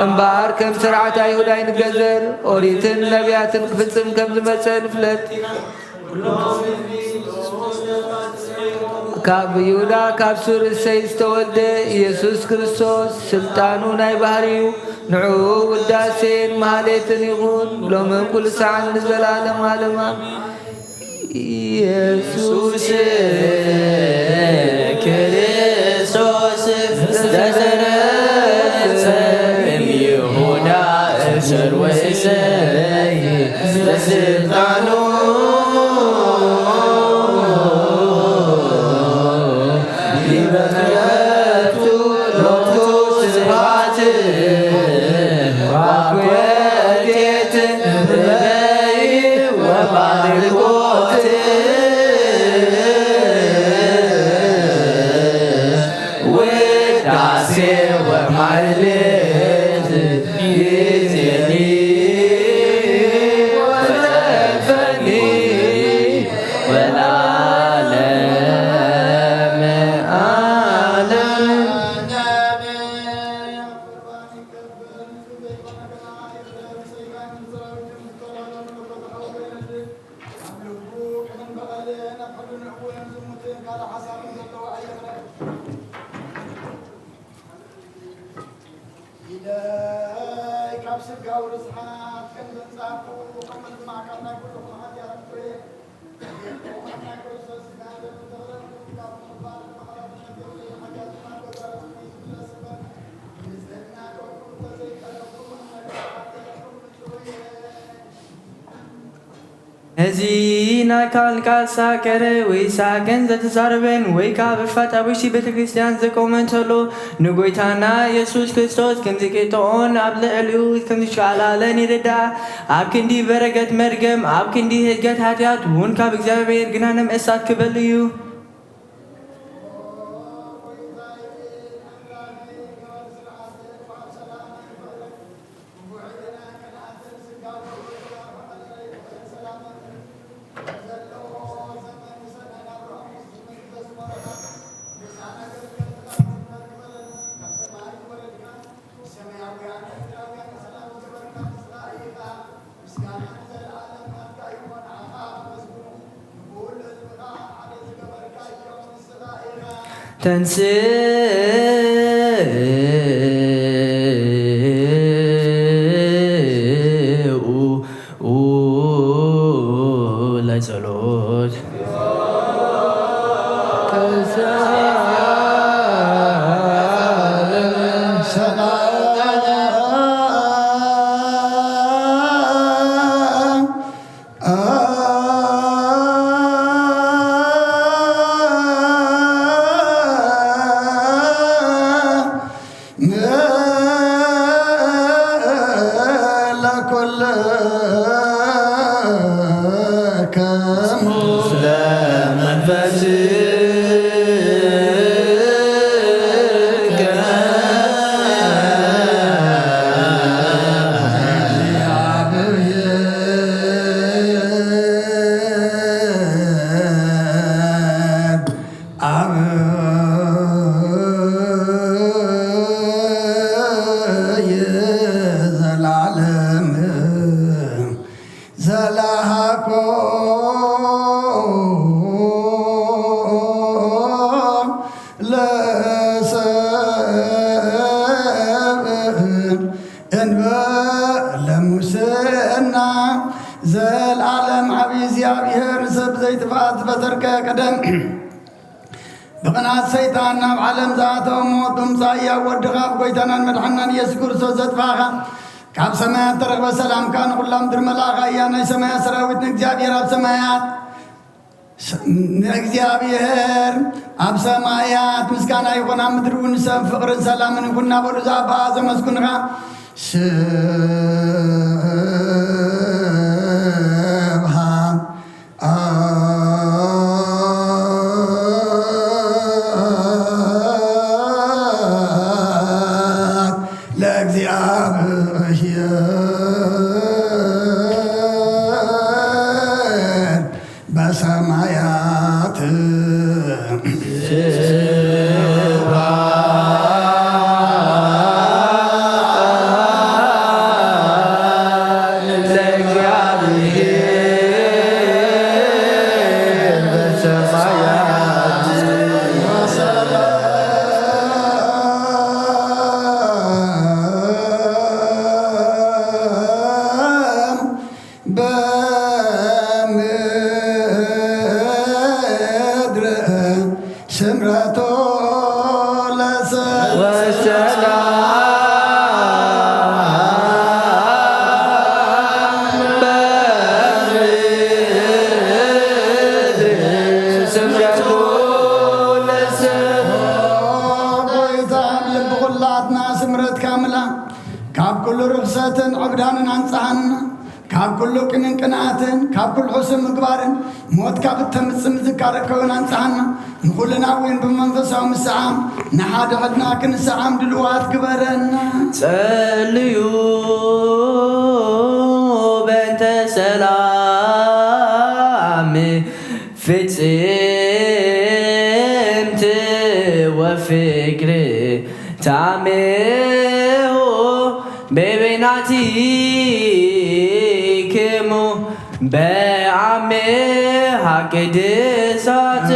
እምበኣር ከም ስርዓት ኣይሁድ ኣይንገዘር፣ ኦሪትን ነቢያትን ክፍጽም ከም ዝመጸ ንፍለጥ። ካብ ይሁዳ ካብ ሱር እሰይ ዝተወልደ ኢየሱስ ክርስቶስ፣ ስልጣኑ ናይ ባህሪ እዩ። ንዕኡ ውዳሴን ማህሌትን ይኹን፣ ሎምን ኩሉ ሰዓን ንዘለዓለም ዓለም ኣሜን። ኢየሱስ ክርስቶስ ዘተረፈ ይሁዳ እሰር ወእሰይ ዘስልጣኑ ይበትረቱ ሎቱ ስብሐት ወኮቴት በይ ወባርኮት ውዳሴ ወማህሌት ይዜኒ ወዘልፈኒ ወለዓለመ ዓለም። ኢደይ ካብ ስጋዊ ርስሓት ከም ዘንጻርኩ፣ ከምኡ ድማ ካብ ናይ ኩልኹም ሓጢኣት እየ። ነዚ ናይ ቃል ሳቀረ ወይ ሳቅን ዘተዛረበን ወይ ካብ ፋጣ ውሽጢ ቤተ ክርስቲያን ዘቆመ እንተሎ፣ ንጎይታና ኢየሱስ ክርስቶስ ከምዚ ቂጥኦን ኣብ ልዕሊኡ ከምዝሸዓላለን ይርዳእ። ኣብ ክንዲ በረከት መርገም፣ ኣብ ክንዲ ህድገት ሓጢኣት እውን ካብ እግዚኣብሔር ግናንም እሳት ክበል እዩ። ተንስኡ ለጸሎት። ጥፍኣት ዝፈጠርከ ቀደም ብቕንኣት ሰይጣን ናብ ዓለም ዝኣተወ ሞት ብምጻእ፣ ያው ወድኻ ብጎይታናን መድሓናን ኢየሱስ ክርስቶስ ዘጥፋእኻ፣ ካብ ሰማያት ተረኽበ ሰላምካ ንኹላ ምድሪ መልኣኻ እያ። ናይ ሰማያት ሰራዊት ንእግዚኣብሔር ኣብ ሰማያት ስ-፣ ንእግዚኣብሔር ኣብ ሰማያት ምስጋና ይኹን፣ ኣብ ምድሪ እውን ንሰብ ፍቕርን ሰላምን ይኹን እናበሉ ዝኣበኣ ዘመስግንኻ። ስብሃ ለእግዚኣብሔር በሰማያት በምድር ስምረቱ ለሰ ወሰላም በምድር ስምረቱ ለሰ ጎይታ ልቢ ኩላትና ስምረትካ ምላ ካብ ኩሉ ርኽሰትን ዕብዳንን ኣንጽሃና። ካብ ኩሉ ቅንን ቅንኣትን፣ ካብ ኩሉ ሕሱም ምግባርን፣ ሞት ካብ እተምጽእ ምዝካር ከውን ኣንጽሃና። ንኹልና እውን ብመንፈሳዊ ምስዓም ንሓድሕድና ክንሰዓም ድልዋት ግበረና። ጸልዩ በእንተ ሰላም ፍጽምቲ ወፍቅር ታሜሁ በበይናቲክሙ በአሜሃ ቅድሳት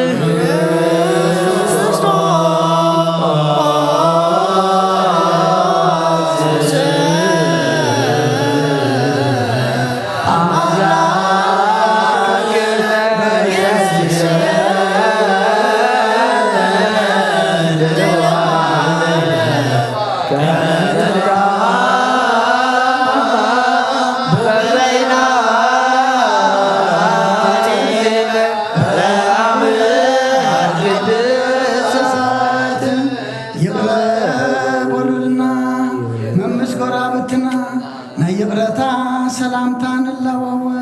ይቕረ በሉልና መምስ ጎረባብትና ናይ ይቕረታ ሰላምታ ንለዋወጥ።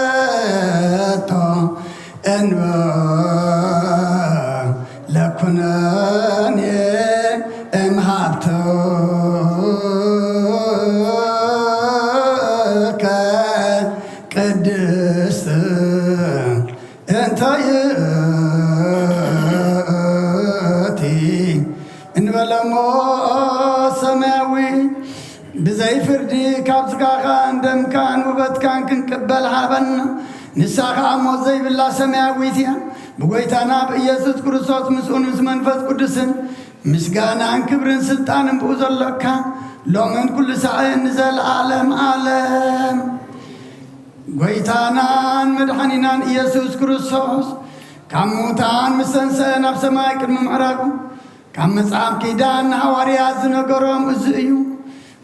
ወንትመጦ እንበ ለኩነኔ እምሃብተከ ቅድስት እንተ ይእቲ እንበለሞ ሰማያዊ ብዘይ ፍርዲ ካብ ስጋኻን ደምካን ውበትካን ክንቅበል ሃበና። ንሳ ኸኣ ሞት ዘይብላ ሰማያዊት እያ። ብጎይታና ብኢየሱስ ክርስቶስ ምስኡን ምስ መንፈስ ቅዱስን ምስጋናን ክብርን ስልጣንን ብኡ ዘሎካ ሎምን ኩሉ ሳዕን ንዘለዓለም ዓለም። ጎይታናን መድሓኒናን ኢየሱስ ክርስቶስ ካብ ሙታን ምስ ተንሰአ ናብ ሰማይ ቅድሚ ምዕራጉ፣ ካብ መጽሓፍ ኪዳን ንሃዋርያት ዝነገሮም እዚ እዩ።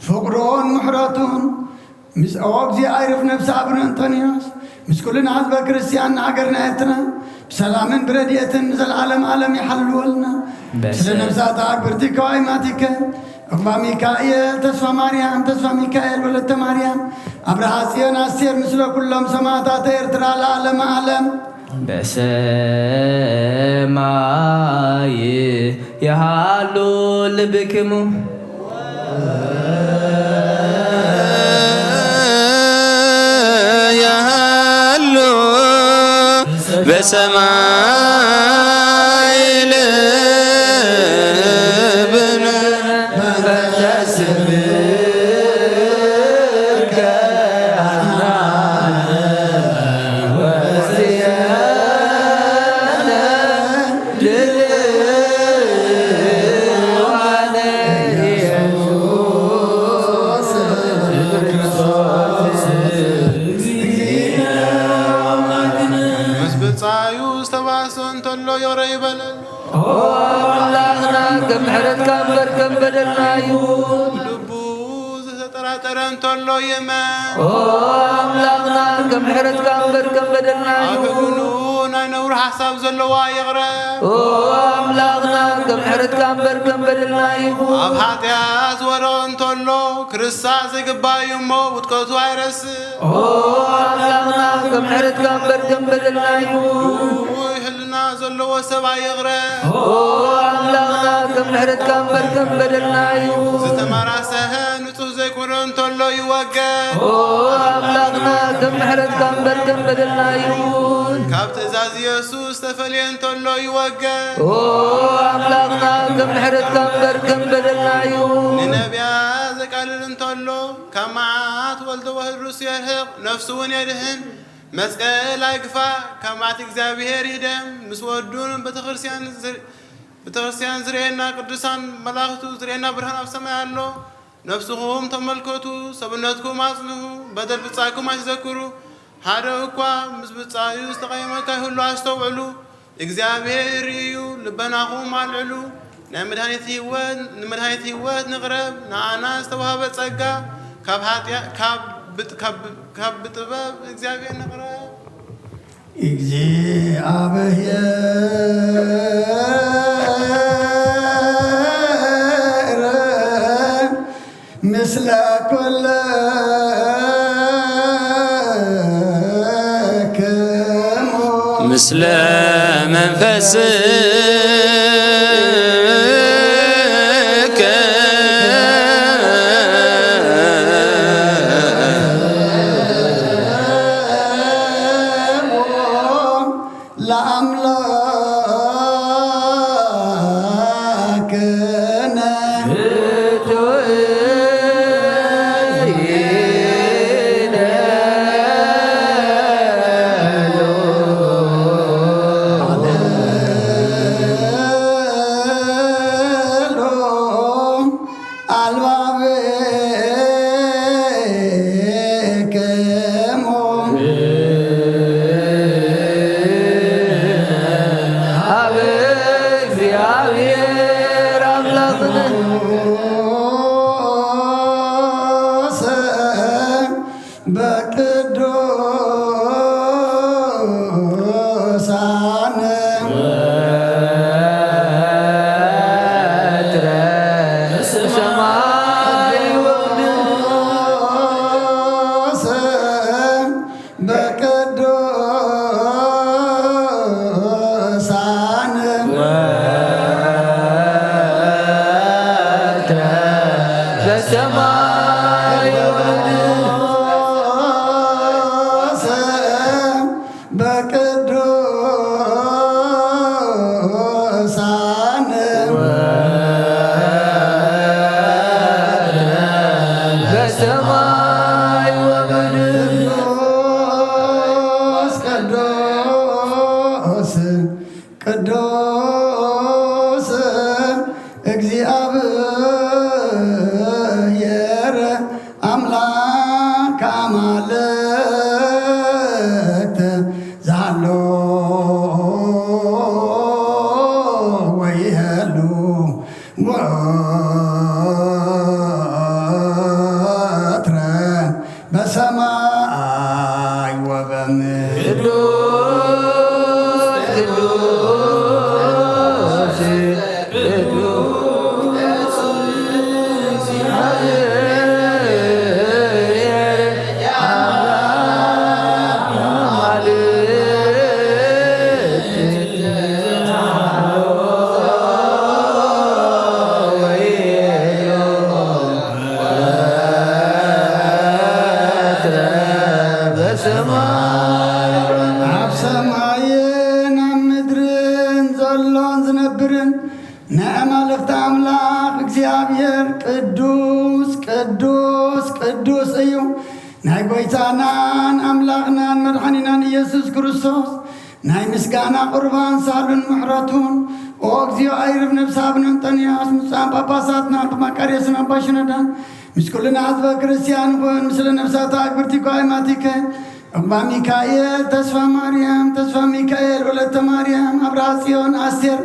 ፍቕሩን ምሕረቱን ምስ ኦ እግዚኣብሔር ነፍሲ ኣቡነ እንጦንዮስ ምስ ኩልና ህዝበ ክርስቲያን ንሃገርና ኤርትራ ብሰላምን ብረድኤትን ንዘለዓለም ዓለም ይሓልወልና። በሰ- ስለ ነፍሳት ኣክብርቲ ከዋይ ማቲከ፣ ዕቁባ ሚካኤል፣ ተስፋ ማርያም፣ ተስፋ ሚካኤል፣ ወለተ ማርያም፣ ኣብርሃ ጽዮን፣ ኣስቴር፣ ምስለ ኩሎም ሰማዕታት ኤርትራ ለዓለመ ዓለም። በሰማይ ይሃሉ ልብክሙ። ያሉ በሰማይ ልብነ ምሕረትካ እምበር ከም በደልና እዩ። ልቡ ዝተጠራጠረ እንተሎ ይእመን። ኦ ኣምላኽና፣ ከም ምሕረትካ እምበር ከም በደልና እዩ። ኣብ ሕልኑ ናይ ነውሪ ሓሳብ ዘለዋ ይቕረ። ኦ ኣምላኽና፣ ከም ምሕረትካ እምበር ከም በደልና እዩ። ኣብ ሓጢኣት ዝወደቐ እንተሎ፣ ክርስሳ ዘይግባእ እዩ እሞ፣ ውድቀቱ ኣይረስእ። ኦ ኣምላኽና፣ ከም ምሕረትካ እምበር ከም በደልና እዩ። ርኡይ ህልና ዘለዎ ሰብ ኣይቕረ። ኦ ኣምላኽና፣ ከም ምሕረትካ እምበር ከም በደልና እዩ። ዝተመራሰሀ ንጹህ ዘይኮነ እንተሎ ይወገድ። ኦ ኣምላኽና፣ ከም ምሕረትካ እምበር ከም በደልና ይኹን። ካብ ትእዛዝ ኢየሱስ ዝተፈልየ እንተሎ ይወገድ። ኦ ኣምላኽና፣ ከም ምሕረትካ እምበር ከም በደልና ይኹን። ንነቢያት ዘቃልል እንተሎ፣ ካብ መዓት ወልደ ወህድ ርእሱ የርሕቕ፣ ነፍሱ እውን የድህን። መስቀል ኣይግፋ፣ ካብ መዓት እግዚኣብሔር ይህደም። ምስ ወዱን ቤተክርስትያን ዝር-፣ ቤተክርስትያን ዝርእየና ቅዱሳን መላእኽቱ ዝርእየና ብርሃን ኣብ ሰማይ ኣሎ። ነፍስኹም ተመልከቱ፣ ሰብነትኩም ኣጽንዑ፣ በደል ብጻይኩም ኣይትዘክሩ። ሓደ እኳ ምስ ብጻዩ ዝተቐየመካ ይህሉ ኣስተውዕሉ። እግዚኣብሔር ይርእዩ፣ ልበናኹም ኣልዕሉ። ናይ መድኃኒት ህይወት፣ ንመድኃኒት ህይወት ንቕረብ። ንኣና ዝተዋህበ ጸጋ ካብ ኃጢኣ-፣ ካብ ብጥ-፣ ካብ ብ-፣ ካብ ብጥበብ እግዚኣብሔር ንቕረብ። እግዚኣብሔር ምስለ ኩልክሙ። ምስለ መንፈስከ። ለአምላክነ። አልባብክሙ። አብ እግዚኣብሔር ኣምላኽነ። በቅዱሳን። ወትረ በሰማይ ወምድር። በቅዱሳን። ወትረ በሰማይ ወምድር። በቅዱሳን። ወትረ በሰማይ ወምድር። ቅዱስ ቅዱስ ቅዱስ እግዚኣብሔር ኣምላክ አማልክት ዛሎ ወይሄሉ ወትረ በሰማይ ወበምድር። ቅዱስ ቅዱስ ቅዱስ ኣብ ሰማይን ኣብ ምድርን ዘሎን ዝነብርን ናይ ኣማልኽቲ ኣምላኽ እግዚኣብሔር ቅዱስ ቅዱስ ቅዱስ እዩ። ናይ ጐይታናን ኣምላኽናን መድሓኒናን ኢየሱስ ክርስቶስ ናይ ምስጋና ቁርባን ሳሉን ምሕረቱን። ኦ እግዚኦ ኣይርብ ነብሲ ኣቡነ እንጠንያስ፣ ብፁዓን ጳጳሳትና ኣባ መቃርዮስን ኣባ ሽኖዳን፣ ምስ ኩልና ህዝበ ክርስቲያን ይኹን፣ ምስለ ነብሳት ኣግብርቲ ጓይማቲከ፣ ዕቁባ ሚካኤል፣ ተስፋ ማርያም፣ ተስፋ ሚካኤል፣ ወለተ ማርያም፣ ኣብርሃ ጽዮን፣ ኣስቴር፣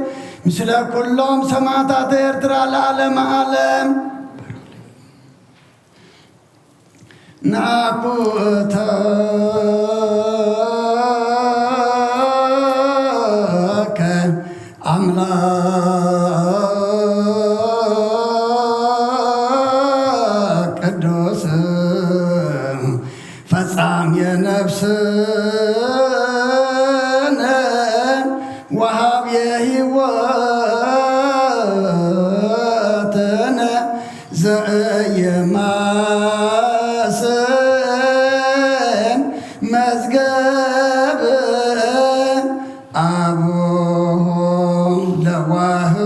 ምስለ ኩሎም ሰማዕታት ኤርትራ ለዓለመ ዓለም። ንኣኩተከ ኣምላክ ቅዱስ ፈጻምየ ነፍስነ ወሃብየ ህይወትነ ዘእየማስን መዝገብ ኣቡሆም ለዋህት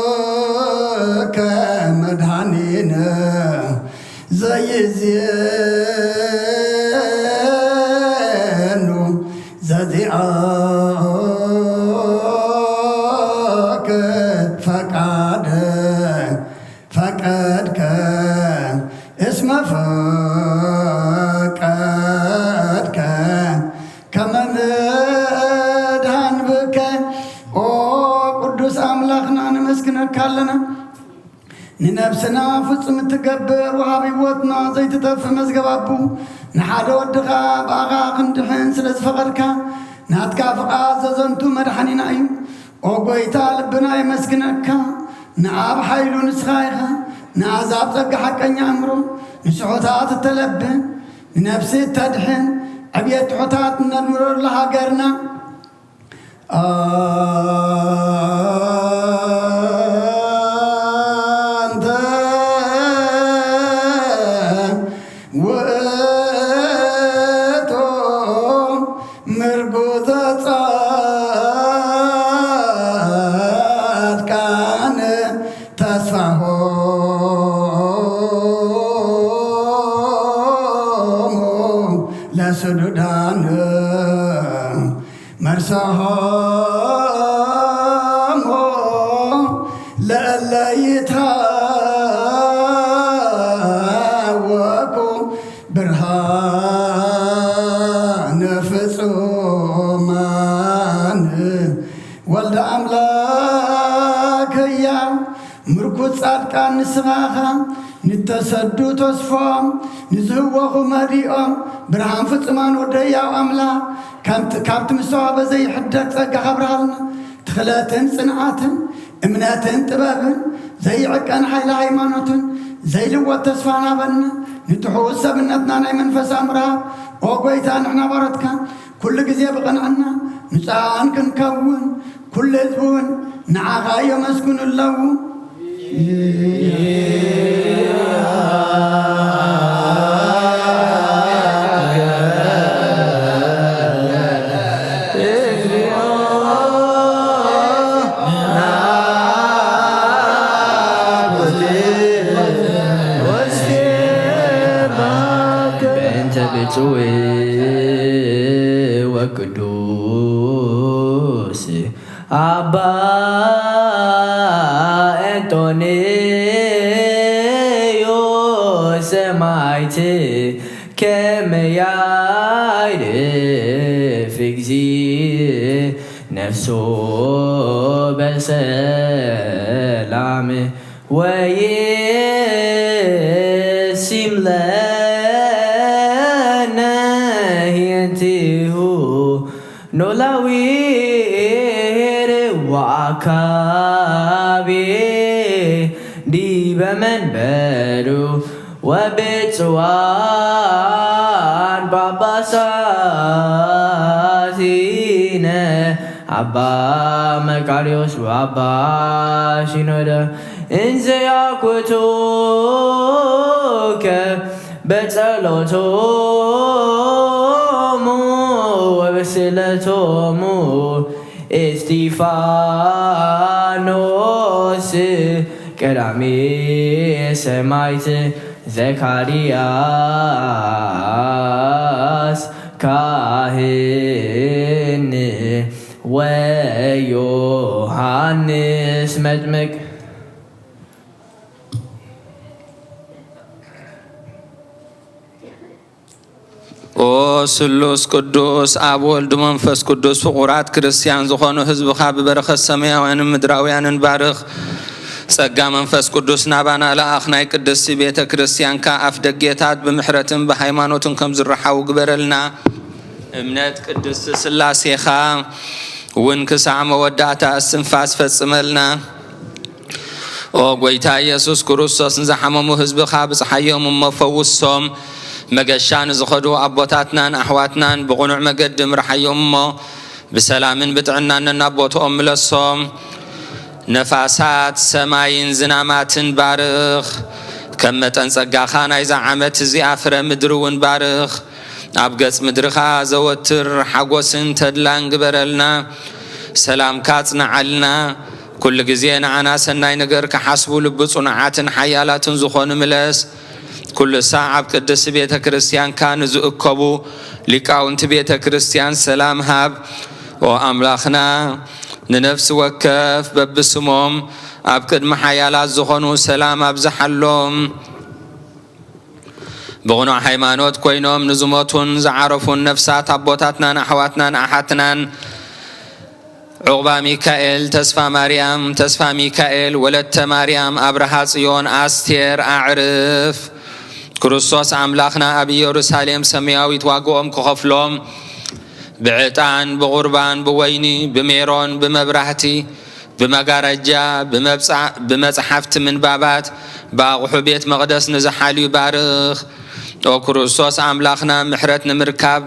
ወልድከ መድኃኒነ ዘይዜኑ ዘዚአከ ፈቃደ ፈቀድከ እስመ ፈቀድከ ከመ ምድኃን ብከ። ኦ ቅዱስ ኣምላኽና፣ ነመስግነካ ኣለና። ንነብስና ፍጹም እትገብር ወሃብ ህይወትና ዘይትጠፍእ መዝገብ ኣቡ፣ ንሓደ ወድኻ ብኣኻ ክንድሕን ስለ ዝፈቐድካ፣ ናትካ ፍቓድ ዘዘንቱ መድሓኒና እዩ። ኦ ጎይታ፣ ልብና የመስግነካ። ንኣብ ሓይሉ ንስኻ ኢኻ። ንኣዛብ ጸጋ ሓቀኛ ኣእምሮ፣ ንስሑታት እተለብን፣ ንነፍሲ እተድሕን፣ ዕብየት ትሑታት እነድምረሉ ሃገርና። ኣንተ ውእቱ ምርጉዘ ጻድቃን ተስፋሆሙ ለስዱዳን መርሳሆሙ ለእለ ይትሃወኩ ብርሃነ ፍጹማን። ወልደ ኣምላክ ህያው ምርኩስ ጻድቃን ንስኻ ኢኻ። ንተሰዱ ተስፎም ንዝህወኹ መሪኦም ብርሃን ፍጹማን ወደ ህያው ኣምላኽ ካብቲ፣ ካብቲ ምስተዋህበ ዘይሕደግ ጸጋኻ ኣብርሃልና። ትኽለትን ጽንዓትን እምነትን ጥበብን ዘይዕቀን ሓይሊ ሃይማኖትን ዘይልወጥ ተስፋን ሃበና። ንትሑት ሰብነትና ናይ መንፈስ ኣእምሮ ሃብ። ኦ ጎይታ፣ ንሕና ባሮትካ ኩሉ ግዜ ብቕንዕና ምጽኣን ክንከውን፣ ኩሉ ህዝቢ እውን ንዓኻ የመስግኑ ኣለዉ። በእንተ ብፁዕ ወቅዱስ ኣባ እንጦንዮስ ሰማዕት ከመ ያዕርፍ እግዚእ ነፍሶ በሰላም ወይሲም ለነ ህየንቲሁ ኖላዊ ኄር ወአካቤ ዲበ መንበሩ ወብፁዓን ጳጳሳቲነ አባ መቃርዮስ ወአባ ሲኖዳ እንዘ ያኩቱከ በጸሎቶሙ ወበስእለቶሙ እስጢፋኖስ ቀዳሜ ሰማዕት ዘካርያስ ካህን ወዮሐንስ መጥምቅ። ኦ ስሉስ ቅዱስ ኣብ ወልድ መንፈስ ቅዱስ ፍቑራት ክርስቲያን ዝኾኑ ህዝብኻ ብበረኸት ሰማያውያንን ምድራውያንን ባርኽ። ጸጋ መንፈስ ቅዱስ ናባና ለኣኽ ናይ ቅድስቲ ቤተ ክርስቲያንካ ኣፍ ደጌታት ብምሕረትን ብሃይማኖትን ከም ዝረሓው ግበረልና። እምነት ቅድስቲ ስላሴኻ እውን ክሳዕ መወዳእታ እስትንፋስ ፈጽመልና። ኦ ጎይታ ኢየሱስ ክርስቶስ ንዝሓመሙ ህዝብኻ ብጽሓዮም እሞ ፈውሶም። መገሻ ንዝኸዱ ኣቦታትናን ኣሕዋትናን ብቕኑዕ መገዲ ምርሓዮም እሞ ብሰላምን ብጥዕናን ነናብ ቦትኦም ምለሶም። ነፋሳት ሰማይን ዝናማትን ባርኽ። ከም መጠን ጸጋኻ ናይዛ ዓመት እዚኣ ፍረ ምድሪ እውን ባርኽ። ኣብ ገጽ ምድርኻ ዘወትር ሓጎስን ተድላን ግበረልና። ሰላምካ ጽንዓልና። ኩሉ ግዜ ንዓና ሰናይ ነገር ክሓስቡ ልቢ ጽኑዓትን ሓያላትን ዝኾኑ ምለስ። ኩሉ ሳዕ ኣብ ቅድስቲ ቤተ ክርስቲያንካ ንዝእከቡ ሊቃውንቲ ቤተ ክርስቲያን ሰላም ሃብ። ኦ ኣምላኽና፣ ንነፍሲ ወከፍ በብስሞም ኣብ ቅድሚ ሓያላት ዝኾኑ ሰላም ኣብዝሓሎም። ብቕኑዕ ሃይማኖት ኮይኖም ንዝሞቱን ዝዓረፉን ነፍሳት ኣቦታትናን ኣሕዋትናን ኣሓትናን ዑቕባ ሚካኤል፣ ተስፋ ማርያም፣ ተስፋ ሚካኤል፣ ወለተ ማርያም፣ ኣብርሃ ጽዮን፣ ኣስቴር፣ ኣዕርፍ። ክርስቶስ ኣምላኽና ኣብ ኢየሩሳሌም ሰማያዊት ዋግኦም ክኸፍሎም ብዕጣን፣ ብቑርባን፣ ብወይኒ፣ ብሜሮን፣ ብመብራህቲ፣ ብመጋረጃ፣ ብመብጻ-፣ ብመጽሓፍቲ ምንባባት፣ ብኣቑሑ ቤት መቕደስ ንዝሓልዩ ባርኽ። ኦ ክርስቶስ ኣምላኽና፣ ምሕረት ንምርካብ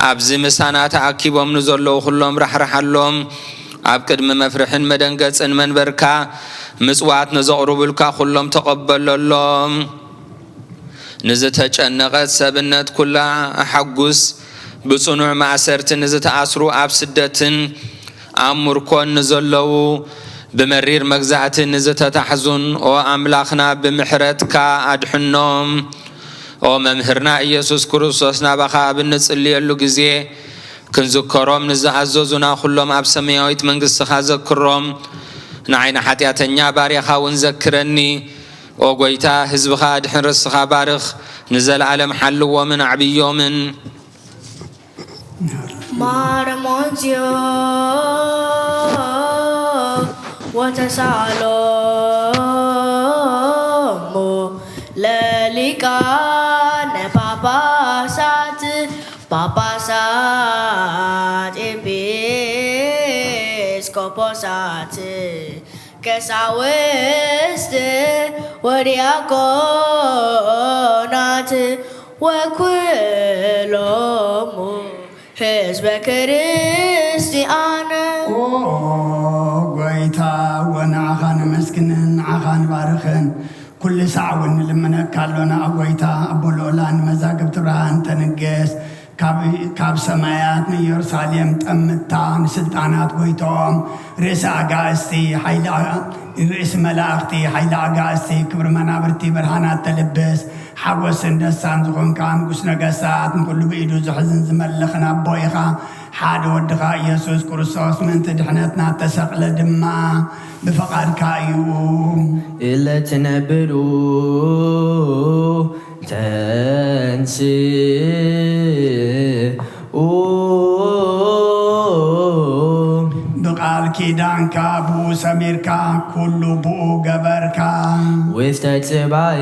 ኣብዚ ምሳና ተኣኪቦም ንዘለዉ ኩሎም ራሕርሓሎም። ኣብ ቅድሚ መፍርሕን መደንገጽን መንበርካ ምጽዋት ንዘቕርቡልካ ኩሎም ተቐበለሎም። ንዝተጨነቐት ሰብነት ኩላ ኣሐጉስ። ብጽኑዕ ማእሰርቲ ንዝተኣስሩ ኣብ ስደትን ኣብ ምርኮን ንዘለዉ ብመሪር መግዛእቲ ንዝተታሕዙን ኦ ኣምላኽና ብምሕረትካ ኣድሕኖም። ኦ መምህርና ኢየሱስ ክርስቶስ ናባኻ ኣብ እንጽልየሉ ግዜ ክንዝከሮም ንዝኣዘዙና ኩሎም ኣብ ሰማያዊት መንግስትኻ ዘክሮም። ንዓይ ንሓጢኣተኛ ባርያኻ እውን ዘክረኒ። ኦ ጎይታ ህዝብኻ ኣድሕን ርስኻ ባርኽ። ንዘለኣለም ሓልዎምን ኣዕብዮምን። ማርሞንዝዮ ወተሳሎሙ ለሊቃነ ጳጳሳት ጳጳሳት ኤጲስቆጶሳት ቀሳውስት ወዲያቆናት ወኩሎሙ ህዝበ ክርስቲያን። ኦ ጎይታ፣ ወንዓኻ ነመስግንን ንዓኻ ንባርኽን። ኩሉ ሳዕ እውን ንልምነካ ኣሎና። ኦ ጎይታ፣ ኣቦ ልዑላን መዛግብቲ ብርሃን ተንግስ። ካብ፣ ካብ ሰማያት ንኢየሩሳሌም ጠምታ ንስልጣናት ጎይቶም፣ ርእሲ ኣጋእዝቲ፣ ሓይሊ ኣ-፣ ርእሲ መላእኽቲ፣ ሓይሊ ኣጋእዝቲ፣ ክብሪ መናብርቲ፣ ብርሃናት ተልብስ፣ ሓጎስን ደስታን ዝኾንካ ንጉስ ነገስታት፣ ንኹሉ ብኢዱ ዝሕዝን ዝመልኽን ኣቦ ኢኻ። ሓደ ወድኻ ኢየሱስ ክርስቶስ ምእንቲ ድሕነትና እተሰቕለ ድማ ብፍቓድካ እዩ። ለትነብሩ ተንስኡ። ብቓል ኪዳንካ ብኡ ሰሚርካ፣ ኩሉ ብኡ ገበርካ። ውስተ ጽባእ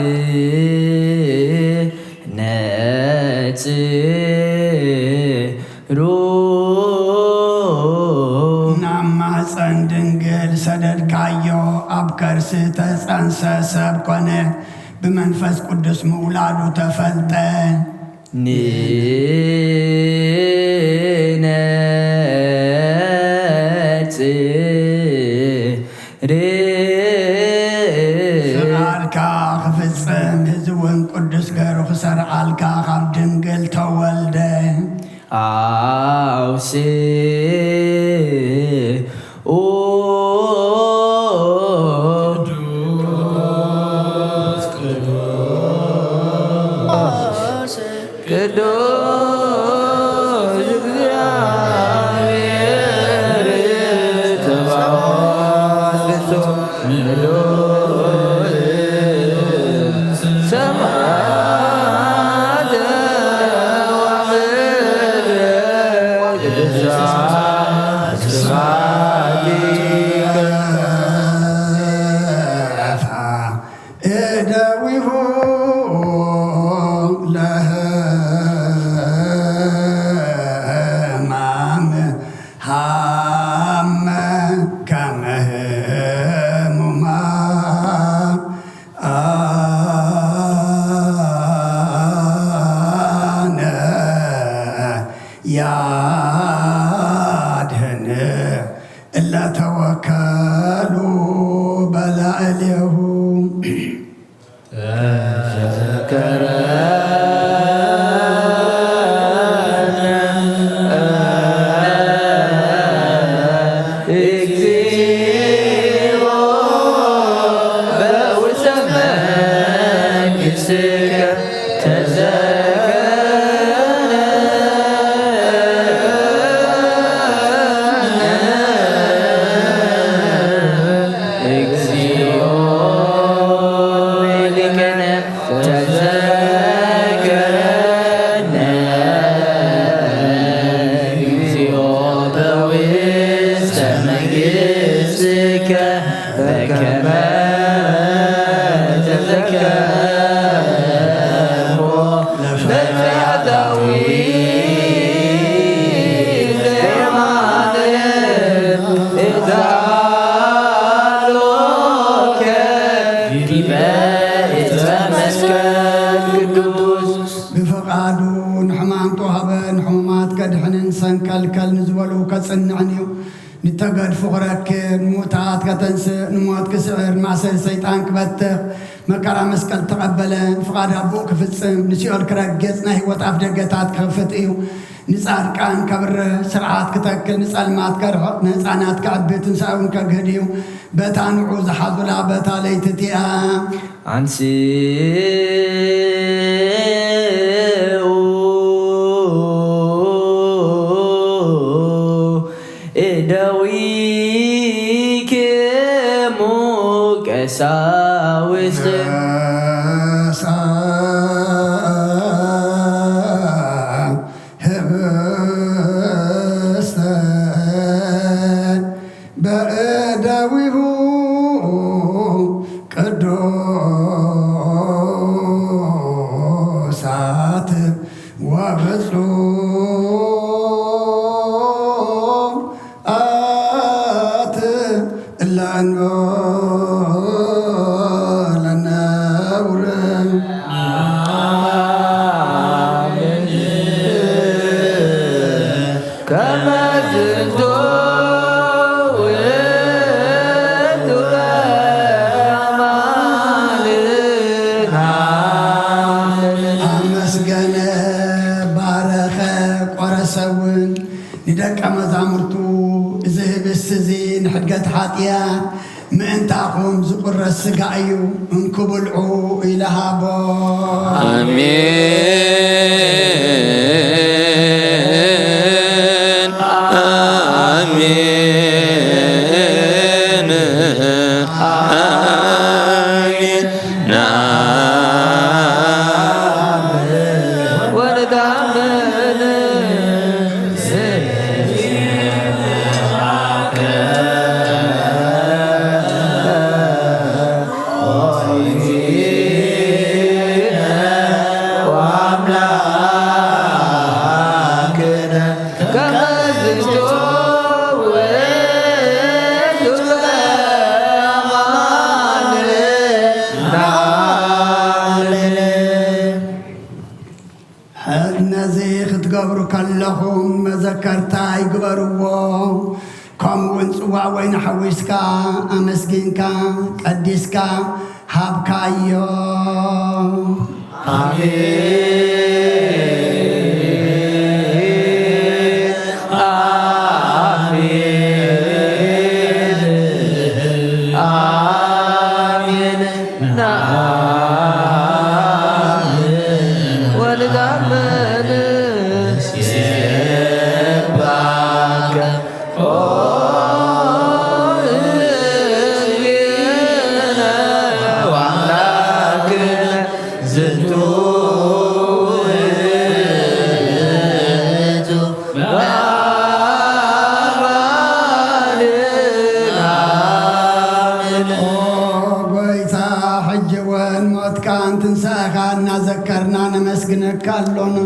ነጽሩ። ናብ ማህፀን ድንግል ሰደድካዮ፣ ኣብ ከርሲ ተጸንሰ ሰብ ኮነ፣ ብመንፈስ ቅዱስ ምውላዱ ተፈልጠ። ንነጽር። ፍቓድካ ክፍጽም፣ ህዝቢ እውን ቅዱስ ገይሩ ክሰርዓልካ ካብ ድንግል ተወልደ። ኣውስኡ። ቅዱስ፣ ቅዱስ። ቅዱስ እግዚአብሔር ተባረክ። ቅዱስ ሰማያተ እደዊሁ ለህማም ሃመ ከመ ህሙማ ኣነ ያድህን እለ ተወከሉ በላዕሌሁ። ተዘከረነ እግዚኦ በውስተ መንግሥትከ ተዘከረነ እግዚኦ ሊቀነ ተዘከረነ እግዚኦ በውስተ መንግሥትከ በከመ ተዘከርኮ ለፈያታዊ ዜማነ እዛሎከ ዲበ ዕፀ መስቀል ቅዱስ። ብፍቓዱ ንሕማም ተዋህበ፣ ንሕሙማት ከድሕንን ሰንከልከል ንዝበሉ ከጽንዕን እዩ። ንተገድፉ ክረክብ፣ ንሙታት ከተንስእ፣ ንሞት ክስዕር፣ ንማእሰሪ ሰይጣን ክበትኽ፣ መከራ መስቀል ተቐበለ፣ ፍቓድ ኣቦኡ ክፍጽም፣ ንሲኦል ክረግጽ፣ ናይ ህይወት ኣፍ ደገታት ክኸፍት እዩ። ንጻድቃን ከብርህ፣ ስርዓት ክተክል፣ ንጸልማት ከርሕቕ፣ ንህጻናት ከዕቢ፣ ትንሳኤ እውን ከግህድ እዩ። በታ ንዑ ዝሓዙላ በታ ለይቲ እቲኣ። ኣንስኡ እደዊክሙ ቀሳውስት። ህብስተ በእደዊሁ ቅዱሳት ወብፁዓት እለ እንበለ ነውር። ከመ ዝንቱ ውእቱ በማልዳ። ኣመስገነ፣ ባረኸ፣ ቆረሰ እውን ንደቀ መዛሙርቱ፣ እዚ ህብስት እዚ ንሕድገት ሓጢኣት ምእንታኹም ዝቁረስ ስጋ እዩ፣ እንኩ ብልዑ ኢለ ሃቦ። ኣሜን። ኣሜን። ኣሜን። ንኣምን ወንታምን። ነዚ ክትገብሩ ከለኹም መዘከርታይ ግበርዎ። ከምኡውን ጽዋእ ወይኒ ሓዊስካ ኣመስጊንካ ቀዲስካ ሃብካዮ። ኣሜን፣ ኣሜን፣ ኣሜን። ንኣምን ወንታምን። ይሴብሐከ ኦ እግዚእነ ወአምላክነ ዝንቱ ግነካ ኣሎና።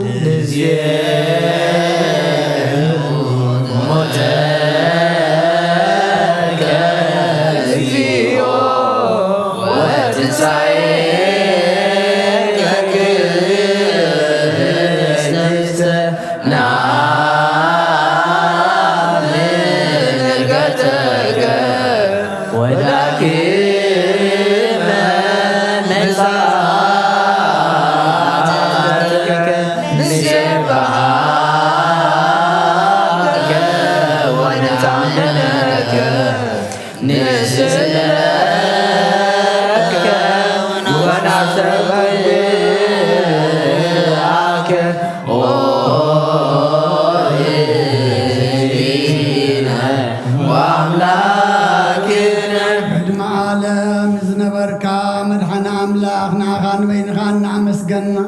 ቅድሚ ዓለም ዝነበርካ መድሓኒ ኣምላኽ፣ ንዓኻ ንበይንኻ እናኣመስገንና፣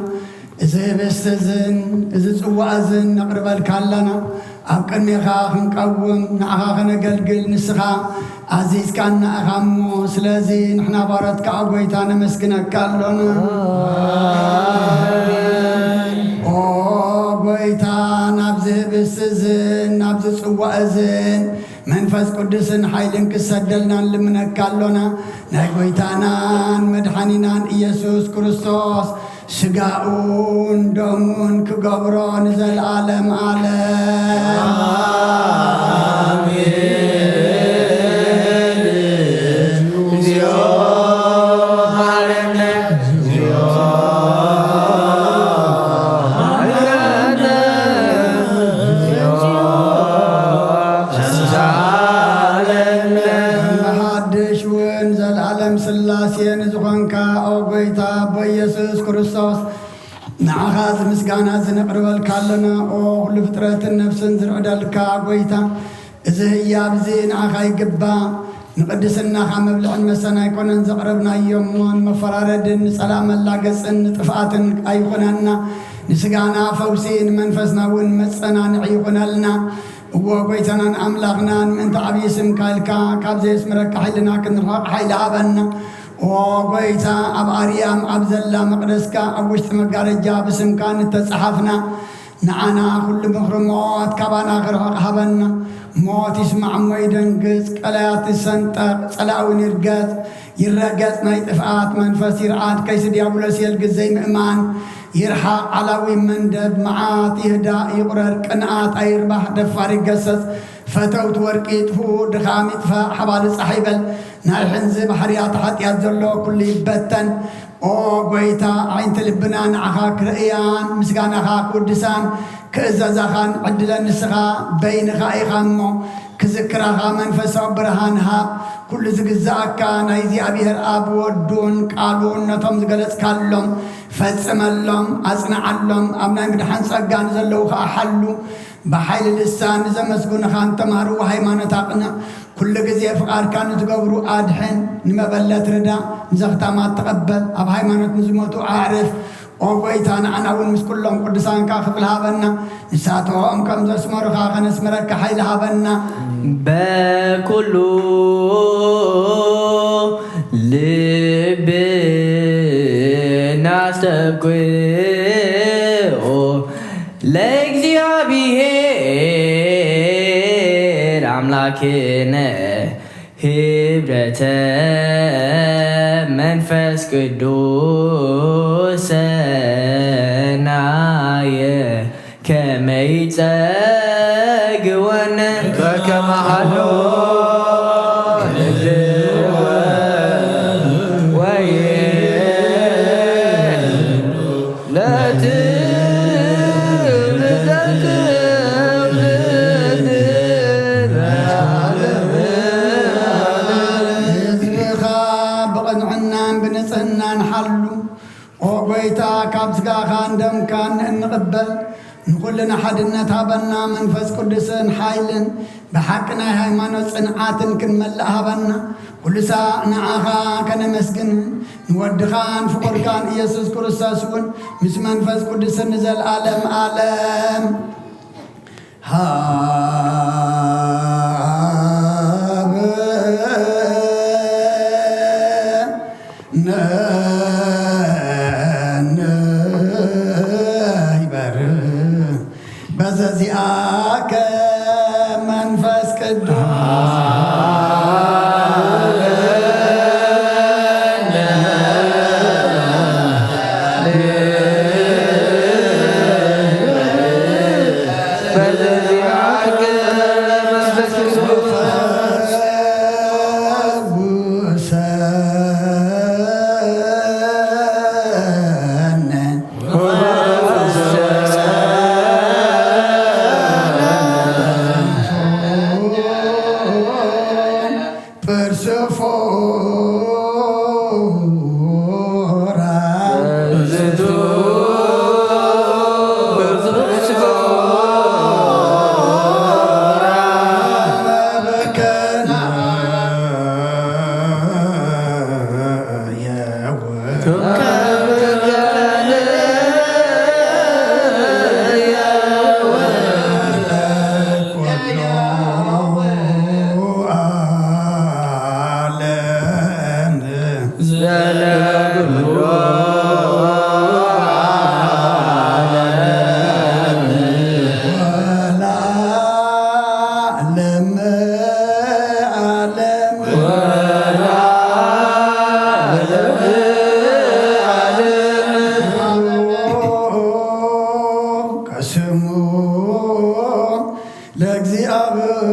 እዚ ህብስቲ እዝን እዚ ጽዋእ እዝን ነቕርበልካ ኣለና። ኣብ ቅድሜኻ ክንቀውም፣ ንዓኻ ከነገልግል፣ ንስኻ ኣዚዝካና ኢኻ እሞ፣ ስለዚ ንሕና ባሮትካ፣ ኦ ጐይታ፣ ነመስግነካ ኣሎና። ኦ ጐይታ፣ ናብዚ ህብስቲ እዝን ናብዚ ጽዋእ እዝን መንፈስ ቅዱስን ሓይልን ክሰደልና ንልምነካ ኣሎና። ናይ ጐይታናን መድሓኒናን ኢየሱስ ክርስቶስ ስጋኡን ደሙን ክገብሮ ንዘለኣለም ዓለም። ኣሜን። እግዚኦ መሐረነ፣ እግዚኦ መሐረነ፣ እግዚኦ ተሳለነ። ብሓድሽ እውን ዘላለም ስላሴ ንዝኾንካ፣ ኦ ጎይታ ኣቦ ኢየሱስ ክርስቶስ፣ ንዓኻ እዚ ምስጋና እዚ ነቕርበልካ ኣለና። ኦ ኩሉ ፍጥረትን ነፍስን ዝርዕደልካ ጎይታ፣ እዚ ህያብ እዚ ንዓኻ ይግባእ። ንቅድስናኻ መብልዕን መስተን ኣይኮነን ዘቕረብናዮ እሞ፣ ንመፈራረድን ንጸላእ መላገጽን ንጥፍኣትን ኣይኹነና። ንስጋና ፈውሲ፣ ንመንፈስና እውን መጸናንዒ ይኹነልና። እዎ ጎይታናን ኣምላኽናን፣ ምእንቲ ዓብዪ ስምካ ኢልካ ካብ ዘየስምረካ ሓይልና ክንርሕቕ ሓይሊ ሃበና። ኦ ጎይታ፣ ኣብ ኣርያም ኣብ ዘላ መቕደስካ ኣብ ውሽጢ መጋረጃ ብስምካ እንተጸሓፍና፣ ንዓና ኩሉ ምኽሪ ሞት ካባና ክርሕቕ ሃበና። ሞት ይስማዕ እሞ ይደንግጽ፣ ቀላያት ይሰንጠቕ፣ ጸላእ እውን ይርገጽ፣ ይረገጽ፣ ናይ ጥፍኣት መንፈስ ይርዓድ፣ ከይሲ ዲያብሎስ የልግስ ዘይምእማን ይርሓቕ፣ ዓላዊ መንደብ መዓት ይህዳእ ይቑረር፣ ቅንኣት ኣይርባሕ፣ ደፋር ይገሰጽ፣ ፈተውቲ ወርቂ ይጥፍኡ፣ ድኻም ይጥፋእ፣ ሓባሊ ጻሕ ይበል፣ ናይ ሕንዚ ባሕርያት ሓጢኣት ዘሎ ኩሉ ይበተን። ኦ ጎይታ፣ ኣዒንቲ ልብና ንዓኻ ክርእያን ምስጋናኻ ክውድሳን ክእዘዛኻን ዕድለን ንስኻ በይንኻ ኢኻ እሞ፣ ክዝክራኻ መንፈሳዊ ብርሃን ሃብ። ኩሉ ዝግዛኣካ ናይ እግዚኣብሔር ኣብ ወዱን ቃሉን ነቶም ዝገለጽካሎም ፈጽመሎም፣ ኣጽንዓሎም። ኣብ ናይ ምድሓን ጸጋ ንዘለዉ ኸኣ ሓሉ። ብሓይሊ ልሳን ንዘመስግኑኻ ንተማህርዎ ሃይማኖት ኣቕንዕ። ኩሉ ግዜ ፍቓድካ ንዝገብሩ ኣድሕን። ንመበለት ርዳ፣ ንዘኽታማት ተቐበል። ኣብ ሃይማኖት ንዝሞቱ ኣዕርፍ። ኦ ጎይታ፣ ንዓና እውን ምስ ኩሎም ቅዱሳንካ ክፍሊ ሃበና። ንሳቶም ከም ዘስመሩኻ ከነስምረካ ሓይሊ ሃበና። በኩሉ ልብና ኣስተብቅዖ ለእግዚኣብሔር ኣምላክነ ህብረተ መንፈስ ቅዱስ ሰናየ ከመይ ጸግወነ በከመ ሀሎ ወይ ለትብለክም ህዝብኻ ብቕንዕናን ብንጽህናን ሓሉ። ኦ ጎይታ፣ ካብ ስጋኻን ደምካን እንቕበል፣ ንኹልና ሓድነት ሃበና፣ መንፈስ ቅዱስን ሓይልን ብሓቂ ናይ ሃይማኖት ጽንዓትን ክንመልእ ሃበና። ኩሉ ሳዕ ንዓኻ ከነመስግን፣ ንወድኻን ፍቑርካን ኢየሱስ ክርስቶስ እውን ምስ መንፈስ ቅዱስን ንዘለኣለም ኣለም። ሃበነ። ስሙ ለእግዚኣብሔር።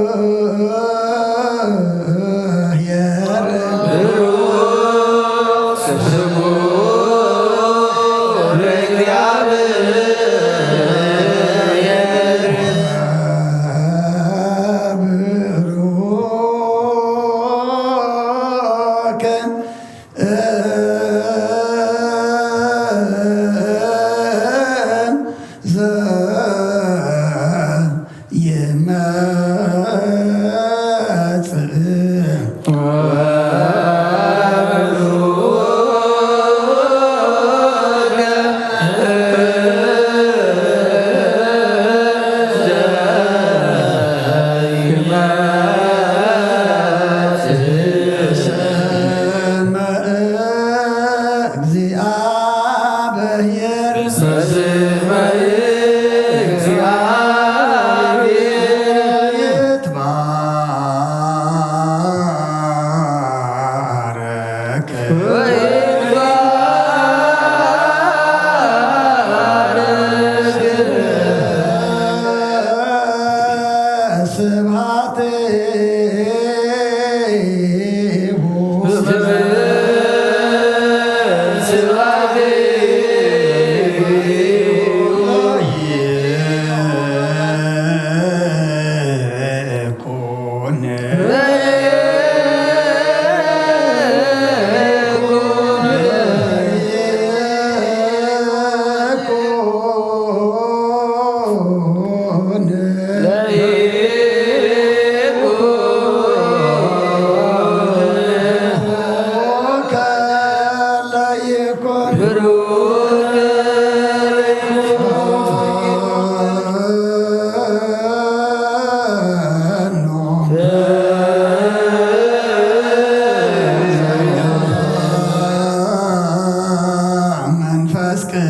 መንፈስ ቅዱስ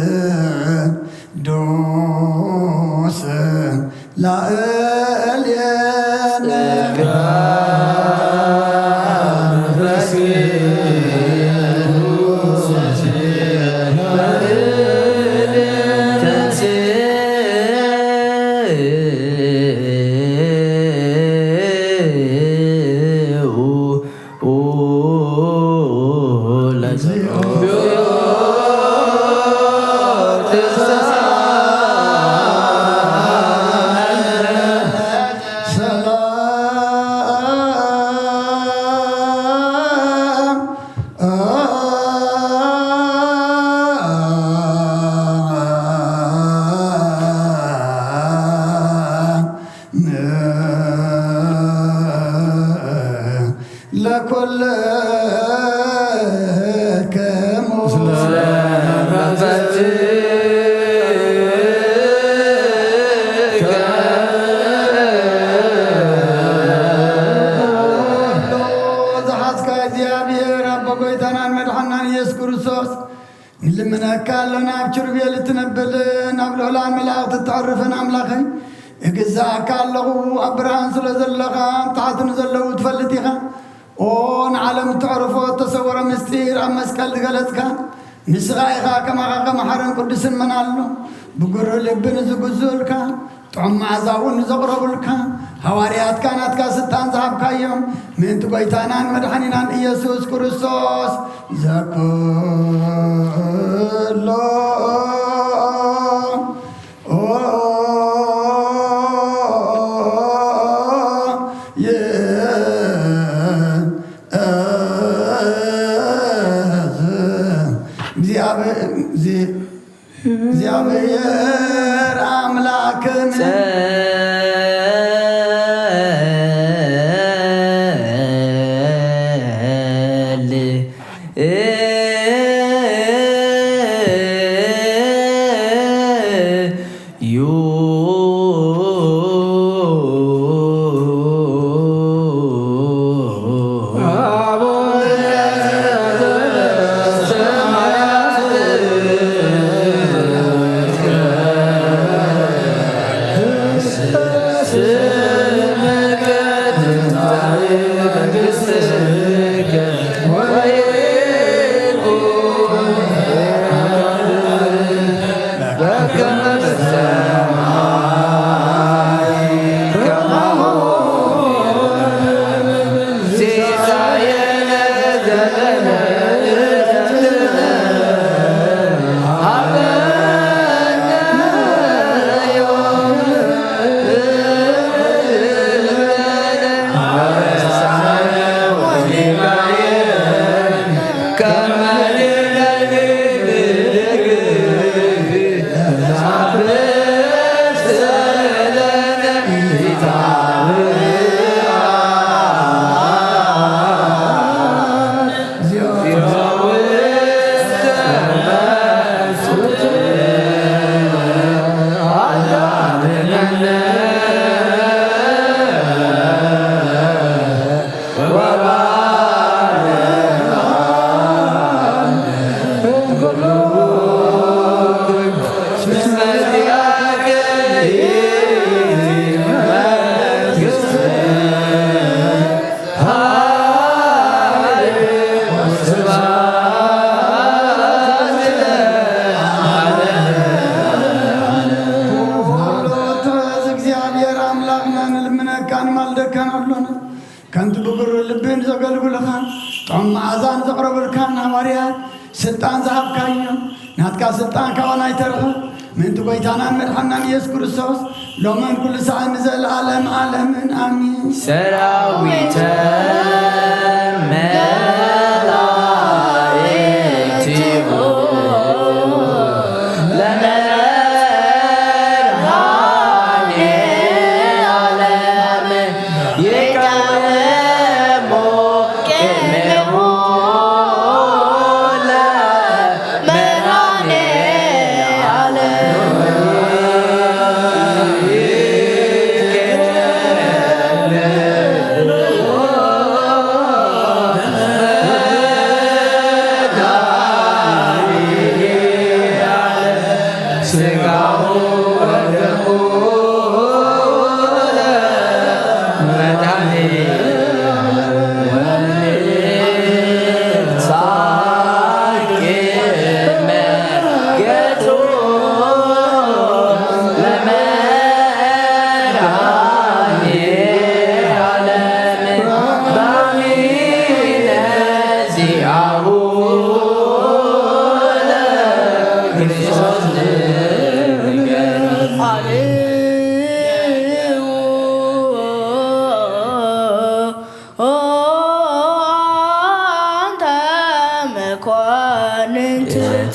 ላዕሌነ። ለኩልክሙ። ዝሓዝካ እግዚኣብሔር ኣቦ ጎይታናን መድሓናን ኢየሱስ ክርስቶስ ንልምነካ ኣለና። ኣብ ኪሩቤል እትነብርን ኣብ ልዑላን መላእኽቲ እተዕርፍን ኣምላኸይ፣ እግዛእካ ኣለኹ፣ ኣብ ብርሃን ስለ ዘለኻ፣ ኣብ ታሕቲ ንዘለዉ ትፈልጥ ኢኻ። ኦ ንዓለም እተዕርፎ እተሰወረ ምስጢር ኣብ መስቀል ዝገለጽካ፣ ንስኻ ኢኻ። ከማኻ ከመሓርን ቅዱስን መን ኣሎ? ብግሩህ ልቢ ንዝግዝኡልካ፣ ጥዑም መዓዛ እውን ንዘቕረቡልካ፣ ሃዋርያትካ ናትካ ስልጣን ዝሃብካዮም፣ ምእንቲ ጐይታናን መድሓኒናን ኢየሱስ ክርስቶስ ዘክሎ። እግዚኣብሔር ኣምላክ ጸል እግዚኣብሔር ኣምላኽና ንልምነካን ማልደካን ኣሎና። ከምቲ ብግሩህ ልቢ ንዘገልግሉኻን ጥዑም መዓዛ ንዘቕረቡልካን ሃዋርያት ስልጣን ዝሃብካዮም፣ ናትካ ስልጣን ካባና ኣይተርፈ። ምእንቲ ጐይታናን መድሓናን ኢየሱስ ክርስቶስ ሎምን ኩሉ ሰዓት ንዘለዓለም ዓለምን ኣሚን። ሰራዊተ መላእክቲሁ ለመድኃኔ ዓለም ይቃወሙ ቅድሜሁ ለመድኃኔ ዓለም።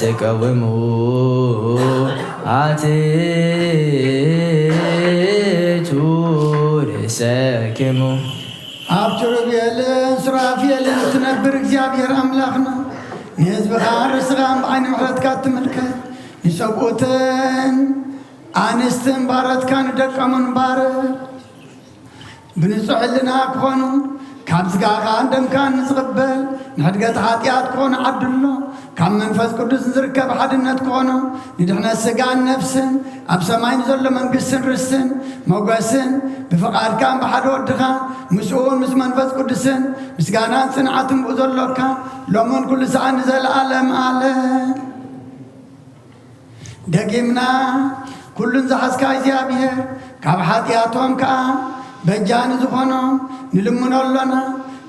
ተቃውሙ ኣትቱ ርእሰክሙ። ኣብ ኪሩቤልን ሱራፌልን እትነብር እግዚኣብሔር ኣምላኽና፣ ንህዝብኻ ርእስኻን ብዓይኒ ምሕረትካ እትምልከት፣ ንሰብኡትን ኣንስትን ባረትካ ንደቀሙን ባርኽ። ብንጹሕ ሕልና ክኾኑ፣ ካብ ስጋኻን ደምካን ንዝቕበል፣ ንሕድገት ሓጢኣት ክኾኑ ዓድሎ። ካብ መንፈስ ቅዱስ ንዝርከብ ሓድነት ክኾኖ፣ ንድሕነት ስጋን ነፍስን፣ ኣብ ሰማይ ንዘሎ መንግስትን ርስትን ሞገስን፣ ብፍቓድካን ብሓደ ወድኻ ምስኡን ምስ መንፈስ ቅዱስን ምስጋናን ጽንዓትን ብኡ ዘሎካ፣ ሎምን ኩሉ ሰዓት ንዘለኣለም ኣለ። ደጊምና፣ ኩሉን ዝሓዝካ እግዚኣብሔር፣ ካብ ሓጢኣቶም ከኣ በጃ ንዝኾኖም ንልምኖ ኣሎና።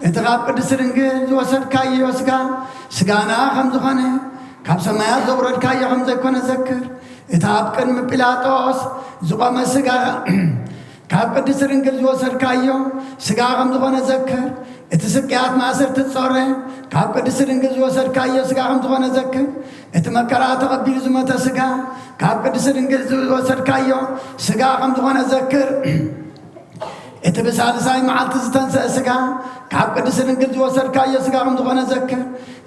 እቲ ካብ ቅድስቲ ድንግል ዝወሰድካዮ ስጋ፣ ስጋና ከም ዝኾነ፣ ካብ ሰማያት ዘውረድካዮ ከም ዘይኮነ ዘክር። እቲ ኣብ ቅድሚ ጲላጦስ ዝቖመ ስጋ፣ ካብ ቅድስቲ ድንግል ዝወሰድካዮ ስጋ ከም ዝኾነ ዘክር። እቲ ስቅያት ማእሰርቲ ዝጾረ፣ ካብ ቅድስቲ ድንግል ዝወሰድካዮ ስጋ ከም ዝኾነ ዘክር። እቲ መከራ ተቐቢሉ ዝሞተ ስጋ፣ ካብ ቅድስቲ ድንግል ዝወሰድካዮ ስጋ ከም ዝኾነ ዘክር። እቲ ብሳልሳይ መዓልቲ ዝተንስአ ስጋ፣ ካብ ቅድስቲ ድንግል ዝወሰድካዮ ስጋ ከም ዝኾነ ዘክር።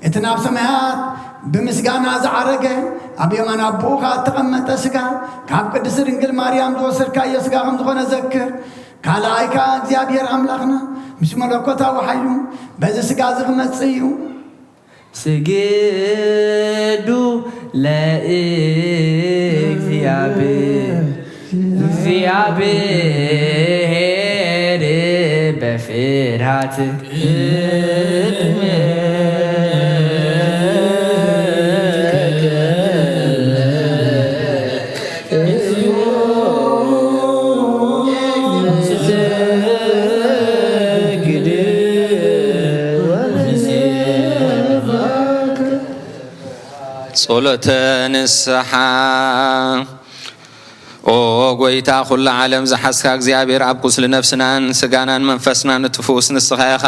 እቲ ናብ ሰማያት ብምስጋና ዝዓረገ፣ ኣብ የማን ኣቦኡ ኸኣ እተቐመጠ ስጋ፣ ካብ ቅድስቲ ድንግል ማርያም ዝወሰድካዮ ስጋ ከም ዝኾነ ዘክር። ካልኣይ ከኣ እግዚኣብሔር ኣምላኽና ምስ መለኮታዊ ሓይሉ በዚ ስጋ እዚ ክመጽእ እዩ። ስግዱ ለእግዚኣብሔር፣ እግዚኣብሔር በፍርሃት ጸሎተ ንስሓ። ኦ ጎይታ፣ ኩሉ ዓለም ዝሓዝካ እግዚኣብሔር፣ ኣብ ቁስሊ ነፍስናን ስጋናን መንፈስናን እትፍውስ ንስኻ ኢኻ።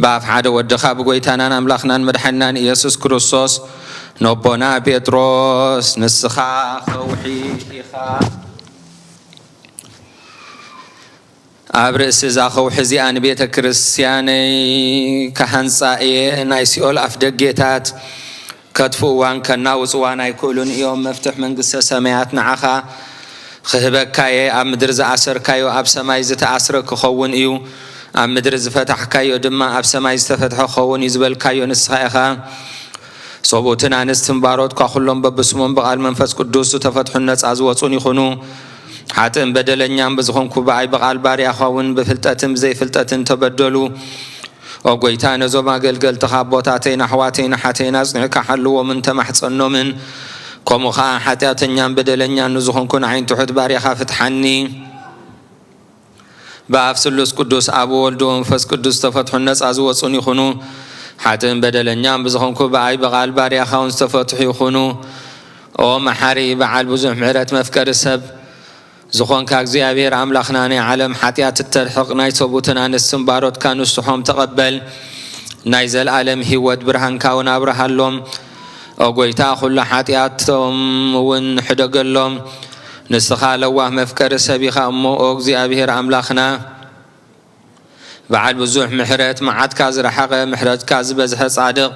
ብኣፍ ሓደ ወድኻ፣ ብጎይታናን ኣምላኽናን መድሓኒናን ኢየሱስ ክርስቶስ፣ ነቦና ጴጥሮስ፣ ንስኻ ከውሒ ኢኻ። ኣብ ርእሲ እዛ ከውሒ እዚኣ ንቤተ ክርስቲያነይ ክሃንጻ እየ። ናይ ሲኦል ኣፍ ደጌታት ከጥፍእዋን ከናውጽዋን ኣይክእሉን እዮም። መፍትሕ መንግስተ ሰማያት ንዓኻ ክህበካ እየ። ኣብ ምድሪ ዝኣሰርካዮ ኣብ ሰማይ ዝተኣስረ ክኸውን እዩ፣ ኣብ ምድሪ ዝፈታሕካዮ ድማ ኣብ ሰማይ ዝተፈትሐ ክኸውን እዩ ዝበልካዮ ንስኻ ኢኻ። ሰብኡትን ኣንስትን ባሮትካ ኩሎም በብስሞም ብቓል መንፈስ ቅዱስ ዝተፈትሑን ነጻ ዝወጹን ይኹኑ። ሓጥእን በደለኛን ብዝኾንኩ ብኣይ ብቓል ባርያኻ እውን ብፍልጠትን ብዘይፍልጠትን ተበደሉ። ኦ ጎይታ፣ ነዞም ኣገልገልትኻ ኣቦታተይን ኣሕዋተይን ኣሓተይን ኣጽኒዕካ ሓልዎምን ተማሕጸኖምን። ከምኡ ኸኣ ሓጢኣተኛን በደለኛን ንዝኾንኩ ንዓይን ትሑት ባርያኻ ፍትሓኒ። ብኣብ ስሉስ ቅዱስ ኣብ ወልድ ወመንፈስ ቅዱስ ዝተፈትሑን ነጻ ዝወጹን ይኹኑ። ሓጥእን በደለኛን ብዝኾንኩ ብኣይ ብቓል ባርያኻ እውን ዝተፈትሑ ይኹኑ። ኦ መሓሪ፣ በዓል ብዙሕ ምሕረት፣ መፍቀሪ ሰብ ዝኾንካ እግዚኣብሔር ኣምላኽና፣ ናይ ዓለም ሓጢኣት እተርሕቕ ናይ ሰብኡትን ኣንስትን ባሮትካ ንስሖም ተቐበል። ናይ ዘለኣለም ህይወት ብርሃንካ እውን ኣብርሃሎም። ኦ ጎይታ፣ ኩሉ ሓጢኣቶም እውን ሕደገሎም። ንስኻ ለዋህ መፍቀሪ ሰብ ኢኻ እሞ፣ ኦ እግዚኣብሔር ኣምላኽና፣ በዓል ብዙሕ ምሕረት፣ መዓትካ ዝረሓቐ፣ ምሕረትካ ዝበዝሐ ጻድቕ፣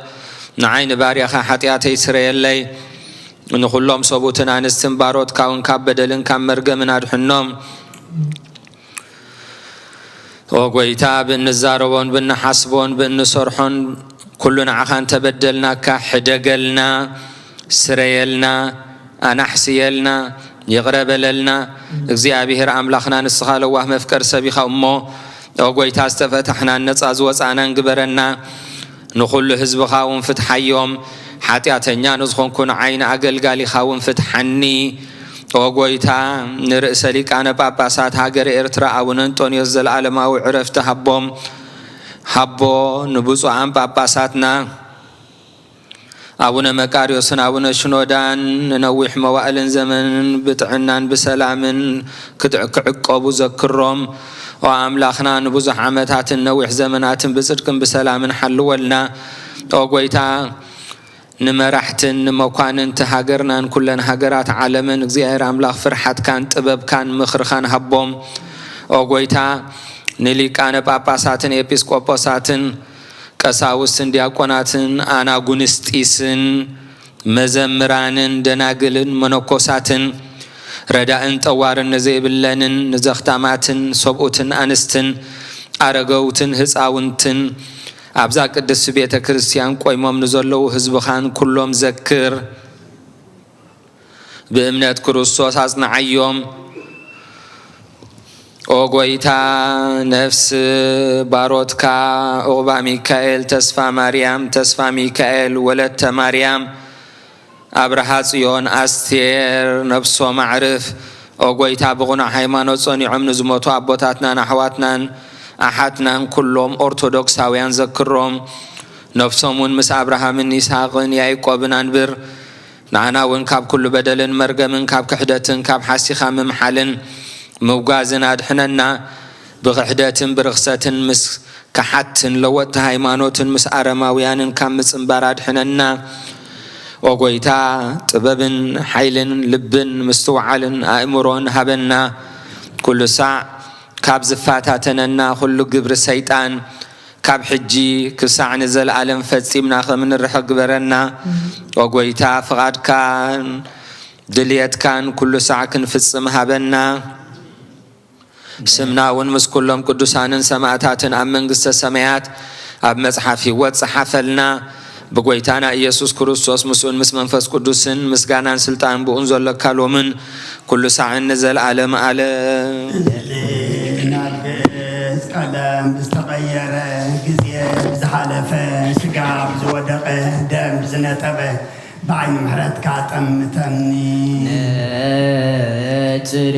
ንዓይ ንባርያኻ ሓጢኣተይ ስረየለይ። ንኹሎም ሰብኡትን ኣንስትን ባሮትካ እውን ካብ በደልን ካብ መርገምን ኣድሕኖም። ኦ ጎይታ፣ ብእንዛረቦን ብንሓስቦን ብእንሰርሖን ኩሉ ንዓኻ እንተበደልናካ፣ ሕደገልና፣ ስረየልና፣ ኣናሕስየልና፣ ይቕረ በለልና። እግዚኣብሔር ኣምላኽና፣ ንስኻ ለዋህ መፍቀር ሰብ ኢኻ እሞ፣ ኦ ጎይታ፣ ዝተፈታሕናን ነጻ ዝወጻእናን ግበረና። ንኹሉ ህዝብኻ እውን ፍትሓዮም። ሓጢኣተኛ ንዝኾንኩ ንዓይ ንኣገልጋሊኻ እውን ፍትሓኒ። ኦ ጎይታ፣ ንርእሰ ሊቃነ ጳጳሳት ሃገረ ኤርትራ ኣቡነ እንጦንዮስ ዘለዓለማዊ ዕረፍቲ ሃቦም። ሃቦ ንብፁዓን ጳጳሳትና ኣቡነ መቃርዮስን ኣቡነ ሽኖዳን ንነዊሕ መዋእልን ዘመንን ብጥዕናን ብሰላምን ክጥ-፣ ክዕቀቡ ዘክሮም። ኦ ኣምላኽና፣ ንብዙሕ ዓመታትን ነዊሕ ዘመናትን ብጽድቅን ብሰላምን ሓልወልና። ኦ ጎይታ፣ ንመራሕትን ንመኳንንቲ ሃገርናን ኩለን ሃገራት ዓለምን እግዚኣብሔር ኣምላኽ ፍርሓትካን ጥበብካን ምኽርኻን ሃቦም። ኦ ጎይታ፣ ንሊቃነ ጳጳሳትን ኤጲስቆጶሳትን ቀሳውስትን ዲያቆናትን ኣናጉንስጢስን መዘምራንን ደናግልን መነኮሳትን ረዳእን ጠዋርን ንዘይብለንን ንዘኽታማትን ሰብኡትን ኣንስትን ኣረገውትን ህፃውንትን ኣብዛ ቅድስቲ ቤተ ክርስቲያን ቆይሞም ንዘለዉ ህዝብኻን ኩሎም ዘክር። ብእምነት ክርስቶስ ኣጽንዓዮም። ኦ ጎይታ፣ ነፍስ ባሮትካ ዑቕባ ሚካኤል፣ ተስፋ ማርያም፣ ተስፋ ሚካኤል፣ ወለተ ማርያም፣ ኣብርሃ ጽዮን፣ ኣስቴር፣ ነፍሶም ኣዕርፍ። ኦ ጎይታ፣ ብቕኑዕ ሃይማኖት ጸኒዖም ንዝሞቱ ኣቦታትናን ኣሕዋትናን ኣሓትናን ኩሎም ኦርቶዶክሳውያን ዘክሮም። ነፍሶም እውን ምስ ኣብርሃምን ይስሐቅን ያዕቆብን ኣንብር። ንዓና እውን ካብ ኩሉ በደልን መርገምን ካብ ክሕደትን ካብ ሓሲኻ ምምሓልን ምውጋዝን ኣድሕነና። ብክሕደትን ብርኽሰትን ምስ ከሓትን ለወጥቲ ሃይማኖትን ምስ ኣረማውያንን ካብ ምጽንባር ኣድሕነና። ኦ ጎይታ፣ ጥበብን ሓይልን ልብን ምስትውዓልን ኣእምሮን ሃበና። ኩሉ ሳዕ ካብ ዝፈታተነና ኩሉ ግብሪ ሰይጣን ካብ ሕጂ ክሳዕ ንዘለኣለም ፈጺምና ከም ንርሕቕ ግበረና። ኦ ጎይታ፣ ፍቓድካን ድልየትካን ኩሉ ሳዕ ክንፍጽም ሃበና። ስምና እውን ምስ ኩሎም ቅዱሳንን ሰማዕታትን ኣብ መንግስተ ሰማያት ኣብ መጽሓፍ ህይወት ጸሓፈልና። ብጎይታና ኢየሱስ ክርስቶስ ምስኡን ምስ መንፈስ ቅዱስን ምስጋናን ስልጣን ብኡን ዘሎካ ሎምን ኩሉ ሳዕን ንዘለኣለም ኣለም። ስእሊ ናብ ግእዝ ቀለም ብዝተቐየረ ግዜ ብዝሓለፈ ስጋ ብዝወደቐ ደም ብዝነጠበ ብዓይኒ ምሕረትካ ጠምተኒ። ነጽር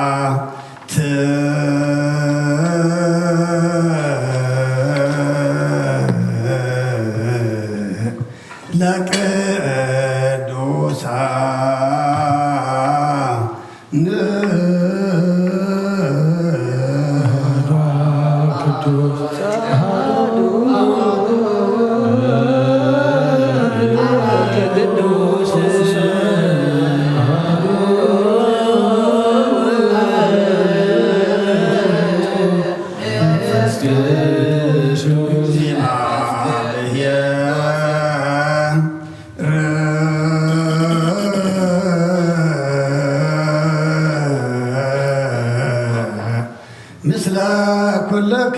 ቅዱሳት ለቅዱሳን ምስለ ኩልከ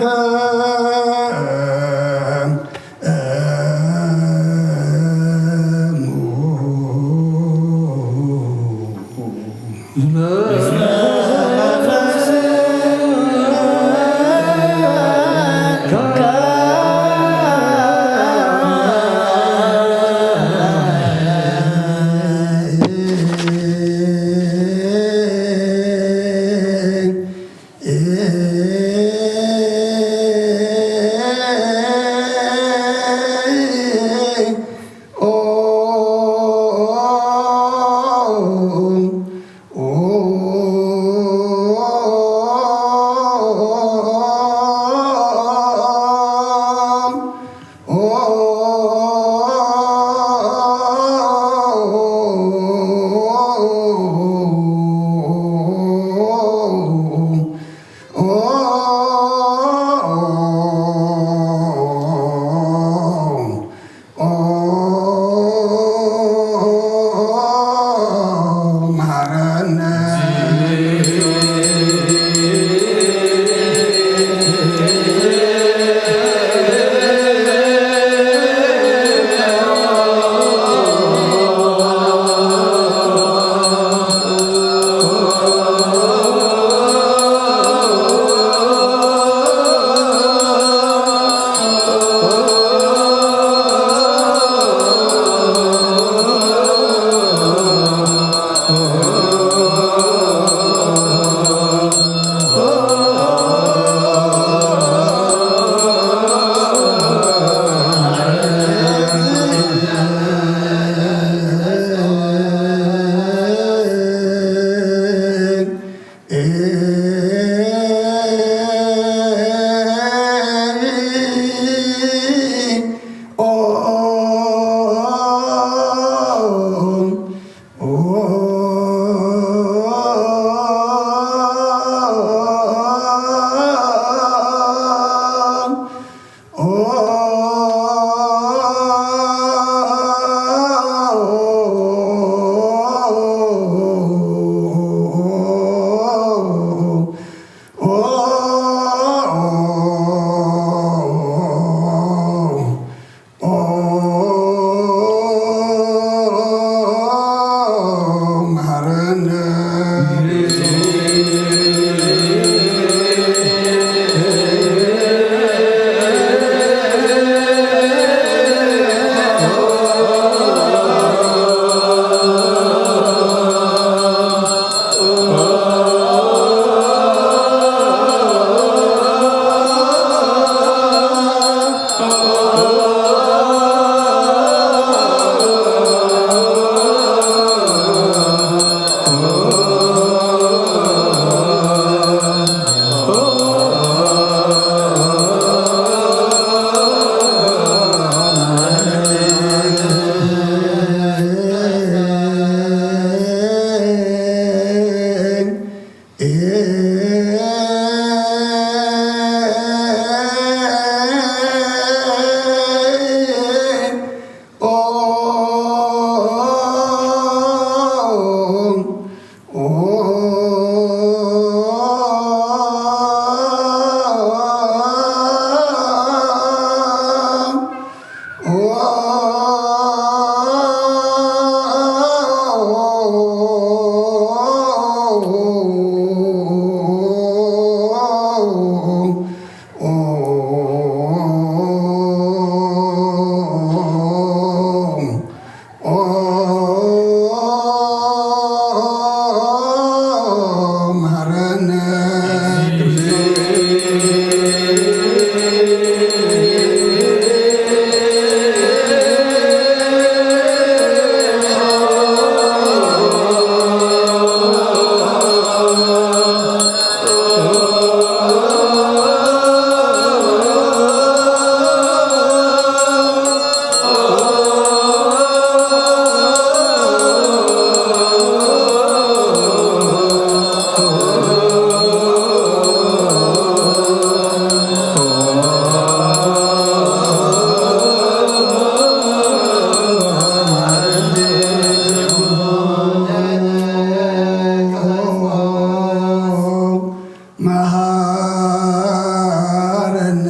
መሃረነ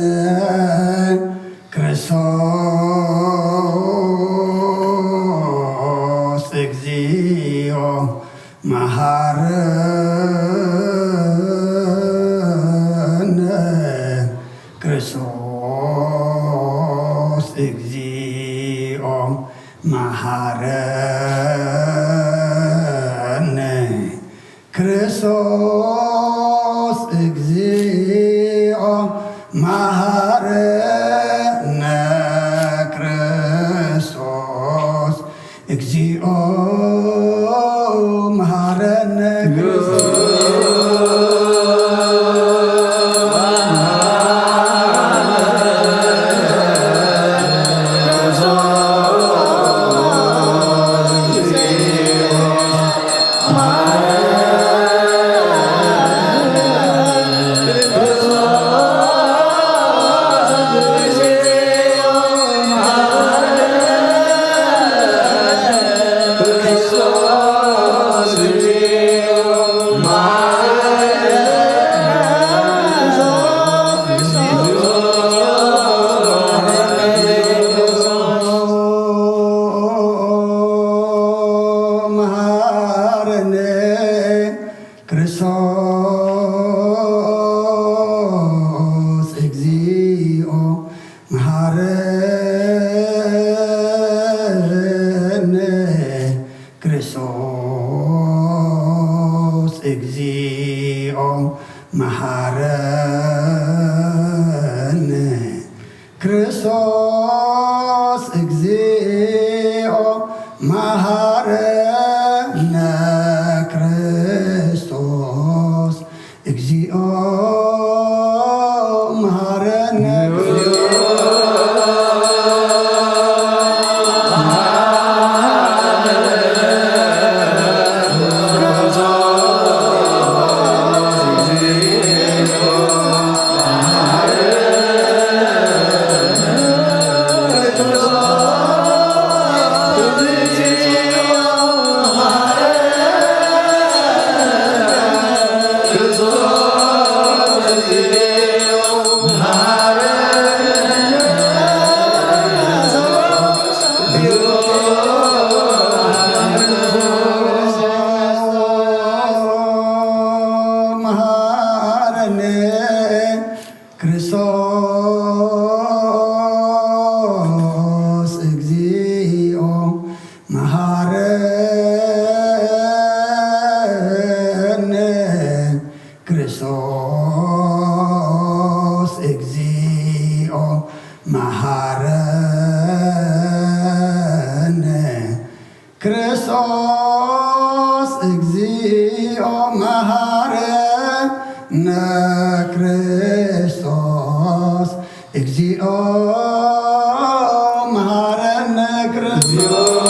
ክርስቶስ እግዚኦ፣ መሃረነ ክርስቶስ እግዚኦ፣ መሃረነ ክርስቶስ እግዚኦ፣ መሃረነ ክርስቶስ እግዚኦ፣ መሃረነ ክርስቶስ። መሃረነ ክርስቶስ እግዚኦ፣ መሃረነ ክርስቶስ እግዚኦ፣ መሃረነ ክርስቶስ እግዚኦ፣ መሃረነ ክርስቶስ እግዚኦ፣ መሃረነ መሃረነ ክርስቶስ እግዚኦ፣ መሃረነ ክርስቶስ እግዚኦ፣ መሃረነ ክርስቶስ እግዚኦ፣ መሃረነ ክርስቶስ እግዚኦ፣ መሃረነ ክርስቶስ።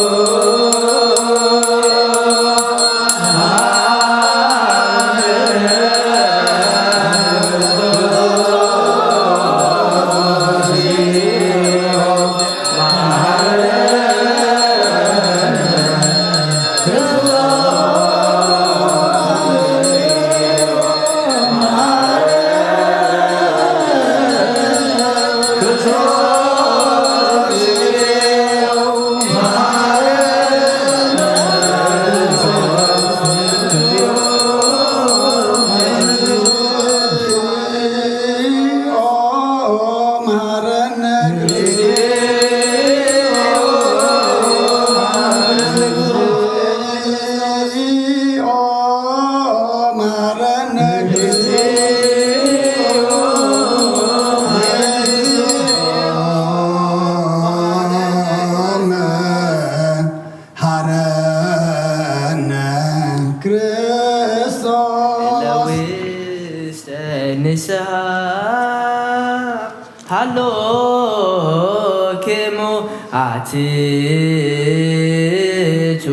ኣቲቱ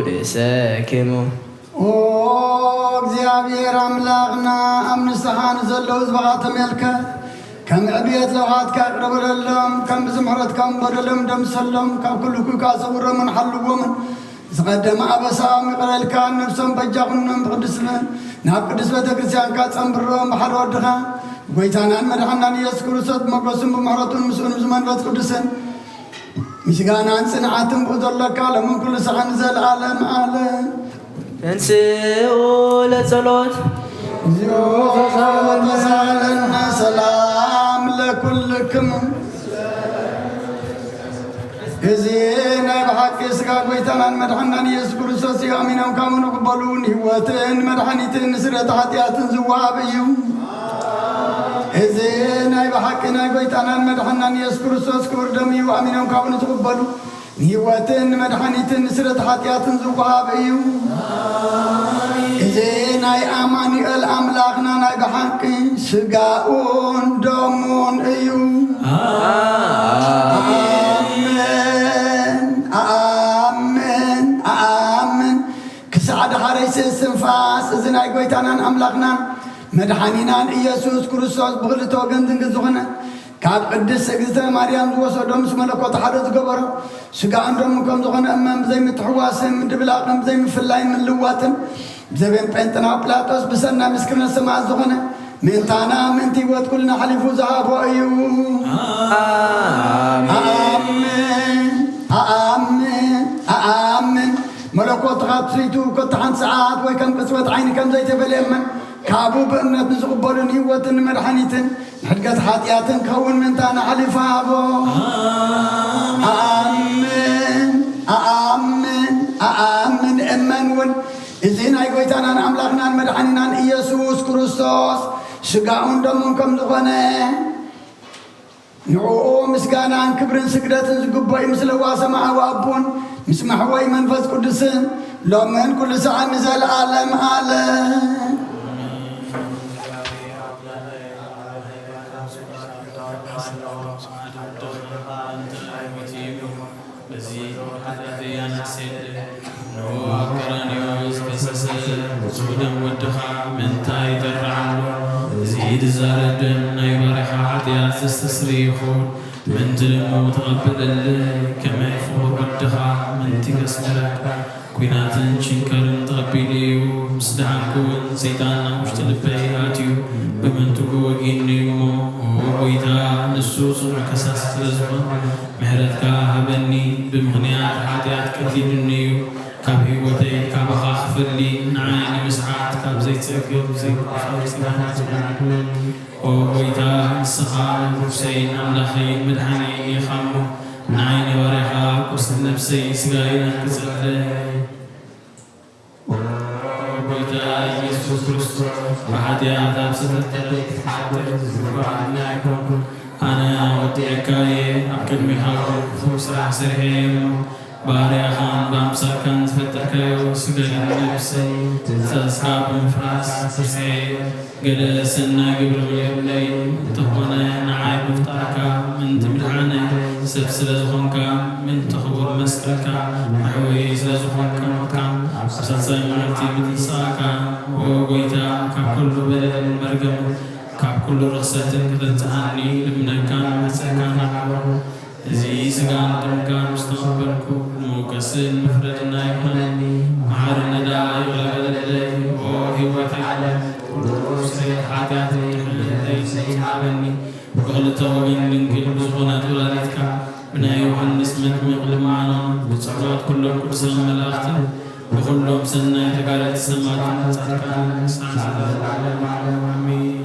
ርእሰክሙ። ኦ እግዚኣብሔር ኣምላኽና፣ ኣብ ንስሓ ንዘለዉ ህዝብኻ ተመልከት። ከም ዕብየት ለውሃትካ ይቕረ በለሎም፣ ከም ብዝምሕረትካ በደሎም ደምሰሎም፣ ካብ ኩሉ እኩይ ከኣ ሰውሮምን ሓልዎምን። ዝቐደመ ኣበሳኦም ይቕረ ኢልካ፣ ነብሶም በጃ ኩኖም፣ ብቅድስቲ ናብ ቅድስት ቤተ ክርስቲያንካ ጸንብሮም፣ ብሓደ ወድኻ ጎይታናን መድሓናን ኢየሱስ ክርስቶስ ብመጎስን ብምሕረቱን ምስኡን ምስ መንፈስ ቅዱስን ምስጋናን ጽንዓትን ብኡ ዘለካ ሎምን ኩሉ ሰዓን ንዘለዓለም ዓለም። ተንስኡ ለጸሎት። እግዚኦ ተሳለነ ሰላም ለኩልክሙ። እዚ ናይ ብሓቂ ስጋ ጎይታናን መድሓናን ኢየሱስ ክርስቶስ እዩ። ኣሚኖም ካብኡ ንቕበሉ፣ ንህይወትን መድሓኒትን ንስርየት ሓጢኣትን ዝወሃብ እዩ። እዚ ናይ ብሓቂ ናይ ጎይታናን መድሓናን ኢየሱስ ክርስቶስ ክቡር ደም እዩ። ኣሚኖም ካብኡ ንትቕበሉ፣ ንህይወትን ንመድሓኒትን ንስርየት ሓጢኣትን ዝወሃብ እዩ። እዚ ናይ ኣማኑኤል ኣምላኽና ናይ ብሓቂ ስጋኡን ደሙን እዩ። ኣሜን፣ ኣሜን፣ ኣሜን። ክሳዕ ዳሕረይ ስስ ትንፋስ እዚ ናይ ጎይታናን ኣምላኽናን መድሓኒናን ኢየሱስ ክርስቶስ ብኽልተ ወገን ድንግል ዝኾነ ካብ ቅድስት እግዝእትነ ማርያም ዝወሰዶ ምስ መለኮት ሓደ ዝገበሮ ስጋኡን ደሙን ከም ዝኾነ እመን ብዘይምትሕዋስን ምድብላቕን ብዘይምፍላይን ምልዋጥን ብዘበን ጴንጥናው ጲላጦስ ብሰናይ ምስክርነት ሰማዕት ዝኾነ ምእንታና ምእንቲ ህይወት ኩልና ሓሊፉ ዝሃቦ እዩ። ኣሜን። ኣሜን። ኣሜን። ኣሜን። መለኮት ተኻትቱ ኮታ ሓንቲ ሰዓት ወይ ከም ቅጽበት ዓይኒ ከም ዘይተፈልየ እመን ካብኡ ብእምነት ንዝቕበሉን ህይወትን ንመድሓኒትን ንሕድገት ሓጢኣትን ክኸውን ምእንታና ሓሊፉ ሃቦ። ኣሜን። ኣሜን። ኣሜን። እመን እውን እዚ ናይ ጎይታናን ኣምላኽናን መድሓኒናን ኢየሱስ ክርስቶስ ስጋኡን ደሙን ከም ዝኾነ ንዕኡ ምስጋናን ክብርን ስግደትን ዝግብኦ እዩ። ምስ ለዋህ ሰማያዊ ኣቦን ምስ መሕወይ መንፈስ ቅዱስን ሎምን ኩሉ ሰዓት ንዘለኣለም ዓለም። በዚ ኃጢአት ያነሴል ነው አቀራንዮ ዝፈሰሰ ንጹሕ ደም ወድኻ ምንታይ ይጠርዓሉ? እዚ ድዛረብ ደም ናይ ባሪኻ ኃጢአት ዘስተስሪ ይኹን። ምንቲ ደሙ ተቐበለለይ ከመይ ፍቑር ወድኻ ምንቲ ከስምረካ ኲናትን ችንከርን ተቐቢሉ እዩ። ምስ ደሓንኩ እውን ሰይጣን ናብ ውሽጢ ልበይ ኣትዩ ብምንትጉ ወጊኑኒ እሞ፣ ኦ ጐይታ፣ ንሱ ጽኑዕ ከሳሲ ስለ ዝኾነ፣ ምሕረትካ ሃበኒ። ብምኽንያት ሓጢኣት ቀቲሉኒ እዩ። ካብ ህይወተይ ካባኻ ክፈሊ፣ ንዓይ ንምስዓት ካብ ዘይጸግብ ዘይቋጸር ጽጋና ጽናዕኒ። ኦ ጐይታ፣ ንስኻ ንጉሰይን ኣምላኸይን መድሓኒየይን ኢኻ እሞ፣ ንዓይ ንባርያኻ ቁስል ነፍሰይ ስጋይን ኣንቅጸለይ። ኦ ጐይታ ኢየሱስ ክርስቶስ፣ ብሓጢኣት ኣብ ዝተፈጠረ ክትሓጥእ ዝግባኣኒ ኣይኮንኩን። ኣነ ወዲኤካ እየ፣ ኣብ ቅድሚኻ እውን ክፉእ ስራሕ ሰሪሐ እየ እሞ፣ ባርያኻን ብኣምሳልካን ዝፈጠርካዮ ስጋይን ነፍሰይ ትእዛዝካ ብምፍራስ ከስዐ እየ። ገለ ሰናይ ግብሪ የብለይን፣ እንተኾነ ንዓይ ምፍጣርካ ምእንቲ ምድሓነይ፣ ሰብ ስለ ዝኾንካ፣ ምእንቲ ክቡር መስቀልካ፣ መሕወዪ ስለ ዝኾንካ ሞትካ፣ ኣብ ሳልሳይ መዓልቲ ምትንሳእካ፣ ኦ ጐይታ፣ ካብ ኩሉ በደልን መርገምን፣ ካብ ኩሉ ርኽሰትን ከተንጽሃኒ ልምነካን ምሕጸንካን ኣለኹ። እዚ ስጋን ደምካን ምስ ተቐበልኩ፣ ንመውቀስን መፍረድን ኣይኮነኒ። መሓረኒ ደኣ ይቕረ በለለይ። ኦ ህይወት ዓለም፣ ኩሉ ስርየት ሓጢኣተይ ምሕረተይ ሰይድ ሃበኒ። ብኽልተ ወገን ድንግል ብዝኾነት ወላዲትካ፣ ብናይ ዮሃንስ መጥምቕ ልማኖን፣ ብጸሎት ኩሎም ቅዱሳን መላእኽትን፣ ብኹሎም ሰናይ ተጋደልቲ ሰማዕትን ጻድቃንን፣ ክሳዕ ዘለዓለም ዓለም ኣሜን።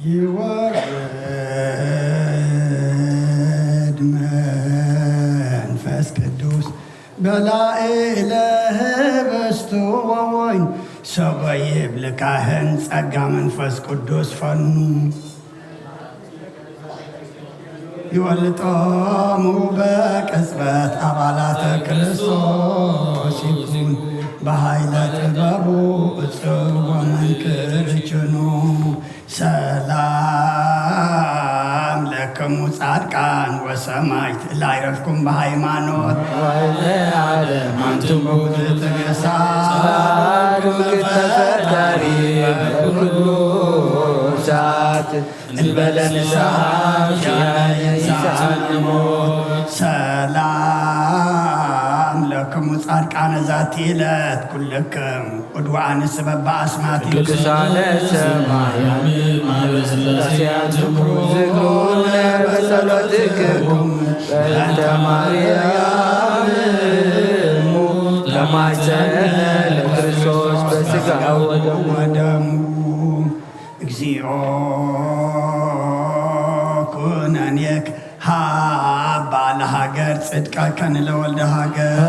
ይወርድ መንፈስ ቅዱስ በላዕለ ህብስቱ ወወይን፣ ሰጎይ ይብል ካህን ጸጋ መንፈስ ቅዱስ ፈኑ። ይወልጦሙ በቅጽበት ኣባላተ ክርስቶስ ይኩን፣ በኃይለ ጥበቡ እጽዎ መንክር ችኑ። ሰላም ለክሙ ጻድቃን ወሰማዕት፣ ላዕረፍኩም በሃይማኖት። ወይነ ዓለም አንትሙ ትገሳ። ጻድቅ ተፈጣሪ ኩሉ ሰዓት፣ እንበለ ንስሓ ኪያነ ይስሓን ሞት። ሰላም ለክሙ ጻድቃነ ዛቲ ዕለት፣ ኩልክም ቅዱሳን ስበብ በአስማት ቅዱሳነ ሰማይ ማህበረ ሥላሴ አንትሙ ዝክሩነ በጸሎትክሙ በእንተ ማርያም እሙ ተማይጸነ ለክርስቶስ በስጋ ወደሙ። ወደሙ። እግዚኦ ኩነኔክ ሃባ ለሃገር ጽድቀከ ንለወልደ ሃገር።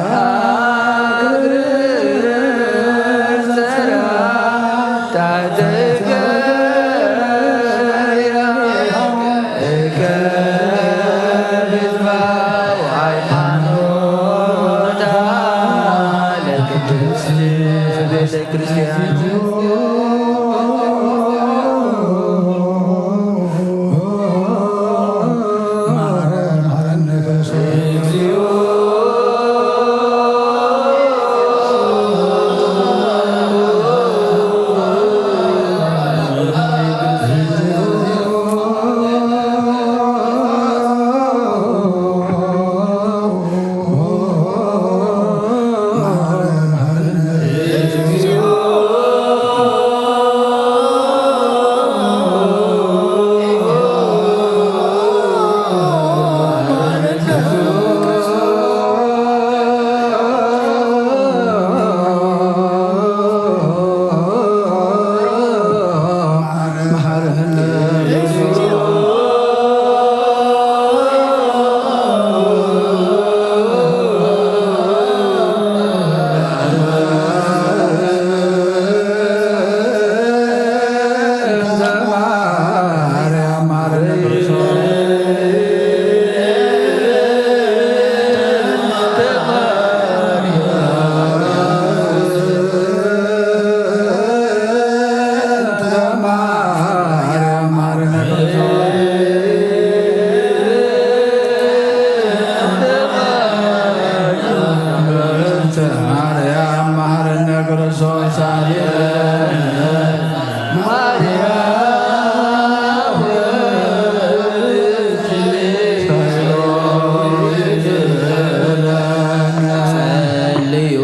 ጸልዩ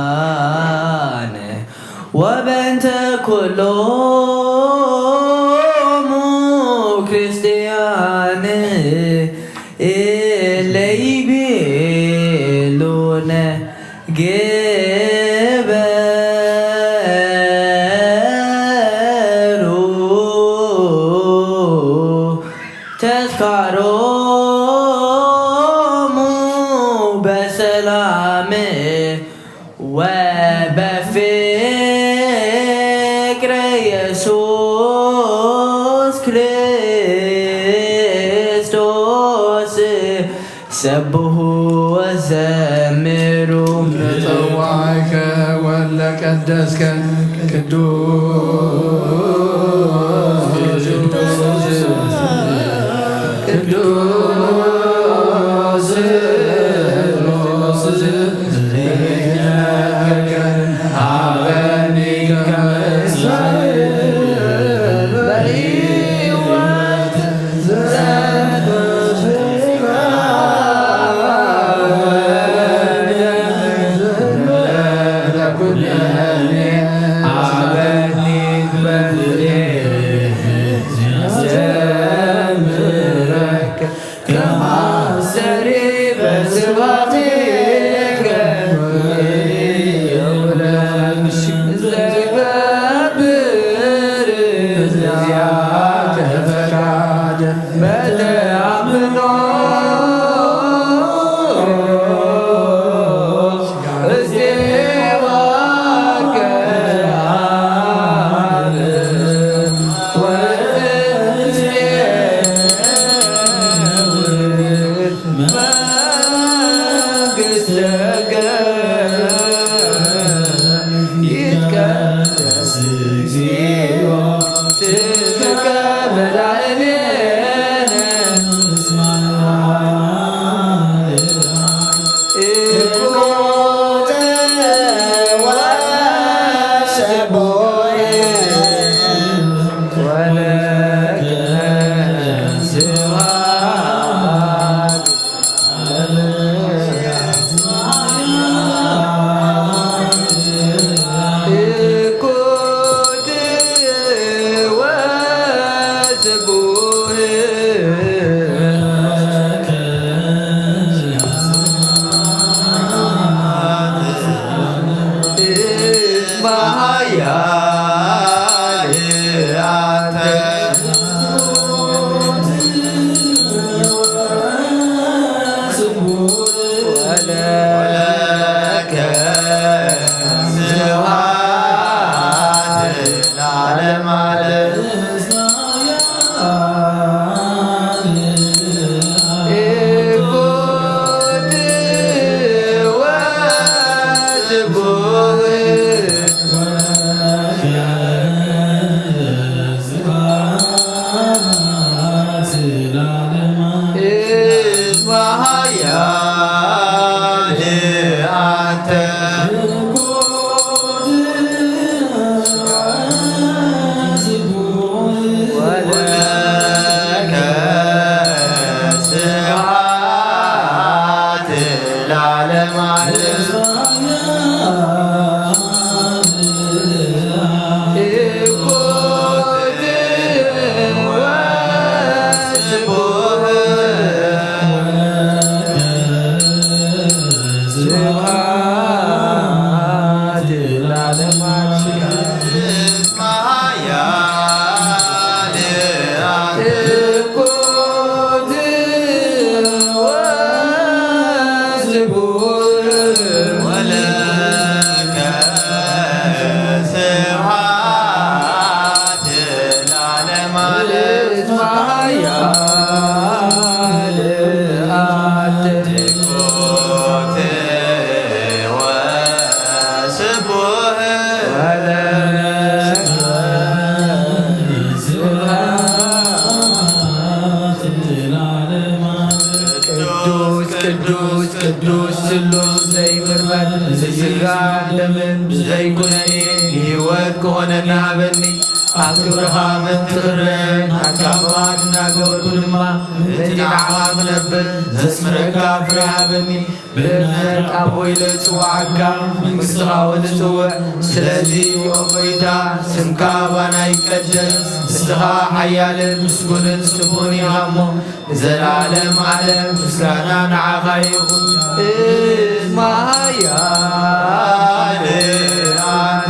በእንቲአነ ወበእንተ ኩሎሙ ክርስቲያን እለ ይቤሉነ ግበሩ ተዝካሮሙ በሰላም ወበፍቅረ ኢየሱስ ክርስቶስ ሰብሑ ወዘምሩ። ለጸዋዕከ ወለቀደስከ ቅዱስ ቅዱስ ቅዱስ ወለከ ስብሐት ለዓለመ ዓለም። ቅዱስ ቅዱስ ቅዱስ ስሉስ ዘይምርመር፣ እዚ ስጋ ደምን ብዘይኩነኔ ንህይወት ክኾነና ሃበኒ። ኣብ ክብርኻ ምእንቲ ክረአ ናትካ ፍቓድ እናገበርኩ ድማ ምእንቲ ንዓኻ ክነብር ዘስምረካ ፍረ ሃበኒ። ብእምነት ኣቦይ ልጽውዓካ መንግስትኻ እውን እጽውዕ። ስለዚ ኦ ጎይታ ስምካ ባና ይቀደስ፣ ንስኻ ሓያልን ምስጉንን ጽቡቕን ኢኻ እሞ ንዘለዓለም ዓለም ምስጋና ንዓኻ ይኹን። እስመ ኃያል ኣንተ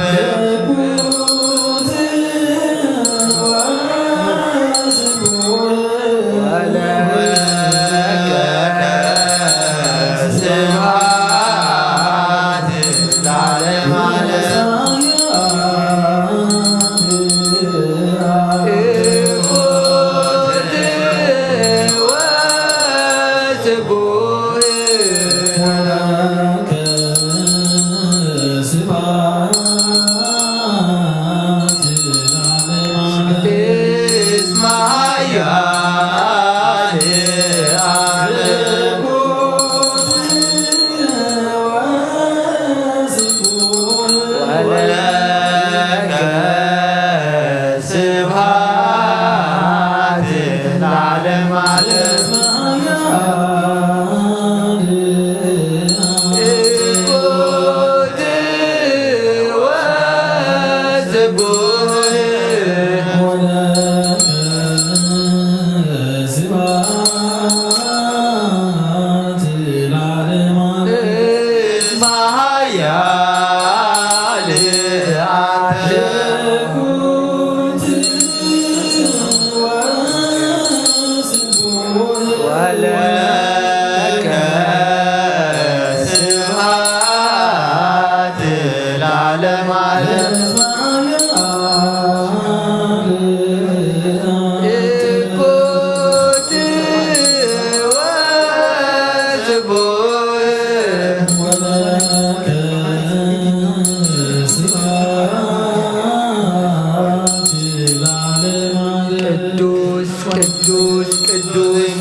ቅዱስ ቅዱስ ቅዱስ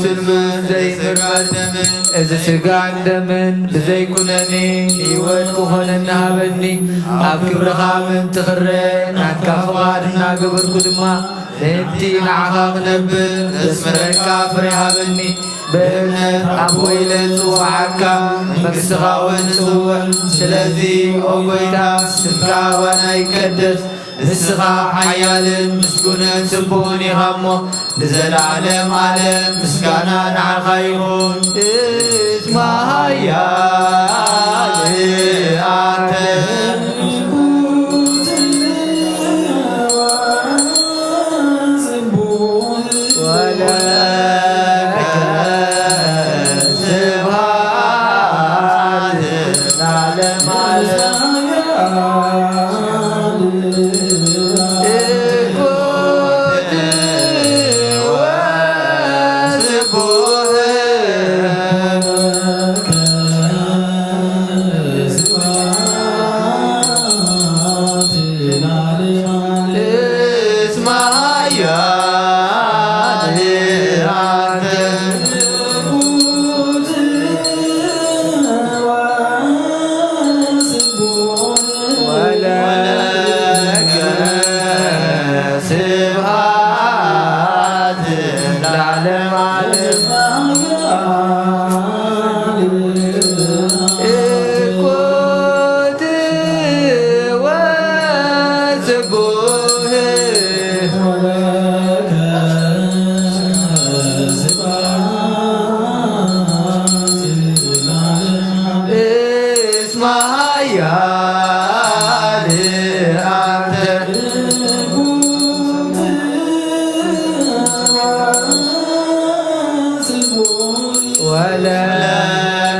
ስሉስ ዘይምረድ፣ እዚ ስጋን ደምን ብዘይኩነኔ ህይወት ክኾነኒ ሃበኒ። ኣብ ክብርኻ ምእንቲ ክረአ ናትካ ፍቓድ እናገበርኩ ድማ ምእንቲ ንዓኻ ክነብር ዘስምረካ ፍረ ሃበኒ። ብእምነት ኣቦይ ልጽውዓካ መንግስትኻ እውን እጽውዕ። ስለዚ ኦ ጎይታ ስምካ ባና ይቀደስ። ንስኻ ሓያልን ምስጉንን ጽቡቕን ኢኻ እሞ ንዘለዓለም ዓለም ምስጋና ንዓኻ ይኹን። እስመ ኃያል ኣንተ ወለከ ስብሐት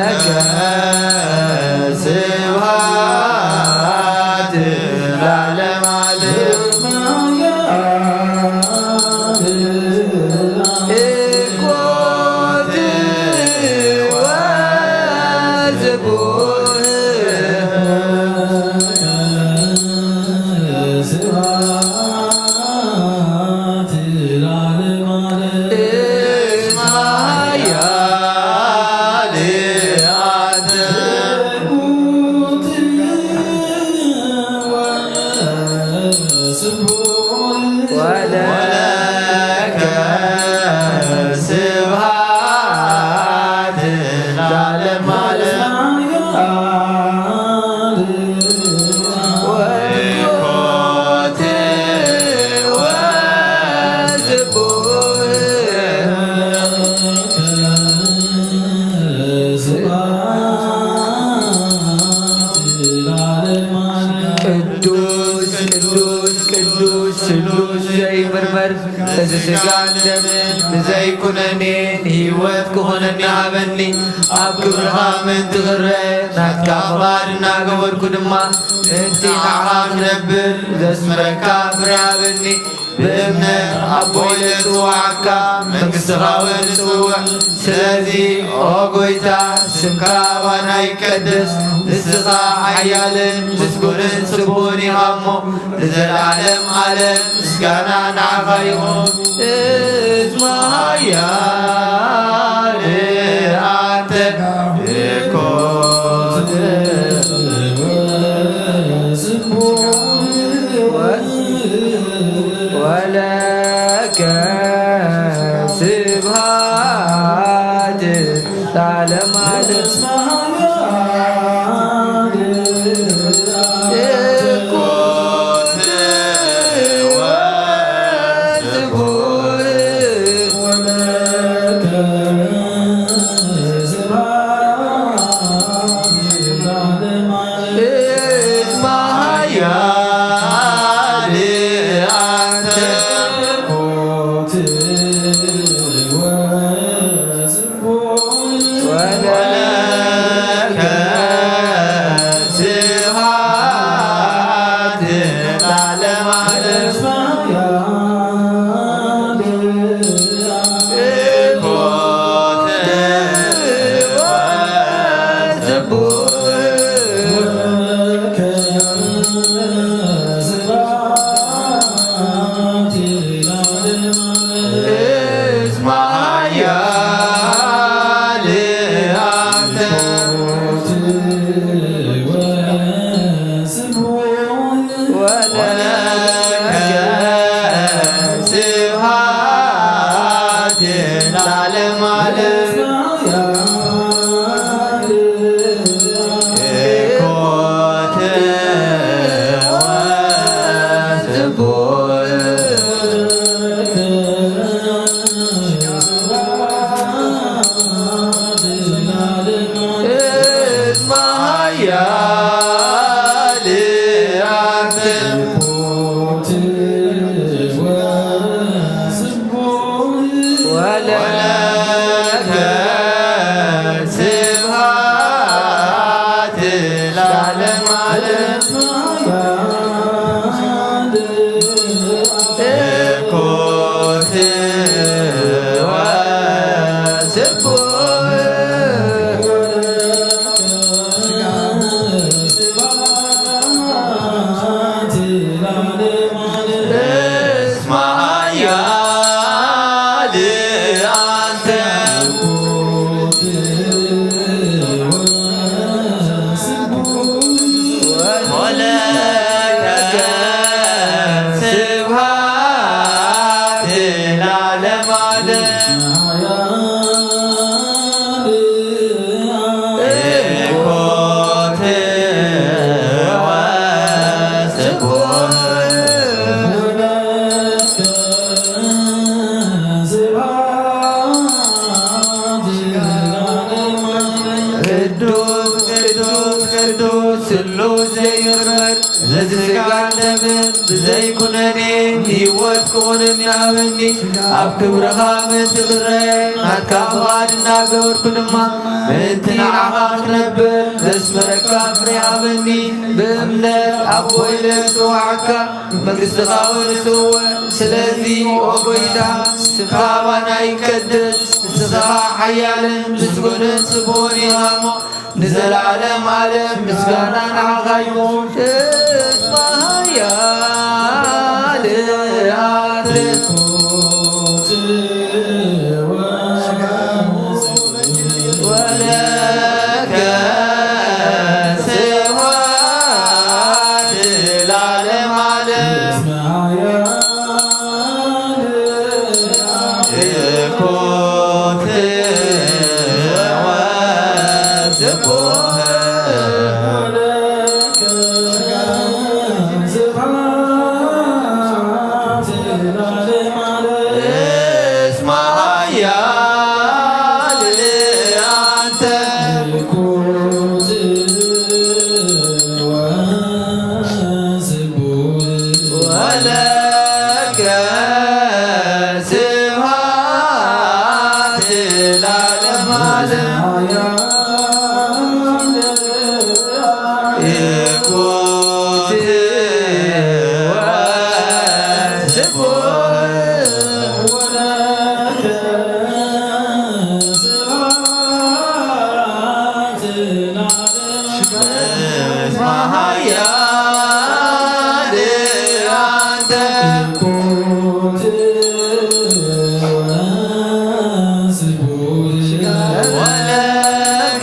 ለከ ስብሐት ለዓለመ ዓለም። እኮት ወስቡሕ ወለከ ስብሐት ለዓለመ ዓለም። ወኮት ወስቡሕ ቅዱስ ቅዱስ ቅዱስ ስሉስ ዘይምርመር፣ እዚ ስጋን ደምን ብዘይኩነኔ ንህይወት ክኾነኒ ሃበኒ። ኣብ ክብርኻ ምእንቲ ክረአ ናትካ ፍቓድ እናገበርኩ ድማ፣ ምእንቲ ንዓኻ ክነብር ዘስምረካ ፍረ ሃበኒ። ብእምነት ኣቦ ኢለ ዝጽውዓካ፣ መንግስትኻ እውን እጽውዕ። ስለዚ ኦ ጎይታ፣ ስምካ ኣባና ይቀደስ። ንስኻ ሓያልን ምስጉንን ስቡሕን ኢኻ እሞ፣ ንዘለዓለም ዓለም ምስጋና ንዓኻ ይኹን። እስመ ኃያል ኣንተ እኮ ወለከ ስብሐት ለዓለመ ዓለም። ወለከ ስብሐት ለዓለመ ዓለም። እኮት ወስቡሕ እስመ ኃያል አንተ ወለከ ስብሐት ለዓለመ ዓለም። እኮት ወስቡሕ እስመ ኃያል አንተ ወለከ ስብሐት ለዓለመ ዓለም። እኮት ወስቡሕ እስመ ኃያል አንተ ወለከ ስብሐት ለዓለመ ዓለም። እኮት ወስቡሕ ቅዱስ ቅዱስ ስሉስ ዘይምርመር፣ እዚ ስጋን ደምን ብዘይኩነኔ ህይወት ክኾነኒ ሃበኒ። ኣብ ክብርኻ ምእንቲ ክረአ ናትካ ፍቓድ እናገበርኩ ድማ፣ ምእንቲ ንዓኻ ክነብር ዘስመረካ ፍሬ ሃበኒ። ብእምነት ኣቦ ኢለ ዝጽዋዓካ፣ መንግስትኻ እውን እጽውዕ። ስለዚ ኦ ጎይታ፣ ስምካ ባና ይቀደስ፣ ንስኻ ሓያልን ምስጉንን ጽቡቕን ኢኻ እሞ፣ ንዘለዓለም ዓለም ምስጋና ንዓኻ ይኹን። እስመ ኃያል ኣንተ። ወለከ ስብሐት ለዓለመ ዓለም። ወለከ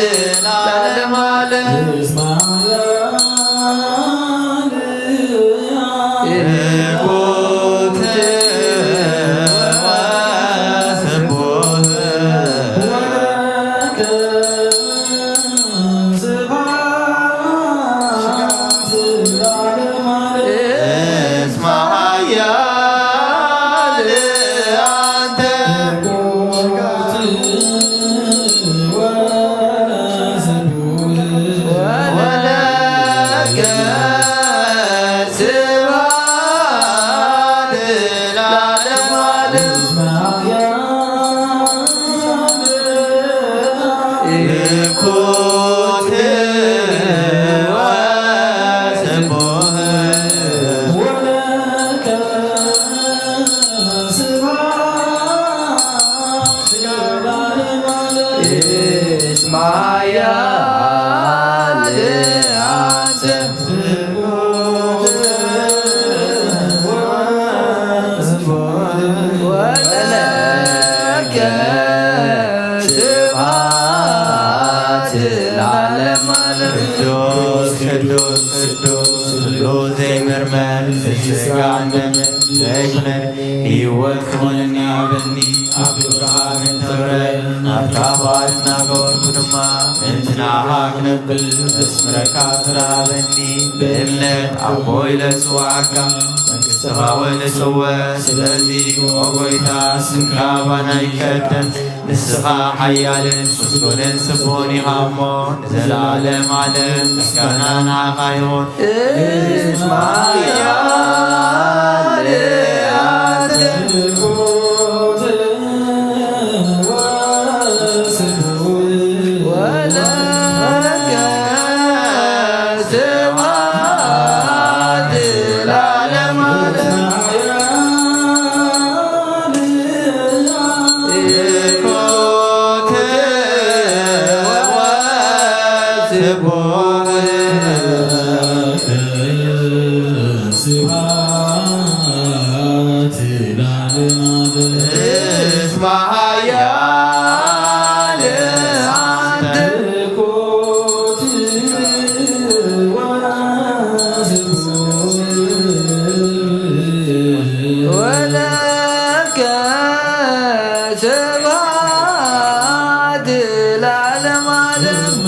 ስብሐት ለዓለመ ዓለም። ይኩን ወስብሐት ወለከ ስብሐት ለዓለመ ዓለም። እስመ ኃያል አንተ። ወለከ ስብሐት ለዓለመ ዓለም። ቅዱስ ቅዱስ ቅዱስ ስሉስ ዘይምርመር፣ ስጋን ደምን ዘይኩነን ህይወት ክኾነኒ ሃበኒ። ኣብ ክብርኻ ምእንቲ ክረአ ናትካ ፍቓድ እናገበርኩ ድማ ምእንቲ ንዓኻ ክነብል ዘስምረካ ፍረ ሃበኒ። ብእምነት ኣቦ ኢለ ዝጽውዓካ፣ መንግስትኻ እውን እጽውዕ። ስለዚ ኦ ጎይታ፣ ስምካ ባና ይቀደስ። ንስኻ ሓያልን ምስጉንን ጽቡቕን ኢኻ እሞ፣ ንዘለዓለም ዓለም ምስጋና ንዓኻ ይኹን። እስመ ኃያል ኣንተ። ወለከ ስብሐት ለዓለመ ዓለም። ወለከ ስብሐት ለዓለመ ዓለም።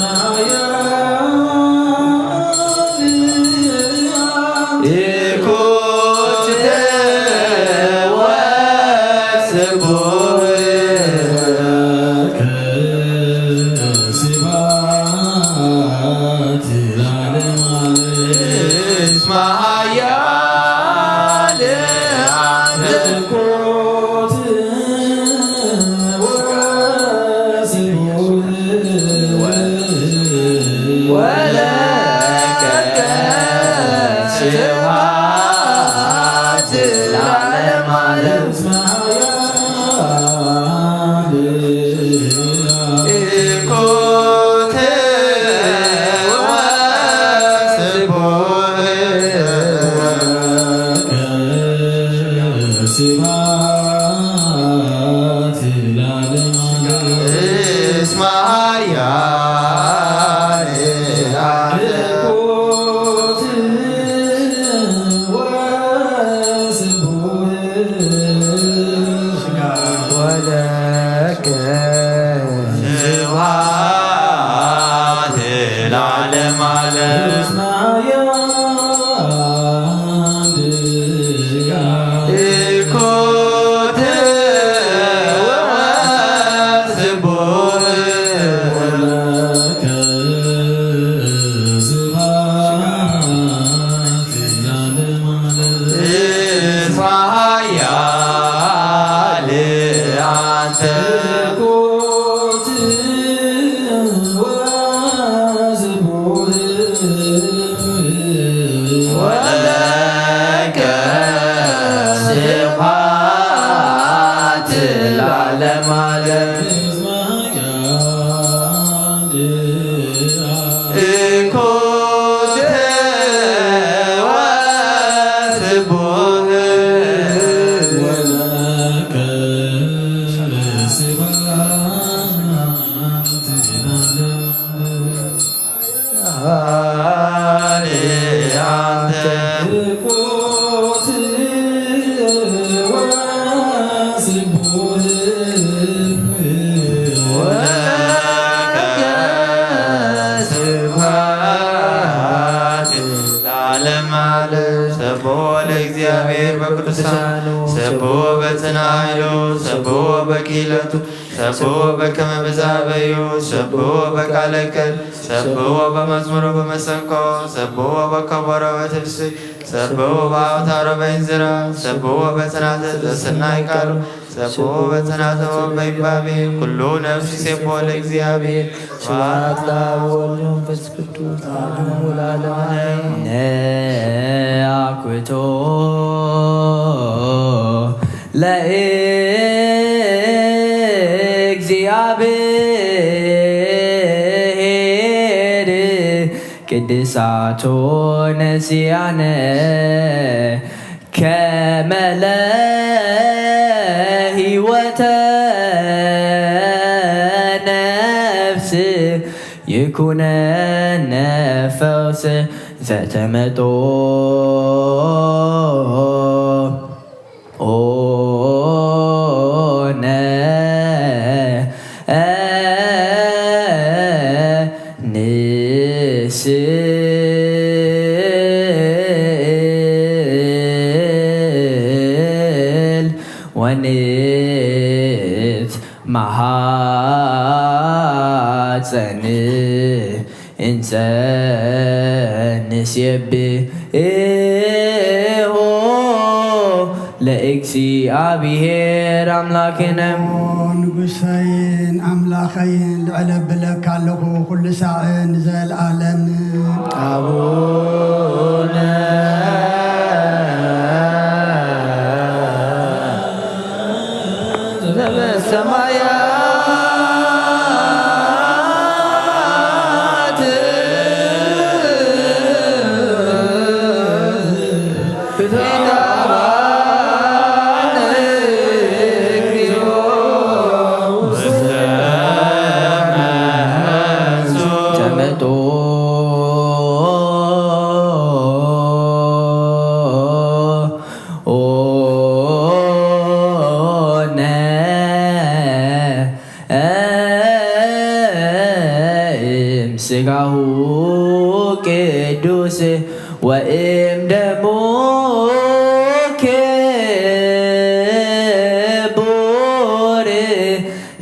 ይኩን ወስቡሕ እስመ ኃያል ወለከ ስብሐት ለዓለመ ዓለም። እስመ ኃያል ኮተ ወስቡሕ እስመ ኃያል አንተ። ወለከ ስብሐት ለዓለመ ዓለም። ኮተ ወስቡሕ ወለከ ስብሐት ለዓለመ ዓለም። ለዓለመ ዓለም። ሰብሖ ለእግዚአብሔር በቅዱሳኑ፣ ሰብሖ በጽንዓይሉ፣ ሰብሖ በኪለቱ፣ ሰብሖ በከመ ብዝሃበዩ፣ ሰብሖ በቃለ ቃል፣ ሰብሖ በመዝሙር በመሰንቆ፣ ሰብሖ በከበሮ በትብስይ፣ ሰብሖ በአውታሮ በእንዝራ፣ ሰብሖ በጽናጽል ዘሰናይ ቃሉ፣ ሰብሖ በጸናጽሎ በይባቤ፣ ኩሉ ነፍስ ይሴብሖ ለእግዚአብሔር። ስብሐት ለአብ ወወልድ ወመንፈስ ቅዱስ ለዓለሙ ለዓለም አሜን። ነአኩቶ ለእግዚአብሔር ቅድሳቶ ነሲያነ ከመ ለህይወተ ነፍስ ይኩነነ ፈውስ ዘተመጦ ኦነ ንስእል ወንትማሃጸን እንሰ ንሴብሖ ለእግዚአብሔር አምላክነ። ንጉሰይን ኣምላኸይን ልዕለ ብለካ ኣለኹ ኩሉ ሳዕን ንዘለዓለም። አቡነ ዘበሰማያት ተመጦ ኦነ እም ስጋሁ ቅዱስ ወእም ደሙ ክቡር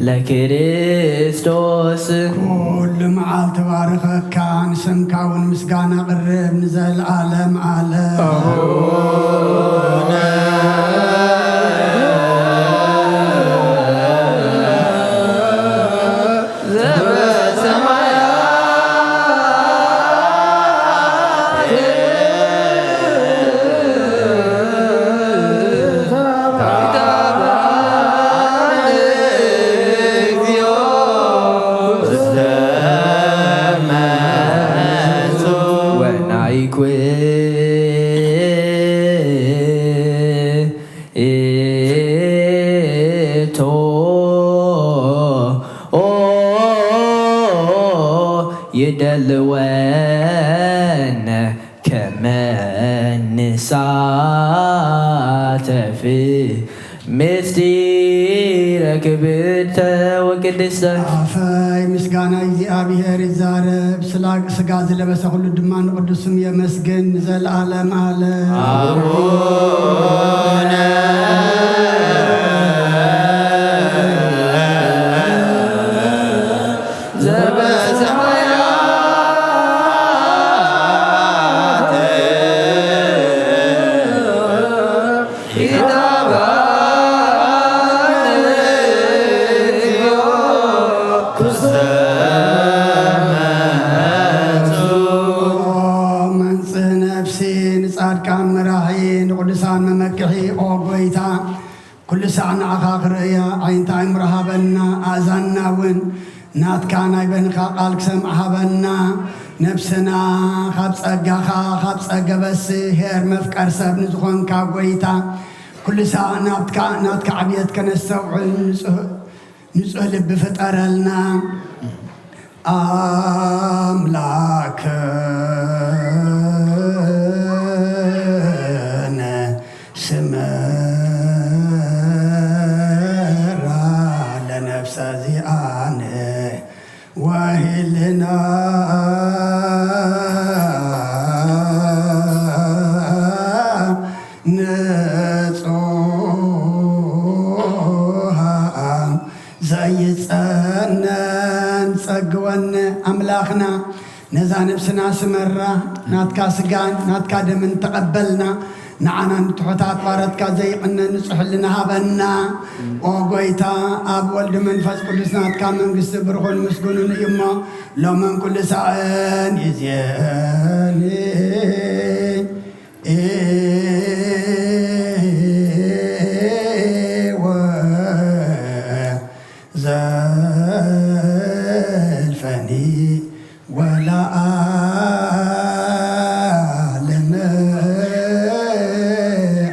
ለክርስቶስ። ኩሉ መዓልቲ ባርከካ ንስምካ እውን ምስጋና ቅርብ ንዘለዓለም ዓለም። ይደልወነ ከመ ንሳተፍ ምስጢረ ክብርተ ወቅድስተ። ኣፈይ ምስጋና እግዚኣብሔር ይዛረብ፣ ስላ-፣ ስጋ ዝለበሰ ኩሉ ድማ ንቅዱስ ስም የመስግን ንዘለዓለም ዓለም። ኣቡነ ዘበሰማያት ኢታብአነ እግዚኦ ውስተ መንግሥትከ። መንጽህ ነፍሲ ንጻድቃን መራሒ ንቅዱሳን መመክሒ ኦ ጎይታ ኩሉ ሳዕ ንዓኻ ክርእያ ኣዒንቲ ኣእምሮ ሃበና፣ ኣእዛንና እውን ናትካ ናይ በንኻ ቃል ክሰምዓ ሃበና። ነብስና ካብ ጸጋኻ፣ ካብ ጸገበስ ሄር መፍቀር ሰብ ንዝኾንካ ጎይታ፣ ኩሉ ሳዕ ናትካ፣ ናትካ ዕብየት ከነስተውዕል ንጹህ፣ ንጹህ ልቢ ፍጠረልና። ኣምላክነ ስመራ ለነፍሰ ዚኣነ ወሂልና ንጹሃን ዘይጸነን ጸግወነ ኣምላኽና ነዛ ነብስና ስመራ ናትካ ስጋን ናትካ ደምን ተቐበልና፣ ንዓና ንትሑታት ባረትካ ዘይቕነ ንጹሕ ሕልና ሃበና። ኦ ጎይታ፣ ኣብ ወልድ መንፈስ ቅዱስ ናትካ መንግስቲ ብሩኹን ምስጉንን እዩ እሞ፣ ሎምን ኩሉ ሳዕን ይዜኒ ወዘልፈኒ ወለዓለመ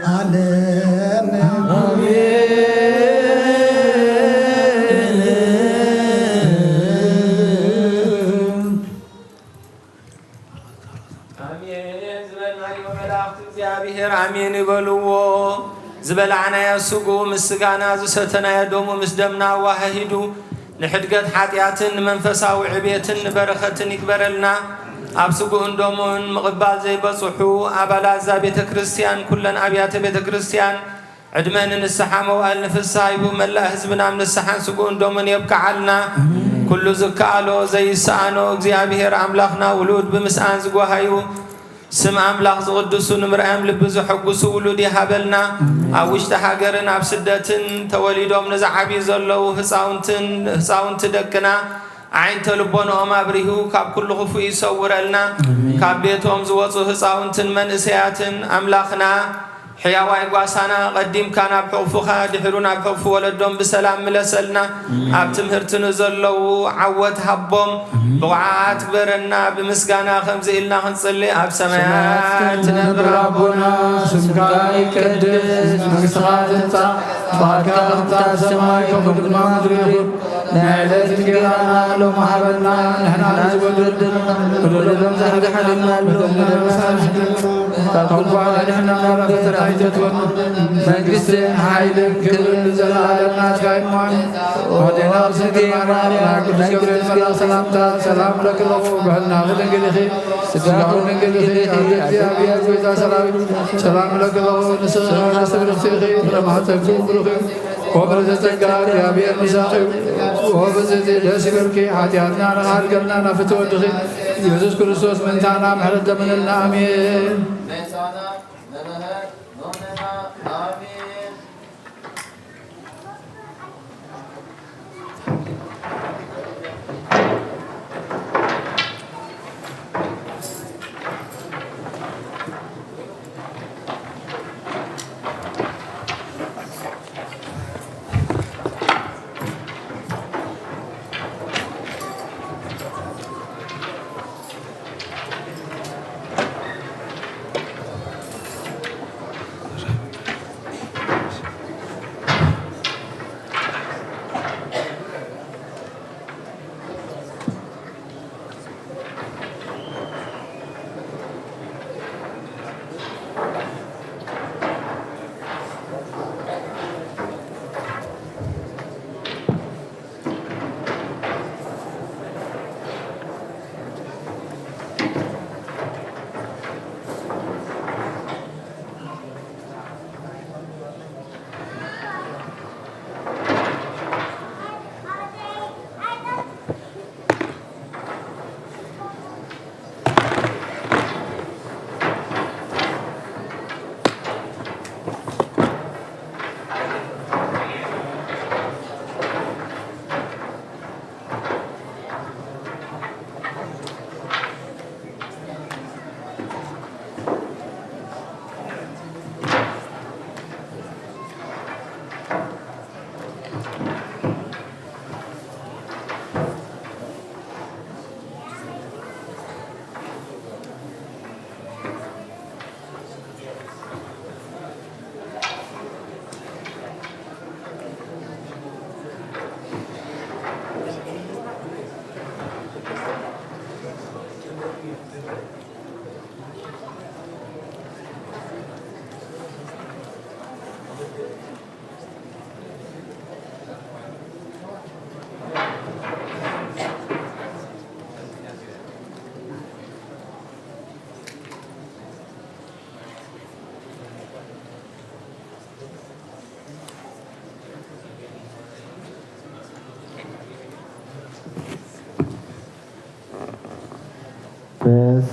ዓለም። ኣሜን ዝበልናዮ መላእኽቲ እግዚኣብሔር ኣሜን ይበልዎ። ዝበላዕናዮ ስግኡ ምስ ስጋና፣ ዝሰተናዮ ደሙ ምስ ደምና ኣዋሃሂዱ፣ ንሕድገት ሓጢኣትን ንመንፈሳዊ ዕቤትን ንበረኸትን ይግበረልና። ኣብ ስግኡን ደሙን ምቕባል ዘይበጽሑ ኣባላት እዛ ቤተ ክርስቲያን፣ ኩለን ኣብያተ ቤተ ክርስቲያን፣ ዕድመ ንንስሓ መዋእል ንፍስሓ ሂቡ መላእ ህዝብና ኣብ ንስሓን ስግኡን ደሙን የብቅዓልና። ኩሉ ዝከኣሎ ዘይሰኣኖ እግዚኣብሔር ኣምላኽና ውሉድ ብምስኣን ዝጓሃዩ ስም ኣምላኽ ዝቕድሱ ንምርኣዮም ልቢ ዘሐጉሱ ውሉድ ይሃበልና። ኣብ ውሽጢ ሃገርን ኣብ ስደትን ተወሊዶም ንዝዓብዩ ዘለዉ ህፃውንትን ህፃውንቲ ደቅና ኣዒንተ ልቦንኦም ኣብሪሁ ካብ ኩሉ ክፉእ ይሰውረልና። ኣሜን። ካብ ቤቶም ዝወፁ ህፃውንትን መንእሰያትን ኣምላኽና ሕያዋይ ጓሳና ቀዲምካ ናብ ሕቑፉኻ ድሕሩ ናብ ሕቑፉ ወለዶም ብሰላም ምለሰልና። ኣሜን። ኣብ ትምህርቲ ንዘለዉ ዓወት ሃቦም። ኣሜን። ብቑዓት ግበረና። ብምስጋና ከምዚ ኢልና ክንጽሊ ኣብ ሰማያት ሰማያት ትነብር ትነብር ኣቦና፣ ስምካ ይቀደስ፣ መንግስትኻ ትምጻእ፣ ፍቓድካ ከምታ ኣብ ሰማይ ከምኡ ድማ ምድሪ ይኹን። ናይ ዕለት እንጌራና ሎሚ ሃበና፣ ንሕና ንዝበደሉና ንበደሎም ዝሓለና በደልና መሳርሕና ካብ ኩሉ ኣድሕና ናብ ፈተና ኣይተእትወና። መንግስትን ሓይልን ክብርን ንዘለኣለም ናትካ እዩ። ኣሜን። ወዴና ስንክል ማርያም ናይ ቅዱስ ገብርኤል መልኣክ ሰላምታ ሰላም ለኪ እለኹ፣ ብሕልናኺ ድንግል ኢኺ፣ ስጋኺ ድንግል ኢኺ፣ ኣደ እግዚኣብሔር ጎይታ ሰራዊት ሰላም ለኪ እለኹ። ንስኺ ቅድስት ብርክቲ ኢኺ፣ ፍረ ማህፀንኪ ብሩክ እዩ። ኦ ምልዕተ ጸጋ እግዚኣብሔር ምሳኺ እዩ። ኦ ብፅዕቲ ደስ ይበልኪ፣ ሓጢኣትና ንኻድገልና ናብ ፍትሒ ወድኺ ኢየሱስ ክርስቶስ ምእንታና ምሕረት ለምንልና። ኣሜን።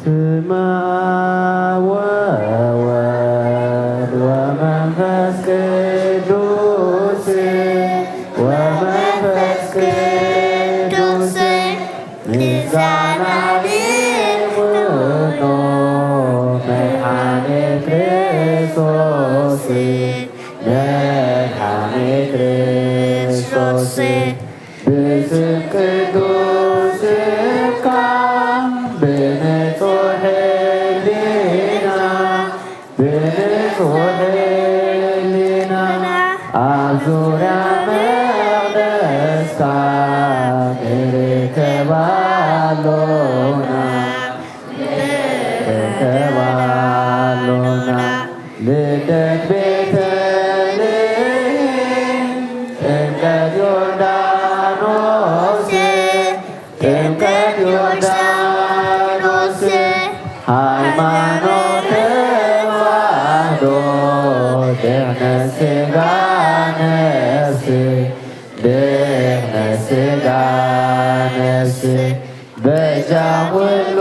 በስመ አብ ወወልድ ወመንፈስ ቅዱስ፣ ወመንፈስ ቅዱስ፣ ምስጋና ይኹኖ መድኃኔ ክርስቶስ፣ መድኃኔ ክርስቶስ። ብስም ቅዱስ ስምካ ብንጹሕ ሕሊና፣ ብንጹሕ ሕሊና ኣብ ዙርያ መቕደስካ ንርከብ ኣሎና፣ ንርከብ ኣሎና። ልደት ቤተልሔም፣ ጥምቀት ዮርዳኖስ፣ ጥምቀት ዮርዳኖስ፣ ሃይማኖት ተዋህዶ፣ ድሕነት ሥጋ ነፍስ፣ ድሕነት ሥጋ ነፍስ። በጃ ኩሉ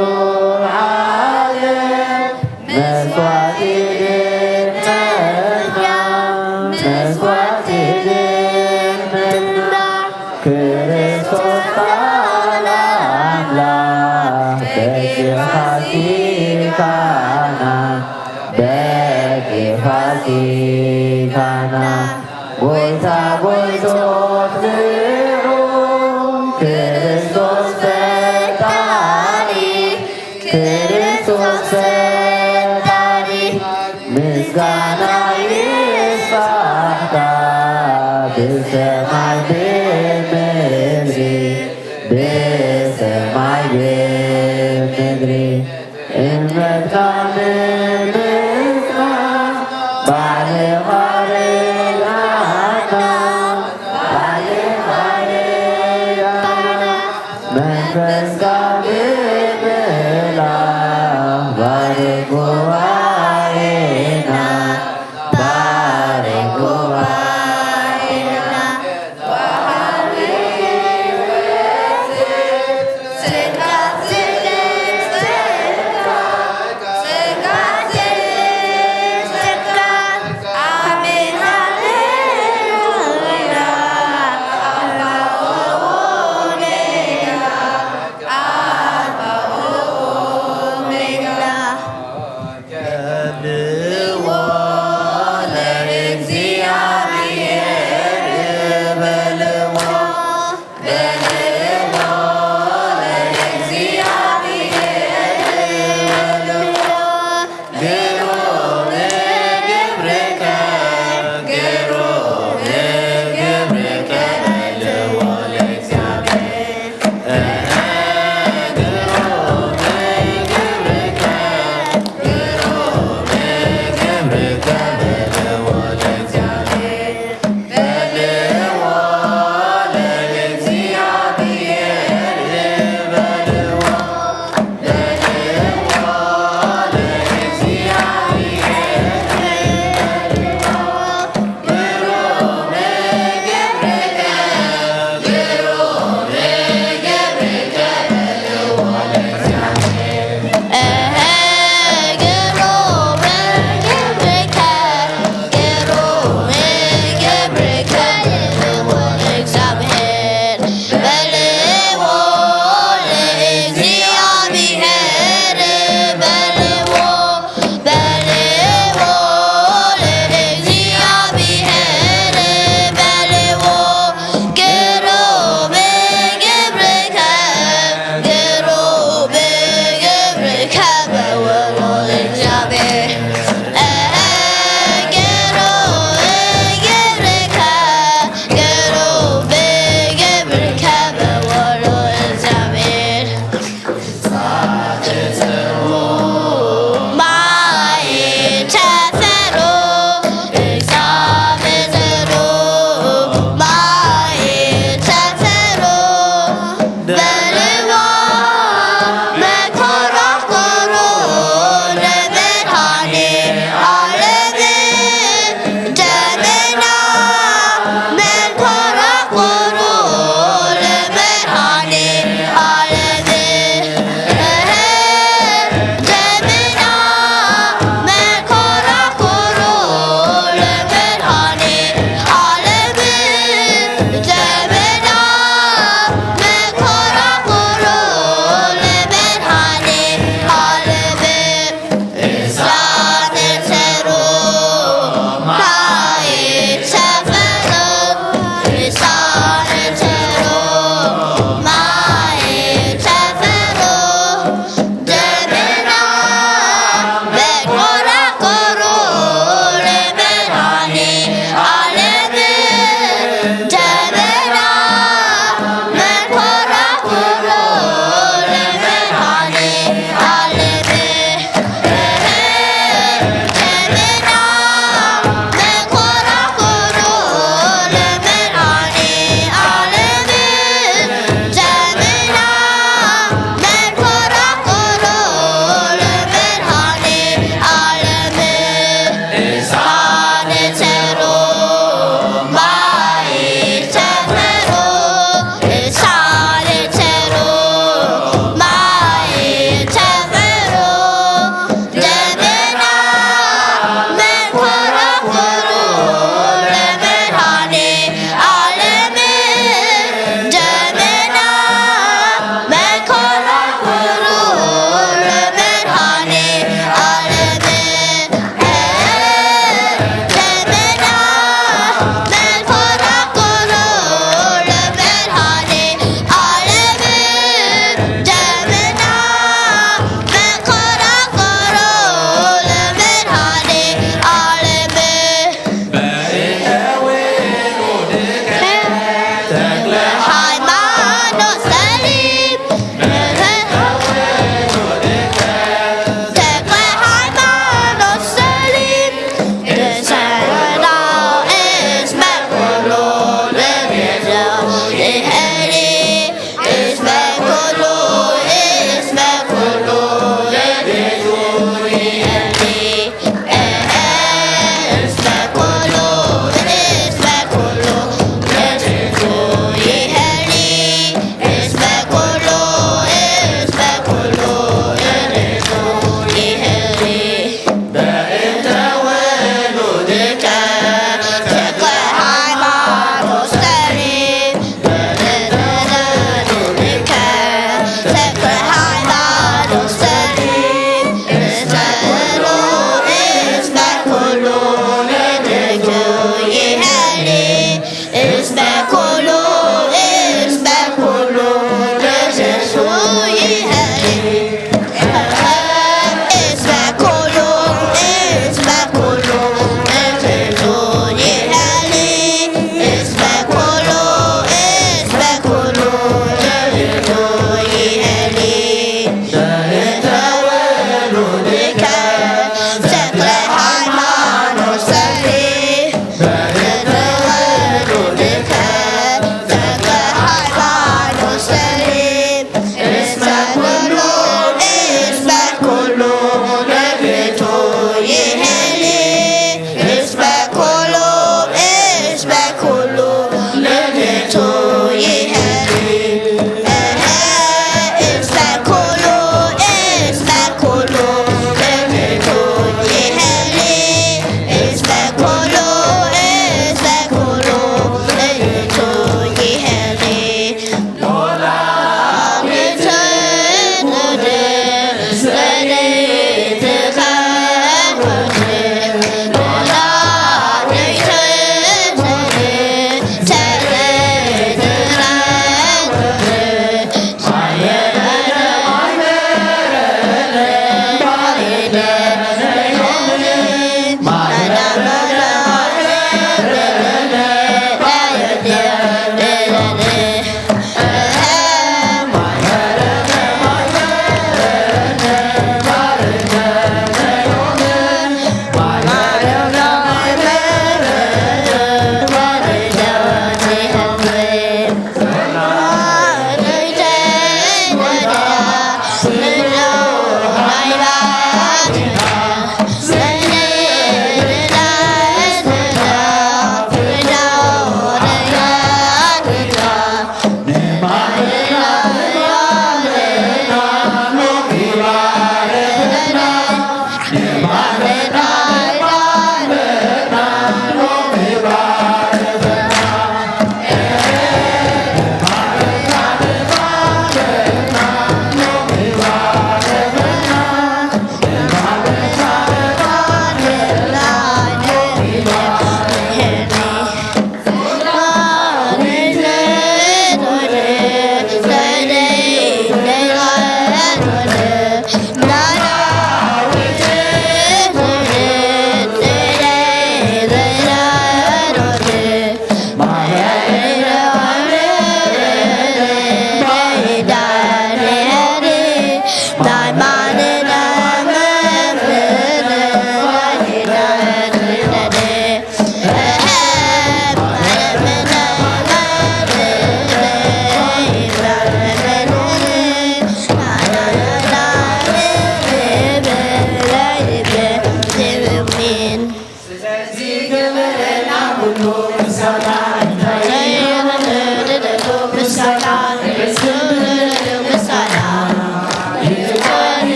ዓለም መስዋዕቲ ድነትና፣ መስዋዕቲ ድነትና። ክርስቶስ ቃል ኣምላኽ በጊኻ ሲካና፣ በጊኻ ሲካና። ጎይታ ጎይቶት ንዑ፣ ክርስቶስ ፈጣሪ፣ ክርስቶስ ፈጣሪ። ምስጋና ይስፋሕካ ብሰማይ ብምድሪ፣ ብሰማይ ብምድሪ። እምነትካ ንምጽናዕ ባዕልኻ ርድኣና፣ ባዕልኻ ርድኣና። መንፈስካ ብምልኣኽ ባርክ ጉባኤና፣ ባርክ ጉባኤና።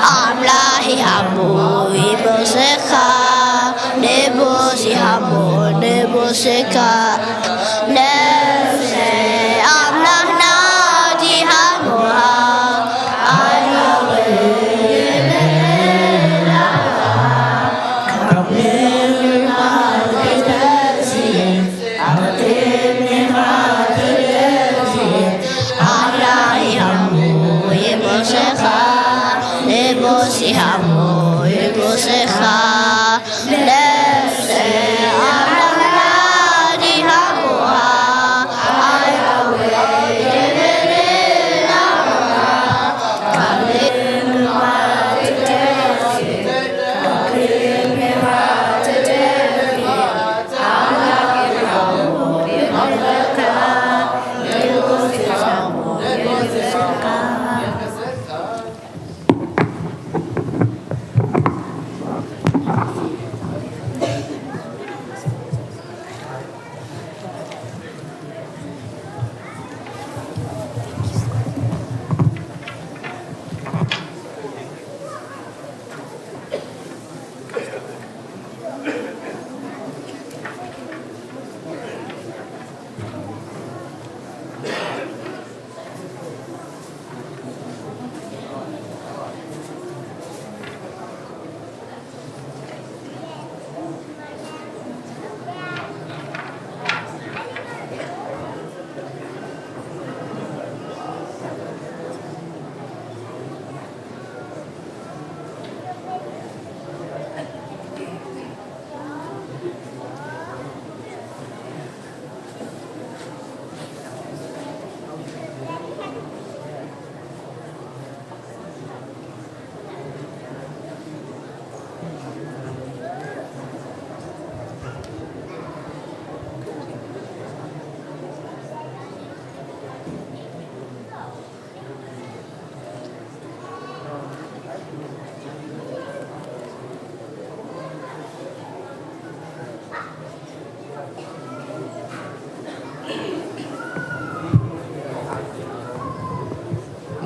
ኣምላኽ ይሃቦ ይመስኻ ንቡስ ይሃቦ ንቡስካ ነፍሰ ኣምላኽና ዲሃቦሃ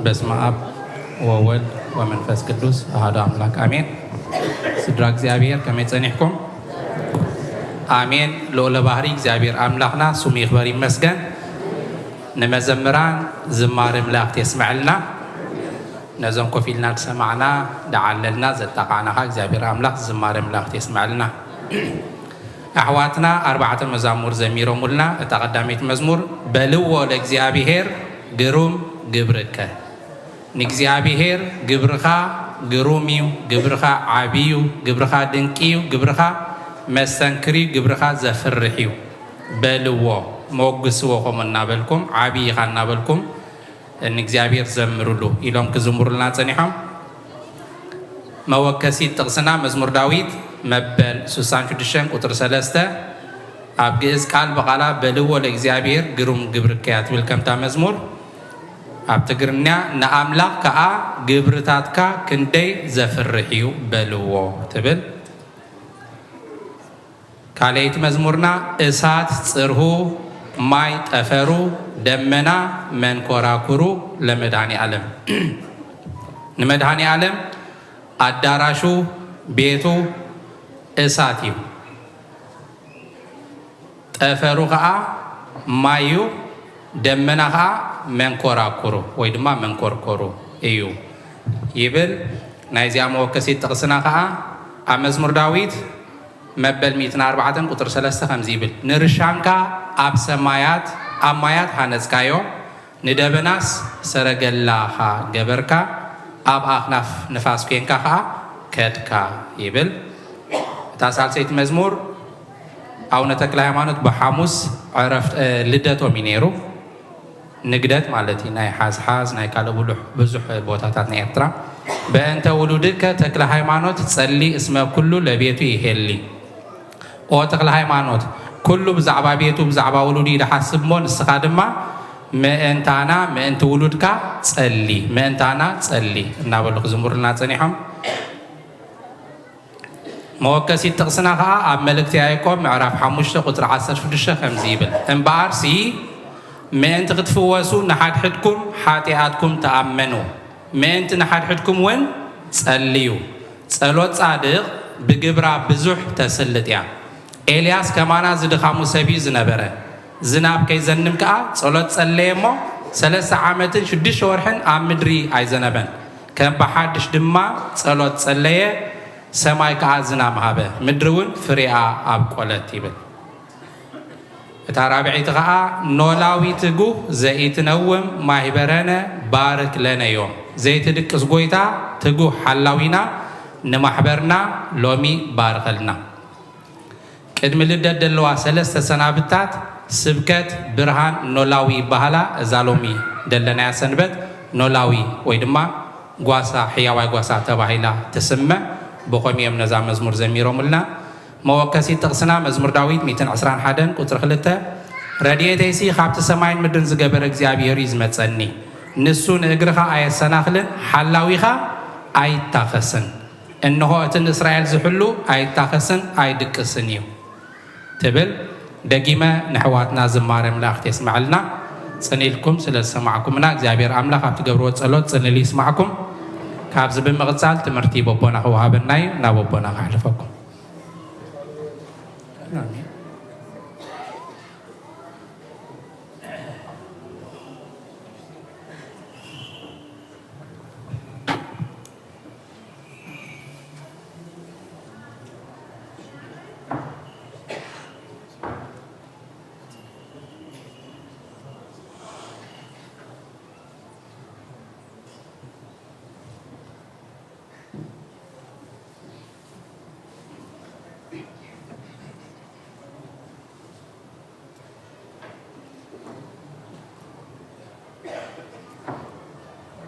በስመ ኣብ ወወልድ ወመንፈስ ቅዱስ ኣሐዱ ኣምላክ ኣሜን። ስድራ እግዚኣብሔር ከመይ ጸኒሕኩም? ኣሜን። ልዑለ ባህሪ እግዚኣብሔር ኣምላኽና ስሙ ይኽበር ይመስገን። ንመዘምራን ዝማሬ መላእክት የስመዐልና። ነዞም ኮፍ ኢልና ዝሰማዕና፣ ዝዓለልና፣ ዘጣቓዕናኻ እግዚኣብሔር ኣምላኽ ዝማሬ መላእክት የስመዐልና። ኣሕዋትና ኣርባዕተ መዛሙር ዘሚሮሙልና፣ እታ ቀዳመይቲ መዝሙር በልዎ ለእግዚኣብሔር ግሩም ግብርከ። ንእግዚኣብሔር ግብርኻ ግሩም እዩ፣ ግብርኻ ዓቢ እዩ፣ ግብርኻ ድንቂ እዩ፣ ግብርኻ መስተንክር እዩ፣ ግብርኻ ዘፍርሕ እዩ በልዎ፣ ሞግስዎ። ከምኡ እናበልኩም ዓቢ ኢኻ እናበልኩም ንእግዚኣብሔር ዘምርሉ ኢሎም ክዝምሩልና ጸኒሖም። መወከሲት ጥቕስና መዝሙር ዳዊት መበል ስሳን ሽዱሽተን ቁጽሪ ሰለስተ፣ ኣብ ግእዝ ቃል ብቓላ በልዎ ለእግዚኣብሔር ግሩም ግብርከ እያ ትብል ከምታ መዝሙር። ኣብ ትግርኛ ንኣምላኽ ከኣ ግብርታትካ ክንደይ ዘፍርሕ እዩ በልዎ ትብል። ካልኣይቲ መዝሙርና እሳት ጽርሁ፣ ማይ ጠፈሩ፣ ደመና መንኮራኩሩ ለመድኃኔ ዓለም። ንመድኃኔ ዓለም ኣዳራሹ ቤቱ እሳት እዩ። ጠፈሩ ኸዓ ማይ እዩ። ደመና ኸዓ መንኮራኩሩ ወይ ድማ መንኮርኮሩ እዩ ይብል። ናይዚኣ መወከሲት ጥቕስና ኸዓ ኣብ መዝሙር ዳዊት መበል ሚእትን ኣርባዕተን ቁጽሪ ሰለስተ ከምዚ ይብል፣ "ንርሻንካ ኣብ ሰማያት፣ ኣብ ማያት ሃነጽካዮ፣ ንደበናስ ሰረገላኻ ገበርካ፣ ኣብ ኣኽናፍ ንፋስ ኴንካ ኸኣ ከድካ" ይብል። እታ ሳልሰይቲ መዝሙር፣ ኣቡነ ተክለ ሃይማኖት ብሓሙስ ዕረፍት-፣ እ፣ ልደቶም እዩ ነይሩ። ንግደት ማለት እዩ፣ ናይ ሓዝሓዝ፣ ናይ ካልእ ብሉሕ-፣ ብዙሕ ቦታታት ናይ ኤርትራ። "በእንተ ውሉድከ ተክለ ሃይማኖት ጸሊ እስመ ኩሉ ለቤቱ ይሄሊ።" ኦ ተክለ ሃይማኖት፣ ኩሉ ብዛዕባ ቤቱ፣ ብዛዕባ ውሉዱ እዩ ዝሓስብ እሞ፣ ንስኻ ድማ ምእንታና፣ ምእንቲ ውሉድካ ጸሊ፣ ምእንታና ጸሊ እናበሉ ክዝምሩልና ጸኒሖም። መወከሲት ጥቕስና ኸኣ ኣብ መልእክቲ ያዕቆብ ምዕራፍ ሓሙሽተ ቁጽሪ ዓሰርተ ሽዱሽተ ከምዚ ይብል፣ "እምበኣርሲ ምእንቲ ክትፍወሱ ንሓድሕድኩም ሓጢኣትኩም ተኣመኑ፣ ምእንቲ ንሓድሕድኩም እውን ጸልዩ። ጸሎት ጻድቕ ብግብራ ብዙሕ ተስልጥ እያ። ኤልያስ ከማና ዝድኻሙ ሰብ እዩ ዝነበረ። ዝናብ ከይዘንም ከኣ ጸሎት ጸለየ እሞ፣ ሰለስተ ዓመትን ሽዱሽተ ወርሕን ኣብ ምድሪ ኣይዘነበን። ከም ብሓድሽ ድማ ጸሎት ጸለየ፣ ሰማይ ከኣ ዝናም ሃበ፣ ምድሪ እውን ፍሬኣ ኣብቆለት" ይብል። እታ ራብዐይቲ ኸኣ፣ "ኖላዊ ትጉህ ዘኢትነውም ማህበረነ ባርክ ለነ" እዮም። ዘይትድቅስ ጎይታ ትጉህ ሓላዊና ንማሕበርና ሎሚ ባርኸልና። ቅድሚ ልደት ደለዋ ሰለስተ ሰናብታት ስብከት ብርሃን ኖላዊ ይበሃላ። እዛ ሎሚ ደለናያ ሰንበት ኖላዊ ወይ ድማ ጓሳ፣ ሕያዋይ ጓሳ ተባሂላ ትስመ። ብኸምኡ እዮም ነዛ መዝሙር ዘሚሮምልና። መወከሲት ጥቕስና መዝሙር ዳዊት ሚእትን ዕስራን ሓደን ቁጽሪ ክልተ፣ "ረድኤተይሲ ካብቲ ሰማይን ምድርን ዝገበረ እግዚኣብሔር እዩ ዝመጸኒ። ንሱ ንእግርኻ ኣየሰናኽልን፣ ሓላዊኻ ኣይታኸስን። እንሆ እቲ ንእስራኤል ዝሕሉ ኣይታኸስን ኣይድቅስን እዩ" ትብል። ደጊመ ንሕዋትና ዝማሬ መላእክት የስምዐልና። ጽን ኢልኩም ስለ ዝሰማዕኩምና እግዚኣብሔር ኣምላኽ ኣብ ትገብርዎ ጸሎት ጽን ኢሉ ይስማዕኩም። ካብዚ ብምቕጻል ትምህርቲ በቦና ክወሃበና እዩ። ናብ ኣቦና ከሕልፈኩም። ኣሜን።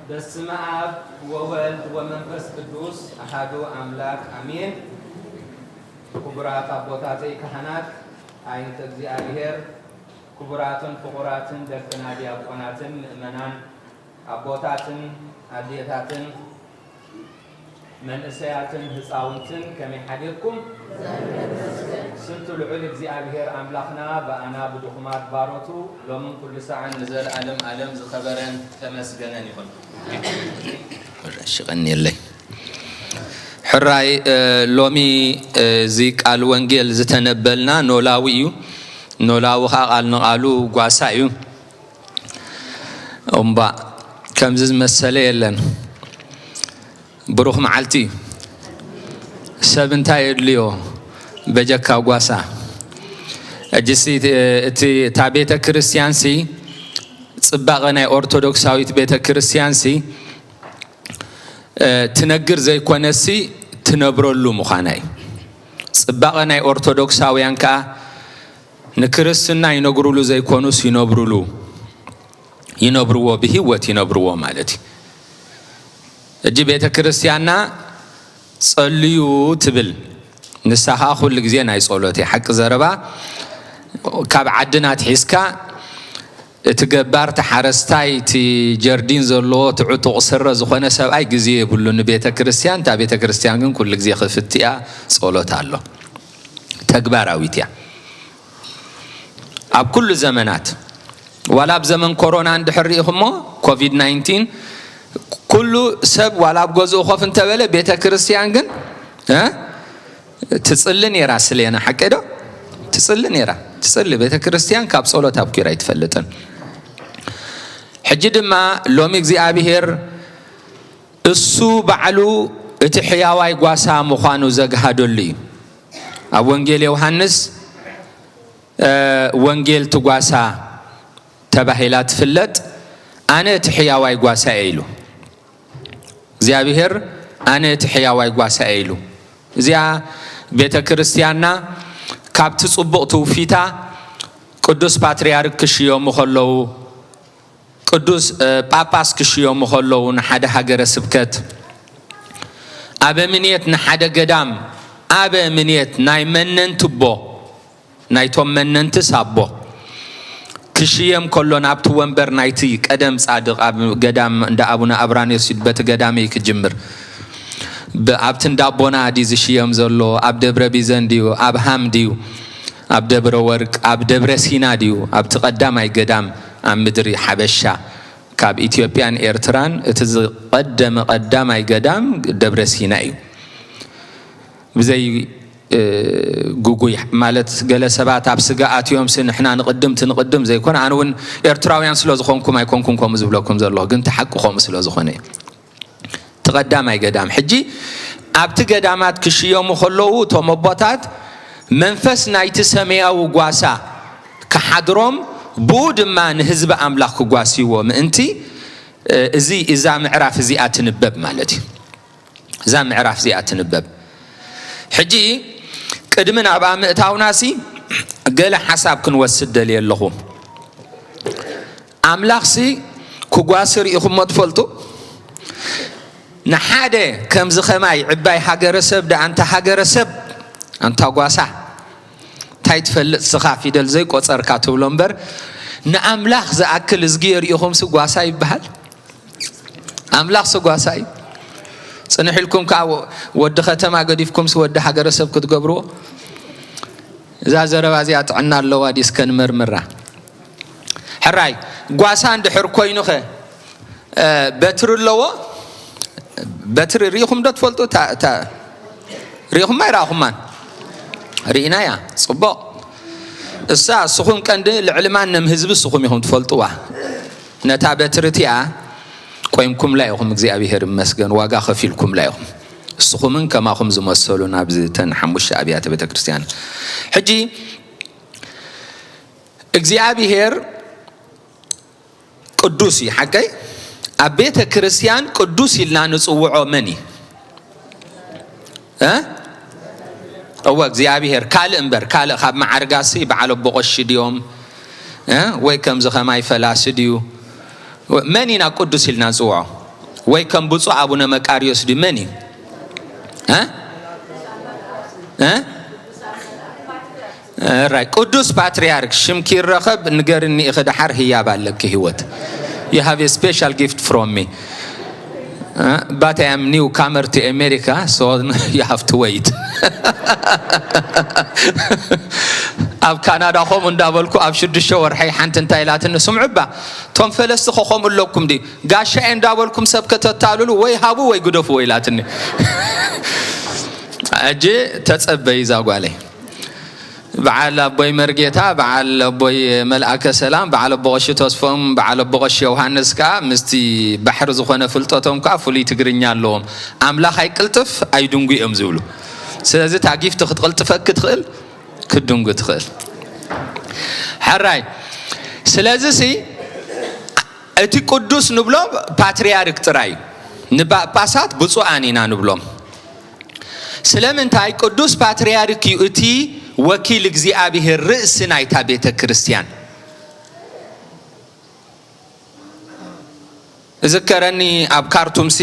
በስመ አብ ወወልድ ወመንፈስ ቅዱስ አሐዱ አምላክ አሜን። ክቡራት አቦታተይ ካህናት፣ አይንተ እግዚኣብሔር፣ ክቡራትን ፍቑራትን ደቅና ዲያቆናትን ምእመናን፣ ኣቦታትን ኣዴታትን መንእሰያትን ህፃውንትን ከመይ ሓዲርኩም? ስንቱ ልዑል እግዚኣብሔር ኣምላኽና ብኣና ብድኹማት ባሮቱ ሎምን ኩሉ ሰዓን ንዘለኣለም ኣለም ዝኸበረን ተመስገነን ይኹን። እሺ፣ ቀንየለይ። ሕራይ፣ እ፣ ሎሚ፣ እ፣ እዚ ቃል ወንጌል ዝተነበልና ኖላዊ እዩ። ኖላዊ ኸዓ ቃል ንቃሉ ጓሳ እዩ። እምባ ከምዚ ዝመሰለ የለን። ብሩኽ መዓልቲ እዩ። ሰብ እንታይ የድልዮ? በጀካ ጓሳ። እጅሲ እቲ፣ እታ ቤተ ክርስቲያንሲ፣ ጽባቐ ናይ ኦርቶዶክሳዊት ቤተ ክርስቲያንሲ፣ እ፣ ትነግር ዘይኮነሲ ትነብረሉ ምዃና እዩ። ጽባቐ ናይ ኦርቶዶክሳውያን ከኣ ንክርስትና ይነግሩሉ ዘይኮኑስ ይነብሩሉ፣ ይነብርዎ፣ ብህይወት ይነብርዎ ማለት እዩ። እጂ ቤተ ክርስቲያንና ጸልዩ ትብል። ንሳ ኸኣ ኩሉ ግዜ ናይ ጸሎት እያ። ሓቂ ዘረባ፣ ካብ ዓድና ኣትሒዝካ እቲ ገባር፣ እቲ ሓረስታይ፣ እቲ ጀርዲን ዘለዎ፣ እቲ ዕጡቕ ስረ ዝኾነ ሰብኣይ ግዜ የብሉን ንቤተ ክርስቲያን። እታ ቤተ ክርስቲያን ግን ኩሉ ግዜ ክፍቲ እያ፣ ጸሎት ኣሎ። ተግባራዊት እያ። ኣብ ኩሉ ዘመናት፣ ዋላ ኣብ ዘመን ኮሮና እንድሕር ርኢኹሞ፣ ኮቪድ ናይንቲን፣ ኩሉ ሰብ ዋላ ኣብ ገዝኡ ኮፍ እንተበለ፣ ቤተ ክርስቲያን ግን፣ እ? ትጽሊ ነይራ። ስሌና ሓቂ ዶ? ትጽሊ ነይራ። ትጽሊ። ቤተ ክርስቲያን ካብ ጸሎት ኣብኪራ ኣይትፈልጥን። ሕጂ ድማ ሎሚ እግዚኣብሔር እሱ ባዕሉ እቲ ሕያዋይ ጓሳ ምዃኑ ዘግሃደሉ እዩ። ኣብ ወንጌል ዮሃንስ፣ እ፣ ወንጌል ትጓሳ ተባሂላ ትፍለጥ። ኣነ እቲ ሕያዋይ ጓሳ እየ ኢሉ እግዚኣብሔር፣ ኣነ እቲ ሕያዋይ ጓሳ እየ ኢሉ። እዚኣ ቤተ ክርስቲያንና ካብቲ ጽቡቕ ትውፊታ ቅዱስ ፓትርያርክ ክሽየሙ ከለዉ፣ ቅዱስ፣ እ፣ ጳጳስ ክሽየሙ ከለዉ ንሓደ ሃገረ ስብከት ኣበምኔት ንሓደ ገዳም ኣበምኔት ናይ መነንትቦ ናይቶም መነንትስ ኣቦ ክሽየም ከሎ ናብቲ ወንበር ናይቲ ቀደም ጻድቕ ኣብ ገዳም እንዳ ኣቡነ ኣብራንዮስ እዩ፣ በቲ ገዳም እዩ ክጅምር። ብ-፣ ኣብቲ እንዳ ኣቦና ድዩ ዝሽየም ዘሎ? ኣብ ደብረ ቢዘን ድዩ? ኣብ ሃም ድዩ? ኣብ ደብረ ወርቅ? ኣብ ደብረ ሲና ድዩ? ኣብቲ ቀዳማይ ገዳም ኣብ ምድሪ ሓበሻ ካብ ኢትዮጵያን ኤርትራን እቲ ዝቐደመ ቀዳማይ ገዳም ደብረ ሲና እዩ። ብዘይ፣ እ፣ ጉጉይ ማለት ገለ ሰባት ኣብ ስጋ ኣትዮምሲ ንሕና ንቕድም ትንቕድም ዘይኮነ፣ ኣነ እውን ኤርትራውያን ስለ ዝኾንኩም ኣይኮንኩም ከምኡ ዝብለኩም ዘለኹ፣ ግን እቲ ሓቂ ከምኡ ስለ ዝኾነ እዩ። እቲ ቀዳማይ ገዳም። ሕጂ ኣብቲ ገዳማት ክሽየሙ ከለዉ እቶም ኣቦታት መንፈስ ናይቲ ሰማያዊ ጓሳ ክሓድሮም፣ ብኡ ድማ ንህዝቢ ኣምላኽ ክጓስይዎ ምእንቲ፣ እ፣ እዚ፣ እዛ ምዕራፍ እዚኣ ትንበብ ማለት እዩ። እዛ ምዕራፍ እዚኣ ትንበብ። ሕጂ ቅድሚ ናብኣ ምእታውናሲ ገለ ሓሳብ ክንወስድ ደልየ ኣለኹ። ኣምላኽሲ ክጓሲ ርኢኹሞ ትፈልጡ? ንሓደ ከምዚ ኸማይ ዕባይ ሃገረሰብ፣ ደኣ ኣንታ ሃገረሰብ፣ ኣንታ ጓሳ፣ እንታይ ትፈልጥ ስኻ፣ ፊደል ዘይቆጸርካ ትብሎ እምበር፣ ንኣምላኽ ዝኣክል እዝጊ ርኢኹምሲ ጓሳ ይበሃል? ኣምላኽሲ ጓሳ እዩ። ጽንሕ ኢልኩም ከኣ ወ-፣ ወዲ ከተማ ገዲፍኩምሲ ወዲ ሃገረሰብ ክትገብርዎ? እዛ ዘረባ እዚኣ ጥዕና ኣለዋ ድዩ? እስከ ንመርምራ። ሕራይ፣ ጓሳ እንድሕር ኮይኑኸ፣ እ፣ በትሪ ኣለዎ? በትሪ ርኢኹም ዶ ትፈልጡ? እታ፣ እታ፣ ርኢኹማ ኣይረኣኹማን? ርኢናያ። ጽቡቕ። እሳ እስኹም ቀንዲ ልዕሊ ማንም ህዝቢ እስኹም ኢኹም ትፈልጥዋ። ነታ በትሪ እቲኣ ቆይምኩምላ ኢኹም፣ እግዚኣብሄር ይመስገን፣ ዋጋ ከፊልኩምላ ኢኹም። እስኹምን ከማኹም ዝመሰሉ ናብዚ እተን ሓሙሽተ ኣብያተ ቤተ ክርስቲያን። ሕጂ እግዚኣብሄር ቅዱስ እዩ፣ ሓቀይ? ኣብ ቤተ ክርስቲያን ቅዱስ ኢልና ንጽውዖ መን እዩ? እ? እወ፣ እግዚኣብሄር። ካልእ እምበር፣ ካልእ ካብ መዓርጋሲ በዓል ኣቦ ቀሺ ድዮም? እ? ወይ ከምዚ ኸማይ ፈላሲ ድዩ? መን ኢና ቅዱስ ኢልና ንጽውዖ? ወይ ከም ብፁዕ ኣቡነ መቃርዮስ ድዩ? መን እዩ? እ? እ? ራይ ቅዱስ ፓትርያርክ ሽምኪ ይረኸብ፣ ንገርኒ ኢኺ፣ ደሓር ህያብ ኣለኪ ህይወት። You have a special gift from me. Uh, but I am newcomer to America, so you have to wait. ኣብ ካናዳ ከምኡ እንዳበልኩ ኣብ ሽዱሽተ ወርሐይ ሓንቲ እንታይ ኢላትኒ፣ ስምዑ እባ፣ ቶም ፈለስቲ ከ ከምኡ ኣለኩም ድዩ? ጋሻ እየ እንዳበልኩም ሰብ ከተታልሉ ወይ ሃቡ ወይ ግደፉ ወይ ኢላትኒ። ሕጂ ተጸበይ እዛ ጓለይ። በዓል ኣቦይ መርጌታ፣ በዓል ኣቦይ መልኣከ ሰላም፣ በዓል ኣቦ ቀሺ ተስፎም፣ በዓል ኣቦ ቀሺ ዮሃንስ ከኣ ምስቲ ባሕሪ ዝኾነ ፍልጠቶም ከኣ ፍሉይ ትግርኛ ኣለዎም። ኣምላኽ ኣይቅልጥፍ ኣይድንጉ እዮም ዝብሉ። ስለዚ እታ ጊፍት ክትቕልጥፈኪ ትኽእል፣ ክትድንጉ ትኽእል። ሕራይ። ስለዚ ሲ እቲ ቅዱስ ንብሎ ፓትርያርክ ጥራይ እዩ። ንጳጳሳት ብፁዓን ኢና ንብሎም። ስለምንታይ? ቅዱስ ፓትርያርክ እዩ እቲ ወኪል እግዚኣብሔር፣ ርእሲ ናይታ ቤተ ክርስቲያን። እዝከረኒ ኣብ ካርቱምሲ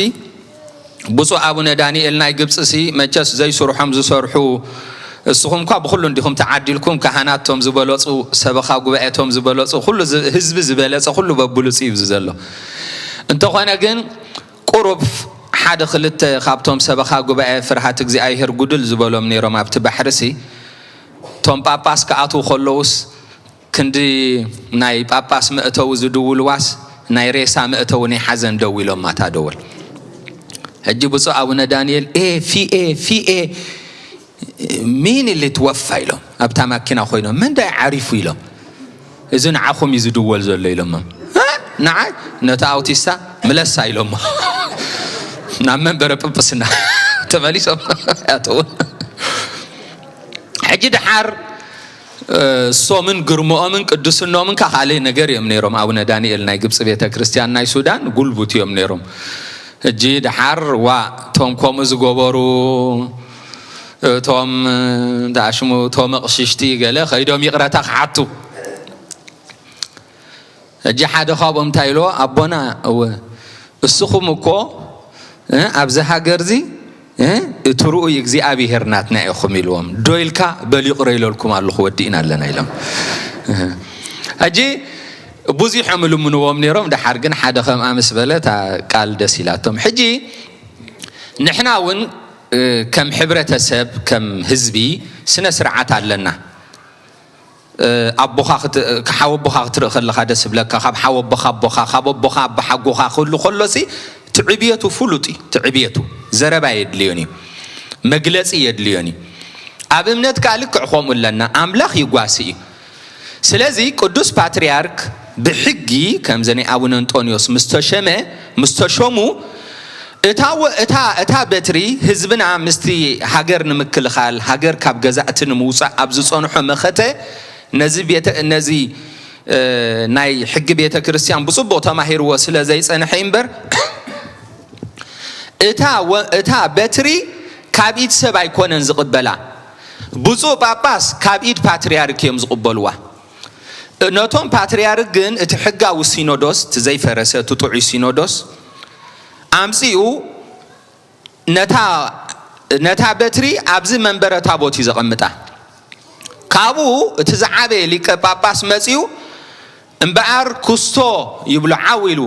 ብፁዕ ኣቡነ ዳንኤል ናይ ግብፅሲ፣ መቸስ ዘይስርሖም ዝሰርሑ፣ እስኹም እኳ ብኹሉ እንዲኹም ተዓዲልኩም፣ ካህናት ቶም ዝበለፁ፣ ሰበኻ ጉባኤ ቶም ዝበለፁ፣ ኩሉ ዝ-፣ ህዝቢ ዝበለፀ ኩሉ በብሉፅ እዩ እዚ ዘሎ። እንተኾነ ግን ቁሩብ ሓደ ክልተ ካብቶም ሰበኻ ጉባኤ ፍርሃት እግዚኣብሔር ጉድል ዝበሎም ነይሮም ኣብቲ ባሕርሲ። ቶም ጳጳስ ክኣትዉ ከለዉስ ክንዲ ናይ ጳጳስ መእተዊ ዝድውልዋስ ናይ ሬሳ መእተዊ ናይ ሓዘን ደው ኢሎማ እታ ደወል። ሕጂ ብፁዕ ኣቡነ ዳንኤል፣ "ኤ፣ ፊኤ፣ ፊኤ፣ ሚኒሊት ወፋ?" ኢሎም ኣብታ ማኪና ኮይኖም። "መን ዳይ ዓሪፉ?" ኢሎም። "እዚ ንዓኹም እዩ ዝድወል ዘሎ?" ኢሎሞም። "እ? ንዓይ?" ነታ ኣውቲስታ ምለሳ ኢሎሞ። ናብ መንበረ ጵጵስና። ተመሊሶም ኣተው። ሕጂ ድሓር እሶምን ግርምኦምን ቅዱስኖምን ካ ካልእ ነገር እዮም ነይሮም። ኣቡነ ዳንኤል ናይ ግብፂ ቤተ ክርስቲያን ናይ ሱዳን ጉልቡት እዮም ነይሮም። ሕጂ ድሓር ዋ እቶም ከምኡ ዝገበሩ እቶም ዳሽሙ እቶም ኣቕሽሽቲ ገለ ከይዶም ይቕረታ ክሓቱ። ሕጂ ሓደ ካብኦም እንታይ ኢልዎ? ኣቦና እወ እስኹም እኮ ኣብዚ ሃገር እዚ እቲ ርኡይ እግዚኣብሄር ናትና ኢኹም ኢልዎም። ዶ ኢልካ በል ይቕረ ኢለልኩም ኣለኹ ወዲእና ኣለና ኢሎም። ሕጂ ብዙሖም ልምንዎም ነይሮም። ድሓር ግን ሓደ ከምኣ ምስ በለ እታ ቃል ደስ ኢላቶም። ሕጂ ንሕና እውን ከም ሕብረተሰብ ከም ህዝቢ ስነ ስርዓት ኣለና። ኣቦኻ ሓወቦኻ ክትርኢ ከለኻ ደስ ብለካ። ካብ ሓወቦኻ ኣቦኻ ካብ ኣቦኻ ኣቦሓጎኻ ክህሉ ከሎሲ ትዕብየቱ ፍሉጥ እዩ። ትዕብየቱ ዘረባ የድልዮን እዩ፣ መግለፂ የድልዮን እዩ። ኣብ እምነት ከዓ ልክዕ ከምኡ ኣለና። ኣምላኽ ይጓሲ እዩ። ስለዚ ቅዱስ ፓትርያርክ ብሕጊ ከምዚ ናይ ኣቡነ እንጦንዮስ ምስተሸመ ምስተሸሙ እታ በትሪ ህዝብና ምስቲ ሃገር ንምክልኻል ሃገር ካብ ገዛእቲ ንምውፃእ ኣብ ዝፀንሖ መኸተ ነዚ ናይ ሕጊ ቤተ ክርስቲያን ብፅቡቕ ተማሂርዎ ስለ ዘይፀንሐ እምበር እታ በትሪ ካብ ኢድ ሰብ ኣይኮነን ዝቕበላ። ብፁዕ ጳጳስ ካብ ኢድ ፓትርያርክ እዮም ዝቕበልዋ። ነቶም ፓትርያርክ ግን እቲ ሕጋዊ ሲኖዶስ እቲ ዘይፈረሰ እቲ ጥዑይ ሲኖዶስ ኣምፂኡ ነታ በትሪ ኣብዚ መንበረ ታቦት እዩ ዘቐምጣ። ካብኡ እቲ ዝዓበየ ሊቀ ጳጳስ መፂኡ እምበኣር ኩስቶ ይብሎ ዓው ኢሉ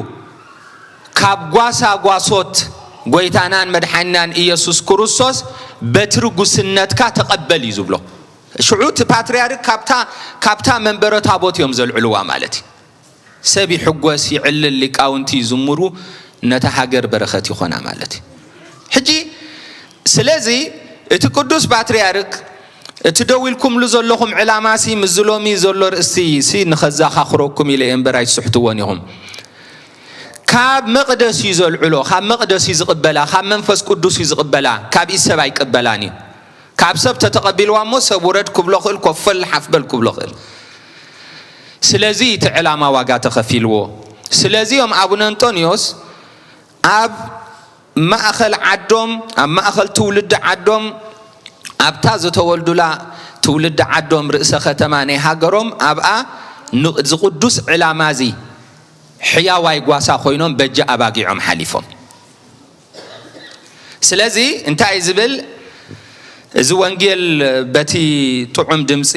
ካብ ጓሳ ጓሶት ጎይታናን መድሓኒናን ኢየሱስ ክርስቶስ በትሪ ጉስነትካ ተቐበል እዩ ዝብሎ። ሽዑ እቲ ፓትርያርክ ካብታ መንበረ ታቦት እዮም ዘልዕልዋ ማለት እዩ። ሰብ ይሕጎስ ይዕልል ሊቃውንቲ ይዝምሩ ነታ ሃገር በረኸት ይኾና ማለት እዩ። ሕጂ ስለዚ እቲ ቅዱስ ፓትርያርክ እቲ ደው ኢልኩምሉ ዘለኹም ዕላማሲ ምስዚ ሎሚ ዘሎ ርእስቲ ሲ ንኸዘኻኽረኩም ኢለ እየ እምበር ኣይትስሕትዎን ኢኹም። ካብ መቕደስ እዩ ዘልዕሎ፣ ካብ መቕደስ እዩ ዝቕበላ፣ ካብ መንፈስ ቅዱስ እዩ ዝቕበላ፣ ካብ ኢድ ሰብ ኣይቅበላን እዩ። ካብ ሰብ ተተቐቢልዋ እሞ ሰብ ውረድ ክብሎ ክእል፣ ኮፈል ሓፍበል ክብሎ ክእል። ስለዚ እቲ ዕላማ ዋጋ ተኸፊልዎ። ስለዚ እዮም ኣቡነ እንጦንዮስ ኣብ ማእኸል ዓዶም ኣብ ማእኸል ትውልዲ ዓዶም ኣብታ ዝተወልዱላ ትውልዲ ዓዶም ርእሰ ከተማ ናይ ሃገሮም ኣብኣ ዝቕዱስ ዕላማ እዚ ሕያዋይ ጓሳ ኮይኖም በጃ ኣባጊዖም ሓሊፎም። ስለዚ እንታይ እዩ ዝብል እዚ ወንጌል በቲ ጥዑም ድምፂ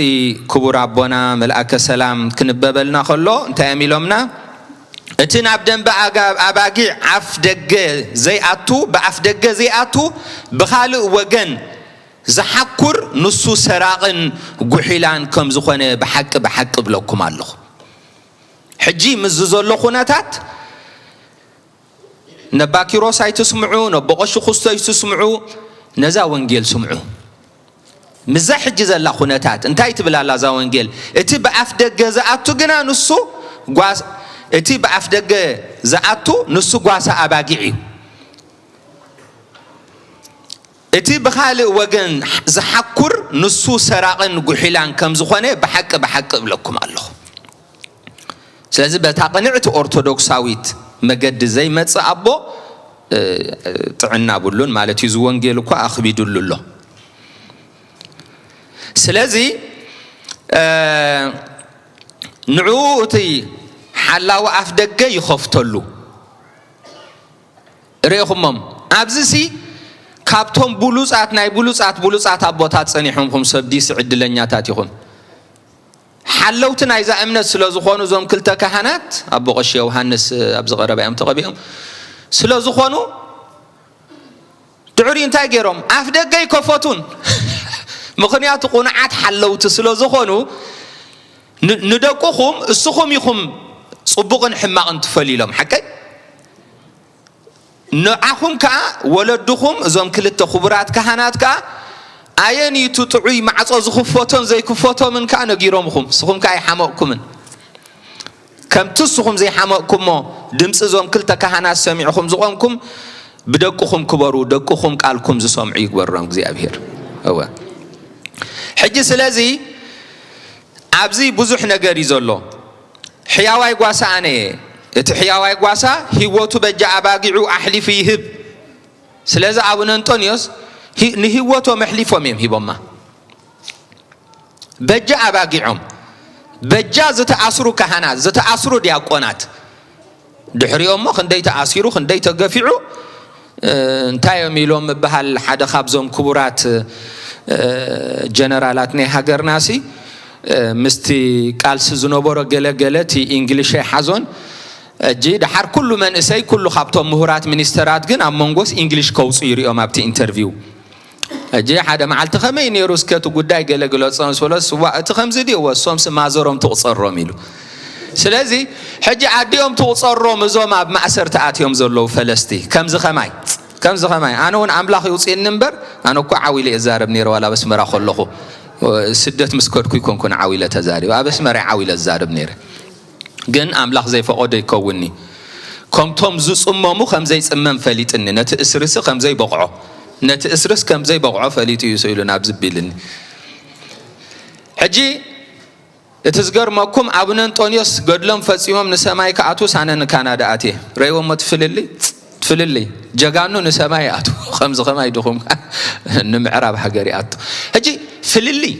ክቡር ኣቦና መልኣከ ሰላም ክንበበልና ከሎ እንታይ እዮም ኢሎምና? እቲ ናብ ደንበ ኣባጊዕ ኣፍ ደገ ዘይኣቱ ብኣፍ ደገ ዘይኣቱ ብኻልእ ወገን ዝሓኩር ንሱ ሰራቕን ጉሒላን ከም ዝኾነ ብሓቂ ብሓቂ እብለኩም ኣለኹ። ሕጂ ምስዚ ዘሎ ኩነታት ነባ ኪሮስ ኣይትስምዑ፣ ነቦ ቀሺ ኩስቶ ኣይትስምዑ፣ ነዛ ወንጌል ስምዑ። ምዛ ሕጂ ዘላ ኩነታት እንታይ ትብል ኣላ እዛ ወንጌል? እቲ ብኣፍ ደገ ዝኣቱ ግና ንሱ እቲ ብኣፍ ደገ ዝኣቱ ንሱ ጓሳ ኣባጊዕ እዩ። እቲ ብኻልእ ወገን ዝሓኩር ንሱ ሰራቕን ጉሒላን ከም ዝኾነ ብሓቂ ብሓቂ እብለኩም ኣለኹ። ስለዚ በታ ቅንዕቲ ኦርቶዶክሳዊት መገዲ ዘይመጽእ ኣቦ ጥዕና ብሉን ማለት እዩ። እዚ ወንጌል እኳ ኣኽቢዱሉ ኣሎ። ስለዚ ንዕኡ እቲ ሓላዊ ኣፍ ደገ ይኸፍተሉ። ርኢኹሞም ኣብዚ ሲ ካብቶም ብሉጻት ናይ ብሉጻት ብሉጻት ኣቦታት ጸኒሖምኹም ሰብ ዲስ ዕድለኛታት ኢኹም። ሓለውቲ ናይዛ እምነት ስለ ዝኾኑ እዞም ክልተ ካህናት ኣቦ ቀሺ ዮሃንስ ኣብዚ ቀረባ እዮም ተቐቢኦም ስለ ዝኾኑ ድሕሪ እንታይ ገይሮም ኣፍ ደገ ይከፈቱን ምኽንያቱ ቁኑዓት ሓለውቲ ስለ ዝኾኑ ንደቁኹም እስኹም ኢኹም ጽቡቕን ሕማቕን ትፈልዩ ኢሎም ሓቀይ ንዓኹም ከኣ ወለድኹም እዞም ክልተ ክቡራት ካህናት ከኣ ኣየንዩ እቲ ጥዑይ ማዕጾ ዝኽፈቶን ዘይክፈቶምን ከኣ ነጊሮምኹም እስኹም ከኣ ኣይሓመቕኩምን ከምቲ እስኹም ዘይሓመቕኩሞ ድምፂ እዞም ክልተ ካህናት ሰሚዕኹም ዝቖምኩም ብደቅኹም ክበሩ፣ ደቅኹም ቃልኩም ዝሰምዑ ይግበሮም እግዚኣብሔር። እወ። ሕጂ ስለዚ ኣብዚ ብዙሕ ነገር እዩ ዘሎ። ሕያዋይ ጓሳ ኣነ እየ። እቲ ሕያዋይ ጓሳ ህይወቱ በጃ ኣባጊዑ ኣሕሊፉ ይህብ። ስለዚ ኣቡነ እንጦንዮስ ሂ-፣ ንህይወቶም ኣሕሊፎም እዮም ሂቦማ። በጃ ኣባጊዖም፣ በጃ ዝተኣስሩ ካህናት፣ ዝተኣስሩ ዲያቆናት፣ ድሕሪኦም እሞ ክንደይ ተኣሲሩ፣ ክንደይ ተገፊዑ፣ እ፣ እንታይ እዮም ኢሎም ምበሃል፣ ሓደ ካብዞም ክቡራት፣ እ፣ ጀነራላት ናይ ሃገርና ሲ፣ እ፣ ምስቲ ቃልሲ ዝነበሮ ገለ ገለ እቲ ኢንግሊሽ ኣይሓዞን። እጂ ደሓር ኩሉ መንእሰይ፣ ኩሉ ካብቶም ምሁራት ሚኒስተራት ግን ኣብ መንጎስ ኢንግሊሽ ከውፅኡ ይሪኦም ኣብቲ ኢንተርቪው። እጂ ሓደ መዓልቲ ከመይ ነይሩ እስከ እቲ ጉዳይ ገለ ግለጾ ምስ በሎ፣ ስዋ እቲ ከምዚ ድዩ? ወሶም ስማዘሮም ትቑጸሮም ኢሉ። ስለዚ ሕጂ ኣዲኦም ትቑጸሮም እዞም ኣብ ማእሰርቲ ኣትዮም ዘለዉ ፈለስቲ። ከምዚ ከማይ፣ ከምዚ ከማይ። ኣነ እውን ኣምላኽ ይውፅእኒ እምበር፣ ኣነ እኮ ዓው ኢለ እዛረብ ነይረ ዋላ ኣብ ኣስመራ ከለኹ። ስደት ምስ ከድኩ ይኮንኩን ዓው ኢለ ተዛሪበ። ኣብ ኣስመራ ዓው ኢለ እዛረብ ነይረ። ግን ኣምላኽ ዘይፈቐዶ ይከውንኒ። ከምቶም ዝጽመሙ ከም ዘይጽመም ፈሊጥኒ፣ ነቲ እስርሲ ከም ዘይበቕዖ፣ ነቲ እስርስ ከም ዘይበቕዖ ፈሊጡ እዩ ስኢሉ ናብ ዝቢልኒ። ሕጂ እቲ ዝገርመኩም ኣቡነ እንጦንዮስ ገድሎም ፈጺሞም ንሰማይ ክኣትዉስ ኣነ ንካናዳ ኣትየ። ረእይዎሞ ትፍልልይ? ትፍልልይ። ጀጋኑ ንሰማይ ይኣትዉ። ከምዚ ከማይ ድኹም ንምዕራብ ሃገር ይኣቱ። ሕጂ ፍልልይ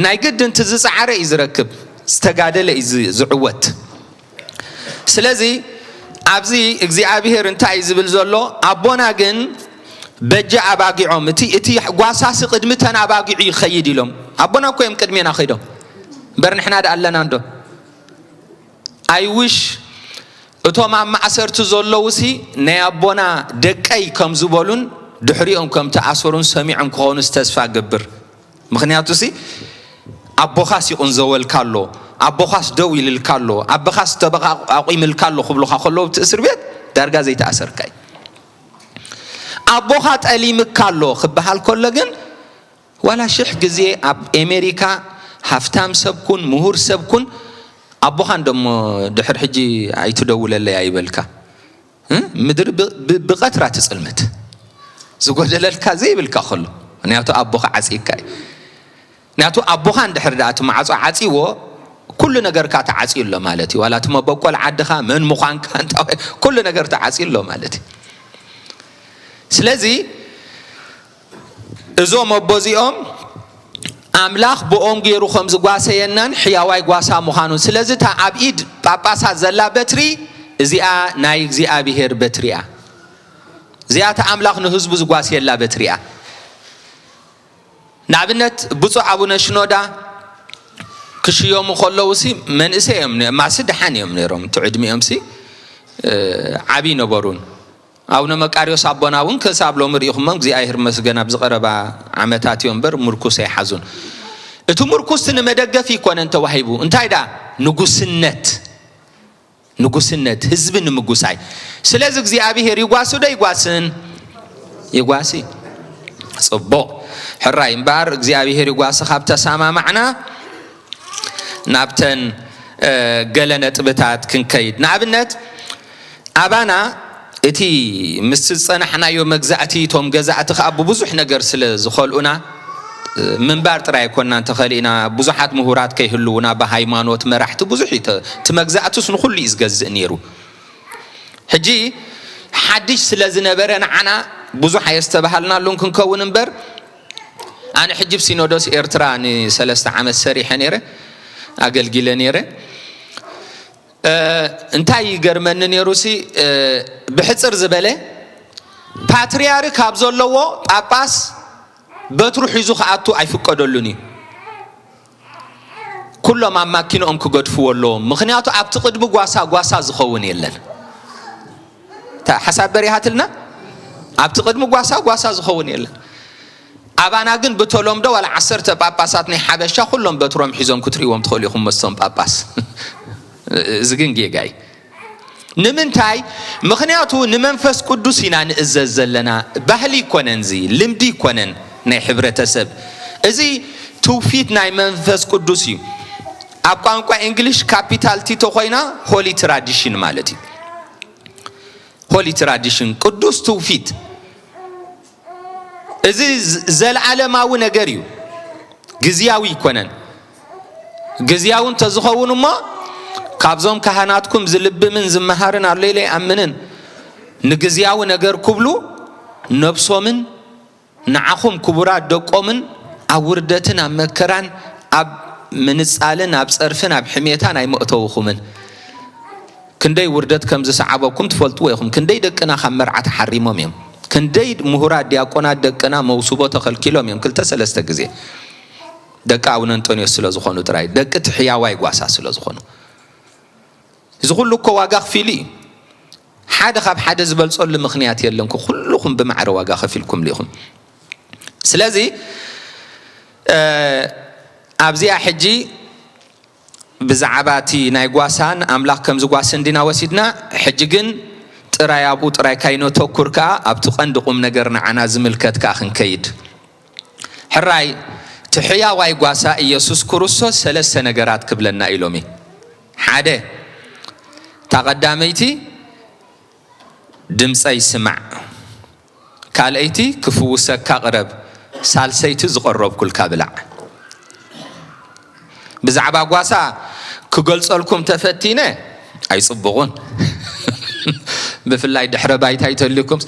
ናይ ግድን እቲ ዝጸዓረ እዩ ዝረክብ፣ ዝተጋደለ እዩ ዝ-፣ ዝዕወት። ስለዚ ኣብዚ እግዚኣብሔር እንታይ እዩ ዝብል ዘሎ? ኣቦና ግን በጃ ኣባጊዖም፣ እቲ፣ እቲ ጓሳሲ ቅድሚ ተን ኣባጊዑ ይኸይድ ኢሎም። ኣቦና እኮ እዮም ቅድሜና ኸይዶም። እምበር ንሕና ደኣ ኣለና እንዶ? ኣይውሽ እቶም ኣብ ማእሰርቲ ዘለዉ ሲ ናይ ኣቦና ደቀይ ከም ዝበሉን ድሕሪኦም ከም ተኣሰሩን ሰሚዖም ክኾኑስ ተስፋ እገብር። ምኽንያቱ ሲ ኣቦኻስ ይቕንዘወልካ ኣሎ፣ ኣቦኻስ ደው ኢልልካ ኣሎ፣ ኣቦኻስ ተበቓ-፣ ኣቑምልካ ኣሎ ክብሉኻ ከለዉ እቲ እስር ቤት ዳርጋ ዘይተኣሰርካ እዩ። ኣቦኻ ጠሊምካ ኣሎ ክበሃል ከሎ ግን ዋላ ሽሕ ግዜ ኣብ ኤሜሪካ ሃፍታም ሰብ ኩን፣ ምሁር ሰብ ኩን፣ ኣቦኻ እንዶ እሞ ድሕር ሕጂ ኣይትደውለለይ ኣይበልካ። እ? ምድሪ ብ-፣ ብ-፣ ብቐትራ ትጽልምት። ዝጎደለልካ ዘይብልካ ከሎ። ምኽንያቱ ኣቦኻ ዓጺካ እዩ። ምኽንያቱ ኣቦኻ እንድሕር ደኣ እቲ ማዕጾ ዓጺዎ፣ ኩሉ ነገርካ ተዓጽዩ ኣሎ ማለት እዩ። ዋላ እቲ መበቆል ዓድኻ፣ መን ምዃንካ፣ እንታይ፣ ኩሉ ነገር ተዓጽዩ ኣሎ ማለት እዩ። ስለዚ እዞም ኣቦ እዚኦም ኣምላኽ ብኦም ገይሩ ከም ዝጓሰየናን ሕያዋይ ጓሳ ምዃኑን። ስለዚ እታ ኣብ ኢድ ጳጳሳት ዘላ በትሪ እዚኣ ናይ እግዚኣብሔር በትሪ እያ። እዚኣ እታ ኣምላኽ ንህዝቡ ዝጓስየላ በትሪ እያ። ንኣብነት ብፁዕ ኣቡነ ሽኖዳ ክሽየሙ ከለዉ ሲ መንእሰይ እዮም ነ-፣ ማሲ ደሓን እዮም ነይሮም። እቲ ዕድሚኦም ሲ፣ እ፣ ዓብዪ ነበሩን። ኣቡነ መቃርዮስ ኣቦና እውን ክሳብ ሎሚ ርኢኹሞም፣ እግዚኣብሔር ይመስገን፣ ኣብዚ ቀረባ ዓመታት እዮም እምበር ምርኩስ ኣይሓዙን። እቲ ምርኩስ እቲ ንመደገፊ ኣይኮነን ተዋሂቡ። እንታይ ደኣ? ንጉስነት። ንጉስነት፣ ህዝቢ ንምጉሳይ። ስለዚ እግዚኣብሔር ይጓሱ ዶ ይጓስን? ይጓሲ። ጽቡቕ። ሕራይ እምበኣር እግዚኣብሔር ይጓሲ ካብ ተሰማማዕና ናብተን፣ እ፣ ገለ ነጥብታት ክንከይድ። ንኣብነት ኣባና እቲ ምስ ዝጸናሕናዮ መግዛእቲ፣ እቶም ገዛእቲ ከኣ ብብዙሕ ነገር ስለ ዝኸልኡና፣ እ፣ ምንባር ጥራይ ኣይኮንናን ተኸሊእና፣ ብዙሓት ምሁራት ከይህልዉና ብሃይማኖት መራሕቲ ብዙሕ እዩ ተ-፣ እቲ መግዛእትስ ንኹሉ እዩ ዝገዝእ ነይሩ። ሕጂ ሓድሽ ስለ ዝነበረ ንዓና ብዙሕ ኣየስተባሃልናሉን ክንከውን እምበር፣ ኣነ ሕጂ ብ ሲኖዶስ ኤርትራ ንሰለስተ ዓመት ሰሪሐ ነይረ፣ ኣገልጊለ ነይረ። እ፣ እንታይ ይገርመኒ ነይሩ ሲ፣ እ፣ ብሕጽር ዝበለ ፓትርያርክ ኣብ ዘለዎ ጳጳስ በትሩ ሒዙ ክኣቱ ኣይፍቀደሉን እዩ። ኩሎም ኣብ ማኪንኦም ክገድፍዎ ኣለዎም። ምኽንያቱ ኣብቲ ቅድሚ ጓሳ ጓሳ ዝኸውን የለን። እታ ሓሳብ በሪሃትልና፣ ኣብቲ ቅድሚ ጓሳ ጓሳ ዝኸውን የለን። ኣባና ግን ብተለምዶ ዋላ ዓሰርተ ጳጳሳት ናይ ሓበሻ ኩሎም በትሮም ሒዞም ክትርእይዎም ትኽእሉ ኢኹም። መስቶም ጳጳስ እዚ ግን ጌጋ እዩ። ንምንታይ? ምኽንያቱ ንመንፈስ ቅዱስ ኢና ንእዘዝ ዘለና። ባህሊ ይኮነን፣ እዚ ልምዲ ይኮነን ናይ ሕብረተሰብ። እዚ ትውፊት ናይ መንፈስ ቅዱስ እዩ። ኣብ ቋንቋ እንግሊሽ ካፒታል ቲ ተኾይና ሆሊ ትራዲሽን ማለት እዩ። ሆሊ ትራዲሽን፣ ቅዱስ ትውፊት። እዚ ዝ-፣ ዘለዓለማዊ ነገር እዩ፣ ግዝያዊ ኣይኮነን። ግዝያዊ እንተዝኸውን እሞ፣ ካብዞም ካህናትኩም ዝልብምን ዝመሃርን ኣሎ ኢለ ይኣምንን። ንግዝያዊ ነገር ክብሉ ነብሶምን ንዓኹም ክቡራት ደቆምን ኣብ ውርደትን ኣብ መከራን ኣብ ምንጻልን ኣብ ጸርፍን ኣብ ሕሜታን ኣይመእተውኹምን። ክንደይ ውርደት ከም ዝሰዓበኩም ትፈልጥዎ ኢኹም። ክንደይ ደቅና ካብ መርዓ ተሓሪሞም እዮም። ክንደይ ምሁራት ዲያቆናት ደቅና መውስቦ ተኸልኪሎም እዮም፣ ክልተ ሰለስተ ግዜ። ደቂ ኣቡነ እንጦንዮስ ስለ ዝኾኑ ጥራይ፣ ደቂ እቲ ሕያዋይ ጓሳ ስለ ዝኾኑ። እዚ ኩሉ እኮ ዋጋ ክፊሉ እዩ። ሓደ ካብ ሓደ ዝበልጸሉ ምኽንያት የለን። ኩልኹም ብማዕረ ዋጋ ከፊልኩምሉ ኢኹም። ስለዚ፣ እ፣ ኣብዚኣ ሕጂ ብዛዕባ እቲ ናይ ጓሳን ኣምላኽ ከምዚ ጓስን ዲና ወሲድና፣ ሕጂ ግን ጥራይ ኣብኡ ጥራይ ካይነተኩር ከኣ ኣብቲ ቀንዲ ቁም ነገር ንዓና ዝምልከት ከኣ ክንከይድ። ሕራይ፣ እቲ ሕያዋይ ጓሳ ኢየሱስ ክርስቶስ ሰለስተ ነገራት ክብለና ኢሎም እዩ። ሓደ፣ እታ ቀዳመይቲ ድምፀይ ስማዕ፣ ካልኣይቲ ክፍውሰካ ቅረብ፣ ሳልሰይቲ ዝቐረብኩልካ ብላዕ። ብዛዕባ ጓሳ ክገልጸልኩም ተፈቲነ ኣይጽቡቑን። ብፍላይ ድሕረ ባይታ ይተልኩም።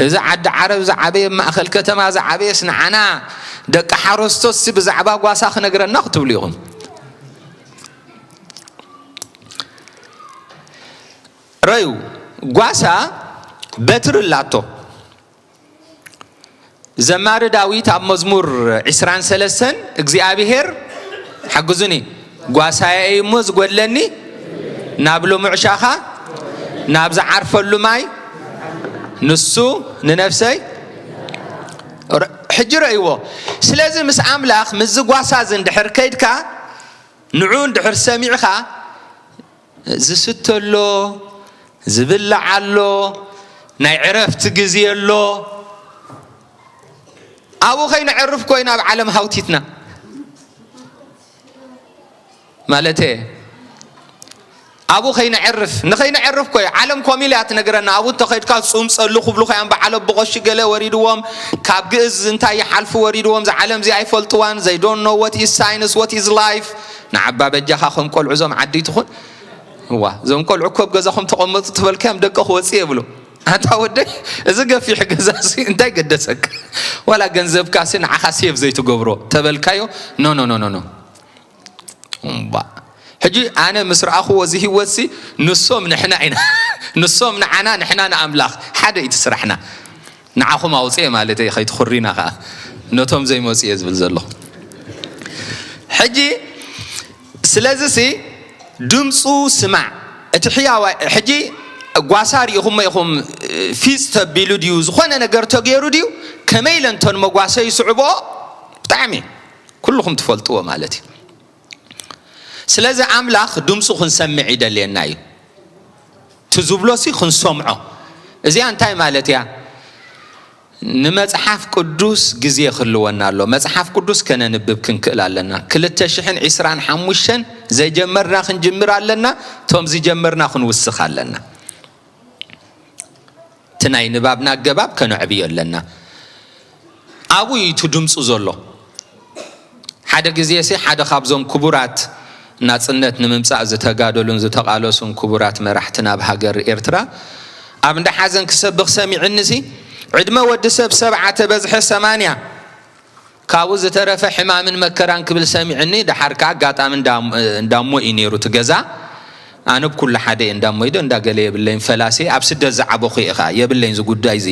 እዚ ዓዲ ዓረብ ዝዓበየ፣ ማእከል ከተማ ዝዓበየስ ንዓና ደቂ ሓረስቶትሲ ብዛዕባ ጓሳ ክነግረና ክትብሉ ኢኹም። ረዩ፣ ጓሳ በትሪ ኣላቶ። ዘማሪ ዳዊት ኣብ መዝሙር ዕስራን ሰለስተን እግዚኣብሔር፣ ሓግዙኒ፣ ጓሳየ እዩ እሞ ዝጎድለኒ፣ ናብ ልሙዕ ሻኻ፣ ናብ ዝዓርፈሉ ማይ፣ ንሱ ንነፍሰይ ረ-፣ ሕጂ ረእይዎ። ስለዚ ምስ ኣምላኽ ምስዚ ጓሳ እዚ እንድሕር ከይድካ፣ ንዑ እንድሕር ሰሚዕኻ፣ ዝስተ ኣሎ፣ ዝብላዕ ኣሎ፣ ናይ ዕረፍቲ ግዜ ኣሎ። ኣብኡ ከይነዕርፍ ኮይና ኣብ ዓለም ሃውቲትና። ማለተ፣ ኣብኡ ከይነዕርፍ፣ ንኸይነዕርፍ ኮይ፣ ዓለም ኮሚላ እያ ትነግረና። ኣብኡ እንተኸይድካ፣ ጹም ጸሉ ክብሉ ኸያን በዓል ኣቦ ቀሺ ገለ ወሪድዎም፣ ካብ ግእዝ እንታይ ይሓልፉ ወሪድዎም፣ እዛ ዓለም እዚኣ ኣይፈልጥዋን፣ they don't know what is science, what is life። ንዓባ በጃኻ ከም ቆልዑ እዞም ዓዲ ትኹን። እዋ፣ እዞም ቆልዑ እኮ ኣብ ገዛኹም ተቐመጡ ተበልካዮም ደቂ ክወጽእ የብሉ። ኣታ ወደይ፣ እዚ ገፊሕ ገዛ ሲ እንታይ ገደሰካ? ዋላ ገንዘብካ ሲ ንዓኻ ሴቭ ዘይትገብሮ ተበልካዮ? ኖ፣ ኖ፣ ኖ፣ ኖ፣ ኖ። እምባ። ሕጂ ኣነ ምስ ረኣኽዎ እዚ ህይወት ሲ ንሶም ንሕና ኢና። ንሶም ንዓና፣ ንሕና ንኣምላኽ። ሓደ እዩ እቲ ስራሕና። ንዓኹም ኣውፅኤ ማለት እየ፣ ከይትኹሪና ከዓ። ነቶም ዘይመፁ እየ ዝብል ዘለኹ። ሕጂ ስለዚ ሲ ድምፁ ስማዕ። እቲ ሕያዋይ፣ ሕጂ ጓሳ ርኢኹሞ ኢኹም፣ ፊፅ ተቢሉ ድዩ፣ ዝኾነ ነገር ተገይሩ ድዩ፣ ከመይ ኢለ እንተን መጓሰ ይስዕብኦ፣ ብጣዕሚ ኩልኹም ትፈልጥዎ ማለት እዩ። ስለዚ ኣምላኽ ድምፁ ክንሰምዕ ይደልየና እዩ። እቲ ዝብሎ ሲ ክንሰምዖ። እዚኣ እንታይ ማለት እያ? ንመጽሓፍ ቅዱስ ግዜ ክህልወና ኣሎ። መጽሓፍ ቅዱስ ከነንብብ ክንክእል ኣለና። ክልተ ሽሕን ዕስራን ሓሙሽተን ዘይጀመርና ክንጅምር ኣለና። እቶም ዝጀመርና ክንውስኽ ኣለና። እቲ ናይ ንባብና ኣገባብ ከነዕብዮ ኣለና። ኣብኡ እዩ እቲ ድምፁ ዘሎ። ሓደ ግዜ ሲ ሓደ ካብዞም ክቡራት ናጽነት ንምምጻእ ዝተጋደሉን ዝተቓለሱን ክቡራት መራሕቲ ናብ ሃገር ኤርትራ ኣብ እንዳ ሓዘን ክሰብኽ ሰሚዕኒ ሲ፣ ዕድመ ወዲ ሰብ ሰብዓ ተበዝሐ ሰማንያ፣ ካብኡ ዝተረፈ ሕማምን መከራን ክብል ሰሚዕኒ። ደሓር ከኣ ኣጋጣሚ እንዳ-፣ እንዳሞ እዩ ነይሩ እቲ ገዛ። ኣነ ብኩሉ ሓደ እየ፣ እንዳሞ ኢዶ እንዳገለ የብለይን፣ ፈላሲ ኣብ ስደት ዝዓበኹ እየ ከኣ፣ የብለይን እዚ ጉዳይ እዚ።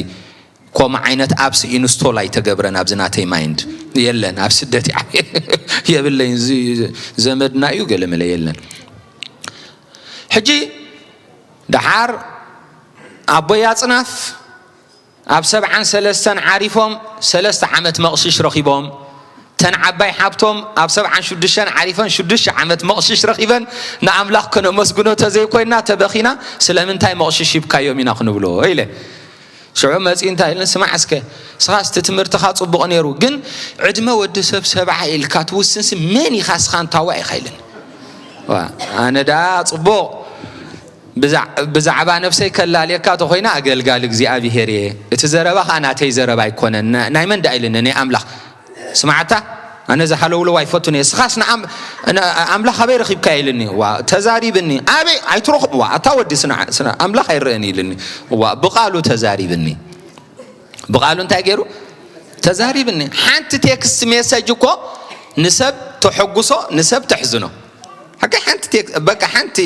ከምኡ ዓይነት ኣፕስ ኢንስቶል ኣይተገብረን ኣብዚ ናተይ ማይንድ። የለን፣ ኣብ ስደት እየ ዓብየ። የብለይን፣ እዚ ዘመድና እዩ ገለ መለ የለን። ሕጂ ደሓር ኣቦይ ኣጽናፍ ኣብ ሰብዓን ሰለስተን ዓሪፎም ሰለስተ ዓመት መቕሽሽ ረኺቦም። ተን ዓባይ ሓብቶም ኣብ ሰብዓን ሽዱሽተን ዓሪፈን ሽዱሽተ ዓመት መቕሽሽ ረኺበን ንኣምላኽ ከነመስግኖ ተዘይኮይና ተበኺና ስለምንታይ መቕሽሽ ሂብካዮም ኢና ክንብሎ ኢለ። ሽዑ መጺኡ እንታይ ኢለን፣ ስማዕ እስከ፣ ንስኻስ እቲ ትምህርትኻ ጽቡቕ ነይሩ፣ ግን ዕድመ ወዲ ሰብ ሰብዓ ኢልካ ትውስንሲ መን ኢኻ እስኻ እንታዋ ኢኻ ኢለን። ዋ፣ ኣነ ደኣ ጽቡቕ ብዛዕ-፣ ብዛዕባ ነፍሰይ ከላልየካ ተኾይና ኣገልጋሊ እግዚኣብሔር እየ። እቲ ዘረባ ኸዓ ናተይ ዘረባ ኣይኮነን። ና-፣ ናይ መን ደኣ ኢልኒ? ናይ ኣምላኽ። ስማዕታ፣ ኣነ ዝሃለውለው ኣይፈቱን እየ። ስኻስ ንኣም-፣ ን-፣ ኣምላኽ ኣበይ ረኺብካዮ ኢልኒ። ዋ፣ ተዛሪብኒ። ኣበይ? ኣይትረኽብ። ዋ፣ ኣታ ወዲ ስና-፣ ስና-፣ ኣምላኽ ኣይረአን ኢልኒ። ዋ፣ ብቓሉ ተዛሪብኒ። ብቓሉ እንታይ ገይሩ? ተዛሪብኒ። ሓንቲ ቴክስት ሜሰጅ እኮ ንሰብ ተሐጉሶ፣ ንሰብ ተሕዝኖ። ሓቂ ሓንቲ ቴክ-፣ በቃ ሓንቲ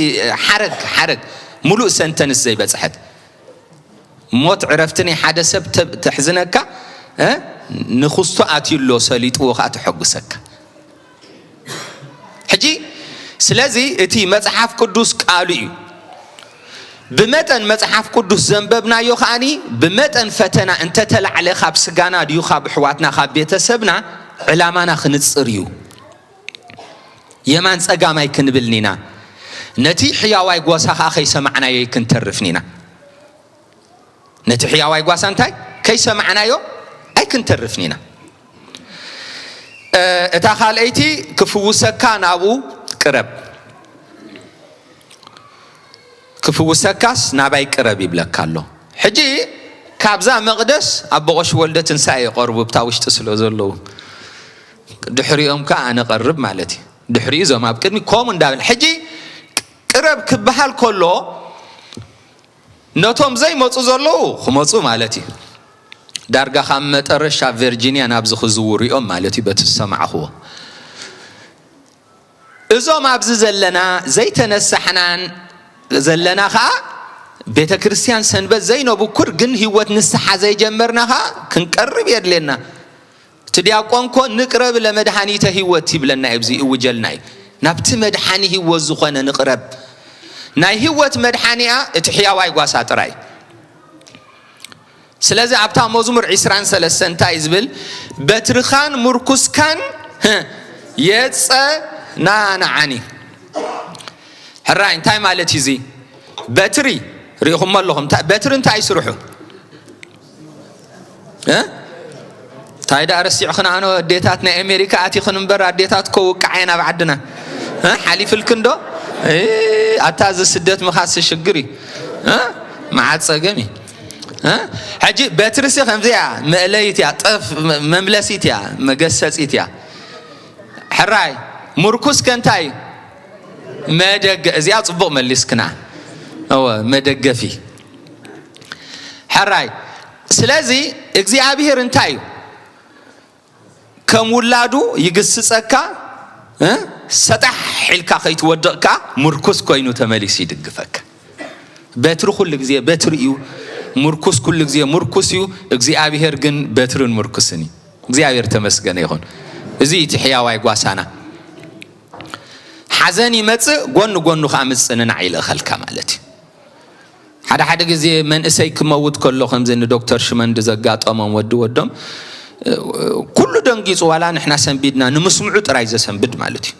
ሓረግ፣ ሓረግ፣ ሙሉእ ሰንተንስ ዘይበጽሐት። ሞት ዕረፍቲ ናይ ሓደ ሰብ ተ-፣ ተሕዝነካ፣ እ? ንኽስቶ ኣትዩ ኣሎ ሰሊጥዎ ኸዓ ተሐጉሰካ። ሕጂ፣ ስለዚ እቲ መጽሓፍ ቅዱስ ቃሉ እዩ። ብመጠን መጽሓፍ ቅዱስ ዘንበብናዮ ከኣኒ፣ ብመጠን ፈተና እንተተላዕለ ካብ ስጋና ድዩ ካብ ኣሕዋትና ካብ ቤተሰብና፣ ዕላማና ክንጽር እዩ። የማን ጸጋም ኣይክንብልን ኢና። ነቲ ሕያዋይ ጓሳ ከኣ ከይሰማዕናዮ ኣይክንተርፍን ኢና። ነቲ ሕያዋይ ጓሳ እንታይ? ከይሰማዕናዮ ኣይክንተርፍን ኢና። እ፣ እታ ካልኣይቲ ክፍውሰካ ናብኡ ቅረብ። ክፍውሰካስ ናባይ ቅረብ ይብለካ ኣሎ። ሕጂ ካብዛ መቕደስ ኣቦ ቀሺ ወልደ ትንሳኤ ይቐርቡ፣ እብታ ውሽጢ ስለ ዘለዉ። ድሕሪኦም ከኣ ኣነ ቀርብ ማለት እዩ። ድሕሪኡ እዞም ኣብ ቅድሚ ከምኡ እንዳበል። ሕጂ ቅረብ ክበሃል ከሎ ነቶም ዘይመጹ ዘለዉ ክመጹ ማለት እዩ። ዳርጋ ካብ መጠረሻ ቨርጂንያ ናብዚ ክዝውሩ እዮም ማለት እዩ፣ በቲ ዝሰማዕኽዎ። እዞም ኣብዚ ዘለና ዘይተነሳሕናን ዘለና ኸኣ ቤተ ክርስቲያን ሰንበት ዘይነብኩር ግን ህይወት ንስሓ ዘይጀመርና ኸኣ ክንቀርብ የድልየና። እቲ ዲያቆን እኮ ንቅረብ ለመድኃኒተ ህይወት ይብለና እዩ፣ ኣብዚ እውጀልና እዩ። ናብቲ መድሓኒ ህይወት ዝኾነ ንቅረብ። ናይ ህይወት መድሓኒኣ እቲ ሕያዋይ ጓሳ ጥራይ። ስለዚ ኣብታ መዝሙር ዕስራን ሰለስተን እንታይ ዝብል? በትርኻን ምርኩስካን፣ ህ፣ የጸናንዓኒ። ሕራይ እንታይ ማለት እዩ እዚ? በትሪ ርኢኹሞ ኣለኹም። እንታይ፣ በትሪ እንታይ ስርሑ? እ? እንታይ ደኣ ረሲዕኽን? ኣነ ኣዴታት ናይ ኣሜሪካ ኣቲኽን እምበር ኣዴታት እኮ ውቃዕ እየን ኣብ ዓድና። እ? ሓሊፍልክን ዶ? እ፣ ኣታ እዚ ስደት ምኻስ ሽግር እዩ። እ? መዓት ጸገም እዩ። እ? ሕጂ በትርሲ ከምዚኣ መእለይት እያ፣ ጠፍ መ-፣ መምለሲት እያ፣ መገሰጺት እያ። ሕራይ፣ ምርኩስ ከ እንታይ እዩ? መደገ-፣ እዚኣ ጽቡቕ መሊስክና። እወ፣ መደገፊ። ሕራይ፣ ስለዚ እግዚኣብሔር እንታይ እዩ? ከም ውላዱ ይግስጸካ፣ እ? ሰጣሕ ኢልካ ከይትወድቕ ከኣ ምርኩስ ኮይኑ ተመሊሱ ይድግፈካ። በትሪ ኩሉ ግዜ በትሪ እዩ፣ ምርኩስ ኩሉ ግዜ ምርኩስ እዩ። እግዚኣብሔር ግን በትርን ምርኩስን እዩ። እግዚኣብሔር ተመስገነ ይኹን። እዚ እቲ ሕያዋይ ጓሳና። ሓዘን ይመጽእ፣ ጎኒ ጎኑ ከኣ ምጽንናዕ ይልእኸልካ ማለት እዩ። ሓደ ሓደ ግዜ መንእሰይ ክመውት ከሎ፣ ከምዚ ንዶክተር ሽመንዲ ዘጋጠሞም ወዲ ወዶም፣ ኩሉ ደንጊጹ፣ ዋላ ንሕና ሰንቢድና፣ ንምስምዑ ጥራይ ዘሰንብድ ማለት እዩ።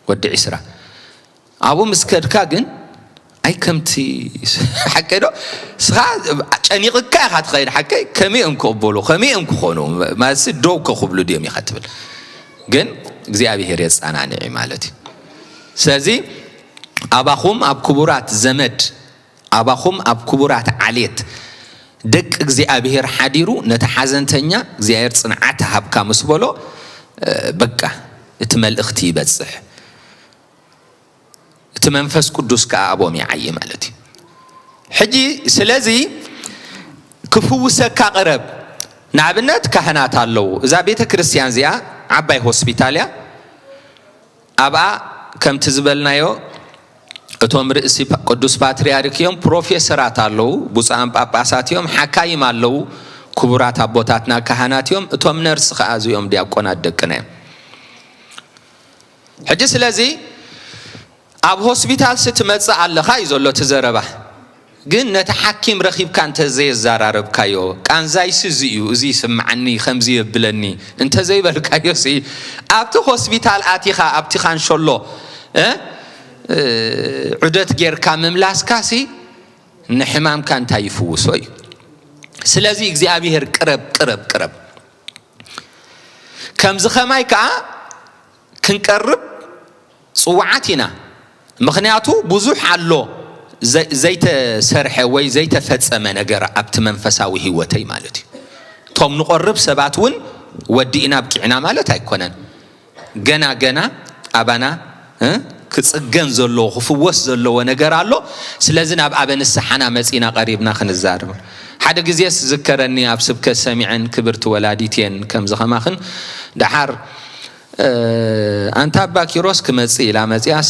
ወዲ ዒስራ። ኣብኡ ምስ ከድካ ግን ኣይ ከምቲ ሓቀይ ዶ? ስኻ ጨኒቕካ ኢኻ ትኸይድ። ሓቀይ ከመይ እዮም ክቕበሉ? ከመይ እዮም ክኾኑ? ማለትሲ ደው ከ ክብሉ ድዮም ኢኻ ትብል። ግን እግዚኣብሔር የጸናንዕ እዩ ማለት እዩ። ስለዚ ኣባኹም ኣብ ክቡራት ዘመድ፣ ኣባኹም ኣብ ክቡራት ዓሌት ደቂ እግዚኣብሔር ሓዲሩ ነቲ ሓዘንተኛ እግዚኣብሔር ጽንዓት ሃብካ ምስ በሎ፣ እ፣ በቃ እቲ መልእኽቲ ይበጽሕ። እቲ መንፈስ ቅዱስ ከኣ ኣብኦም ይዓዪ ማለት እዩ። ሕጂ ስለዚ ክፍውሰካ ቅረብ። ንኣብነት ካህናት ኣለዉ። እዛ ቤተ ክርስቲያን እዚኣ ዓባይ ሆስፒታል እያ። ኣብኣ ከምቲ ዝበልናዮ እቶም ርእሲ ፓ-፣ ቅዱስ ፓትርያርክ እዮም፣ ፕሮፌሰራት ኣለዉ፣ ብፁዓን ጳጳሳት እዮም፣ ሓካይም ኣለዉ፣ ክቡራት ኣቦታትና ካህናት እዮም፣ እቶም ነርስ ከኣ እዚኦም ዲያቆናት ደቅና እዮም። ሕጂ ስለዚ ኣብ ሆስፒታል ሲ ትመጽእ ኣለኻ እዩ ዘሎ እቲ ዘረባ። ግን ነቲ ሓኪም ረኺብካ እንተ ዘየዘራረብካዮ፣ ቃንዛይሲ እዚ እዩ፣ እዚ ይስምዓኒ፣ ከምዚ የብለኒ እንተ ዘይበልካዮ ሲ፣ ኣብቲ ሆስፒታል ኣቲኻ ኣብቲ ካንሸሎ፣ እ፣ እ፣ ዑደት ጌርካ ምምላስካ ሲ ንሕማምካ እንታይ ይፍውሶ እዩ። ስለዚ እግዚኣብሔር ቅረብ፣ ቅረብ፣ ቅረብ። ከምዚ ኸማይ ከኣ ክንቀርብ ጽዋዓት ኢና። ምኽንያቱ ብዙሕ ኣሎ ዘይተሰርሐ ወይ ዘይተፈጸመ ነገር ኣብቲ መንፈሳዊ ህይወተይ ማለት እዩ። እቶም ንቆርብ ሰባት እውን ወዲእና ኣብቂዕና ማለት ኣይኮነን። ገና ገና ኣባና ክጽገን ዘለዎ ክፍወስ ዘለዎ ነገር ኣሎ። ስለዚ ናብ ኣበ ንስሓና መጺና ቀሪብና ክንዛርብ። ሓደ ግዜስ ዝከረኒ ኣብ ስብከት ሰሚዐን ክብርቲ ወላዲት እየን ከምዚ ከማኽን ደሓር ኣንታ ኣባ ኪሮስ ክመጽእ ኢላ መጽያስ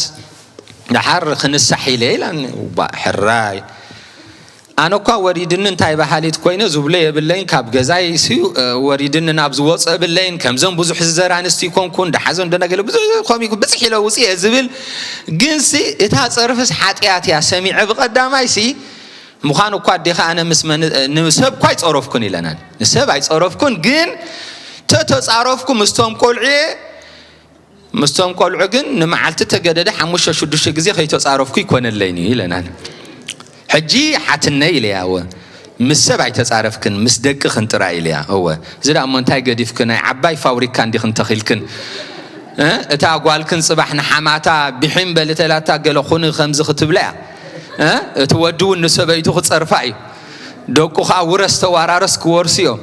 ደሓር ክንሳሕ ኢለ ኢላ። ሕራይ ኣነ እኳ ወሪድኒ እንታይ በሃሊት ኮይነ ዝብሎ የብለይን። ካብ ገዛይ ስዩ ወሪድኒ ናብ ዝወፀ የብለይን። ከምዘን ብዙሕ ዝዘራ ኣንስቲ ይኮንኩን ደሓዞን ደነገለ ብዙሕ ኮሚኩ ብፅሕ ኢለ ውፅእ እየ ዝብል። ግንሲ እታ ፀርፍስ ሓጢኣት እያ ሰሚዐ ብቐዳማይ ሲ ምዃኑ እኳ ኣዴኻ ኣነ ምስ መን ንሰብ እኳ ኣይፀረፍኩን ኢለናን ንሰብ ኣይፀረፍኩን ግን ተተፃረፍኩ ምስቶም ቆልዑ ምስቶም ቆልዑ ግን ንመዓልቲ ተገደደ ሓሙሽተ ሽዱሽተ ግዜ ከይተፃረፍኩ ይኮነለይን እዩ ኢለናን። ሕጂ ሓትነይ ኢለያ እወ ምስ ሰብ ኣይተፃረፍክን ምስ ደቅኽን ጥራይ ኢለያ። እወ እዚ ደኣ እሞ እንታይ ገዲፍክ ናይ ዓባይ ፋብሪካ እንዲኽን ተኺልክን እታ ጓልክን ፅባሕ ንሓማታ ቢሒም በልተላታ ገለ ኩኒ ከምዚ ክትብለያ እቲ ወዲ እውን ንሰበይቱ ክፀርፋ እዩ። ደቁ ከዓ ውረስ ተዋራረስ ክወርሱ እዮም።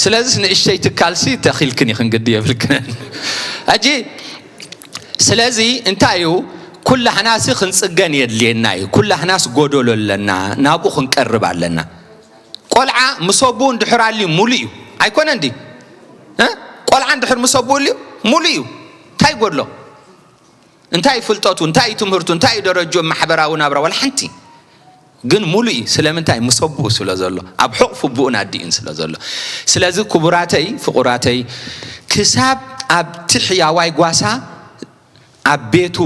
ስለዚስ ንእሽተይ ትካልሲ ተኺልክን ኢኽን ግዲ የብልክነን። ሕጂ ስለዚ እንታይ እዩ ኩላህናሲ ክንፅገን የድልየና እዩ። ኩላህናስ ጎደሎ ኣለና ናብኡ ክንቀርብ ኣለና። ቆልዓ ምስ ኣቦኡ እንድሕር ኣልዩ ሙሉእ እዩ ኣይኮነ እንዲ ቆልዓ እንድሕር ምስ ኣቦኡ ኣልዩ ሙሉእ እዩ። እንታይ ይጎድሎ? እንታይ ፍልጠቱ እንታይ ትምህርቱ እንታይ ደረጅኡ ማሕበራዊ ናብራ ዋላ ሓንቲ ግን ሙሉእ እዩ። ስለምንታይ ምስ ኣቦኡ ስለ ዘሎ ኣብ ሕቑፍ ኣቦኡን ኣዲኡን ስለ ዘሎ። ስለዚ ክቡራተይ ፍቑራተይ ክሳብ ኣብቲ ሕያዋይ ጓሳ ኣብ ቤቱ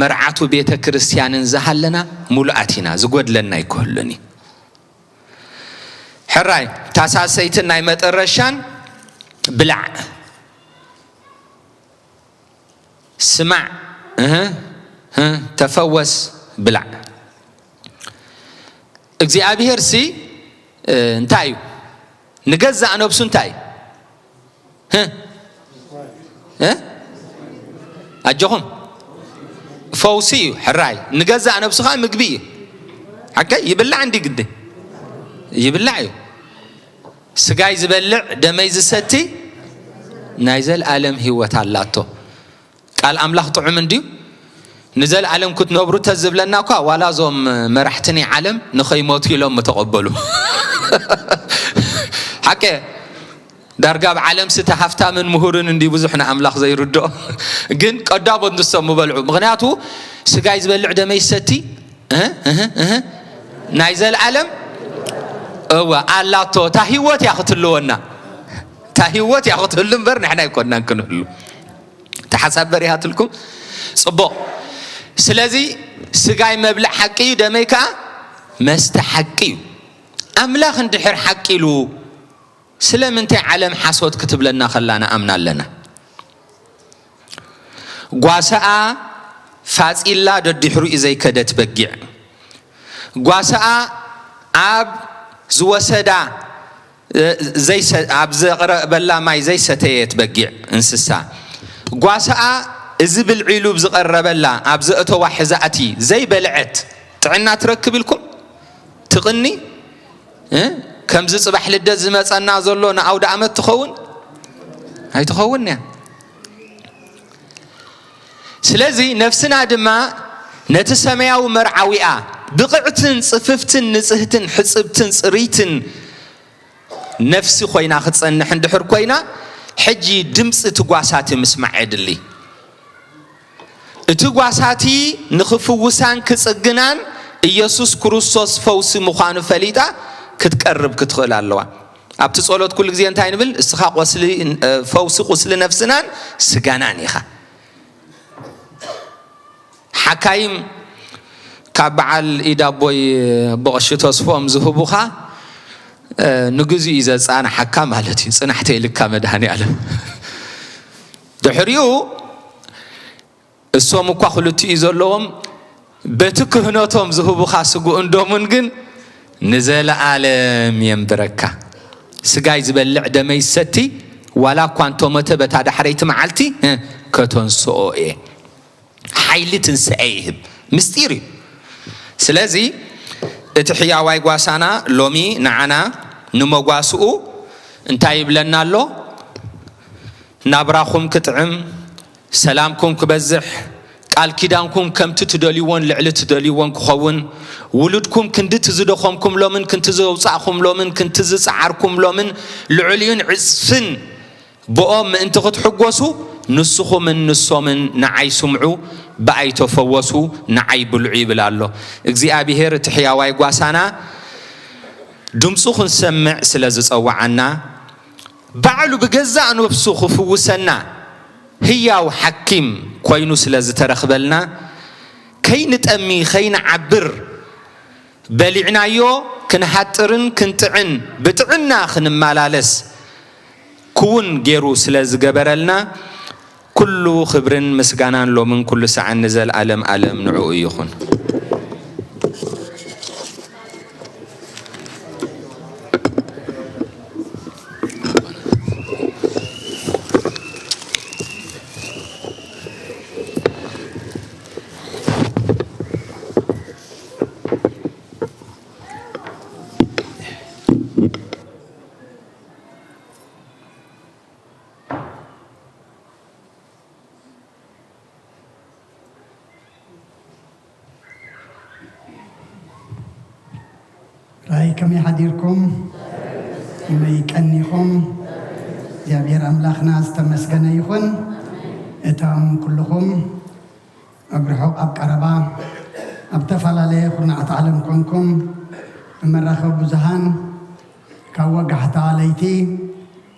መርዓቱ ቤተ ክርስቲያንን ዝሃለና ሙሉኣት ኢና። ዝጎድለና ኣይክህሉን እዩ። ሕራይ ታሳሰይትን ናይ መጠረሻን ብላዕ ስማዕ እህ፣ እህ፣ ተፈወስ ብላዕ እግዚኣብሔር ሲ እንታይ እዩ ንገዛእ ነብሱ እንታይ እዩ ኣጆኹም ፈውሲ እዩ ሕራይ ንገዛእ ነብሱ ከዓ ምግቢ እዩ ሓቀይ ይብላዕ እንዲ ግዲ ይብላዕ እዩ ስጋይ ዝበልዕ ደመይ ዝሰቲ ናይ ዘልኣለም ህይወት ኣላቶ ቃል ኣምላኽ ጥዑም እንድዩ ንዘልኣለም ክትነብሩ ተዝብለና እኳ ዋላ እዞም መራሕቲ ናይ ዓለም ንኸይሞቱ ኢሎም ምተቐበሉ ሓቀ ዳርጋ ኣብ ዓለም ስተ ሃፍታምን ምሁርን እንዲ ብዙሕ ንኣምላኽ ዘይርድኦ ግን ቀዳሞት ንሶም ምበልዑ ምኽንያቱ ስጋይ ዝበልዕ ደመይ ዝሰቲ ናይ ዘልኣለም እወ ኣላቶ እታ ህይወት እያ ክትልወና እታ ህይወት እያ ክትህሉ እምበር ንሕና ኣይኮናን ክንህሉ ተሓሳብ በሪሃትልኩም ፅቡቕ ስለዚ ስጋይ መብልዕ ሓቂ እዩ ደመይ ከዓ መስተ ሓቂ እዩ ኣምላኽ እንድሕር ሓቂ ኢሉ ስለምንታይ ዓለም ሓሶት ክትብለና ከላ ንኣምና ኣለና ጓሳኣ ፋፂላ ደድሕሪኡ ዘይከደት በጊዕ ጓሳኣ ኣብ ዝወሰዳ ኣብ ዘቕረበላ ማይ ዘይሰተየት በጊዕ እንስሳ ጓሳኣ እዚ ብልዒሉ ዝቐረበላ ኣብ ዘእተዋ ሕዛእቲ ዘይበልዐት ጥዕና ትረክብ ኢልኩም ትቕኒ ከምዚ ፅባሕ ልደት ዝመፀና ዘሎ ንኣውደ ኣመት ትኸውን ኣይትኸውን እያ ስለዚ ነፍስና ድማ ነቲ ሰማያዊ መርዓዊኣ ብቕዕትን ፅፍፍትን ንፅህትን ሕፅብትን ፅርይትን ነፍሲ ኮይና ክትፀንሕ እንድሕር ኮይና ሕጂ ድምፂ ትጓሳቲ ምስማዕ የድሊ እቲ ጓሳቲ ንኽፍውሳን ክጽግናን ኢየሱስ ክርስቶስ ፈውሲ ምዃኑ ፈሊጣ ክትቀርብ ክትኽእል ኣለዋ። ኣብቲ ጸሎት ኩሉ ግዜ እንታይ ንብል? እስኻ ቁስሊ ፈውሲ ቁስሊ ነፍስናን ስጋናን ኢኻ። ሓካይም ካብ በዓል ኢድ ኣቦይ ኣቦ ቀሺ ተስፎም ዝህቡኻ ንግዜኡ እዩ ዘጻንሓካ ማለት እዩ። ጽናሕተ ኢልካ መድሃኔ ኣለም ድሕሪኡ እሶም እኳ ክልቲኡ ዘለዎም በቲ ክህነቶም ዝህቡኻ ስግኡን ደሙን ግን ንዘለኣለም የንብረካ። ስጋይ ዝበልዕ ደመይ ዝሰቲ ዋላ እኳ እንተሞተ በታ ዳሕረይቲ መዓልቲ ከተንስኦ እየ። ሓይሊ ትንስኤ ይህብ። ምስጢር እዩ። ስለዚ እቲ ሕያዋይ ጓሳና ሎሚ ንዓና ንመጓስኡ እንታይ ይብለና ኣሎ? ናብራኹም ክጥዕም፣ ሰላምኩም ክበዝሕ፣ ቃል ኪዳንኩም ከምቲ ትደልይዎን ልዕሊ ትደልይዎን ክኸውን፣ ውሉድኩም ክንድቲ ዝደኸምኩምሎምን ክንቲ ዘውጻእኹምሎምን ክንቲ ዝጸዓርኩምሎምን ልዕሊኡን ዕጽፍን ብኦም ምእንቲ ክትሕጎሱ፣ ንስኹምን ንሶምን ንዓይ ስምዑ፣ ብኣይ ተፈወሱ፣ ንዓይ ብልዑ ይብል ኣሎ። እግዚኣብሔር እቲ ሕያዋይ ጓሳና ድምፁ ክንሰምዕ ስለ ዝጸውዓና፣ ባዕሉ ብገዛእ ነፍሱ ክፍውሰና ህያው ሓኪም ኮይኑ ስለ ዝተረኽበልና፣ ከይንጠሚ፣ ከይንዓብር፣ በሊዕናዮ ክንሃጥርን ክንጥዕን፣ ብጥዕና ክንመላለስ ክውን ገይሩ ስለ ዝገበረልና፣ ኩሉ ክብርን ምስጋናን ሎምን ኩሉ ሰዓን ንዘለኣለም ኣለም ንዕኡ ይኹን። ራይ ከመይ ሓዲርኩም? ከመይ ቀኒኹም? እግዚኣብሔር ኣምላኽና ዝተመስገነ ይኹን። እቶም ኩልኹም ኣብ ርሑቕ ኣብ ቀረባ ኣብ ዝተፈላለየ ኩርናዓት ዓለም ኮንኩም ብመራኸቢ ብዙሃን ካብ ወጋሕታ ለይቲ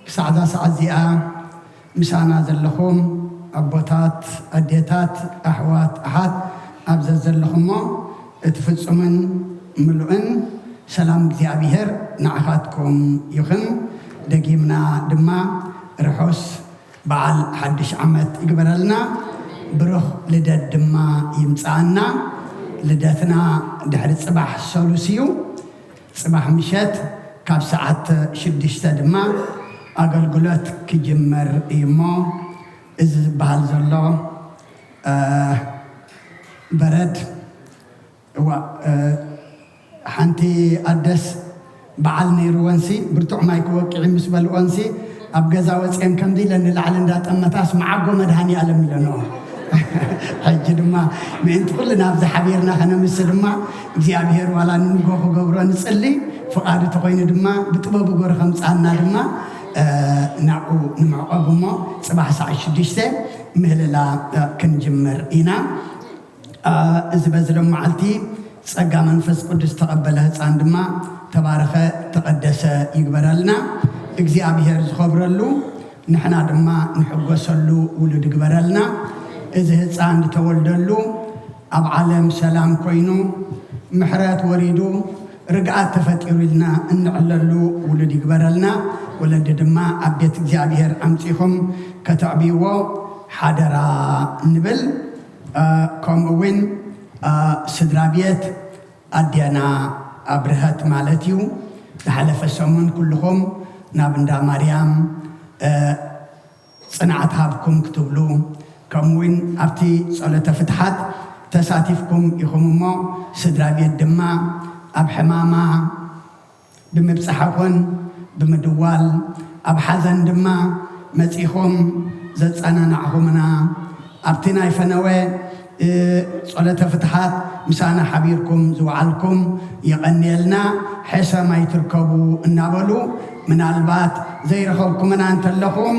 ክሳዕ እዛ ሰዓት እዚኣ ምሳና ዘለኹም ኣቦታት፣ ኣዴታት፣ ኣሕዋት፣ ኣሓት ኣብ ዘዘለኹሞ እቲ ፍጹምን ምሉእን ሰላም እግዚኣብሔር ንዓኻትኩም ይኹን። ደጊምና ድማ ርሑስ በዓል ሓድሽ ዓመት ይግበረልና። ብሩኽ ልደት ድማ ይምጽኣና። ልደትና ድሕሪ ጽባሕ ሰሉስ እዩ። ጽባሕ ምሸት ካብ ሰዓት ሽዱሽተ ድማ ኣገልግሎት ክጅመር እዩ እሞ፣ እዚ ዝበሃል ዘሎ፣ እ፣ በረድ፣ እዋ፣ እ፣ ሓንቲ ኣደስ በዓል ነይርወንሲ፣ ብርቱዕ ማይ ክወቅዕ ምስ በልኦንሲ፣ ኣብ ገዛ ወፅየን ከምዚ ኢለን ንላዕሊ እንዳጠመታስ፣ "መዓጎ መድሃኔ ኣለም" ኢለንኦ። ሕጂ ድማ ምእንቲ ኩልና ኣብዚ ሓቢርና ከነምሲ ድማ እግዚኣብሔር ዋላ ንንጎ ክገብሮ ንጽሊ፣ ፍቓዱ ተኾይኑ ድማ ብጥበቡ ገሩ ከምጽኣና ድማ፣ እ፣ ናብኡ ንምዕቐብ እሞ ጽባሕ ሰዓት ሽዱሽተ ምህልላ፣ እ፣ ክንጅምር ኢና። እ፣ እዚ በዚ ሎም መዓልቲ ጸጋ መንፈስ ቅዱስ ተቐበለ ህፃን ድማ ተባረኸ ተቐደሰ ይግበረልና። እግዚኣብሔር ዝኸብረሉ ንሕና ድማ ንሕጎሰሉ ውሉድ ይግበረልና። እዚ ህፃን ዝተወልደሉ ኣብ ዓለም ሰላም ኮይኑ ምሕረት ወሪዱ ርግኣት ተፈጢሩ ኢልና እንዕለሉ ውሉድ ይግበረልና። ወለዲ ድማ ኣብ ቤት እግዚኣብሔር ኣምጺኹም ከተዕብይዎ ሓደራ ንብል። እ፣ ከምኡ እውን፣ እ፣ ስድራ ቤት ኣዴና ኣብርሀት ማለት እዩ። ዝሓለፈ ሰሙን ኩልኹም ናብ እንዳ ማርያም፣ እ፣ ጽንዓት ሃብኩም ክትብሉ፣ ከምኡ እውን ኣብቲ ጸሎተ ፍትሓት ተሳቲፍኩም ኢኹም እሞ፣ ስድራ ቤት ድማ ኣብ ሕማማ ብምብጻሕ ይኹን ብምድዋል፣ ኣብ ሓዘን ድማ መጺኹም ዘጸናናዕኹምና፣ ኣብቲ ናይ ፈነወ፣ እ፣ ጸሎተ ፍትሓት ምሳና ሓቢርኩም ዝወዓልኩም የቐንየልና። ሕሰም ኣይትርከቡ እናበሉ፣ ምናልባት ዘይረኸብኩምና እንተለኹም፣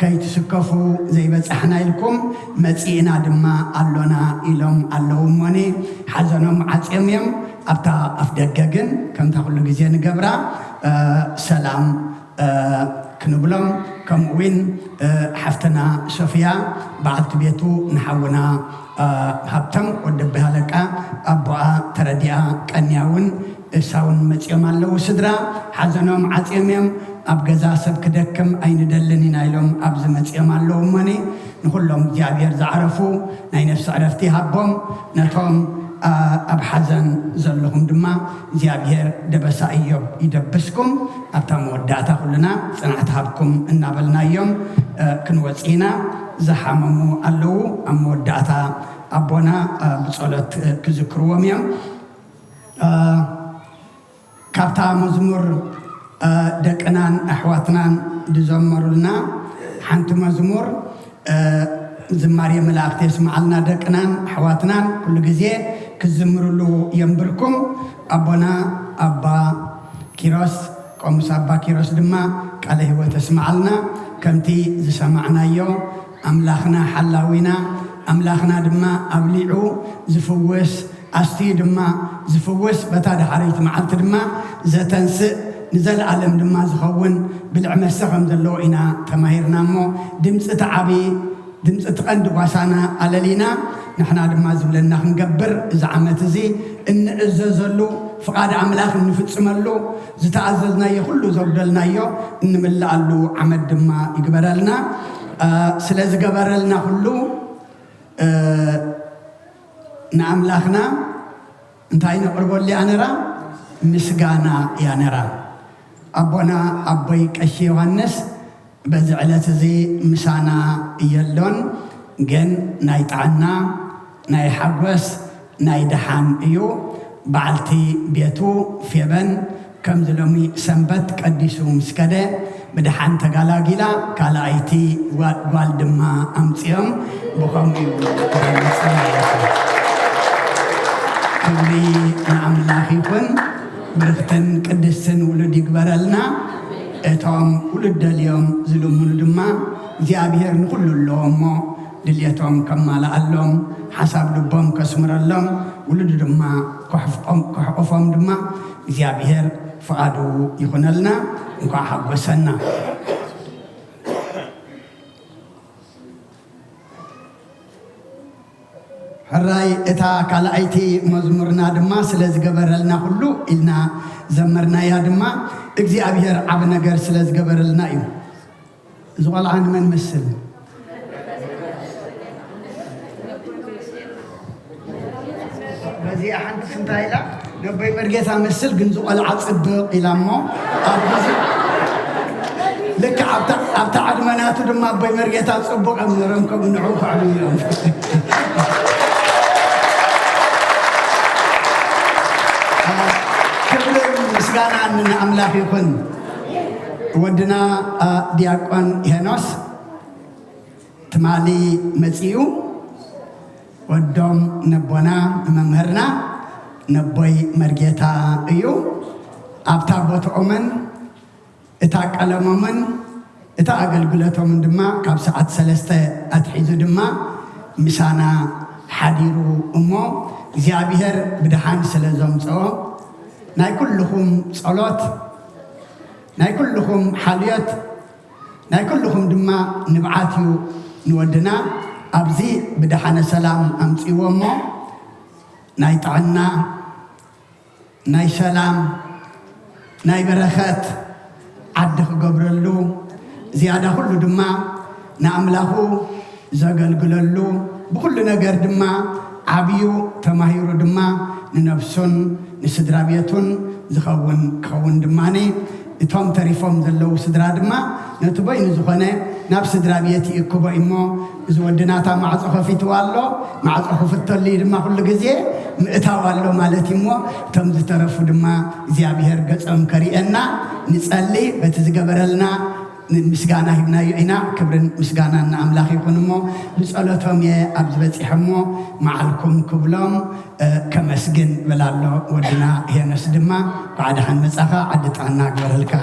ከይትስከፉ ዘይበጻሕና ኢልኩም መጺእና ድማ ኣሎና ኢሎም ኣለዉ እሞኒ፣ ሓዘኖም ዓጽዮም እዮም። ኣብታ ኣፍ ደገ ግን ከምታ ኩሉ ግዜ ንገብራ፣ እ፣ ሰላም፣ እ፣ ክንብሎም፣ ከምኡ እውን፣ እ፣ ሓፍትና ሶፍያ በዓልቲ ቤቱ ንሓውና፣ እ፣ ሃብቶም ወዲ ኣቦይ ሃለቃ ኣቦኣ ተረዲኣ ቀንያ እውን እሳ እውን መጺኦም ኣለዉ። ስድራ ሓዘኖም ዓጽዮም እዮም። ኣብ ገዛ ሰብ ክደክም ኣይንደልን ኢና ኢሎም ኣብዚ መጺኦም ኣለዉ እሞኒ፣ ንኹሎም እግዚኣብሔር ዝዓረፉ ናይ ነፍሲ ዕረፍቲ ይሃቦም። ነቶም፣ ኣ፣ ኣብ ሓዘን ዘለኹም ድማ እግዚኣብሔር ደበሳ ኢዮብ ይደብስኩም። ኣብታ መወዳእታ ኩልና ጽንዓት ሃብኩም እናበልናዮም፣ እ፣ ክንወጽእ ኢና። ዝሓመሙ ኣለዉ። ኣብ መወዳእታ ኣቦና፣ እ፣ ብጸሎት፣ እ፣ ክዝክርዎም እዮም። እ፣ ካብታ መዝሙር፣ እ፣ ደቅናን ኣሕዋትናን ዝዘመሩልና ሓንቲ መዝሙር፣ እ፣ ዝማሬ መላእክት የስምዓልና። ደቅናን ኣሕዋትናን ኩሉ ግዜ ክዝምርሉ የንብርኩም። ኣቦና ኣባ ኪሮስ፣ ቆሙስ ኣባ ኪሮስ ድማ ቃለ ህይወት የስምዓልና። ከምቲ ዝሰማዕናዮ ኣምላኽና ሓላዊና፣ ኣምላኽና ድማ ኣብሊዑ ዝፍውስ፣ ኣስትዩ ድማ ዝፍውስ፣ በታ ደሓረይቲ መዓልቲ ድማ ዘተንስእ፣ ንዘለኣለም ድማ ዝኸውን ብልዒ መስተ ከም ዘለዎ ኢና ተማሂርና። እሞ ድምፂ እቲ ዓቢ፣ ድምፂ እቲ ቀንዲ ጓሳና ኣለሊና፣ ንሕና ድማ ዝብለና ክንገብር፣ እዚ ዓመት እዚ እንእዘዘሉ፣ ፍቓድ ኣምላኽ እንፍጽመሉ፣ ዝተኣዘዝናዮ ኩሉ ዘጉደልናዮ እንምልኣሉ ዓመት ድማ ይግበረልና። እ፣ ስለ ዝገበረልና ኩሉ፣ እ፣ ንኣምላኽና እንታይ ነቕርበሉ እያ ነራ? ምስጋና እያ ነራ። ኣቦና ኣቦይ ቀሺ ዮሃንስ በዚ ዕለት እዚ ምሳና የሎን፣ ግን ናይ ጥዕና፣ ናይ ሓጎስ፣ ናይ ደሓን እዩ። በዓልቲ ቤቱ ፌበን ከምዚ ሎሚ ሰንበት ቀዲሱ ምስ ከደ፣ ብደሓን ተጋላጊላ፣ ካልኣይቲ ጓ-፣ ጓል ድማ ኣምጺኦም፣ ብኸምኡ እዩ ዝገልጽ ማለት እዩ። ክብሪ ንኣምላኽ ይኹን። ብርኽትን ቅድስትን ውሉድ ይግበረልና። እቶም ውሉድ ደልዮም ዝልምኑ ድማ እግዚኣብሔር ንኹሉ ኣለዎ እሞ፣ ድልየቶም ከማልኣሎም፣ ሓሳብ ልቦም ከስምረሎም፣ ውሉድ ድማ ክሕፍቆም-፣ ክሕቁፎም ድማ እግዚኣብሔር ፍቓዱ ይኹነልና። እንኳዕ ሓጎሰና። ሕራይ እታ ካልኣይቲ መዝሙርና ድማ ስለ ዝገበረልና ኩሉ ኢልና ዘመርናያ ድማ እግዚኣብሔር ዓቢ ነገር ስለ ዝገበረልና እዩ። እዚ ቆልዓ ንመን መስል? በዚኣ ሓንቲ ስንታ ኢላ፣ ነቦይ መርጌታ መስል ግን ዝቆልዓ ጽብቕ ኢላ እሞ፣ ኣብ ግዜ ልክዕ ኣብታ፣ ኣብታ ዕድመ ናቱ ድማ ኣቦይ መርጌታ ጽቡቕ እዮም ነሮም፣ ከምኡ ንዑ ከዕብዩ እዮም። ክብርን ምስጋናን ንኣምላኽ ይኹን። ወድና፣ አ፣ ዲያቆን ሄኖስ ትማሊ መጺኡ። ወዶም ነቦና መምህርና ነቦይ መርጌታ እዩ። ኣብታ ቦትኦምን እታ ቀለሞምን እታ ኣገልግሎቶምን ድማ ካብ ሰዓት ሰለስተ ኣትሒዙ ድማ ምሳና ሓዲሩ እሞ እግዚኣብሔር ብደሓን ስለ ዘምጽኦ ናይ ኩልኹም ጸሎት፣ ናይ ኩልኹም ሓልዮት፣ ናይ ኩልኹም ድማ ንብዓት እዩ ንወድና ኣብዚ ብደሓነ ሰላም ኣምጺእዎ እሞ ናይ ጥዕና፣ ናይ ሰላም፣ ናይ በረኸት ዓዲ ክገብረሉ፣ ዝያዳ ኩሉ ድማ ንኣምላኹ ዘገልግለሉ፣ ብኹሉ ነገር ድማ ዓብዩ ተማሂሩ ድማ ንነብሱን ንስድራ ቤቱን ዝኸውን ክኸውን ድማ እቶም ተሪፎም ዘለዉ ስድራ ድማ ነቲ በይኑ ዝኾነ ናብ ስድራ ቤት ይእክቦ እሞ፣ እዚ ወዲ ናታ ማዕጾ ከፊትዋ ኣሎ፣ ማዕጾ ክፍተሉ እዩ ድማ ኩሉ ግዜ ምእታው ኣሎ ማለት እዩ እሞ፣ እቶም ዝተረፉ ድማ እግዚኣብሔር ገጾም ከሪኤና ንጸሊ። በቲ ዝገበረልና ምስጋና ሂብናዮ ኢና። ክብርን ምስጋናን ንኣምላኽ ይኹን እሞ፣ ብጸሎቶም እየ ኣብዚ በጺሐ እሞ፣ መዓልኩም ክብሎም እ፣ ከመስግን በላሎ ወድና ሄኖስ ድማ፣ "ኳዕ ደሓን መጻኻ፣ ዓዲ ጥዕና ግበረልካ."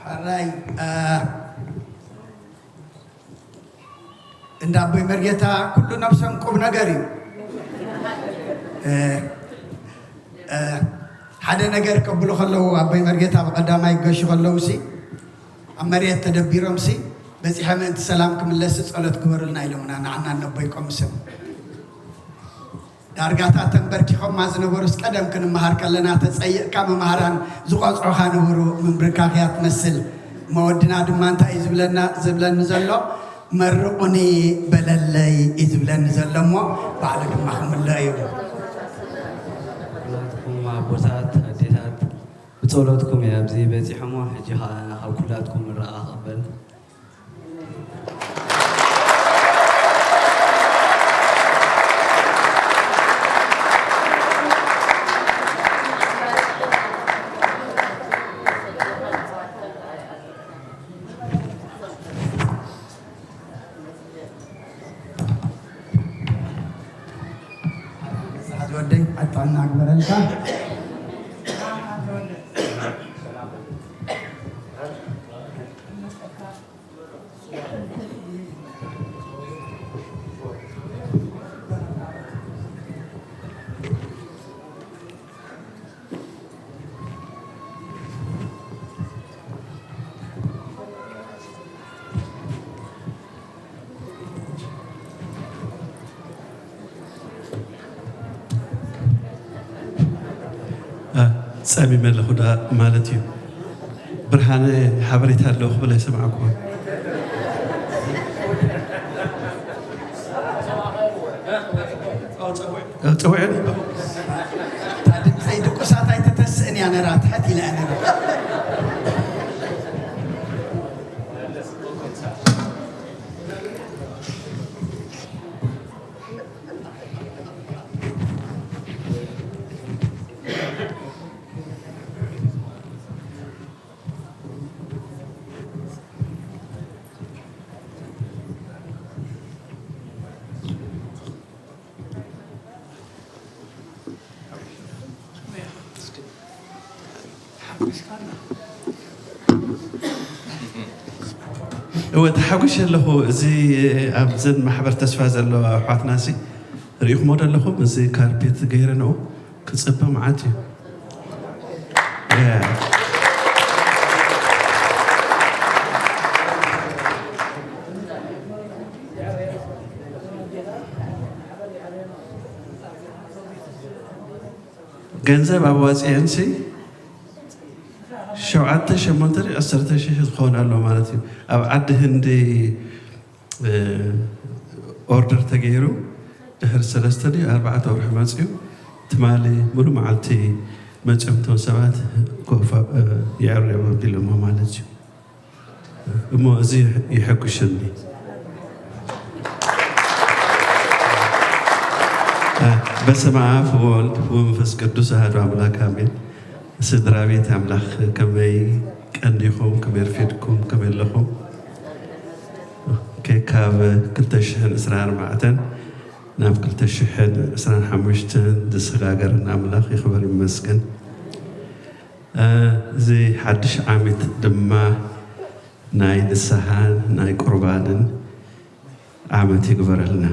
ሕራይ፣ እ፣ እንዳ ኣቦይ መርጌታ ኩሉ ነብሶም ቁም ነገር እዩ። እ፣ እ፣ ሓደ ነገር ከብሉ ከለዉ፣ ኣቦይ መርጌታ ብቐዳማይ ገሹ ከለዉ ሲ፣ ኣብ መሬት ተደቢሮም ሲ፣ በጺሐ ምእንቲ ሰላም ክምለስ ጸሎት ግበሩልና ኢሎምና፣ ንዓና ነቦይ ቆምስን። ዳርጋታት ተንበርኪኾማ ዝነበሩስ ቀደም ክንመሃር ከለና ተጸይቕካ መምሃራን ዝቐጽዑኻ ነበሩ፣ ምንብርካኽያ ትመስል። መወድና ድማ እንታይ እዩ ዝብለና፣ ዝብለኒ ዘሎ? "መርቑኒ በለለይ" እዩ ዝብለኒ ዘሎ እሞ፣ ባዕሉ ድማ ክምልኦ እዩ። ኩላትኩም ኣቦታት፣ ኣዴታት፣ ብጸሎትኩም እየ ኣብዚ በጺሐ እሞ፣ ሕጂ ኸኣ ካብ ኩላትኩም ምርቓ ክቕበል። ጸሚመ ኣለኹ ደኣ ማለት እዩ። ብርሃነ ሓበሬታ ኣለዎ ክብል ኣይሰማዕኩዎን። ጸዊዑ። ድምፀይ ድቁሳት ኣይትተስእን እያ ነራ፣ ትሕት ኢላ እያ ነራ። እወ፣ ተሓጒሰ ኣለኹ። እዚ ኣብዘን ማሕበር ተስፋ ዘለዋ ኣሕዋትና ሲ ርኢኹሞ ዶ ኣለኹም? እዚ ካርፔት ገይረንኦ ክጽበ መዓት እዩ። ያ። ገንዘብ ኣዋፂአንሲ ሸውዓተ ሸሞንተ ዓሰርተ ሺሕ ዝኸውን ኣሎ ማለት እዩ። ኣብ ዓዲ ህንዲ ኦርደር ተገይሩ ድሕሪ ሰለስተ ድዩ ኣርባዕተ ወርሒ መፅዩ። ትማሊ ሙሉ መዓልቲ መፅዮም እቶም ሰባት ኮፋ የዕርዮም ኣቢሎሞ ማለት እዩ። እሞ እዚ ይሐጉሸኒ። በስመ አብ ወወልድ ወመንፈስ ቅዱስ አሐዱ አምላክ አሜን። ስድራ ቤት ኣምላኽ ከመይ ቀንዲኹም፣ ከመይ ረፊድኩም፣ ከመይ ኣለኹም? ኦኬ፣ ካብ ክልተ ሽሕን ዕስራን ኣርባዕተን ናብ ክልተ ሽሕን ዕስራን ሓሙሽተን ዝሰጋገረና ኣምላኽ ይኽበር ይመስገን። እዚ ሓድሽ ዓመት ድማ ናይ ንስሓን ናይ ቁርባንን ዓመት ይግበረልና።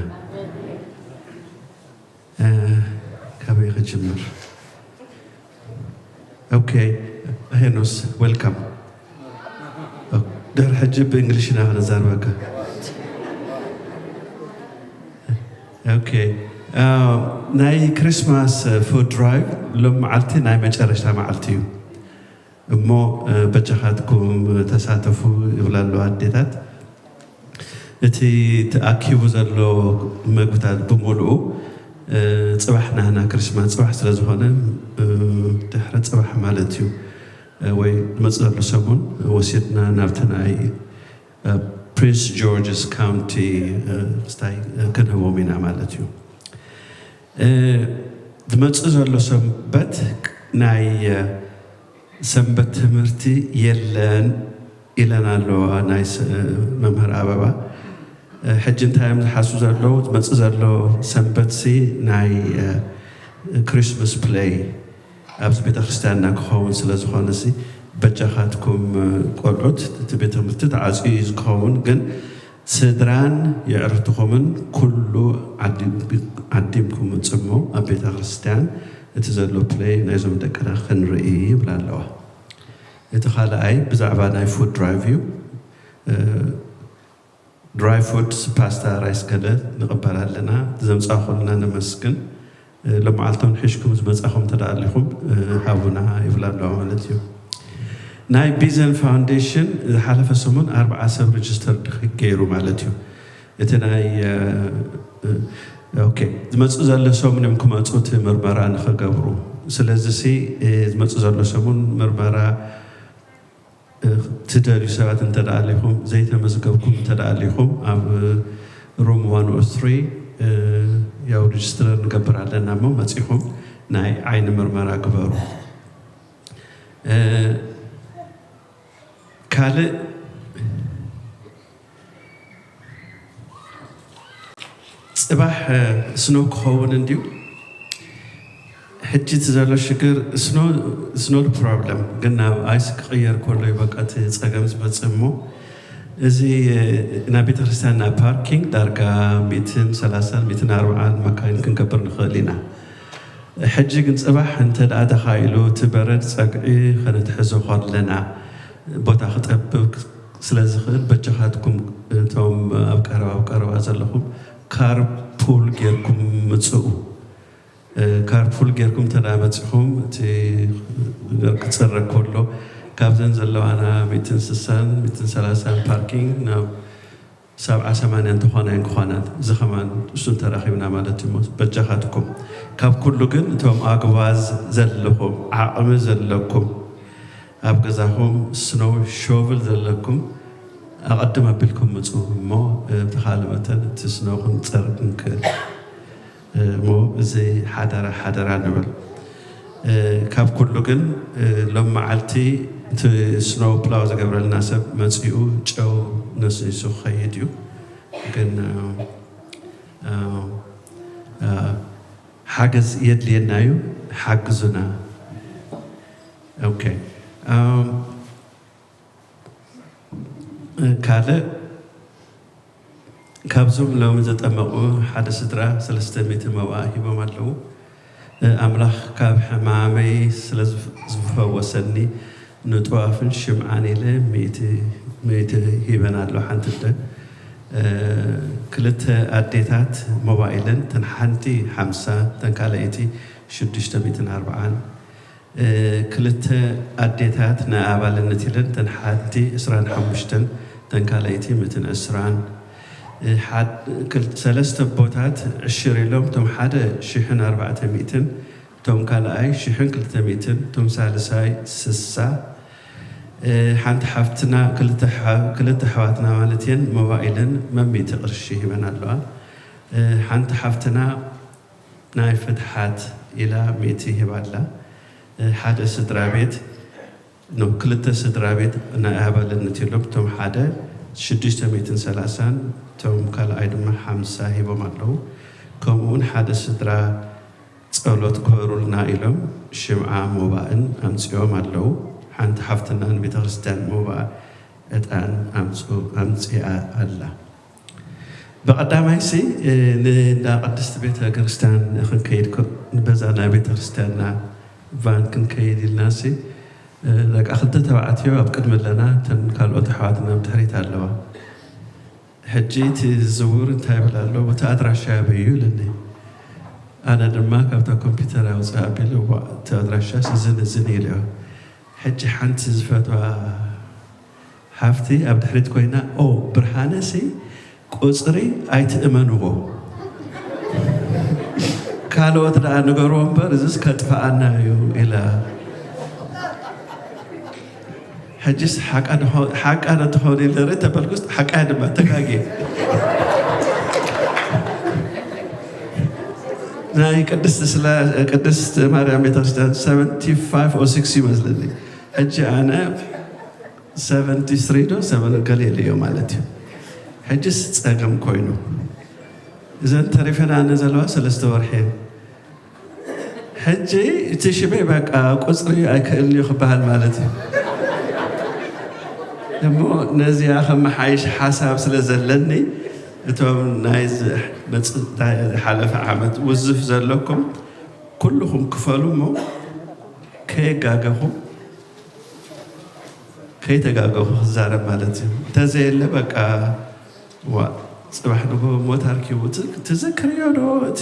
ካበይ ክጅምር? ኦኬ፣ ሄኖስ፣ ዌልካም። ድሕሪ ሕጂ ብእንግሊሽ ኢና ክንዛረበካ። ኦኬ፣ ናይ ክሪስማስ ፉድ ድራይቭ ሎም መዓልቲ ናይ መጨረሽታ መዓልቲ እዩ። እሞ በጃኻትኩም ተሳተፉ ይብላ ኣለዋ ኣዴታት። እቲ ተኣኪቡ ዘሎ መግብታት ብምሉኡ ጽባሕ ናህና ክርስማስ ጽባሕ ስለ ዝኾነ ድሕሪ ጽባሕ ማለት እዩ ወይ ዝመጽእ ዘሎ ሰሙን ወሲድና ናብቲ ናይ ፕሪንስ ጆርጅስ ካውንቲ ስታይ ክንህቦም ኢና ማለት እዩ። ዝመጽእ ዘሎ ሰንበት ናይ ሰንበት ትምህርቲ የለን ኢለን ኣለዋ ናይ መምህር ኣበባ። ሕጂ እንታይ እዮም ዝሓስቡ ዘለዉ? ዝመጽእ ዘሎ ሰንበት ሲ ናይ ክሪስማስ ፕለይ ኣብዚ ቤተ ክርስቲያንና ክኸውን ስለ ዝኾነ ሲ በጃኻትኩም ቆልዑት እቲ ቤተ ትምህርቲ ተዓጽዩ እዩ ዝኸውን፣ ግን ስድራን የዕርትኹምን ኩሉ ዓዲምኩም ምጽሞ ኣብ ቤተ ክርስቲያን እቲ ዘሎ ፕለይ ናይዞም ደቅና ክንርኢ ይብላ ኣለዋ። እቲ ካልኣይ ብዛዕባ ናይ ፉድ ድራይቭ እዩ። ድራይ ፉድስ ፓስታ ራይስ ገለ ንቕበል ኣለና። ዘምጻኹልና ነመስግን። ሎማዓልቶም ሒዝኩም ዝመጻኹም እንተ ደኣ ኣሊኹም ሃቡና ይብላ ኣለዋ ማለት እዩ። ናይ ቢዘን ፋውንዴሽን ዝሓለፈ ሰሙን ኣርብዓ ሰብ ሬጅስተር ገይሩ ማለት እዩ። እቲ ናይ ኦኬ ዝመፁ ዘሎ ሰሙን እዮም ክመፁ እቲ ምርመራ ንክገብሩ። ስለዚ ሲ ዝመፁ ዘሎ ሰሙን ምርመራ ትደልዩ ሰባት እንተ ደኣ ኣሊኹም ዘይተመዝገብኩም እንተ ደኣ ኣሊኹም ኣብ ሩም ዋን ኦ ትሪ ያው ሬጅስትረር ንገብር ኣለና እሞ መፂኹም ናይ ዓይኒ ምርመራ ግበሩ። ካልእ ፅባሕ ስኖው ክኸውን እንድዩ። ሕጂ እቲ ዘሎ ሽግር it's not problem፣ ግን ናብ ice ክቕየር ከሎ እዩ በቃ እቲ ጸገም ዝመጽእ። እሞ እዚ ናብ ቤተ ክርስቲያን ናብ ፓርኪንግ ዳርጋ ሚእትን ሰላሳን ሚእትን ኣርባዓን መካይን ክንገብር ንኽእል ኢና። ሕጂ ግን ጽባሕ እንተ ደኣ ተኻኢሉ እቲ በረድ ጸግዒ ከነትሕዞ ከለና ቦታ ክጠብብ ስለ ዝኽእል በጃኻትኩም እቶም ኣብ ቀረባ ኣብ ቀረባ ዘለኹም ካር ፑል ጌርኩም ምጽኡ። ካርፑል ጌርኩም እንተ ደኣ መጺኹም እቲ ነገር ክጽረግ ከሎ ካብዘን ዘለዋና ሚእትን ስሳን ሚእትን ሰላሳን ፓርኪንግ ናብ ሰብዓ ሰማንያ እንተኾና እየን ክኾና። እዚ ከማን እሱን ተራኺብና ማለት እዩ። በጃኻትኩም ካብ ኩሉ ግን እቶም ኣግባዝ ዘለኹም ዓቕሚ ዘለኩም ኣብ ገዛኹም ስኖው ሾቭል ዘለኩም ኣቐድም ኣቢልኩም ምጹ እሞ ብተኻለ መጠን እቲ ስኖው ክንጸርግ ንክእል። እሞ እዚ ሓደራ ሓደራ ንብል። ካብ ኩሉ ግን ሎም መዓልቲ እቲ ስኖው ፕላው ዝገብረልና ሰብ መጺኡ ጨው ነስኒሱ ክኸይድ እዩ። ግን ሓገዝ የድልየና እዩ። ሓግዙና። ኦኬ። ካልእ ካብዞም ሎሚ ዘጠመቑ ሓደ ስድራ ሰለስተ ሚእቲ መባእ ሂቦም ኣለዉ። ኣምላኽ ካብ ሕማመይ ስለ ዝፈወሰኒ ንጥዋፍን ሽምዓን ኢለ ሚእቲ ሂበን ኣሎ። ሓንቲ ኣደ ክልተ ኣዴታት ሞባይልን ተን ሓንቲ ሓምሳ ተን ካልኣይቲ ሽዱሽተ ሚእትን ኣርብዓን ክልተ ኣዴታት ናይ ኣባልነት ኢለን ተን ሓንቲ ዕስራን ሓሙሽተን ተን ካልኣይቲ ምእትን ዕስራን ሰለስተ ኣቦታት ዕሽር ኢሎም እቶም ሓደ ሽሕን ኣርባዕተ ሚእትን እቶም ካልኣይ ሽሕን ክልተ ሚእትን እቶም ሳልሳይ ስሳ ሓንቲ ሓፍትና ክልተ ኣሕዋትና ማለት እየን ሞባይልን መሚእቲ ቅርሺ ሂበን ኣለዋ። ሓንቲ ሓፍትና ናይ ፍትሓት ኢላ ሚእቲ ሂባ ኣላ። ሓደ ስድራ ቤት ኖ ክልተ ስድራ ቤት ናይ ኣባልነት ኢሎም እቶም ሓደ ሽዱሽተ ሚእትን ሰላሳን እቶም ካልኣይ ድማ ሓምሳ ሂቦም ኣለዉ። ከምኡውን ሓደ ስድራ ጸሎት ክበሩልና ኢሎም ሽምዓ ሞባእን ኣምጺኦም ኣለዉ። ሓንቲ ሓፍትና ንቤተ ክርስቲያን ሞባእ ዕጣን ኣምጽኡ ኣምጺኣ ኣላ። ብቐዳማይሲ ንእንዳ ቅድስቲ ቤተ ክርስቲያን ክንከይድ በዛ ናይ ቤተ ክርስቲያንና ቫን ክንከይድ ኢልናሲ ደቃ ክልተ ተባዕትዮ ኣብ ቅድሚ ኣለና፣ እተን ካልኦት ኣሕዋትና ኣብ ድሕሪት ኣለዋ። ሕጂ እቲ ዝውር እንታይ ይብል ኣሎ፣ እቲ ኣድራሻ ኣበይ እዩ ኢለኒ። ኣነ ድማ ካብታ ኮምፒውተር ኣውፅእ ኣቢለ እቲ ኣድራሻ እዝን እዝን ኢለዮ። ሕጂ ሓንቲ ዝፈትዋ ሓፍቲ ኣብ ድሕሪት ኮይና ኦ ብርሃነሲ ቁፅሪ ኣይትእመንዎ ካልኦት ደኣ ንገርዎ እምበር እዚስ ከጥፍኣና እዩ ኢላ። ሕጂስ ሓቃ ዶ ትኾን ኢለ ርኢ ተበልኩስ ሓቃ ድማ ተጋጌ ናይ ቅድስት ስላ ቅድስት ማርያም ቤተክርስትያን ሰቨንቲ ፋይቭ ኦ ሲክስ ይመስለኒ። ሕጂ ኣነ ሰቨንቲ ስሪ ዶ ሰቨን ገለ ኢለዮ ማለት እዩ። ሕጂስ ጸገም ኮይኑ እዘን ተሪፈናኒ ዘለዋ ሰለስተ ወርሒ እየን። ሕጂ እቲ ሽመይ በቃ ቁፅሪ ኣይክእልን እዩ ክበሃል ማለት እዩ። እሞ ነዚኣ ከመሓይሽ ሓሳብ ስለ ዘለኒ እቶም ናይ ዝሓለፈ ዓመት ውዝፍ ዘለኩም ኩልኹም ክፈሉ እሞ ከየጋገኹ ከይተጋገኹ ክዛረብ ማለት እዩ። እንተዘየለ በቃ ዋ ጽባሕ ንጎ ሞት ኣርኪቡ ትዝክርዮ ዶ እቲ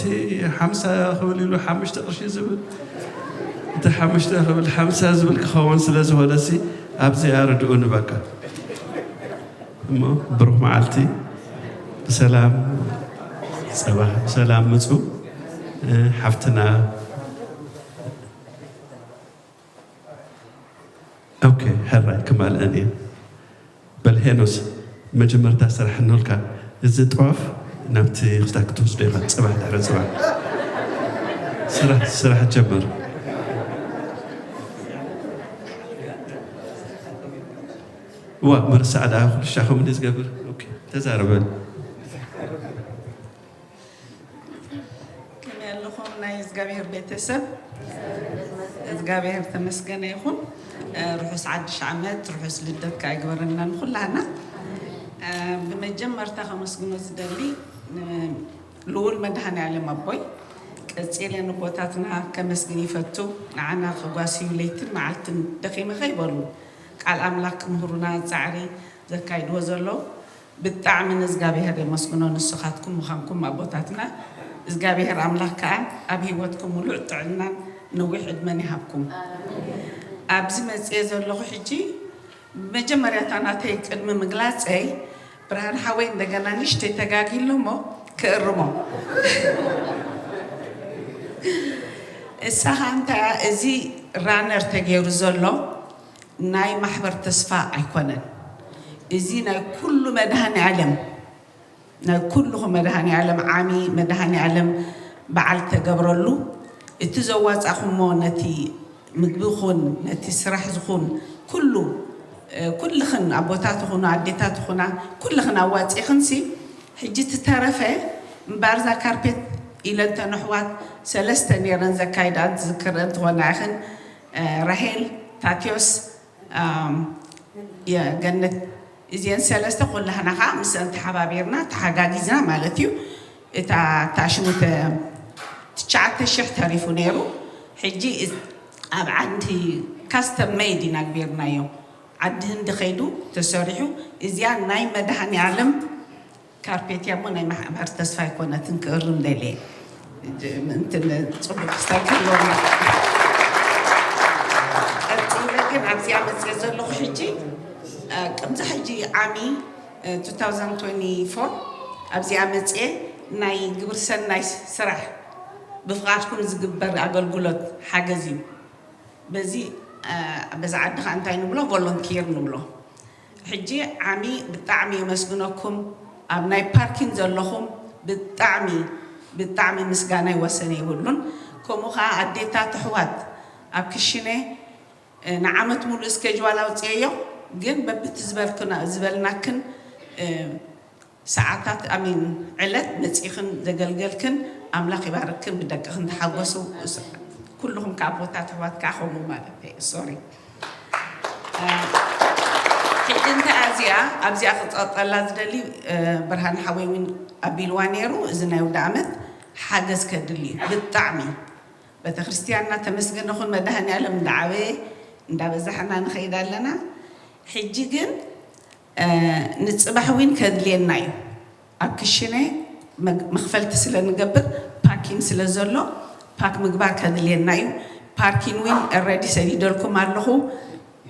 ሓምሳ ክብል ኢሉ ሓሙሽተ ቅርሺ ዝብል እቲ ሓሙሽተ ክብል ሓምሳ ዝብል ክኸውን ስለ ዝኾነ ሲ ኣብዚኣ ርድኡ ንበቃ እሞ ብሩኽ መዓልቲ ብሰላም ጽባሕ ብሰላም ምጹ ሓፍትና ኦኬ ሕራይ ክማልአን እየ በል ሄኖስ መጀመርታ ስራሕ እኖልካ እዚ ጥዋፍ ናብቲ ክስታ ክትወስዶ ኢኻ ፅባሕ ድሕሪ ፅባሕ ስራሕ ስራሕ ጀምር ዋ ምርሳዕ ደኣ ኩልሻ ከምኡ ዝገብር ተዛረበል ከመይ ኣለኹም ናይ እግዚኣብሔር ቤተሰብ እግዚኣብሔር ተመስገነ ይኹን። ርሑስ ሓድሽ ዓመት፣ ርሑስ ልደት ከኣ ይግበረልና ንኹላህና። ብመጀመርታ ከመስግኖ ዝደሊ ልኡል መድሃኔ ዓለም ኣቦይ፣ ቀጺለ ንቦታትና ከመስግን ይፈቱ። ንዓና ከጓስዩ ለይትን መዓልትን ደኺመ ከይበሉ ቃል ኣምላኽ ክምህሩና ጻዕሪ ዘካይድዎ ዘለዉ ብጣዕሚ ንእዝጋብሄር የመስግኖ። ንስኻትኩም ምዃንኩም ኣቦታትና፣ እዝጋብሄር ኣምላኽ ከኣ ኣብ ህይወትኩም ሙሉእ ጥዕናን ነዊሕ ዕድመን ይሃብኩም። ኣብዚ መጽየ ዘለኹ ሕጂ፣ መጀመርያታ ናተይ ቅድሚ ምግላጸይ፣ ብርሃን ሓወይ እንደገና ንእሽተይ ተጋጊሉ እሞ ክእርሞ። እሳ ኸኣ እንታይ እያ፣ እዚ ራነር ተገይሩ ዘሎ ናይ ማሕበር ተስፋ ኣይኮነን። እዚ ናይ ኩሉ መድሃኔ ዓለም፣ ናይ ኩልኹም መድሃኔ ዓለም ዓሚ መድሃኔ ዓለም በዓል ተገብረሉ። እቲ ዘዋጻኹሞ ነቲ ምግቢ ኹን፣ ነቲ ስራሕ ዝኹን ኩሉ፣ እ፣ ኩልኽን ኣቦታት ኹኑ፣ ኣዴታት ኹና፣ ኩልኽን ኣዋጺኽንሲ፣ ሕጂ ትተረፈ እምባር እዛ ካርፔት ኢለን ተን ኣሕዋት ሰለስተ ነይረን ዘካይዳን ትዝክረን ትኾና ኢኽን፣ እ፣ ራሄል፣ ታትዮስ፣ ኣም፣ የገነት፣ እዚአን ሰለስተ ኩላህና ኸዓ ምስአን ተሓባቢርና ተሓጋጊዝና ማለት እዩ። እታ ታሽሙ ተ-፣ ትሽዓተ ሽሕ ተሪፉ ነይሩ። ሕጂ እዝ-፣ ኣብ ዓዲ ካስተም ሜድ ኢና ግቢርናዮ። ዓዲ ህንዲ ኸይዱ ተሰሪሑ። እዚኣ ናይ መድሃኔ ዓለም ካርፔት እያ እሞ ናይ ማሕበር ተስፋ ኣይኮነትን ክእርም ደልየ። እንትን ጽቡቅ ክስታይ ክህልወና። ቀጺለ ግን ኣብዚኣ መጽየ ዘለኹ ሕጂ፣ እ፣ ቅምዚ ሕጂ ዓሚ፣ እ፣ two thousand twenty-four ኣብዚኣ መጽየ ናይ ግብሪ ሰናይ ስራሕ ብፍቓድኩም ዝግበር ኣገልግሎት ሓገዝ እዩ። በዚ፣ እ፣ በዚ ዓዲ ኸዓ እንታይ ንብሎ? ቮሎንቲር ንብሎ። ሕጂ ዓሚ ብጣዕሚ የመስግነኩም። ኣብ ናይ ፓርኪን ዘለኹም ብጣዕሚ፣ ብጣዕሚ ምስጋናይ ወሰን የብሉን። ከምኡ ኸዓ ኣዴታት ኣሕዋት ኣብ ክሽነ፣ እ፣ ንዓመት ሙሉእ ስኬጅዋል ኣውፅኤዮ፣ ግን በብቲ ዝበልክና-፣ ዝበልናክን፣ እ፣ ሰዓታት፣ ኣሚን፣ ዕለት መጺኽን ዘገልገልክን ኣምላኽ ይባርክን፣ ብደቅኽን ተሓጎሱ። ኩልኹም ከዓ ኣቦታት ኣሕዋት ከዓ ከምኡ ማለት እዩ። ሶሪ። እ፣ ሕጂ እንታይ እዚኣ፣ ኣብዚኣ ክጸቕጠላ ዝደሊ፣ እ፣ ብርሃን ሓወይ እውን ኣቢልዋ ነይሩ፣ እዚ ናይ ውዳ ዓመት ሓገዝ ከድሊ እዩ። ብጣዕሚ ቤተክርስትያንና ተመስገን ይኹን መድኃኔዓለም እንዳዓበየ እንዳበዛሕና ንኸይድ ኣለና። ሕጂ ግን እ፣ ንጽባሕ ዊን ከድልየና እዩ። ኣብ ክሽነ መግ-፣ መኽፈልቲ ስለ ንገብር ፓኪን ስለ ዘሎ ፓክ ምግባር ከድልየና እዩ። ፓርኪን ዊን ኦልሬዲ ሰዲደልኩም ኣለኹ።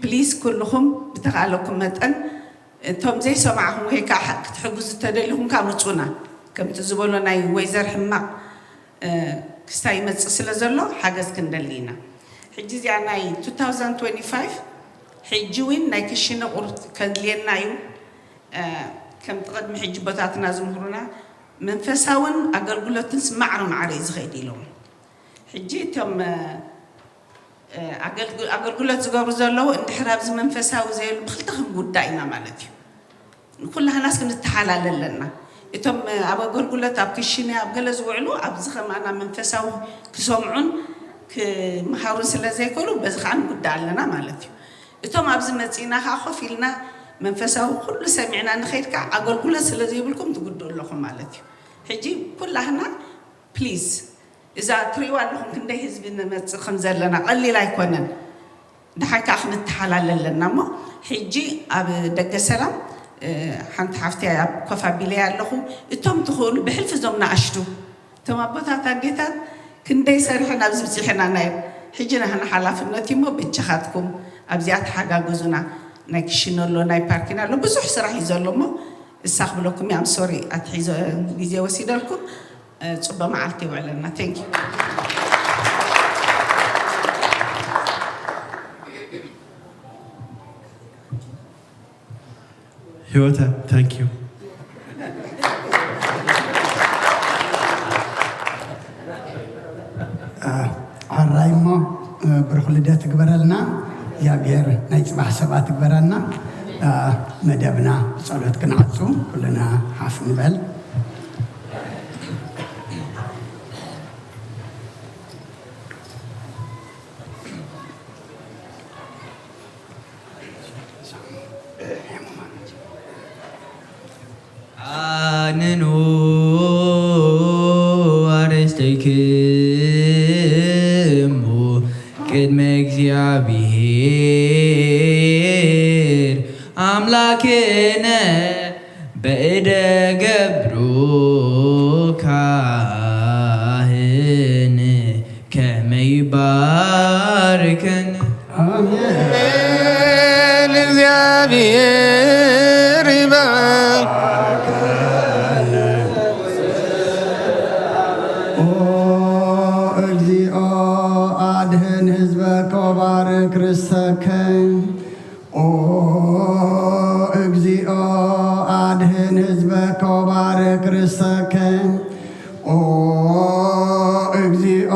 ፕሊዝ ኩልኹም ብተኻእለኩም መጠን እቶም ዘይሰማዕኹም ወይ ከዓ ክትሕግዙ ተደሊኹም ከዓ ምጹና። ከምቲ ዝበሎ ናይ ወይዘር ሕማቕ እ፣ ክስታይ ይመጽእ ስለ ዘሎ ሓገዝ ክንደሊ ኢና። ሕጂ እዚኣ ናይ two thousand twenty-five ሕጂ እውን ናይ ክሽነ ቁርት ከድልየና እዩ። እ፣ ከምቲ ቅድሚ ሕጂ ቦታትና ዝምህሩና መንፈሳውን ኣገልግሎትን ማዕረ ማዕረ እዩ ዝኸይድ ኢሎም። ሕጂ እቶም፣ እ፣ እ፣ ኣገልግ-፣ ኣገልግሎት ዝገብሩ ዘለዉ እንድሕር ኣብዚ መንፈሳዊ ዘየሉ ብክልተ ክንጉዳእ ኢና ማለት እዩ። ንኩላህናስ ክንተሓላለ ኣለና። እቶም ኣብ ኣገልግሎት፣ ኣብ ክሽነ፣ ኣብ ገለ ዝውዕሉ ኣብዚ ከማና መንፈሳዊ ክሰምዑን ክመሃሩን ስለ ዘይክእሉ በዚ ከዓ ንጉዳእ ኣለና ማለት እዩ። እቶም ኣብዚ መጺእና ከዓ ኮፍ ኢልና መንፈሳዊ ኩሉ ሰሚዕና ንኸይድ ከዓ ኣገልግሎት ስለ ዘይብልኩም ትጉድኡ ኣለኹም ማለት እዩ። ሕጂ ኩላህና ፕሊዝ፣ እዛ ትሪእዋ ኣለኹም ክንደይ ህዝቢ ንመጽእ ከም ዘለና ቀሊል ኣይኮነን። ደሓን ከኣ ክንተሓላለ ኣለና እሞ፣ ሕጂ ኣብ ደገ ሰላም፣ እ፣ ሓንቲ ሓፍቲ ኣብ ኮፍ ኣቢለያ ኣለኹ። እቶም ትኽእሉ ብሕልፊ እዞም ንኣሽቱ፣ እቶም ኣቦታት ኣዴታት ክንደይ ሰሪሐን ኣብዚ ብጺሐና ናይ ሕጂ ናህና ሓላፍነት እዩ እሞ፣ በጃኻትኩም ኣብዚኣ ተሓጋገዙና። ናይ ክሽነ ኣሎ፣ ናይ ፓርኪን ኣሎ፣ ብዙሕ ስራሕ እዩ ዘሎ እሞ፣ እሳ ክብለኩም እየ። ኣም ሶሪ ኣትሒዞ ግዜ ወሲደልኩም። እ፣ ጽቡቕ መዓልቲ ይውዕለልና። Thank you። ህይወተ፣ thank you። እ፣ ሕራይ እሞ፣ እ፣ ብሩኽ ልደት ትግበረልና። እግዚኣብሔር ናይ ጽባሕ ሰባት ትግበረና። እ፣ መደብና ብጸሎት ክንዓጹ ኩልና ሓፍ ንበል። ኣነኑ ኣርእስተይክሙ ቅድመ እግዚኣብሔር ኣምላክነ በእደ ገብሩ ካህን ከመይ ባርከን። ኣሜን። እግዚኣብሔር ይባርክ። ኦ እግዚኦ፣ ኣድህን ህዝበከ ወባርክ ርስተከ። ኦ እግዚኦ፣ ኣድህን ህዝበከ ወባርክ ርስተከ። ኦ እግዚኦ፣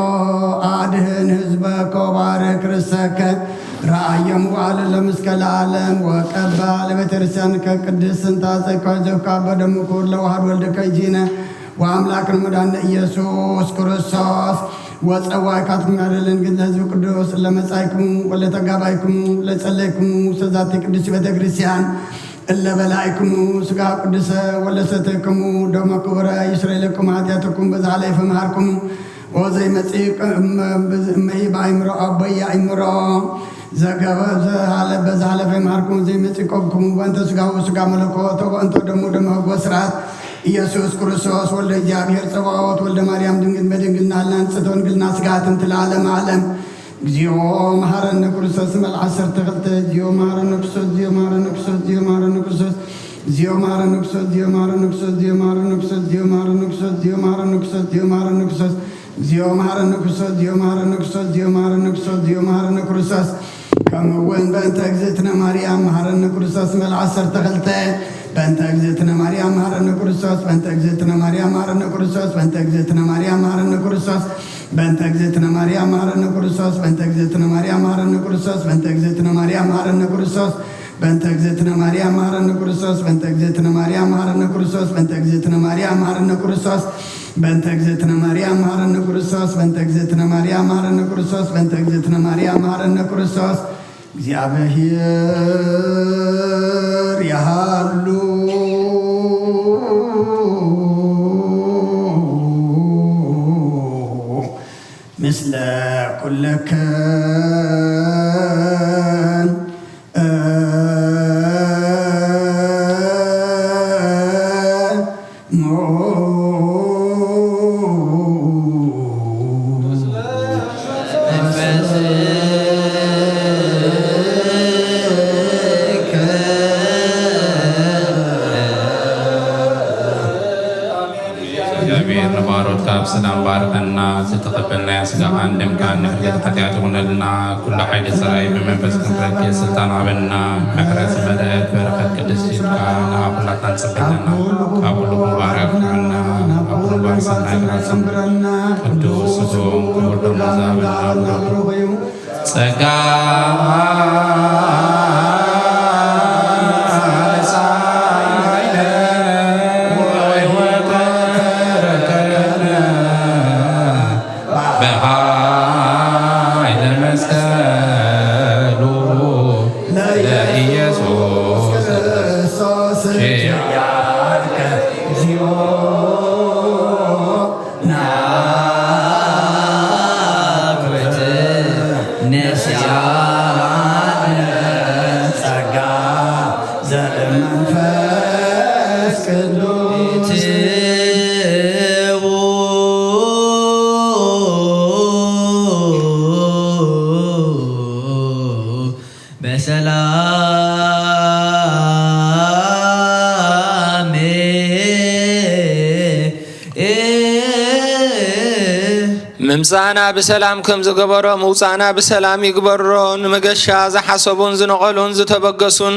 ኣድህን ህዝበከ ወባርክ ርስተከ። ረኣየ መዋዕለ ለምስከ ለዓለም ወቀባ ለቤተ ክርስቲያንከ ቅድስት እንተ አጸድቀ ዘብካ በደሙ ክቡር ለዋህድ ወልድከ ይዚነ ወአምላክን መድኃኒነ ኢየሱስ ክርስቶስ ወጸዋዕካትኩም ያደለን ግን ለህዝብ ቅዱስ ለመጻይክሙ ወለተጋባይክሙ ለጸለይክሙ ሰዛቲ ቅዱስ ቤተ ክርስቲያን እለ በላይክሙ ስጋ ቅዱሰ ወለሰተይክሙ ደመ ክቡረ ይስረይለኩም ኃጢአትኩም በዛ ኃላፊ መሃርክሙ ወዘይመጽእ እመሂ በአይምሮ አቦይ አእምሮ ዘገበ ዘሃለ በዛ ኃላፊ መሃርክሙ ዘይመጽእ ቆብክሙ በእንተ ስጋሁ ስጋ መለኮት ወበእንተ ደሙ ደመ ሕጎ ስርዓት ኢየሱስ ክርስቶስ ወልደ እግዚኣብሔር ጸባኦት ወልደ ማርያም ድንግል በድንግልና ህልና ንጽሕተ ወንግልና ስጋትን ትለዓለም ዓለም። እግዚኦ መሐረነ ክርስቶስ መልዓ ዓሰርተ ክልተ። እግዚኦ መሐረነ ክርስቶስ፣ እግዚኦ መሐረነ ክርስቶስ፣ እግዚኦ መሐረነ ክርስቶስ፣ እግዚኦ መሐረነ ክርስቶስ፣ እግዚኦ መሐረነ ክርስቶስ፣ እግዚኦ መሐረነ ክርስቶስ፣ እግዚኦ መሐረነ ክርስቶስ፣ እግዚኦ መሐረነ ክርስቶስ፣ እግዚኦ መሐረነ ክርስቶስ፣ እግዚኦ መሐረነ ክርስቶስ፣ እግዚኦ መሐረነ ክርስቶስ፣ ከምኡ እውን በእንተ እግዝእትነ ማርያም መሐረነ ክርስቶስ መልዓ ዓሰርተ ክልተ። በእንተ እግዝእትነ ማርያም መሐረነ ክርስቶስ፣ በእንተ እግዝእትነ ማርያም መሐረነ ክርስቶስ፣ በእንተ እግዝእትነ ማርያም መሐረነ ክርስቶስ፣ በእንተ እግዝእትነ ማርያም መሐረነ ክርስቶስ፣ በእንተ እግዝእትነ ማርያም መሐረነ ክርስቶስ፣ በእንተ እግዝእትነ ማርያም መሐረነ ክርስቶስ፣ በእንተ እግዝእትነ ማርያም መሐረነ ክርስቶስ፣ በእንተ እግዝእትነ ማርያም መሐረነ ክርስቶስ፣ በእንተ እግዝእትነ ማርያም መሐረነ ክርስቶስ፣ በእንተ እግዝእትነ ማርያም መሐረነ ክርስቶስ፣ በእንተ እግዝእትነ ማርያም መሐረነ ክርስቶስ፣ በእንተ እግዝእትነ ማርያም መሐረነ ክርስቶስ፣ እግዚኣብሔር ይሃሉ ምስለ ኩልክን። እግዚኣብሔር ንባሮትካ ብሰላም ባርከና። ዝተቐበልናዮ ስጋኻን ደምካን ንሕድገት ሓጢኣት ይኹነልና። ኩሉ ሓይሊ ሰራይ ብመንፈስ ክንረክብ ስልጣን ሃበና። ምሕረት ዝመልአት በረኸት ቅድስት ኢልካ ንዓ ኩላትና ንጽበለና። ካብ ኩሉ ምባረክ ንዓና፣ ካብ ኩሉ ምባር ሰናይ ግራት ዘንብረና። ቅዱስ ስግኡን ክቡር ደሙን ዝሃበና ብሩኽ እዩ። ጸጋ መጻእነ ወሕይወት ተረከብነ በኃይለ መስቀሉ ለኢየሱስ ክርስቶስ ኪያከ እግዚኦ ናኩት ነሲኣነ ጸጋ ዘእመንፈስ ቅዱስ ትቡ በሰላም ምምጻእና ብሰላም ከም ዝገበሮ ምውጻእና ብሰላም ይግበሮ። ንመገሻ ዝሓሰቡን ዝነቐሉን ዝተበገሱን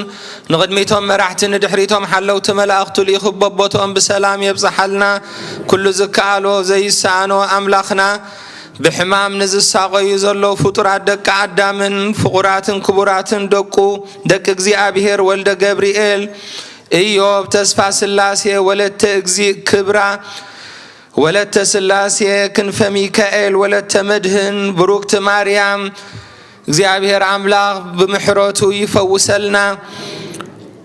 ንቕድሚቶም መራሕቲ ንድሕሪቶም ሓለውቲ መላእኽቱ ልኢኹ በቦትኦም ብሰላም የብጽሓልና። ኩሉ ዝከኣሎ ዘይሰኣኖ ኣምላኽና ብሕማም ንዝሳቐዩ ዘለዉ ፍጡራት ደቂ ኣዳምን ፍቑራትን ክቡራትን ደቁ ደቂ እግዚኣብሔር ወልደ ገብርኤል ኢዮብ ተስፋ ስላሴ ወለተ እግዚእ ክብራ ወለተ ስላሴ ክንፈ ሚካኤል ወለተ መድህን ብሩክቲ ማርያም እግዚኣብሔር ኣምላኽ ብምሕረቱ ይፈውሰልና።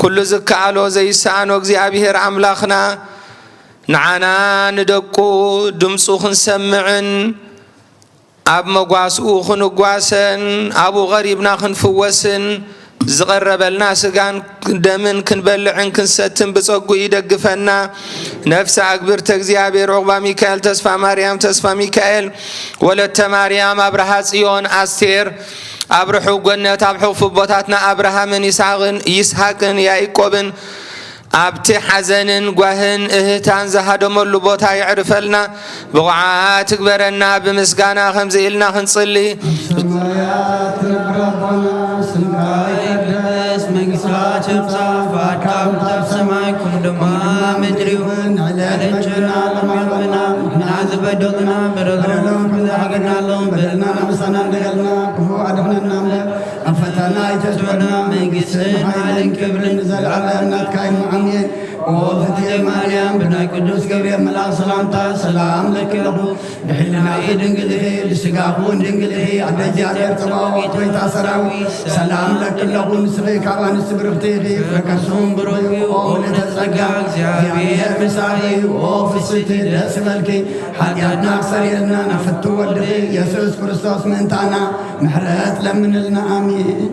ኩሉ ዝከኣሎ ዘይሰኣኖ እግዚኣብሔር ኣምላኽና ንዓና ንደቁ ድምፁ ክንሰምዕን ኣብ መጓስኡ ክንጓሰን ኣብኡ ቐሪብና ክንፍወስን ዝቐረበልና ስጋን ደምን ክንበልዕን ክንሰትን ብጸጉ ይደግፈና። ነፍሲ ኣግብርተ እግዚኣብሔር ዑቕባ ሚካኤል ተስፋ ማርያም ተስፋ ሚካኤል ወለተ ማርያም ኣብርሃ ጽዮን ኣስቴር ኣብ ርሑቕ ጎነት ኣብ ሕቑፍ ኣቦታትና ኣብርሃምን ይስሐቕን ይስሐቅን ያዕቆብን ኣብቲ ሓዘንን ጓህን እህታን ዝሃደመሉ ቦታ የዕርፈልና። ብቑዓት ትግበረና። ብምስጋና ከምዚ ኢልና ክንጽሊ። ሰማያት ትነብር ኣቦና፣ ስምካ ይቀደስ፣ መንግስትካ ትምጻእ፣ ፍቃድካ ትኩን ኣብ ሰማይ ከም ድማ ምድሪ ይኹን። ዕለት መግብና ሎሚ ሃበና፣ ንሕና ዝበደሉና በደሎም ከም ዝሓገድናሎም በደልና ምሳና እንደገልና፣ ክፉእ ኣድሕነና እምበር፣ ኣብ ፈተና ኣይተእትወና። መንግስትን ሓይልን ክብርን ንዘለዓለም ናትካ እዩ። ኣሜን። ኦ ፍትየ ማርያም፣ ብናይ ቅዱስ ገብርኤል መልኣክ ሰላምታ ሰላም ለኪ ኣለኹ። ብሕልናኺ ድንግል ኢኺ፣ ብስጋኹ እውን ድንግል ኢኺ። ኣደ እግዚኣብሔር ጸባኦት፣ ጎይታ ሰራዊት፣ ሰላም ለኪ ኣለኹ። ንስኺ ካብ ኣንስቲ ብርኽቲ ኢኺ፣ ፍረ ከርሱም ብሩኽ እዩ። ኦ ምልዕተ ጸጋ፣ እግዚኣብሔር ምሳኺ እዩ። ኦ ፍስቲ ደስ ይበልኪ፣ ሓጢኣትና ክሰርየልና ናብ ፍቱ ወድኺ ኢየሱስ ክርስቶስ ምእንታና ምሕረት ለምንልና። ኣሜን።